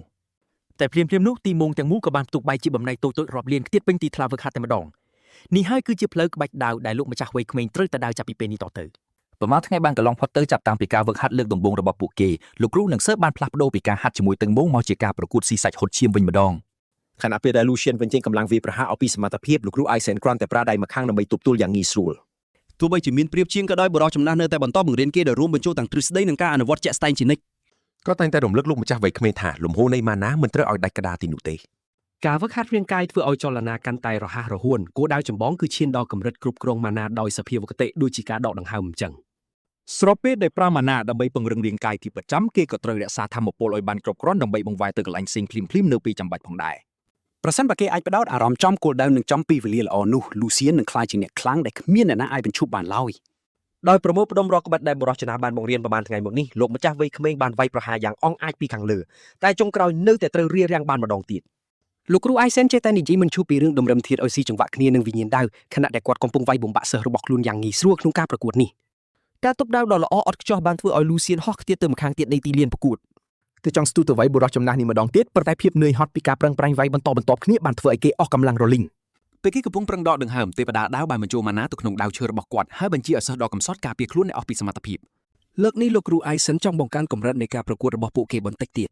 តែភ្លាមៗនោះទីមងទាំងមូលក៏បានផ្ទុកបែកជាបំណែកតូចៗរាប់លានខ្ទាតពេញទីថ្លាវឹកហាត់តែម្ដងនេះហើយគឺជាផ្លូវក្បាច់ដាវដែលលោកម្ចាស់វ័យក្មេងត្រូវតែដើរចាប់ពីពេលនេះតទៅ ប្រហែលថ្ងៃបានកន្លងផុតទៅចាប់តាំងពីការវឹកហាត់លើកដំបូងរបស់ពួកគេលោកគ្រូនិងសិស្សបានផ្លាស់ប្ដូរពីការហាត់ជាមួយទឹងមោងមកជាការប្រកួតស៊ីសាច់ហុតឈាមវិញម្ដង ខណៈពេលដែល Lucien បញ្ចេញកម្លាំងវាយប្រហារអស់ពីសមត្ថភាពលោកគ្រូ Aisen គ្រាន់តែប្រើដៃម្ខាងដើម្បីទប់ទល់យ៉ាងងាយស្រួល ទោះបីជាមានប្រៀបជាងក៏ដោយបុរសចំណាស់នៅតែបន្តបង្រៀនគេដោយរួមបញ្ចូលទាំងទ្រឹស្ដីនិងការអនុវត្តជាក់ស្ដែងជានិច្ច ក៏តែងតែរំលឹកលោកម្ចាស់វ័យក្មេងថាលំហូរនៃម៉ាណាមិនត្រូវឲ្យដាច់ក្តារទីនោះទេ ការវឹកហាត់រាងកាយធ្វើឲ្យចលនាកាន់តែរហ័សរហួនគោលដៅចម្បងគឺឈានដល់កម្រិតគ្រប់គ្រងម៉ាណាដោយសភាវគតិដូចជាការដកដង្ហើមអញ្ចឹង ស្របពេលដែលប្រើម៉ាណាដើម្បីពង្រឹងរាងកាយទីប្រចាំគេក៏ត្រូវរក្សាថាមពលឲ្យបានគ្រប់គ្រាន់ដើម្បីបង្វែរទៅកន្លែងផ្សេងភ្លាមៗនៅពេលចាំបាច់ផងដែរ ប្រសិនបើគេអាចផ្ដោតអារម្មណ៍ចំគោលដៅនិងចំពេលវេលាល្អនោះលូសៀននឹងក្លាយជាអ្នកខ្លាំងដែលគ្មានអ្នកណាអាចបញ្ឈប់បានឡើយ ដោយប្រមូលផ្ដុំរាល់ក្បិតដែលបុរសចំណាស់បានបង្រៀនប្រហែលថ្ងៃមកនេះលោកម្ចាស់វ័យក្មេងបានវាយប្រហារយ៉ាងអង់អាចពីខាងលើតែចុងក្រោយនៅតែត្រូវរារាំងបានម្ដងទៀត លោកគ្រូអៃសែនចេះតែនិយាយមិនឈប់ពីរឿងតម្រឹមធាតុឲ្យស៊ីចង្វាក់គ្នានឹងវិញ្ញាណដាវខណៈដែលគាត់កំពុងវាយបំបាក់សិស្សរបស់ខ្លួនយ៉ាងងាយស្រួលក្នុងការប្រកួតនេះ ការទប់ដាវដ៏ល្អឥតខ្ចោះបានធ្វើឲ្យលូសៀនហោះខ្ទាតទៅម្ខាងទៀតនៃទីលានប្រកួត គឺចង់ស្ទុះទៅវាយបុរសចំណាស់នេះម្ដងទៀតប៉ុន្តែភាពនឿយហត់ពីការប្រឹងប្រែងវាយបន្តបន្ទាប់គ្នាបានធ្វើឲ្យគេអស់កម្លាំងរលីង ពេលគេកំពុងប្រឹងដកដង្ហើមទេវតាដាវបានបញ្ចូលម៉ាណាទៅក្នុងដាវឈើរបស់គាត់ហើយបញ្ជាឲ្យសិស្សដ៏កំសត់ការពារខ្លួនឲ្យអស់ពីសមត្ថភាព លើកនេះលោកគ្រូអៃសិនចង់បង្កើនកម្រិតនៃការប្រកួតរបស់ពួកគេបន្តិចទៀត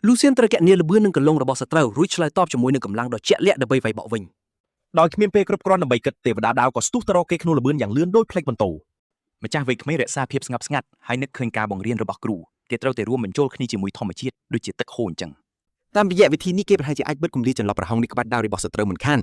លូសៀនត្រូវកណនាល្បឿននិងកន្លងរបស់សត្រូវរួចឆ្លើយតបជាមួយនឹងកម្លាំងដ៏ជាក់លាក់ដើម្បីវាយបកវិញ ដោយគ្មានពេលគ្រប់គ្រាន់ដើម្បីគិតទេវតាដាវក៏ស្ទុះទៅរកគេក្នុងល្បឿនយ៉ាងលឿនដោយផ្លេចបន្ទោ ម្ចាស់វ័យក្មេងរក្សាភាពស្ងប់ស្ងាត់ហើយនឹកឃើញការបង្រៀនរបស់គ្រូគេត្រូវតែរួមបញ្ចូលគ្នាជាមួយធម្មជាតិដូចជាទឹកហូរអញ្ចឹង តាមរយៈវិធីនេះគេប្រហែលជាអាចបិទគម្លាតចន្លោះប្រហោងនៃក្បាច់ដាវរបស់សត្រូវមិនខាន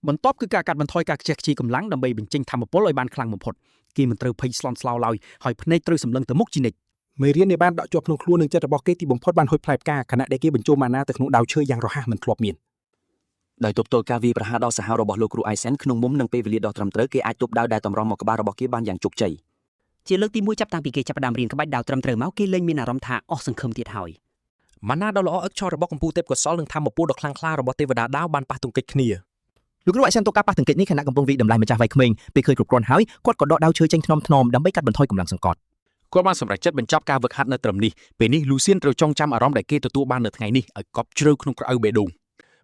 បន្ទាប់គឺការកាត់បន្ថយការខ្ជះខ្ជាយកម្លាំងដើម្បីបញ្ចេញថាមពលឲ្យបានខ្លាំងបំផុតគេមិនត្រូវភ័យស្លន់ស្លោឡើយហើយភ្នែកត្រូវសម្លឹងទៅមុខជានិច្ច មេរៀនដែលបានដក់ជាប់ក្នុងខ្លួននិងចិត្តរបស់គេទីបំផុតបានហុចផ្លែផ្កាខណៈដែលគេបញ្ចូលម៉ាណាទៅក្នុងដាវឈើយ៉ាងរហ័សមិនធ្លាប់មាន ដោយទប់ទល់ការវាយប្រហារដ៏សាហាវរបស់លោកគ្រូអៃសែនក្នុងមុំនិងពេលវេលាដ៏ត្រឹមត្រូវគេអាចទប់ដាវដែលតម្រង់មកក្បាលរបស់គេបានយ៉ាងជោគជ័យ ជាលើកទី1ចាប់តាំងពីគេចាប់ផ្ដើមរៀនក្បាច់ដាវត្រឹមត្រូវមកគេលែងមានអារម្មណ៍ថាអស់សង្ឃឹមទៀតហើយ ម៉ាណាដ៏ល្អឥតខ្ចោះរបស់កម្ពុជាទេពកោសលនិងធម្មពលដ៏ខ្លាំងក្លារបស់ទេវតាដាវបានប៉ះទង្គិចគ្នា លោកគ្រូអៃសែនតការប៉ះទង្គិចនេះខណៈកំពុងវាយតម្លៃម្ចាស់វ័យក្មេងពេលឃើញគ្រប់គ្រាន់ហើយគាត់ក៏ដកដាវឈើចេញថ្នមថ្នមដើម្បីកាត់បន្ថយកម្លាំងសង្កត់ គាត់បានសម្រេចចិត្តបញ្ចប់ការវឹកហាត់នៅត្រឹមនេះពេលនេះលូសៀនត្រូវចងចាំអារម្មណ៍ដែលគេទទួលបាននៅថ្ងៃនេះឲ្យកប់ជ្រៅក្នុងក្រអៅបេះដូង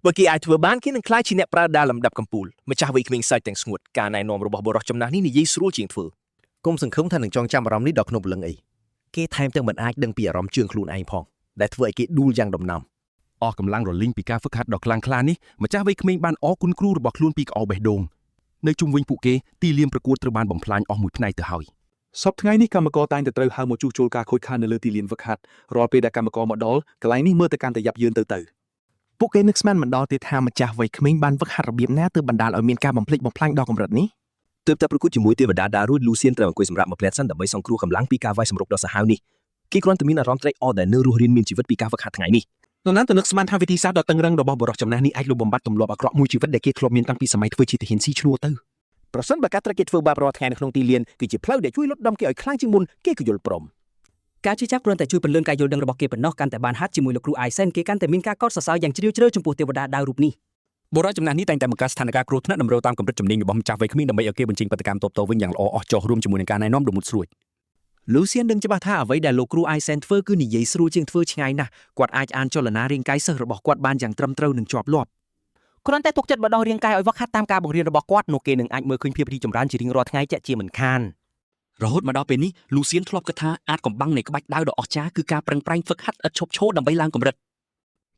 បើគេអាចធ្វើបានគេនឹងក្លាយជាអ្នកប្រើដាវលំដាប់កំពូលម្ចាស់វ័យក្មេងសើចទាំងស្ងួតការណែនាំរបស់បុរសចំណាស់នេះនិយាយស្រួលជាងធ្វើ គុំសង្ឃឹមថានឹងចងចាំអារម្មណ៍នេះដល់ក្នុងព្រលឹងអីគេថែមទាំងមិនអាចដឹងពីអារម្មណ៍ជឿងខ្លួនឯងផងដែលធ្វើឲ្យគេដួលយ៉ាងដំណំ អស់កម្លាំងរលីងពីការហ្វឹកហាត់ដ៏ខ្លាំងក្លានេះម្ចាស់វ័យក្មេងបានអរគុណគ្រូរបស់ខ្លួនពីក្អោបេះដូងនៅជុំវិញពួកគេទីលានប្រកួតត្រូវបានបំផ្លាញអស់មួយផ្នែកទៅហើយ សប្តាហ៍ថ្ងៃនេះកម្មករតែងតែត្រូវហៅមកជួសជុលការខូចខាតនៅលើទីលានហ្វឹកហាត់រាល់ពេលដែលកម្មករមកដល់កន្លែងនេះមើលទៅកាន់តែយ៉ាប់យ៉ឺនទៅទៅ ពួកគេនឹកស្មានមិនដល់ទេថាម្ចាស់វ័យក្មេងបានវឹកហាត់របៀបណាទើបបណ្ដាលឲ្យមានការបំផ្លិចបំផ្លាញដល់កម្រិតនេះ ទើបតែប្រកួតជាមួយទេវតាដារួចលូសៀនត្រូវអង្គុយសម្រាប់មួយភ្លែតសិនដើម្បីសង្គ្រោះកម្លាំងពីការវាយសម្រុកដ៏សាហាវនេះគេគ្រាន់តែមានអារម្មណ៍ត្រេកអរដែលនៅរស់រានមានជីវិតពីការហ្វឹកហាត់ថ្ងៃនេះ នរណាទៅនឹកស្មានថាវិធីសាស្ត្រដ៏តឹងរឹងរបស់បុរសចំណាស់នេះអាចលុបបំបាត់ទម្លាប់អាក្រក់មួយជីវិតដែលគេធ្លាប់មានតាំងពីសម័យធ្វើជាទាហានស៊ីឈ្នួលទៅ ប្រសិនបើការត្រូវគេធ្វើបាបរាល់ថ្ងៃនៅក្នុងទីលានគឺជាផ្លូវដែលជួយលត់ដំគេឲ្យខ្លាំងជាងមុនគេក៏យល់ព្រម ការជឿចាប់គ្រាន់តែជួយពន្លឿនការយល់ដឹងរបស់គេប៉ុណ្ណោះកាន់តែបានហាត់ជាមួយលោកគ្រូអៃសែនគេកាន់តែមានការកោតសរសើរយ៉ាងជ្រាលជ្រៅចំពោះទេវតាដាវរូបនេះ បុរសចំណាស់នេះតែងតែបង្កើតស្ថានភាពគ្រោះថ្នាក់តម្រូវតាមកម្រិតជំនាញរបស់ម្ចាស់វ័យក្មេងដើម្បីឲ្យគេបញ្ចេញប្រតិកម្មតបតវិញយ៉ាងល្អអស្ចារ្យរួមជាមួយនឹងការណែនាំដ៏មុតស្រួច លូសៀនដឹងច្បាស់ថាអ្វីដែលលោកគ្រូអៃសែនធ្វើគឺនិយាយស្រួលជាងធ្វើឆ្ងាយណាស់គាត់អាចអានចលនារាងកាយសិស្សរបស់គាត់បានយ៉ាងត្រឹមត្រូវនិងជាប់លាប់ គ្រាន់តែទុកចិត្តបណ្ដោះរាងកាយឲ្យវឹកហាត់តាមការបង្រៀនរបស់គាត់នោះគេនឹងអាចមើលឃើញភាពរីកចម្រើនជារៀងរាល់ថ្ងៃជាក់ជាមិនខាន រហូតមកដល់ពេលនេះលូសៀនធ្លាប់គិតថាអាចកំបាំងនៃក្បាច់ដាវដ៏អស្ចារ្យគឺការប្រឹងប្រែងហ្វឹកហាត់ឥតឈប់ឈរដើម្បីឡើងកម្រិត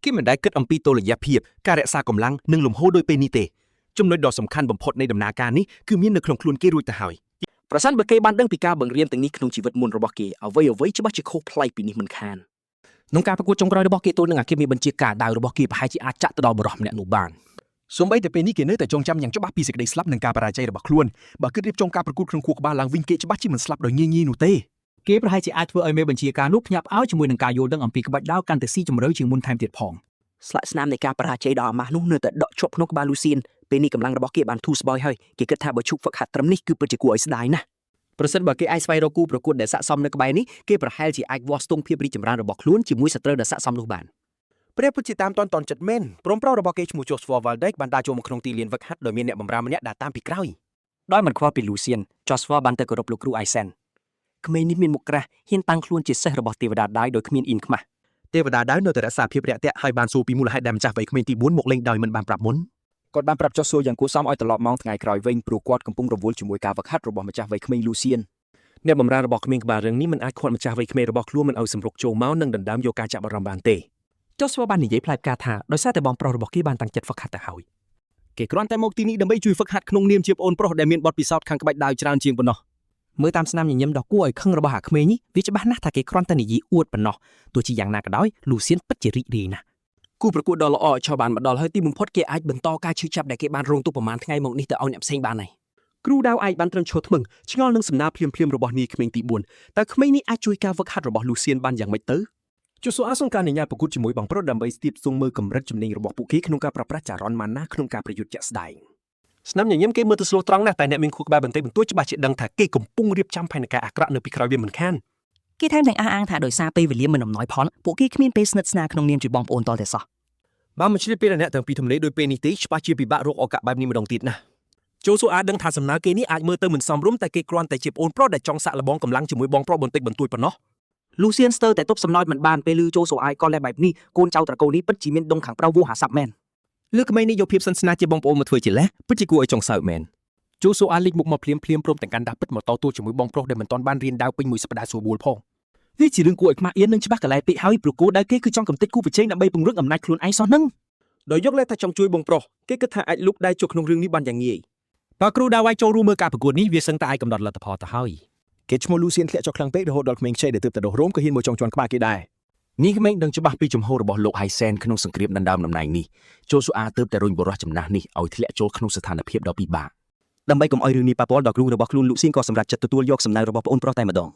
គេមិនដែលគិតអំពីតុល្យភាពការរក្សាកម្លាំងនិងលំហូរដោយពេលនេះទេចំណុចដ៏សំខាន់បំផុតនៃដំណើរការនេះគឺមាននៅក្នុងខ្លួនគេរួចទៅហើយ ប្រសិនបើគេបានដឹងពីការបង្រៀនទាំងនេះក្នុងជីវិតមុនរបស់គេអ្វីអ្វីច្បាស់ជាខុសប្លែកពីនេះមិនខាន ក្នុងការប្រកួតចុងក្រោយរបស់គេទល់នឹងអាគីមីបញ្ជាការដាវរបស់គេប្រហែលជាអាចចាក់ទៅដល់បុរសម្នាក់នោះបាន សូម្បីតែពេលនេះគេនៅតែចងចាំយ៉ាងច្បាស់ពីសេចក្តីស្លាប់និងការបរាជ័យរបស់ខ្លួនបើគិតរៀបចំការប្រកួតក្នុងខួរក្បាលឡើងវិញគេច្បាស់ជាមិនស្លាប់ដោយងាយៗនោះទេ គេប្រហែលជាអាចធ្វើឲ្យមេបញ្ជាការនោះភ្ញាក់ផ្អើលជាមួយនឹងការយល់ដឹងអំពីក្បាច់ដាវកាន់តែស៊ីជម្រៅជាងមុនថែមទៀតផង ស្លាកស្នាមនៃការបរាជ័យដ៏អាម៉ាស់នោះនៅតែដក់ជាប់ក្នុងក្បាលលូសៀនពេលនេះកម្លាំងរបស់គេបានធូរស្បើយហើយគេគិតថាបើឈប់ហ្វឹកហាត់ត្រឹមនេះគឺពិតជាគួរឲ្យស្ដាយណាស់ ប្រសិនបើគេអាចស្វែងរកគូប្រកួតដែលស័ក្តិសមនៅក្បែរនេះគេប្រហែលជាអាចវាស់ស្ទង់ភាពរីកចម្រើនរបស់ខ្លួនជាមួយសត្រូវដែលស័ក្តិសមនោះបាន ព្រះពុទ្ធជាតាមតន់តន់ចិត្តមែនព្រមប្រុសរបស់គេឈ្មោះ Joshua Valdez បានដើរចូលមកក្នុងទីលានវឹកហាត់ដោយមានអ្នកបម្រើម្នាក់ដើរតាមពីក្រោយ ដោយមិនខ្វល់ពីលូសៀន Joshua បានទៅគោរពលោកគ្រូអៃសែនក្មេងនេះមានមុខក្រាស់ហ៊ានតាំងខ្លួនជាសិស្សរបស់ទេវតាដាយដោយគ្មានអ៊ីនខ្មាស់ ទេវតាដាវនៅតែរក្សាភាពរាក់ទាក់ហើយបានសួរពីមូលហេតុដែលម្ចាស់វ័យក្មេងទី4មកលេងដោយមិនបានប្រាប់មុន គាត់បានប្រាប់ចុះសួរយ៉ាងគួរសមឲ្យត្រឡប់ម៉ោងថ្ងៃក្រោយវិញព្រោះគាត់កំពុងរវល់ជាមួយការវឹកហាត់របស់ម្ចាស់វ័យក្មេងលូសៀន អ្នកបម្រើរបស់ក្មេងក្បាលរឹងនេះមិនអាចឃាត់ម្ចាស់វ័យក្មេងរបស់ខ្លួនមិនឲ្យសម្រុកចូលមកនិងដណ្ដើមយកការចាប់អារម្មណ៍បានទេ ចុះស្វបាននិយាយផ្លែផ្កាថាដោយសារតែបងប្រុសរបស់គេបានតាំងចិត្តហ្វឹកហាត់ទៅហើយ គេគ្រាន់តែមកទីនេះដើម្បីជួយហ្វឹកហាត់ក្នុងនាមជាប្អូនប្រុសដែលមានបទពិសោធន៍ខាងក្បាច់ដាវច្រើនជាងប៉ុណ្ណោះ មើលតាមស្នាមញញឹមដ៏គួរឲ្យខឹងរបស់អាក្មេងនេះវាច្បាស់ណាស់ថាគេគ្រាន់តែនិយាយអួតប៉ុណ្ណោះទោះជាយ៉ាងណាក៏ដោយលូសៀនពិតជារីករាយណាស់ គូប្រកួតដ៏ល្អឲ្យឆបានមកដល់ហើយទីបំផុតគេអាចបន្តការឈឺចាប់ដែលគេបានរងទុក្ខប្រមាណថ្ងៃមកនេះទៅឲ្យអ្នកផ្សេងបានហើយ គ្រូដាវឯកបានត្រឹមឈរថ្មឹងឆ្ងល់នឹងសំណើភ្លាមៗរបស់នាយក្មេងទី4តើក្មេងនេះអាចជួយការហ្វឹកហាត់របស់លូសៀនបានយ៉ាងម៉េចទៅជូសូអាសុងការនិញ្ញាប្រកួតជាមួយបងប្រុសដើម្បីស្ទាបស្ទង់មើលកម្រិតជំនាញរបស់ពួកគេក្នុងការប្រើប្រាស់ចរន្តម៉ាណាក្នុងការប្រយុទ្ធជាក់ស្ដែងស្នាមញញឹមគេមើលទៅស្លូតត្រង់ណាស់តែអ្នកមានខួរក្បាលបន្តិចបន្តួចច្បាស់ជាដឹងថាគេកំពុងរៀបចំផែនការអាក្រក់នៅពីក្រោយវាមិនខាន គេថែមទាំងអះអាងថាដោយសារពេលវេលាមិនអំណោយផលពួកគេគ្មានពេលស្និទ្ធស្នាលក្នុងនាមជាបងប្អូនតតែសោះ បើមិនជ្រាបពេលអ្នកទាំងពីរទំនេរដោយពេលនេះទេច្បាស់ជាពិបាករកឱកាសបែបនេះម្ដងទៀតណាស់ចូលសូអាដឹងថាសំណើគេនេះអាចមើលទៅមិនសមរម្យតែគេគ្រាន់តែជាប្អូនប្រុសដែលចង់សាក់លបងកម្លាំងជាមួយបងប្រុសបន្តិចបន្តួចប៉ុណ្ណោះ លូសៀនស្ទើរតែទប់សំណោចមិនបានពេលឮចូលសូអាយក៏លែបែបនេះកូនចៅត្រកូលនេះពិតជាមានដងខាងប្រៅវោហាស័ព្ទមែន លើក្មេងនេះយកភាពសិនស្នាជាបងប្អូនមកធ្វើជាលេសពិតជាគួរឲ្យចង់សើចមែន ចូលសូអាលិចមុខមកភ្លាមភ្លាមព្រមទាំងកាន់ដាពិតមកតទល់ជាមួយបងប្រុសដែលមិនទាន់បានរៀនដាវពេញមួយសប្តាហ៍ស្រួលបួលផង វាជារឿងគួរឲ្យខ្មាស់អៀននិងច្បាស់កន្លែងពេកហើយព្រោះគោលដៅគេគឺចង់កំទេចគូប្រជែងដើម្បីពង្រឹងអំណាចខ្លួនឯងសោះហ្នឹង ដោយយកលេសថាចង់ជួយបងប្រុសគេគិតថាអាចលុកដៃចូលក្នុងរឿងនេះបានយ៉ាងងាយ បើគ្រូដាវឯកចូលរួមមើលការប្រកួតនេះវាសឹងតែអាចកំណត់លទ្ធផលទៅហើយ គេឈ្មោះលូសៀនធ្លាក់ចុះខ្លាំងពេករហូតដល់ក្មេងខ្ចីដែលទើបតែដុះរោមក៏ហ៊ានមកចង់ជន់ក្បាលគេដែរ នេះក្មេងដឹងច្បាស់ពីជំហររបស់លោកហៃសែនក្នុងសង្គ្រាមដណ្ដើមតំណែងនេះចូលស៊ូអាទើបតែរុញបុរសចំណាស់នេះឲ្យធ្លាក់ចូលក្នុងស្ថានភាពដ៏ពិបាក ដើម្បីកុំឲ្យរឿងនេះប៉ះពាល់ដល់គ្រូរបស់ខ្លួនលូសៀនក៏សម្រេចចិត្តទទួលយកសំណើរបស់ប្អូនប្រុសតែម្ដង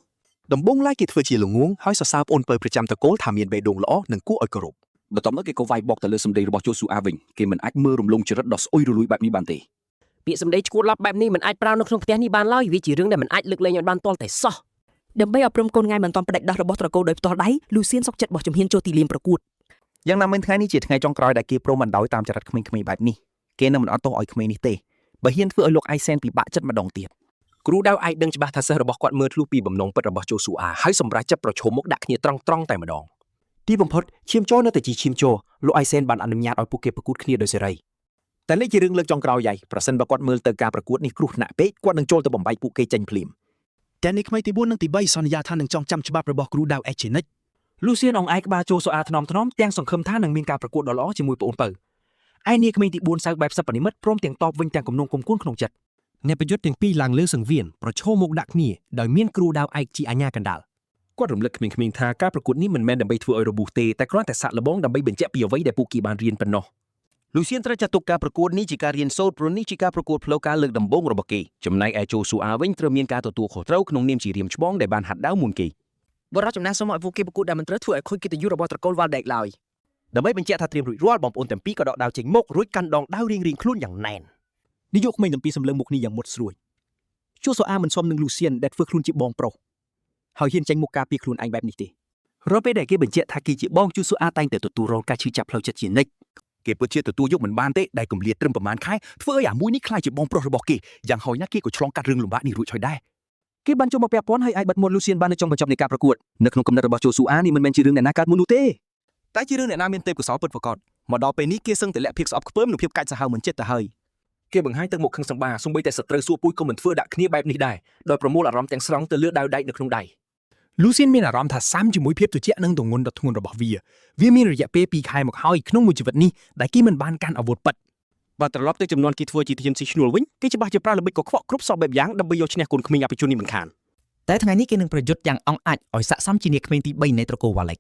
ដំបូងឡើយគេធ្វើជាល្ងងហើយសរសើរប្អូនពៅប្រចាំតកូលថាមានបេះដូងល្អនិងគួរឲ្យគោរព បន្ទាប់មកគេក៏វាយបកទៅលើសម្ដីរបស់ជូស៊ូអាវិញគេមិនអាចមើលរំលងចរិតដ៏ស្អុយរលួយបែបនេះបានទេ ពាក្យសម្ដីឈួតឡប់បែបនេះមិនអាចប្រើនៅក្នុងផ្ទះនេះបានឡើយវាជារឿងដែលមិនអាចលើកលែងឲ្យបានទាល់តែសោះ ដើម្បីអប់រំកូនថ្ងៃមិនទាន់ផ្ដាច់ដោះរបស់ត្រកូលដោយផ្ទាល់ដៃលូសៀនសុកចិត្តបោះជំហានចូលទីលានប្រកួត យ៉ាងណាមិញថ្ងៃនេះជាថ្ងៃចុងក្រោយដែលគេព្រមបណ្ដោយតាមចរិតក្មេងៗបែបនេះគេនឹងមិនអត់ទោសឲ្យក្មេងនេះទេបើហ៊ានធ្វើឲ្យលោកអៃសែនពិបាកចិត្តម្ដងទៀត គ្រូដាវឯកដឹងច្បាស់ថាសិស្សរបស់គាត់មើលធ្លុះពីបំណងពិតរបស់ជូស៊ូអាហើយសម្រេចចិត្តប្រឈមមុខដាក់គ្នាត្រង់ត្រង់តែម្ដង ទីបំផុតឈាមជ័រនៅតែជាឈាមជ័រលោកអៃសេនបានអនុញ្ញាតឲ្យពួកគេប្រកួតគ្នាដោយសេរី តែនេះជារឿងលើកចុងក្រោយហើយប្រសិនបើគាត់មើលទៅការប្រកួតនេះគ្រោះថ្នាក់ពេកគាត់នឹងចូលទៅបំបែកពួកគេចេញភ្លាម តែនេះក្មេងទី4និងទី3សន្យាថានឹងចងចាំច្បាប់របស់គ្រូដាវឯកជានិច្ច លូសៀនអង្អែលក្បាលចូលសូអាថ្នមថ្នមទាំងសង្ឃឹមថានឹងមានការប្រកួតដ៏ល្អជាមួយប្អូនពៅឯនាយក្មេងទី4សើចបែបសិប្បនិមិត្តព្រមទាំងតបវិញទាំងគំនុំគុំគួនក្នុងចិត្ត អ្នកប្រយុទ្ធទាំងពីរឡើងលើសង្វៀនប្រឈមមុខដាក់គ្នាដោយមានគ្រូដាវឯកជាអាជ្ញាកណ្ដាល គាត់រំលឹកក្មេងៗថាការប្រកួតនេះមិនមែនដើម្បីធ្វើឲ្យរបួសទេតែគ្រាន់តែសាកល្បងដើម្បីបញ្ជាក់ពីអ្វីដែលពួកគេបានរៀនប៉ុណ្ណោះ លូសៀនត្រូវចាត់ទុកការប្រកួតនេះជាការរៀនសូត្រព្រោះនេះជាការប្រកួតផ្លូវការលើកដំបូងរបស់គេចំណែកឯជូស៊ូអាវិញត្រូវមានការទទួលខុសត្រូវក្នុងនាមជារៀមច្បងដែលបានហាត់ដាវមុនគេ បរិបទចំណាស់សូមឲ្យពួកគេប្រកួតដែលមិនត្រូវធ្វើឲ្យខូចកិត្តិយសរបស់ត្រកូលវ៉ាល់ដេកឡើយ ដើម្បីបញ្ជាក់ថាត្រៀមរួចរាល់បងប្អូនទាំងពីរក៏ដកដាវចេញមករួចកាន់ដងដាវរៀងៗខ្លួនយ៉ាងណែន នាយកក្មេងទាំងពីរសម្លឹងមុខគ្នាយ៉ាងមុតស្រួចជួសូអាមិនសមនឹងលូសៀនដែលធ្វើខ្លួនជាបងប្រុសហើយហ៊ានចេញមុខការពារខ្លួនឯងបែបនេះទេ រាល់ពេលដែលគេបញ្ជាក់ថាគេជាបងជូស៊ូអាតែងតែទទួលរងការឈឺចាប់ផ្លូវចិត្តជានិច្ច គេពិតជាទទួលយកមិនបានទេដែលគម្លាតត្រឹមប្រមាណខែធ្វើឲ្យអាមួយនេះក្លាយជាបងប្រុសរបស់គេយ៉ាងហោចណាស់គេក៏ឆ្លងកាត់រឿងលំបាកនេះរួចហើយដែរ គេបានចូលមកពាក់ព័ន្ធហើយអាចបិទមាត់លូសៀនបាននៅចុងបញ្ចប់នៃការប្រកួតនៅក្នុងកំណត់របស់ជូស៊ូអានេះមិនមែនជារឿងអ្នកណាកើតមុននោះទេ តែជារឿងអ្នកណាមានទេពកោសល្យពិតប្រាកដមកដល់ពេលនេះគេសឹងតែលាក់ភាពស្អប់ខ្ពើមនិងភាពកាចសាហាវមិនចិត្តទៅហើយ គេបង្ហាញទឹកមុខខឹងសម្បាសូម្បីតែសត្រូវសួរពូជក៏មិនធ្វើដាក់គ្នាបែបនេះដែរដោយប្រមូលអារម្មណ៍ទាំងស្រុងទៅលើដាវដែកនៅក្នុងដៃ លូសៀនមានអារម្មណ៍ថាសាំជាមួយភាពត្រជាក់និងទងន់ដ៏ធ្ងន់របស់វាវាមានរយៈពេល2ខែមកហើយក្នុងមួយជីវិតនេះដែលគេមិនបានកាន់អាវុធពិត បើត្រឡប់ទៅចំនួនគេធ្វើជាធានស៊ីឈ្នួលវិញគេច្បាស់ជាប្រើល្បិចកខ្វក់គ្រប់សពបែបយ៉ាងដើម្បីយកឈ្នះកូនក្មេងអភិជននេះមិនខាន តែថ្ងៃនេះគេនឹងប្រយុទ្ធយ៉ាងអង់អាចឲ្យស័ក្តិសមជានាយក្មេងទី3នៃត្រកូលវ៉ាឡិក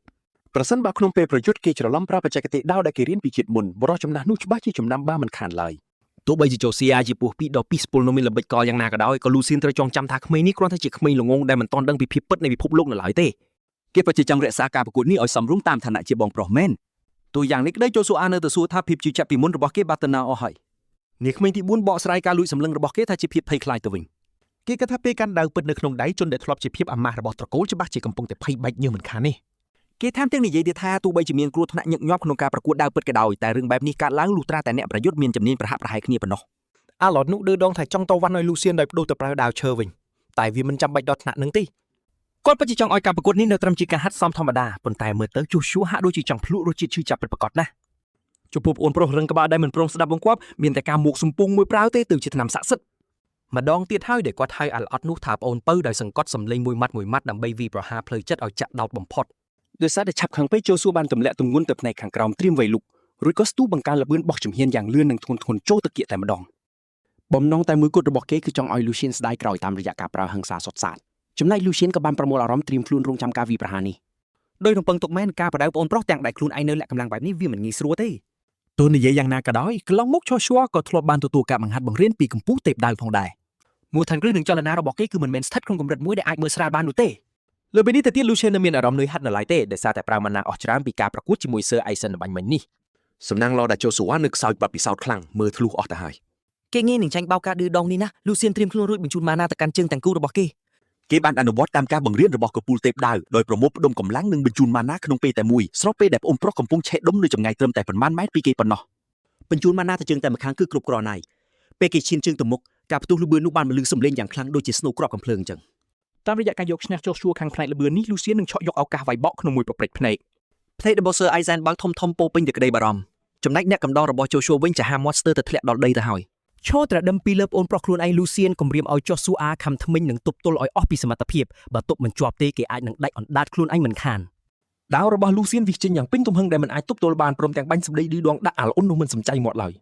ប្រសិនបើក្នុងពេលប្រយុទ្ធគេច្រឡំប្រើបច្ចេកទេសដាវដែលគេរៀនពីជាតិមុនបុរសចំណាស់នោះច្បាស់ជាចំណាំបានមិនខានឡើយ ទោះបីជាចូលស៊ីអាជាពោះពីដល់ពីស្ពុលនោះមានល្បិចកលយ៉ាងណាក៏ដោយក៏លូសៀនត្រូវចងចាំថាក្មេងនេះគ្រាន់តែជាក្មេងល្ងងដែលមិនទាន់ដឹងពីភាពពិតនៃពិភពលោកនៅឡើយទេ គេពិតជាចង់រក្សាការប្រកួតនេះឲ្យសមរម្យតាមឋានៈជាបងប្រុសមែន ទោះយ៉ាងនេះក្តីចូលស៊ូអានៅតែសួរថាភាពជឿជាក់ពីមុនរបស់គេបាត់ទៅណាអស់ហើយនាក្មេងទី4បកស្រាយការលួចសម្លឹងរបស់គេថាជាភាពភ័យខ្លាចទៅវិញ គេគិតថាពេលកាន់ដាវពិតនៅក្នុងដៃជនដែលធ្លាប់ជាភាពអាម៉ាស់របស់ត្រកូលច្បាស់ជាកំពុងតែភ័យបែកញើសមិនខានទេ គេថែមទាំងនិយាយទៀតថាទោះបីជាមានគ្រោះថ្នាក់ញឹកញាប់ក្នុងការប្រកួតដាវពិតក៏ដោយតែរឿងបែបនេះកើតឡើងលុះត្រាតែអ្នកប្រយុទ្ធមានជំនាញប្រហាក់ប្រហែលគ្នាប៉ុណ្ណោះ អាឡតនោះឌឺដងថាចង់តវ៉ាន់ឲ្យលូសៀនដោយបដូរទៅប្រើដាវឈើវិញតែវាមិនចាំបាច់ដល់ថ្នាក់នឹងទេ គាត់ពិតជាចង់ឲ្យការប្រកួតនេះនៅត្រឹមជាការហាត់សមធម្មតាប៉ុន្តែមើលទៅជួសជួហាក់ដូចជាចង់ភ្លក់រសជាតិឈឺចាប់ពិតប្រាកដណាស់ចំពោះប្អូនប្រុសរឹងក្បាលដែលមិនព្រមស្ដាប់បង្គាប់មានតែការមួកសំពុងមួយប្រាវទេទៅជាថ្នាំស័ក្តិសិទ្ធិ ម្ដងទៀតហើយដែលគាត់ហៅអាល្អត់នោះថាប្អូនពៅដោយសង្កត់សំឡេងមួយម៉ាត់មួយម៉ាត់ដើម្បីវាយប្រហារផ្លូវចិត្តឲ្យចាក់ដោតបំផុត ដោយសារតែឆាប់ខឹងពេកចូលសួរបានទម្លាក់ទម្ងន់ទៅផ្នែកខាងក្រោមត្រៀមវៃលុករួចក៏ស្ទុះបង្កើនល្បឿនបោះជំហានយ៉ាងលឿននិងធ្ងន់ធ្ងរចូលទៅគៀកតែម្ដង បំណងតែមួយគត់របស់គេគឺចង់ឲ្យ Lucien ស្ដាយក្រោយតាមរយៈការប្រើហិង្សាសុទ្ធសាធចំណែក Lucien ក៏បានប្រមូលអារម្មណ៍ត្រៀមខ្លួនរងចាំការវាយប្រហារនេះ ដោយរំពឹងទុកមែនការបដៅប្អូនប្រុសទាំងដែលខ្លួនឯងនៅលាក់កម្លាំងបែបនេះវាមិនងាយស្រួលទេ ទោះនិយាយយ៉ាងណាក៏ដោយកន្លងមកឆោឈួក៏ធ្លាប់បានទទួលការបង្ហាត់បង្រៀនពីកម្ពូលទេពដាវផងដែរ មូលដ្ឋានគ្រឹះនិងចលនារបស់គេគឺមិនមែនស្ថិតក្នុងកម្រិតមួយដែលអាចមើលស្រាលបាននោះទេ លើពេលនេះទៅទៀត Lucien នៅមានអារម្មណ៍នឿយហត់នៅឡើយទេដោយសារតែប្រើម៉ាណាអស់ច្រើនពីការប្រកួតជាមួយ Sir Aisen បាញ់មិញនេះ សំណាងល្អដែលចូលសួរនៅខ្សោយបាត់ពិសោធន៍ខ្លាំងមើលធ្លុះអស់ទៅហើយ គេងាយនឹងចាញ់បោកការឌឺដងនេះណាលូសៀនត្រៀមខ្លួនរួចបញ្ជូនម៉ាណាទៅកាន់ជើងទាំងគូរបស់គេ គេបានអនុវត្តតាមការបង្រៀនរបស់កពូលទេពដាវដោយប្រមូលផ្ដុំកម្លាំងនិងបញ្ជូនម៉ាណាក្នុងពេលតែមួយស្របពេលដែលប្អូនប្រុសកំពុងឆេះដុំនៅចម្ងាយត្រឹមតែប៉ុន្មានម៉ែត្រពីគេប៉ុណ្ណោះ បញ្ជូនម៉ាណាទៅជើងតែម្ខាងគឺគ្រប់គ្រាន់ហើយពេលគេឈានជើងទៅមុខការផ្ទុះល្បឿននោះបានបន្លឺសំឡេងយ៉ាងខ្លាំងដូចជាស្នូក្រាប់កំភ្លើងអញ្ចឹង តាមរយៈការយកឈ្នះចោះជួខាងផ្នែកល្បឿននេះ Lucien នឹងឆក់យកឱកាសវាយបកក្នុងមួយប្រព្រឹត្តភ្នែក ភ្នែករបស់ Sir Aizen បើកធំធំពោពេញដោយក្តីបារម្ភចំណែកអ្នកកំដររបស់ Joshua វិញចាហាមាត់ស្ទើរតែធ្លាក់ដល់ដីទៅហើយឈរត្រដឹមពីលើប្អូនប្រុសខ្លួនឯង Lucien គំរាមឲ្យ Joshua ខំថ្មិញនិងទប់ទល់ឲ្យអស់ពីសមត្ថភាពបើទប់មិនជាប់ទេគេអាចនឹងដាច់អណ្ដាតខ្លួនឯងមិនខាន ដាវរបស់ Lucien វិះចេញយ៉ាងពេញទំហឹងដែលមិនអាចទប់ទល់បានព្រមទាំងបាញ់សម្ដីឌឺដងដាក់អាឡអ៊ុននោះមិនសំចៃមាត់ឡើយ